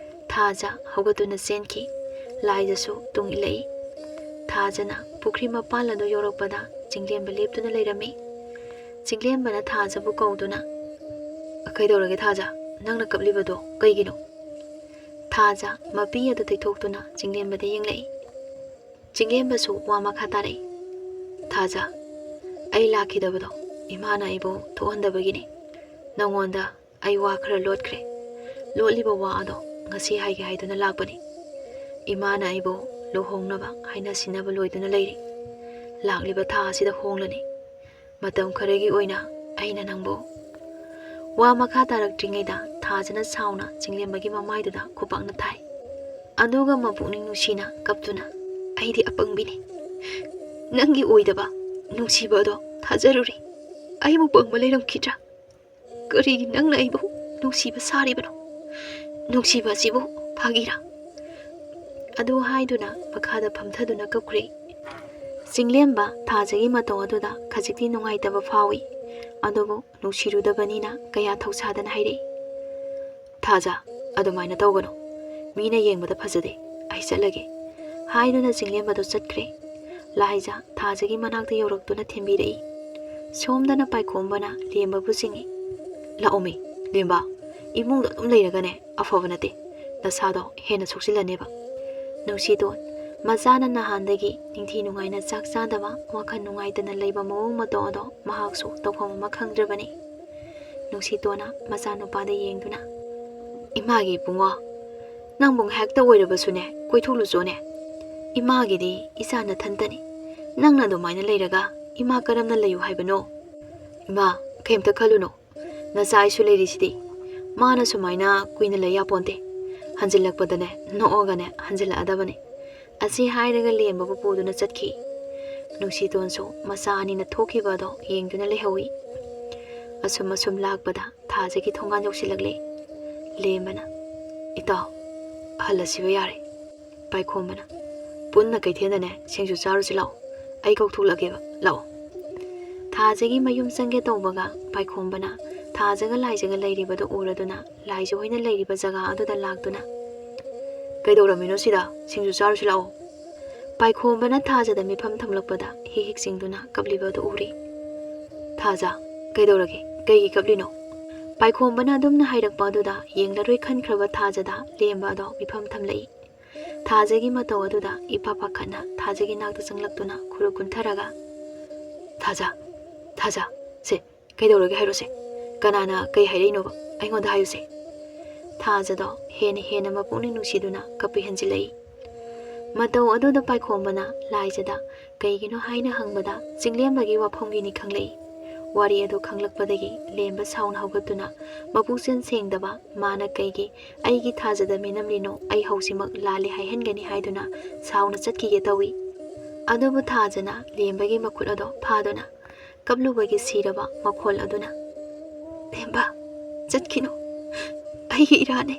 ꯊꯥꯖ ꯍꯧꯒꯠꯇꯨꯅ ꯆꯦꯟꯈꯤ꯫ ꯂꯥꯏꯖꯁꯨ ꯇꯨꯡ ꯏꯜꯂꯛꯏ꯫ ꯊꯥꯖꯅ ꯄꯨꯈ꯭ꯔꯤ ꯃꯄꯥꯟ ꯑꯗꯨ ꯌꯧꯔꯛꯄꯗ ꯆꯤꯡꯂꯦꯝꯕ ꯂꯦꯞꯇꯨꯅ ꯂꯩꯔꯝꯃꯤ꯫ ꯆꯤꯡꯂꯦꯝꯕꯅ ꯊꯥꯖꯕꯨ ꯀꯧꯗꯨꯅ, "ꯀꯩꯗꯧꯔꯒꯦ ꯊꯥꯖ? ꯅꯪꯅ ꯀꯞꯂꯤꯕꯗꯣ ꯀꯩꯒꯤꯅꯣ?" ꯊꯥꯖ ꯃꯄꯤ ꯑꯗꯨ ꯇꯩꯊꯣꯛꯇꯨꯅ ꯆꯤꯡꯂꯦꯝꯕꯗ ꯌꯦꯡꯂꯛꯏ꯫ ꯆꯤꯡꯂꯦꯝꯕꯁꯨ ꯋꯥ ꯃꯈꯥ ꯇꯥꯔꯛꯏ꯫ "ꯊꯥꯖ, ꯑꯩ ꯂꯥꯛꯈꯤꯗꯕꯗꯣ ꯏꯃꯥꯅ ꯑꯩꯕꯨ ꯊꯣꯛꯍꯟꯗꯕꯒꯤꯅꯤ꯫ ꯅꯉꯣꯟꯗ ꯑꯩ ꯋꯥ ꯈꯔ ꯂꯣꯠꯈ꯭ꯔꯦ꯫ ꯂꯣꯠꯂꯤꯕ ꯋꯥ ꯑꯗꯣ ꯉꯁꯤ ꯍꯥꯏꯒꯦ ꯍꯥꯏꯗꯨꯅ ꯂꯥꯛꯄꯅꯤ꯫ ꯏꯃꯥꯅ ꯑꯩꯕꯨ ꯂꯨꯍꯣꯡꯅꯕ ꯍꯥꯏꯅ ꯁꯤꯟꯅꯕ ꯂꯣꯏꯗꯨꯅ ꯂꯩꯔꯤ꯫ ꯂꯥꯛꯂꯤꯕ ꯊꯥ ꯑꯁꯤꯗ ꯍꯣꯡꯂꯅꯤ꯫ ꯃꯇꯝ ꯈꯔꯒꯤ ꯑꯣꯏꯅ ꯑꯩꯅ ꯅꯪꯕꯨ꯫ ꯋꯥ ꯃꯈꯥ ꯇꯥꯔꯛꯇ꯭ꯔꯤꯉꯩꯗ ꯊꯥꯖꯅ ꯁꯥꯎꯅ ꯆꯤꯡꯂꯦꯝꯕꯒꯤ ꯃꯃꯥꯏꯗꯨꯗ ꯈꯨꯄꯥꯛꯅ ꯊꯥꯏ꯫ ꯑꯗꯨꯒ ꯃꯄꯨꯛꯅꯤꯡ ꯅꯨꯡꯁꯤꯅ ꯀꯞꯇꯨꯅ, "ꯑꯩꯗꯤ ꯑꯄꯪꯕꯤꯅꯤ꯫ ꯅꯪꯒꯤ ꯑꯣꯏꯗꯕ ꯅꯨꯡꯁꯤꯕ ꯑꯗꯣ ꯊꯥꯖꯔꯨꯔꯦ꯫ ꯑꯩꯕꯨ ꯄꯪꯕ ꯂꯩꯔꯝꯈꯤꯗ꯭ꯔꯥ? ꯀꯔꯤꯒꯤ ꯅꯪꯅ ꯑꯩꯕꯨ ꯅꯨꯡꯁꯤꯕ ꯁꯥꯔꯤꯕꯅꯣ? ꯅꯨꯡꯁꯤꯕ ꯑꯁꯤꯕꯨ ꯐꯥꯒꯤꯔꯥ?" ꯑꯗꯨ ꯍꯥꯏꯗꯨꯅ ꯃꯈꯥꯗ ꯐꯝꯊꯗꯨꯅ ꯀꯞꯈ꯭ꯔꯦ꯫ ꯆꯤꯡꯂꯦꯝꯕ ꯊꯥꯖꯒꯤ ꯃꯇꯧ ꯑꯗꯨꯗ ꯈꯖꯤꯛꯇꯤ ꯅꯨꯡꯉꯥꯏꯇꯕ ꯐꯥꯎꯏ꯫ ꯑꯗꯨꯕꯨ ꯅꯨꯡꯁꯤꯔꯨꯗꯕꯅꯤꯅ ꯀꯌꯥ ꯊꯧꯁꯥꯗꯅ ꯍꯥꯏꯔꯛꯏ, "ꯊꯥꯖ, ꯑꯗꯨꯃꯥꯏꯅ ꯇꯧꯒꯅꯨ꯫ ꯃꯤꯅ ꯌꯦꯡꯕꯗ ꯐꯖꯗꯦ꯫ ꯑꯩ ꯆꯠꯂꯒꯦ," ꯍꯥꯏꯗꯨꯅ ꯆꯤꯡꯂꯦꯝꯕꯗꯨ ꯆꯠꯈ꯭ꯔꯦ꯫ ꯂꯥꯏꯖ ꯊꯥꯖꯒꯤ ꯃꯅꯥꯛꯇ ꯌꯧꯔꯛꯇꯨꯅ ꯊꯤꯟꯕꯤꯔꯛꯏ꯫ ꯁꯣꯝꯗꯅ ꯄꯥꯏꯈꯣꯝꯕꯅ ꯂꯦꯝꯕꯕꯨ ꯆꯤꯡꯏ꯫ "ꯂꯥꯛꯑꯣꯃꯤ, ꯂꯦꯝꯕ, ꯏꯃꯨꯡꯗ ꯑꯗꯨꯝ ꯂꯩꯔꯒꯅꯦ ꯑꯐꯕ ꯅꯠꯇꯦ꯫ ꯅꯁꯥꯗꯣ ꯍꯦꯟꯅ ꯁꯣꯛꯆꯤꯜꯂꯅꯦꯕ꯫" ꯅꯨꯡꯁꯤꯇꯣꯟ, ꯃꯆꯥꯅ ꯅꯍꯥꯟꯗꯒꯤ ꯅꯤꯡꯊꯤ ꯅꯨꯡꯉꯥꯏꯅ ꯆꯥꯛ ꯆꯥꯗꯕ, ꯋꯥꯈꯜ ꯅꯨꯡꯉꯥꯏꯇꯅ ꯂꯩꯕ ꯃꯑꯣꯡ ꯃꯇꯧ ꯑꯗꯣ ꯃꯍꯥꯛꯁꯨ ꯇꯧꯐꯝ ꯑꯃ ꯈꯪꯗ꯭ꯔꯕꯅꯤ꯫ ꯅꯨꯡꯁꯤꯇꯣꯟꯅ ꯃꯆꯥꯅꯨꯄꯥꯗ ꯌꯦꯡꯗꯨꯅ, "ꯏꯃꯥꯒꯤ ꯏꯕꯨꯡꯉꯣ, ꯅꯪꯕꯨ ꯉꯥꯏꯍꯥꯛꯇ ꯑꯣꯏꯔꯕꯁꯨꯅꯦ ꯀꯣꯏꯊꯣꯛꯂꯨꯆꯣꯅꯦ꯫ ꯏꯃꯥꯒꯤꯗꯤ ꯏꯆꯥ ꯅꯊꯟꯇꯅꯤ꯫ ꯅꯪꯅ ꯑꯗꯨꯃꯥꯏꯅ ꯂꯩꯔꯒ ꯏꯃꯥ ꯀꯔꯝꯅ ꯂꯩꯌꯨ ꯍꯥꯏꯕꯅꯣ? ꯏꯃꯥ, ꯀꯩꯝꯇ ꯈꯜꯂꯨꯅꯨ꯫ ꯅꯆꯥ ꯑꯩꯁꯨ ꯂꯩꯔꯤꯁꯤꯗꯤ꯫" ꯃꯥꯅ ꯁꯨꯃꯥꯏꯅ ꯀꯨꯏꯅ ꯂꯩ ꯌꯥꯄꯣꯟꯇꯦ꯫ ꯍꯟꯖꯤꯜꯂꯛꯄꯗꯅꯦ ꯅꯣꯛꯑꯒꯅꯦ ꯍꯟꯖꯤꯜꯂꯛꯑꯗꯕꯅꯤ꯫ ꯑꯁꯤ ꯍꯥꯏꯔꯒ ꯂꯦꯝꯕꯕꯨ ꯄꯨꯗꯨꯅ ꯆꯠꯈꯤ꯫ ꯅꯨꯡꯁꯤꯇꯣꯟꯁꯨ ꯃꯆꯥ ꯑꯅꯤꯅ ꯊꯣꯛꯈꯤꯕ ꯑꯗꯣ ꯌꯦꯡꯗꯨꯅ ꯂꯩꯍꯧꯏ꯫ ꯑꯁꯨꯝ ꯑꯁꯨꯝ ꯂꯥꯛꯄꯗ ꯊꯥꯖꯒꯤ ꯊꯣꯡꯒꯥꯟ ꯌꯧꯁꯤꯜꯂꯛꯂꯦ꯫ ꯂꯦꯝꯕꯅ, "ꯏꯇꯥꯎ, ꯍꯜꯂꯁꯤꯕ ꯌꯥꯔꯦ꯫" ꯄꯥꯏꯈꯣꯝꯕꯅ, "ꯄꯨꯟꯅ ꯀꯩꯊꯦꯜꯗꯅꯦ ꯁꯤꯡꯖꯨ ꯆꯥꯔꯨꯁꯤ ꯂꯥꯛꯑꯣ꯫ ꯑꯩ ꯀꯧꯊꯣꯛꯂꯛꯀꯦꯕ, ꯂꯥꯛꯑꯣ꯫" ꯊꯥꯖꯒꯤ ꯃꯌꯨꯝ ꯆꯪꯒꯦ ꯇꯧꯕꯒ ꯄꯥꯏꯈꯣꯝꯕꯅ ꯊꯥꯖꯒ ꯂꯥꯏꯖꯒ ꯂꯩꯔꯤꯕꯗꯨ ꯎꯔꯗꯨꯅ ꯂꯥꯏꯖ ꯍꯣꯏꯅ ꯂꯩꯔꯤꯕ ꯖꯒꯥ ꯑꯗꯨꯗ ꯂꯥꯛꯇꯨꯅ, "ꯀꯩꯗꯧꯔꯝꯃꯤꯅꯣ ꯁꯤꯗ? ꯁꯤꯡꯖꯨ ꯆꯥꯔꯨꯁꯤ ꯂꯥꯛꯑꯣ꯫" ꯄꯥꯏꯈꯣꯝꯕꯅ ꯊꯥꯖꯗ ꯃꯤꯐꯝ ꯊꯝꯂꯛꯄꯗ ꯍꯤꯛ ꯍꯤꯛ ꯆꯤꯡꯗꯨꯅ ꯀꯞꯂꯤꯕ ꯑꯗꯨ ꯎꯔꯤ꯫ "ꯊꯥꯖ, ꯀꯩꯗꯧꯔꯒꯦ? ꯀꯩꯒꯤ ꯀꯞꯂꯤꯅꯣ?" ꯄꯥꯏꯈꯣꯝꯕꯅ ꯑꯗꯨꯝꯅ ꯍꯥꯏꯔꯛꯄ ꯑꯗꯨꯗ ꯌꯦꯡꯂꯔꯣꯏ ꯈꯟꯈ꯭ꯔꯕ ꯊꯥꯖꯗ ꯂꯦꯝꯕ ꯑꯗꯣ ꯃꯤꯐꯝ ꯊꯝꯂꯛꯏ꯫ ꯊꯥꯖꯒꯤ ꯃꯇꯧ ꯑꯗꯨꯗ ꯏꯄꯥ ꯄꯥꯈꯠꯅ ꯊꯥꯖꯒꯤ ꯅꯥꯛꯇ ꯆꯪꯂꯛꯇꯨꯅ ꯈꯨꯔꯨ ꯀꯨꯟꯊꯔꯒ, "ꯊꯥꯖ, ꯊꯥꯖ, ꯁꯦ, ꯀꯩꯗꯧꯔꯒꯦ ꯍꯥꯏꯔꯣꯁꯦ? ꯀꯅꯥꯅ ꯀꯩ ꯍꯥꯏꯔꯛꯏꯅꯣꯕ? ꯑꯩꯉꯣꯟꯗ ꯍꯥꯏꯌꯨꯁꯦ꯫" ꯊꯥꯖꯗꯣ ꯍꯦꯟꯅ ꯍꯦꯟꯅ ꯃꯄꯨꯛꯅꯤꯡ ꯅꯨꯡꯁꯤꯗꯨꯅ ꯀꯞꯄ ꯍꯦꯟꯖꯤꯜꯂꯛꯏ꯫ ꯃꯇꯧ ꯑꯗꯨꯗ ꯄꯥꯏꯈꯣꯝꯕꯅ ꯂꯥꯏꯖꯗ ꯀꯩꯒꯤꯅꯣ ꯍꯥꯏꯅ ꯍꯪꯕꯗ ꯆꯤꯡꯂꯦꯝꯕꯒꯤ ꯋꯥꯐꯝꯒꯤꯅꯤ ꯈꯪꯂꯛꯏ꯫ ꯋꯥꯔꯤ ꯑꯗꯨ ꯈꯪꯂꯛꯄꯗꯒꯤ ꯂꯦꯝꯕ ꯁꯥꯎꯅ ꯍꯧꯒꯠꯇꯨꯅ ꯃꯄꯨꯛꯆꯦꯜ ꯁꯦꯡꯗꯕ ꯃꯥꯅ ꯀꯩꯒꯤ ꯑꯩꯒꯤ ꯊꯥꯖꯗ ꯃꯤꯅꯝꯂꯤꯅꯣ, ꯑꯩ ꯍꯧꯖꯤꯛꯃꯛ ꯂꯥꯜꯂꯦ ꯍꯥꯏꯍꯟꯒꯅꯤ ꯍꯥꯏꯗꯨꯅ ꯁꯥꯎꯅ ꯆꯠꯈꯤꯒꯦ ꯇꯧꯏ꯫ ꯑꯗꯨꯕꯨ ꯊꯥꯖꯅ ꯂꯦꯝꯕꯒꯤ ꯃꯈꯨꯠ ꯑꯗꯣ ꯐꯥꯗꯨꯅ ꯀꯞꯂꯨꯕꯒꯤ ꯁꯤꯔꯕ ꯃꯈꯣꯜ ꯑꯗꯨꯅ, "ꯂꯦꯝꯕ, ꯆꯠꯈꯤꯅꯨ, ꯑꯩꯒꯤ ꯏꯔꯥꯅꯦ꯫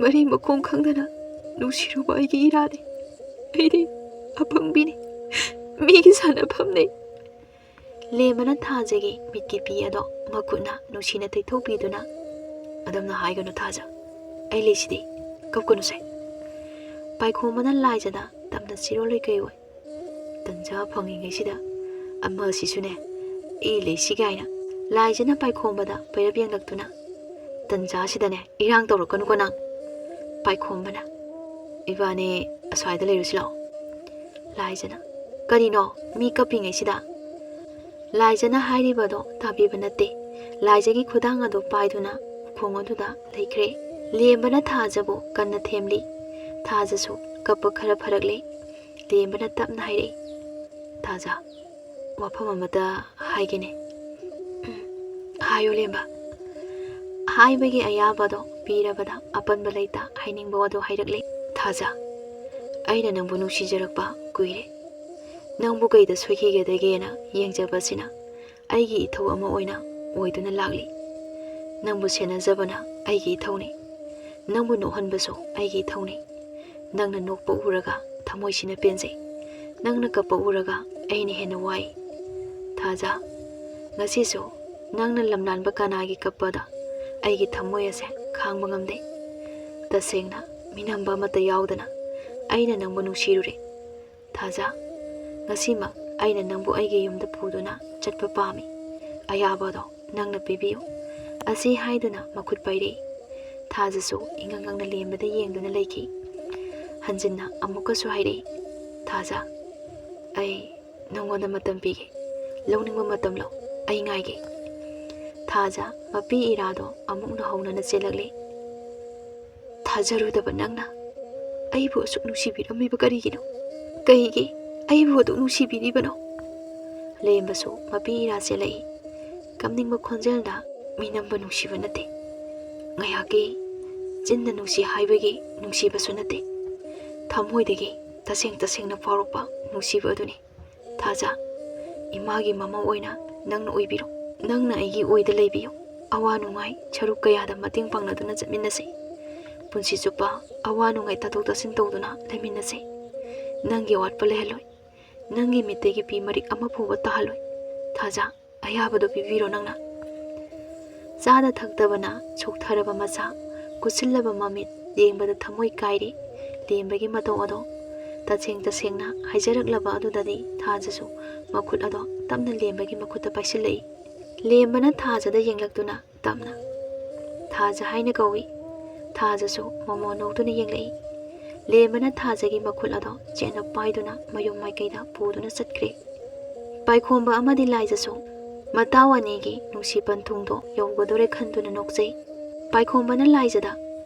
ꯃꯔꯤ ꯃꯈꯣꯡ ꯈꯪꯗꯅ ꯅꯨꯡꯁꯤꯔꯨꯕ ꯑꯩꯒꯤ ꯏꯔꯥꯅꯦ꯫ ꯑꯩꯗꯤ ꯑꯄꯪꯕꯤꯅꯤ, ꯃꯤꯒꯤ ꯁꯥꯟꯅꯐꯝꯅꯤ꯫" ꯂꯦꯝꯕꯅ ꯊꯥꯖꯒꯤ ꯃꯤꯠꯀꯤ ꯄꯤ ꯑꯗꯣ ꯃꯈꯨꯠꯅ ꯅꯨꯡꯁꯤꯅ ꯇꯩꯊꯣꯛꯄꯤꯗꯨꯅ, "ꯑꯗꯨꯝꯅ ꯍꯥꯏꯒꯅꯨ ꯊꯥꯖ, ꯑꯩ ꯂꯩꯁꯤꯗꯤ, ꯀꯞꯀꯅꯨꯁꯦ꯫" ꯄꯥꯏꯈꯣꯝꯕꯅ ꯂꯥꯏꯖꯗ ꯇꯝꯅ ꯆꯤꯔꯣꯜ ꯂꯩꯀꯩ ꯑꯣꯏ꯫ "ꯇꯟꯖꯥ ꯐꯪꯉꯤꯉꯩꯁꯤꯗ ꯑꯃꯁꯤꯁꯨꯅꯦ, ꯑꯩ ꯂꯩꯁꯤ ꯀꯥꯏꯅ꯫" ꯂꯥꯏꯖꯅ ꯄꯥꯏꯈꯣꯝꯕꯗ ꯄꯩꯔꯞ ꯌꯦꯡꯂꯛꯇꯨꯅ, "ꯇꯟꯖꯥꯁꯤꯗꯅꯦ ꯏꯔꯥꯡ ꯇꯧꯔꯛꯀꯅꯨꯀꯣ ꯅꯪ꯫" ꯄꯥꯏꯈꯣꯝꯕꯅ, "ꯏꯕꯥꯅꯤ ꯑꯁ꯭ꯋꯥꯏꯗ ꯂꯩꯔꯨꯁꯤ ꯂꯥꯛꯑꯣ꯫" ꯂꯥꯏꯖꯅ, "ꯀꯔꯤꯅꯣ, ꯃꯤ ꯀꯞꯄꯤꯉꯩꯁꯤꯗ?" ꯂꯥꯏꯖꯅ ꯍꯥꯏꯔꯤꯕꯗꯣ ꯇꯥꯕꯤꯕ ꯅꯠꯇꯦ꯫ ꯂꯥꯏꯖꯒꯤ ꯈꯨꯗꯥꯡ ꯑꯗꯨ ꯄꯥꯏꯗꯨꯅ ꯎꯈꯣꯡ ꯑꯗꯨꯗ ꯂꯩꯈ꯭ꯔꯦ꯫ ꯂꯦꯝꯕꯅ ꯊꯥꯖꯕꯨ ꯀꯟꯅ ꯊꯦꯝꯂꯤ꯫ ꯊꯥꯖꯁꯨ ꯀꯞꯄ ꯈꯔ ꯐꯔꯛꯂꯦ꯫ ꯂꯦꯝꯕꯅ ꯇꯞꯅ ꯍꯥꯏꯔꯛꯏ, "ꯊꯥꯖ, ꯋꯥꯐꯝ ꯑꯃꯇ ꯍꯥꯏꯒꯦꯅꯦ꯫" "ꯍꯥꯏꯌꯣ ꯂꯦꯝꯕ꯫" ꯍꯥꯏꯕꯒꯤ ꯑꯌꯥꯕꯗꯣ ꯄꯤꯔꯕꯗ ꯑꯄꯟꯕ ꯂꯩꯇ ꯍꯥꯏꯅꯤꯡꯕ ꯋꯥꯗꯣ ꯍꯥꯏꯔꯛꯂꯦ꯫ "ꯊꯥꯖ, ꯑꯩꯅ ꯅꯪꯕꯨ ꯅꯨꯡꯁꯤꯖꯔꯛꯄ ꯀꯨꯏꯔꯦ꯫ ꯅꯪꯕꯨ ꯀꯩꯗ ꯁꯣꯏꯈꯤꯒꯗꯒꯦꯅ ꯌꯦꯡꯖꯕꯁꯤꯅ ꯑꯩꯒꯤ ꯏꯊꯧ ꯑꯃ ꯑꯣꯏꯅ ꯑꯣꯏꯗꯨꯅ ꯂꯥꯛꯂꯤ꯫ ꯅꯪꯕꯨ ꯁꯦꯟꯅꯖꯕꯅ ꯑꯩꯒꯤ ꯏꯊꯧꯅꯤ꯫ ꯅꯪꯕꯨ ꯅꯣꯛꯍꯟꯕꯁꯨ ꯑꯩꯒꯤ ꯏꯊꯧꯅꯤ꯫ ꯅꯪꯅ ꯅꯣꯛꯄ ꯎꯔꯒ ꯊꯃꯣꯏꯁꯤꯅ ꯄꯦꯟꯖꯩ꯫ ꯅꯪꯅ ꯀꯞꯄ ꯎꯔꯒ ꯑꯩꯅ ꯍꯦꯟꯅ ꯋꯥꯏ꯫ ꯊꯥꯖ, ꯉꯁꯤꯁꯨ ꯅꯪꯅ ꯂꯝꯂꯥꯟꯕ ꯀꯅꯥꯒꯤ ꯀꯞꯄꯗ ꯑꯩꯒꯤ ꯊꯃꯣꯏ ꯑꯁꯦ ꯈꯥꯡꯕ ꯉꯝꯗꯦ꯫ ꯇꯁꯦꯡꯅ ꯃꯤꯅꯝꯕ ꯑꯃꯠꯇ ꯌꯥꯎꯗꯅ ꯑꯩꯅ ꯅꯪꯕꯨ ꯅꯨꯡꯁꯤꯔꯨꯔꯦ꯫ ꯊꯥꯖ, ꯉꯁꯤꯃꯛ ꯑꯩꯅ ꯅꯪꯕꯨ ꯑꯩꯒꯤ ꯌꯨꯝꯗ ꯄꯨꯗꯨꯅ ꯆꯠꯄ ꯄꯥꯝꯃꯤ꯫ ꯑꯌꯥꯕꯗꯣ ꯅꯪꯅ ꯄꯤꯕꯤꯌꯨ꯫" ꯑꯁꯤ ꯍꯥꯏꯗꯨꯅ ꯃꯈꯨꯠ ꯄꯥꯏꯔꯛꯏ꯫ ꯊꯥꯖꯁꯨ ꯏꯉꯛ ꯉꯛꯅ ꯂꯦꯝꯕꯗ ꯌꯦꯡꯗꯨꯅ ꯂꯩꯈꯤ꯫ ꯍꯟꯖꯤꯟꯅ ꯑꯃꯨꯛꯀꯁꯨ ꯍꯥꯏꯔꯛꯏ, "ꯊꯥꯖ, ꯑꯩ ꯅꯪꯉꯣꯟꯗ ꯃꯇꯝ ꯄꯤꯒꯦ꯫ ꯂꯧꯅꯤꯡꯕ ꯃꯇꯝ ꯂꯧ꯫ ꯑꯩ ꯉꯥꯏꯒꯦ꯫" ꯊꯥꯖ ꯃꯄꯤ ꯏꯔꯥꯗꯣ ꯑꯃꯨꯛ ꯅꯧꯍꯧꯅꯅ ꯆꯦꯜꯂꯛꯂꯦ꯫ "ꯊꯥꯖꯔꯨꯗꯕ ꯅꯪꯅ ꯑꯩꯕꯨ ꯑꯁꯨꯛ ꯅꯨꯡꯁꯤꯕꯤꯔꯝꯃꯤꯕ ꯀꯔꯤꯒꯤꯅꯣ? ꯀꯩꯒꯤ ꯑꯩꯕꯨ ꯑꯗꯨꯛ ꯅꯨꯡꯁꯤꯕꯤꯔꯤꯕꯅꯣ?" ꯂꯦꯝꯕꯁꯨ ꯃꯄꯤ ꯏꯔꯥ ꯆꯦꯜꯂꯛꯏ꯫ ꯀꯞꯅꯤꯡꯕ ꯈꯣꯟꯖꯦꯜꯗ, "ꯃꯤꯅꯝꯕ ꯅꯨꯡꯁꯤꯕ ꯅꯠꯇꯦ꯫ ꯉꯥꯏꯍꯥꯛꯀꯤ ꯆꯤꯟꯅ ꯅꯨꯡꯁꯤ ꯍꯥꯏꯕꯒꯤ ꯅꯨꯡꯁꯤꯕꯁꯨ ꯅꯠꯇꯦ꯫ ꯊꯃꯣꯏꯗꯒꯤ ꯇꯁꯦꯡ ꯇꯁꯦꯡꯅ ꯐꯥꯎꯔꯛꯄ ꯅꯨꯡꯁꯤꯕ ꯑꯗꯨꯅꯤ꯫ ꯊꯥꯖ, ꯏꯃꯥꯒꯤ ꯃꯃꯧ ꯑꯣꯏꯅ ꯅꯪꯅ ꯑꯣꯏꯕꯤꯔꯣ꯫ ꯅꯪꯅ ꯑꯩꯒꯤ ꯑꯣꯏꯗ ꯂꯩꯕꯤꯌꯨ꯫ ꯑꯋꯥ ꯅꯨꯡꯉꯥꯏ ꯁꯔꯨꯛ ꯀꯌꯥꯗ ꯃꯇꯦꯡ ꯄꯥꯡꯅꯗꯨꯅ ꯆꯠꯃꯤꯟꯅꯁꯤ꯫ ꯄꯨꯟꯁꯤ ꯆꯨꯞꯄ ꯑꯋꯥ ꯅꯨꯡꯉꯥꯏ ꯇꯥꯊꯣꯛ ꯇꯥꯁꯤꯟ ꯇꯧꯗꯨꯅ ꯂꯩꯃꯤꯟꯅꯁꯤ꯫ ꯅꯪꯒꯤ ꯑꯋꯥꯠꯄ ꯂꯩꯍꯜꯂꯣꯏ꯫ ꯅꯪꯒꯤ ꯃꯤꯠꯇꯒꯤ ꯄꯤ ꯃꯔꯤꯛ ꯑꯃ ꯐꯥꯎꯕ ꯇꯥꯍꯜꯂꯣꯏ꯫ ꯊꯥꯖ, ꯑꯌꯥꯕꯗꯨ ꯄꯤꯕꯤꯔꯣ ꯅꯪꯅ꯫" ꯆꯥꯗ ꯊꯛꯇꯕꯅ ꯁꯣꯛꯊꯔꯕ ꯃꯁꯥ, ꯀꯨꯠꯁꯤꯜꯂꯕ ꯃꯃꯤꯠ ꯌꯦꯡꯕꯗ ꯊꯃꯣꯏ ꯀꯥꯏꯔꯤ꯫ ꯂꯦꯝꯕꯒꯤ ꯃꯇꯧ ꯑꯗꯣ ꯇꯁꯦꯡ ꯇꯁꯦꯡꯅ ꯍꯥꯏꯖꯔꯛꯂꯕ ꯑꯗꯨꯗꯗꯤ ꯊꯥꯖꯁꯨ ꯃꯈꯨꯠ ꯑꯗꯣ ꯇꯞꯅ ꯂꯦꯝꯕꯒꯤ ꯃꯈꯨꯠꯇ ꯄꯥꯏꯁꯤꯜꯂꯛꯏ꯫ ꯂꯦꯝꯕꯅ ꯊꯥꯖꯗ ꯌꯦꯡꯂꯛꯇꯨꯅ ꯇꯞꯅ, "ꯊꯥꯖ" ꯍꯥꯏꯅ ꯀꯧꯏ꯫ ꯊꯥꯖꯁꯨ ꯃꯣꯃꯣꯟ ꯅꯣꯛꯇꯨꯅ ꯌꯦꯡꯂꯛꯏ꯫ ꯂꯦꯝꯕꯅ ꯊꯥꯖꯒꯤ ꯃꯈꯨꯠ ꯑꯗꯣ ꯆꯦꯠꯅ ꯄꯥꯏꯗꯨꯅ ꯃꯌꯨꯝ ꯃꯥꯏꯀꯩꯗ ꯄꯨꯗꯨꯅ ꯆꯠꯈ꯭ꯔꯦ꯫ ꯄꯥꯏꯈꯣꯝꯕ ꯑꯃꯗꯤ ꯂꯥꯏꯖꯁꯨ ꯃꯇꯥꯎ ꯑꯅꯤꯒꯤ ꯅꯨꯡꯁꯤ ꯄꯟꯊꯨꯡꯗꯣ ꯌꯧꯒꯗꯧꯔꯦ ꯈꯟꯗꯨꯅ ꯅꯣꯛꯆꯩ꯫ ꯄꯥꯏꯈꯣꯝꯕꯅ ꯂꯥꯏꯖꯗ,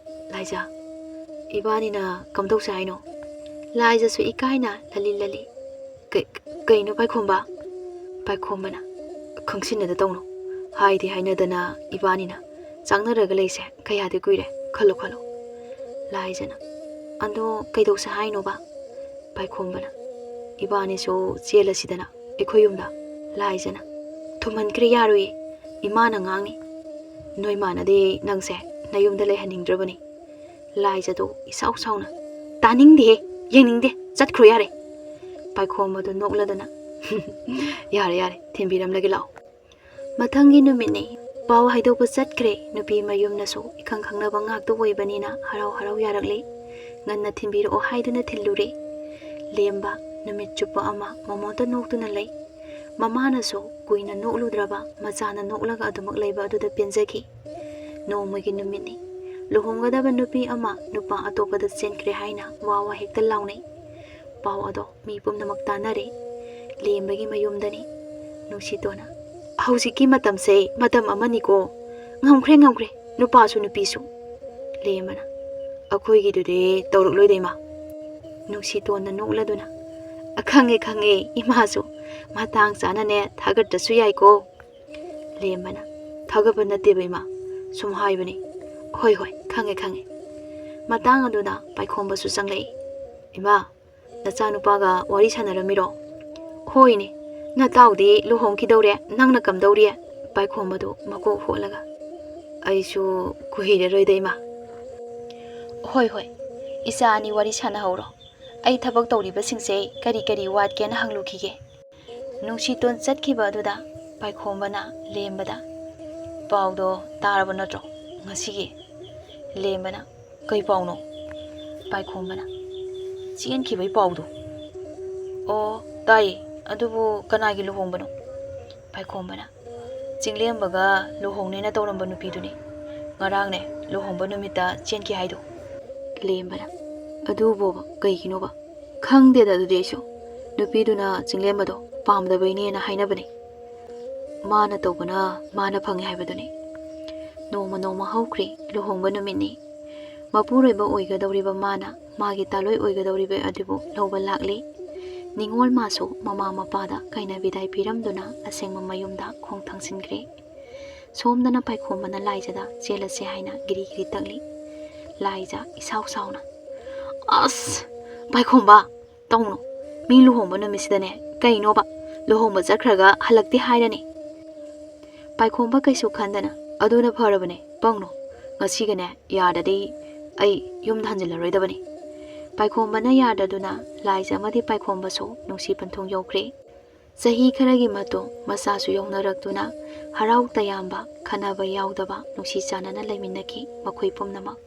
"ꯂꯥꯏꯖ, ꯏꯕꯥꯅꯤꯅ ꯀꯝꯗꯧꯁꯦ ꯍꯥꯏꯅꯣ?" ꯂꯥꯏꯖꯁꯨ ꯏꯀꯥꯏꯅ ꯂꯂꯤ ꯂꯂꯤ, "ꯀꯩ-, ꯀꯩꯅꯣ ꯄꯥꯏꯈꯣꯝꯕ?" ꯄꯥꯏꯈꯣꯝꯕꯅ, "ꯈꯪꯁꯤꯟꯅꯗ ꯇꯧꯅꯣ꯫ ꯍꯥꯏꯗꯤ ꯍꯥꯏꯅꯗꯅ ꯏꯕꯥꯅꯤꯅ ꯆꯥꯡꯅꯔꯒ ꯂꯩꯁꯦ ꯀꯌꯥꯗꯤ ꯀꯨꯏꯔꯦ꯫ ꯈꯜꯂꯣ, ꯈꯜꯂꯣ꯫" ꯂꯥꯏꯖꯅ, "ꯑꯗꯣ ꯀꯩꯗꯧꯁꯦ ꯍꯥꯏꯅꯣꯕ?" ꯄꯥꯏꯈꯣꯝꯕꯅ, "ꯏꯕꯥꯅꯤꯁꯨ ꯆꯦꯜꯂꯁꯤꯗꯅ ꯑꯩꯈꯣꯏ ꯌꯨꯝꯗ꯫" ꯂꯥꯏꯖꯅ, "ꯊꯨꯝꯍꯟꯈ꯭ꯔꯦ, ꯌꯥꯔꯣꯏꯌꯦ꯫ ꯏꯃꯥꯅ ꯉꯥꯡꯅꯤ꯫ ꯅꯣꯏ ꯃꯥꯅꯗꯤ ꯅꯪꯁꯦ ꯅꯌꯨꯝꯗ ꯂꯩꯍꯟꯅꯤꯡꯗ꯭ꯔꯕꯅꯤ꯫" ꯂꯥꯏꯖꯗꯣ ꯏꯁꯥꯎ ꯁꯥꯎꯅ, "ꯇꯥꯅꯤꯡꯗꯦꯍꯦ, ꯌꯦꯡꯅꯤꯡꯗꯦ, ꯆꯠꯈ꯭ꯔꯣ ꯌꯥꯔꯦ꯫" ꯄꯥꯏꯈꯣꯝꯕꯗꯣ ꯅꯣꯛꯂꯗꯅ, "ꯌꯥꯔꯦ, ꯌꯥꯔꯦ, ꯊꯤꯟꯕꯤꯔꯝꯂꯒꯦ ꯂꯥꯛꯑꯣ꯫" ꯃꯊꯪꯒꯤ ꯅꯨꯃꯤꯠꯅꯤ꯫ ꯄꯥꯎ ꯍꯥꯏꯗꯣꯛꯄ ꯆꯠꯈ꯭ꯔꯦ꯫ ꯅꯨꯄꯤ ꯃꯌꯨꯝꯅꯁꯨ ꯏꯈꯪ ꯈꯪꯅꯕ ꯉꯥꯛꯇ ꯑꯣꯏꯕꯅꯤꯅ ꯍꯔꯥꯎ ꯍꯔꯥꯎ ꯌꯥꯔꯛꯂꯦ꯫ ꯉꯟꯅ ꯊꯤꯟꯕꯤꯔꯛꯑꯣ ꯍꯥꯏꯗꯨꯅ ꯊꯤꯜꯂꯨꯔꯦ꯫ ꯂꯦꯝꯕ ꯅꯨꯃꯤꯠ ꯆꯨꯞꯄ ꯑꯃ ꯃꯃꯣꯟꯇ ꯅꯣꯛꯇꯨꯅ ꯂꯩ꯫ ꯃꯃꯥꯅꯁꯨ ꯀꯨꯏꯅ ꯅꯣꯛꯂꯨꯗ꯭ꯔꯕ ꯃꯆꯥꯅ ꯅꯣꯛꯂꯒ ꯑꯗꯨꯃꯛ ꯂꯩꯕ ꯑꯗꯨꯗ ꯄꯦꯟꯖꯈꯤ꯫ ꯅꯣꯡꯃꯒꯤ ꯅꯨꯃꯤꯠꯅꯤ꯫ ꯂꯨꯍꯣꯡꯒꯗꯕ ꯅꯨꯄꯤ ꯑꯃ ꯅꯨꯄꯥ ꯑꯇꯣꯞꯄꯗ ꯆꯦꯟꯈ꯭ꯔꯦ ꯍꯥꯏꯅ ꯋꯥ ꯋꯥ ꯍꯦꯛꯇ ꯂꯥꯎꯅꯩ꯫ ꯄꯥꯎ ꯑꯗꯣ ꯃꯤ ꯄꯨꯝꯅꯃꯛ ꯇꯥꯅꯔꯦ꯫ ꯂꯦꯝꯕꯒꯤ ꯃꯌꯨꯝꯗꯅꯤ꯫ ꯅꯨꯡꯁꯤꯇꯣꯟꯅ, "ꯍꯧꯖꯤꯛꯀꯤ ꯃꯇꯝꯁꯦ ꯃꯇꯝ ꯑꯃꯅꯤꯀꯣ꯫ ꯉꯝꯈ꯭ꯔꯦ, ꯉꯝꯈ꯭ꯔꯦ, ꯅꯨꯄꯥꯁꯨ ꯅꯨꯄꯤꯁꯨ꯫" ꯂꯦꯝꯕꯅ, "ꯑꯩꯈꯣꯏꯒꯤꯗꯨꯗꯤ ꯇꯧꯔꯛꯂꯣꯏꯗ, ꯏꯃꯥ꯫" ꯅꯨꯡꯁꯤꯇꯣꯟꯅ ꯅꯣꯛꯂꯗꯨꯅ, "ꯈꯪꯉꯦ, ꯈꯪꯉꯦ, ꯏꯃꯥꯁꯨ ꯃꯇꯥꯡ ꯆꯥꯅꯅꯦ ꯊꯥꯒꯠꯇ꯭ꯔꯁꯨ ꯌꯥꯏꯀꯣ꯫" ꯂꯦꯝꯕꯅ, "ꯊꯥꯒꯠꯄ ꯅꯠꯇꯦꯕ ꯏꯃꯥ, ꯁꯨꯝ ꯍꯥꯏꯕꯅꯤ꯫" "ꯍꯣꯏ, ꯍꯣꯏ, ꯈꯪꯉꯦ, ꯈꯪꯉꯦ꯫" ꯃꯇꯥꯡ ꯑꯗꯨꯗ ꯄꯥꯏꯈꯣꯝꯕꯁꯨ ꯆꯪꯂꯛꯏ꯫ "ꯏꯃꯥ, ꯅꯆꯥꯅꯨꯄꯥꯒ ꯋꯥꯔꯤ ꯁꯥꯟꯅꯔꯝꯃꯤꯔꯣ?" "ꯍꯣꯏꯅꯦ, ꯅꯇꯥꯎꯗꯤ ꯂꯨꯍꯣꯡꯈꯤꯗꯧꯔꯦ, ꯅꯪꯅ ꯀꯝꯗꯧꯔꯤ?" ꯄꯥꯏꯈꯣꯝꯕꯗꯨ ꯃꯀꯣꯛ ꯍꯣꯠꯂꯒ, "ꯑꯩꯁꯨ ꯀꯨꯏꯔꯔꯣꯏꯗ ꯏꯃꯥ꯫" "ꯍꯣꯏ, ꯍꯣꯏ, ꯏꯆꯥ ꯑꯅꯤ ꯋꯥꯔꯤ ꯁꯥꯟꯅꯍꯧꯔꯣ꯫ ꯑꯩ ꯊꯕꯛ ꯇꯧꯔꯤꯕꯁꯤꯡꯁꯦ ꯀꯔꯤ ꯀꯔꯤ ꯋꯥꯠꯀꯦꯅ ꯍꯪꯂꯨꯈꯤꯒꯦ꯫" ꯅꯨꯡꯁꯤꯇꯣꯟ ꯆꯠꯈꯤꯕ ꯑꯗꯨꯗ ꯄꯥꯏꯈꯣꯝꯕꯅ ꯂꯦꯝꯕꯗ, "ꯄꯥꯎꯗꯣ ꯇꯥꯔꯕ ꯅꯠꯇ꯭ꯔꯣ ꯉꯁꯤꯒꯤ?" ꯂꯦꯝꯕꯅ, "ꯀꯩ ꯄꯥꯎꯅꯣ?" ꯄꯥꯏꯈꯣꯝꯕꯅ, "ꯆꯦꯟꯈꯤꯕꯩ ꯄꯥꯎꯗꯣ꯫" "ꯑꯣ, ꯇꯥꯏꯌꯦ꯫ ꯑꯗꯨꯕꯨ ꯀꯅꯥꯒꯤ ꯂꯨꯍꯣꯡꯕꯅꯣ?" ꯄꯥꯏꯈꯣꯝꯕꯅ, "ꯆꯤꯡꯂꯦꯝꯕꯒ ꯂꯨꯍꯣꯡꯅꯦꯅ ꯇꯧꯔꯝꯕ ꯅꯨꯄꯤꯗꯨꯅꯤ꯫ ꯉꯔꯥꯡꯅꯦ, ꯂꯨꯍꯣꯡꯕ ꯅꯨꯃꯤꯠꯇ ꯆꯦꯟꯈꯤ ꯍꯥꯏꯗꯣ꯫" ꯂꯦꯝꯕꯅ, "ꯑꯗꯨꯕꯣꯕ ꯀꯩꯒꯤꯅꯣꯕ? ꯈꯪꯗꯦꯗ ꯑꯗꯨꯗꯤ ꯑꯩꯁꯨ꯫ ꯅꯨꯄꯤꯗꯨꯅ ꯆꯤꯡꯂꯦꯝꯕꯗꯣ ꯄꯥꯝꯗꯕꯩꯅꯦꯅ ꯍꯥꯏꯅꯕꯅꯦ꯫ ꯃꯥꯅ ꯇꯧꯕꯅ ꯃꯥꯅ ꯐꯪꯉꯦ ꯍꯥꯏꯕꯗꯨꯅꯤ꯫" ꯅꯣꯡꯃ ꯅꯣꯡꯃ ꯍꯧꯈ꯭ꯔꯦ꯫ ꯂꯨꯍꯣꯡꯕ ꯅꯨꯃꯤꯠꯅꯤ꯫ ꯃꯄꯨꯔꯣꯏꯕ ꯑꯣꯏꯒꯗꯧꯔꯤꯕ ꯃꯥꯅ ꯃꯥꯒꯤ ꯇꯥꯂꯣꯏ ꯑꯣꯏꯒꯗꯧꯔꯤꯕ ꯑꯗꯨꯕꯨ ꯂꯧꯕ ꯂꯥꯛꯂꯤ꯫ ꯅꯤꯉꯣꯜ ꯃꯥꯁꯨ ꯃꯃꯥ ꯃꯄꯥꯗ ꯀꯥꯏꯅ ꯕꯤꯗꯥꯏ ꯄꯤꯔꯝꯗꯨꯅ ꯑꯁꯦꯡꯕ ꯃꯌꯨꯝꯗ ꯈꯣꯡ ꯊꯥꯡꯖꯤꯟꯈ꯭ꯔꯦ꯫ ꯁꯣꯝꯗꯅ ꯄꯥꯏꯈꯣꯝꯕꯅ ꯂꯥꯏꯖꯗ ꯆꯦꯜꯂꯁꯦ ꯍꯥꯏꯅ ꯒꯤꯔꯤ ꯒꯤꯔꯤ ꯇꯛꯂꯤ꯫ ꯂꯥꯏꯖ ꯏꯁꯥꯎ ꯁꯥꯎꯅ, "ꯑꯁ, ꯄꯥꯏꯈꯣꯝꯕ, ꯇꯧꯅꯨ꯫ ꯃꯤ ꯂꯨꯍꯣꯡꯕ ꯅꯨꯃꯤꯠꯁꯤꯗꯅꯦ, ꯀꯩꯅꯣꯕ, ꯂꯨꯍꯣꯡꯕ ꯆꯠꯈ꯭ꯔꯒ ꯍꯜꯂꯛꯇꯦ ꯍꯥꯏꯔꯅꯤ꯫" ꯄꯥꯏꯈꯣꯝꯕ ꯀꯩꯁꯨ ꯈꯟꯗꯅ, "ꯑꯗꯨꯅ ꯐꯔꯕꯅꯦ, ꯄꯪꯅꯨ꯫ ꯉꯁꯤꯒꯅꯦ, ꯌꯥꯔꯗꯤ ꯑꯩ ꯌꯨꯝꯗ ꯍꯟꯖꯤꯜꯂꯔꯣꯏꯗꯕꯅꯤ꯫" ꯄꯥꯏꯈꯣꯝꯕꯅ ꯌꯥꯗꯗꯨꯅ ꯂꯥꯏꯖ ꯑꯃꯗꯤ ꯄꯥꯏꯈꯣꯝꯕꯁꯨ ꯅꯨꯡꯁꯤ ꯄꯟꯊꯨꯡ ꯌꯧꯈ꯭ꯔꯦ꯫ ꯆꯍꯤ ꯈꯔꯒꯤ ꯃꯇꯨꯡ ꯃꯆꯥꯁꯨ ꯌꯧꯅꯔꯛꯇꯨꯅ ꯍꯔꯥꯎ ꯇꯌꯥꯝꯕ, ꯈꯠꯅꯕ ꯌꯥꯎꯗꯕ ꯅꯨꯡꯁꯤ ꯆꯥꯟꯅꯅ ꯂꯩꯃꯤꯟꯅꯈꯤ ꯃꯈꯣꯏ ꯄꯨꯝꯅꯃꯛ꯫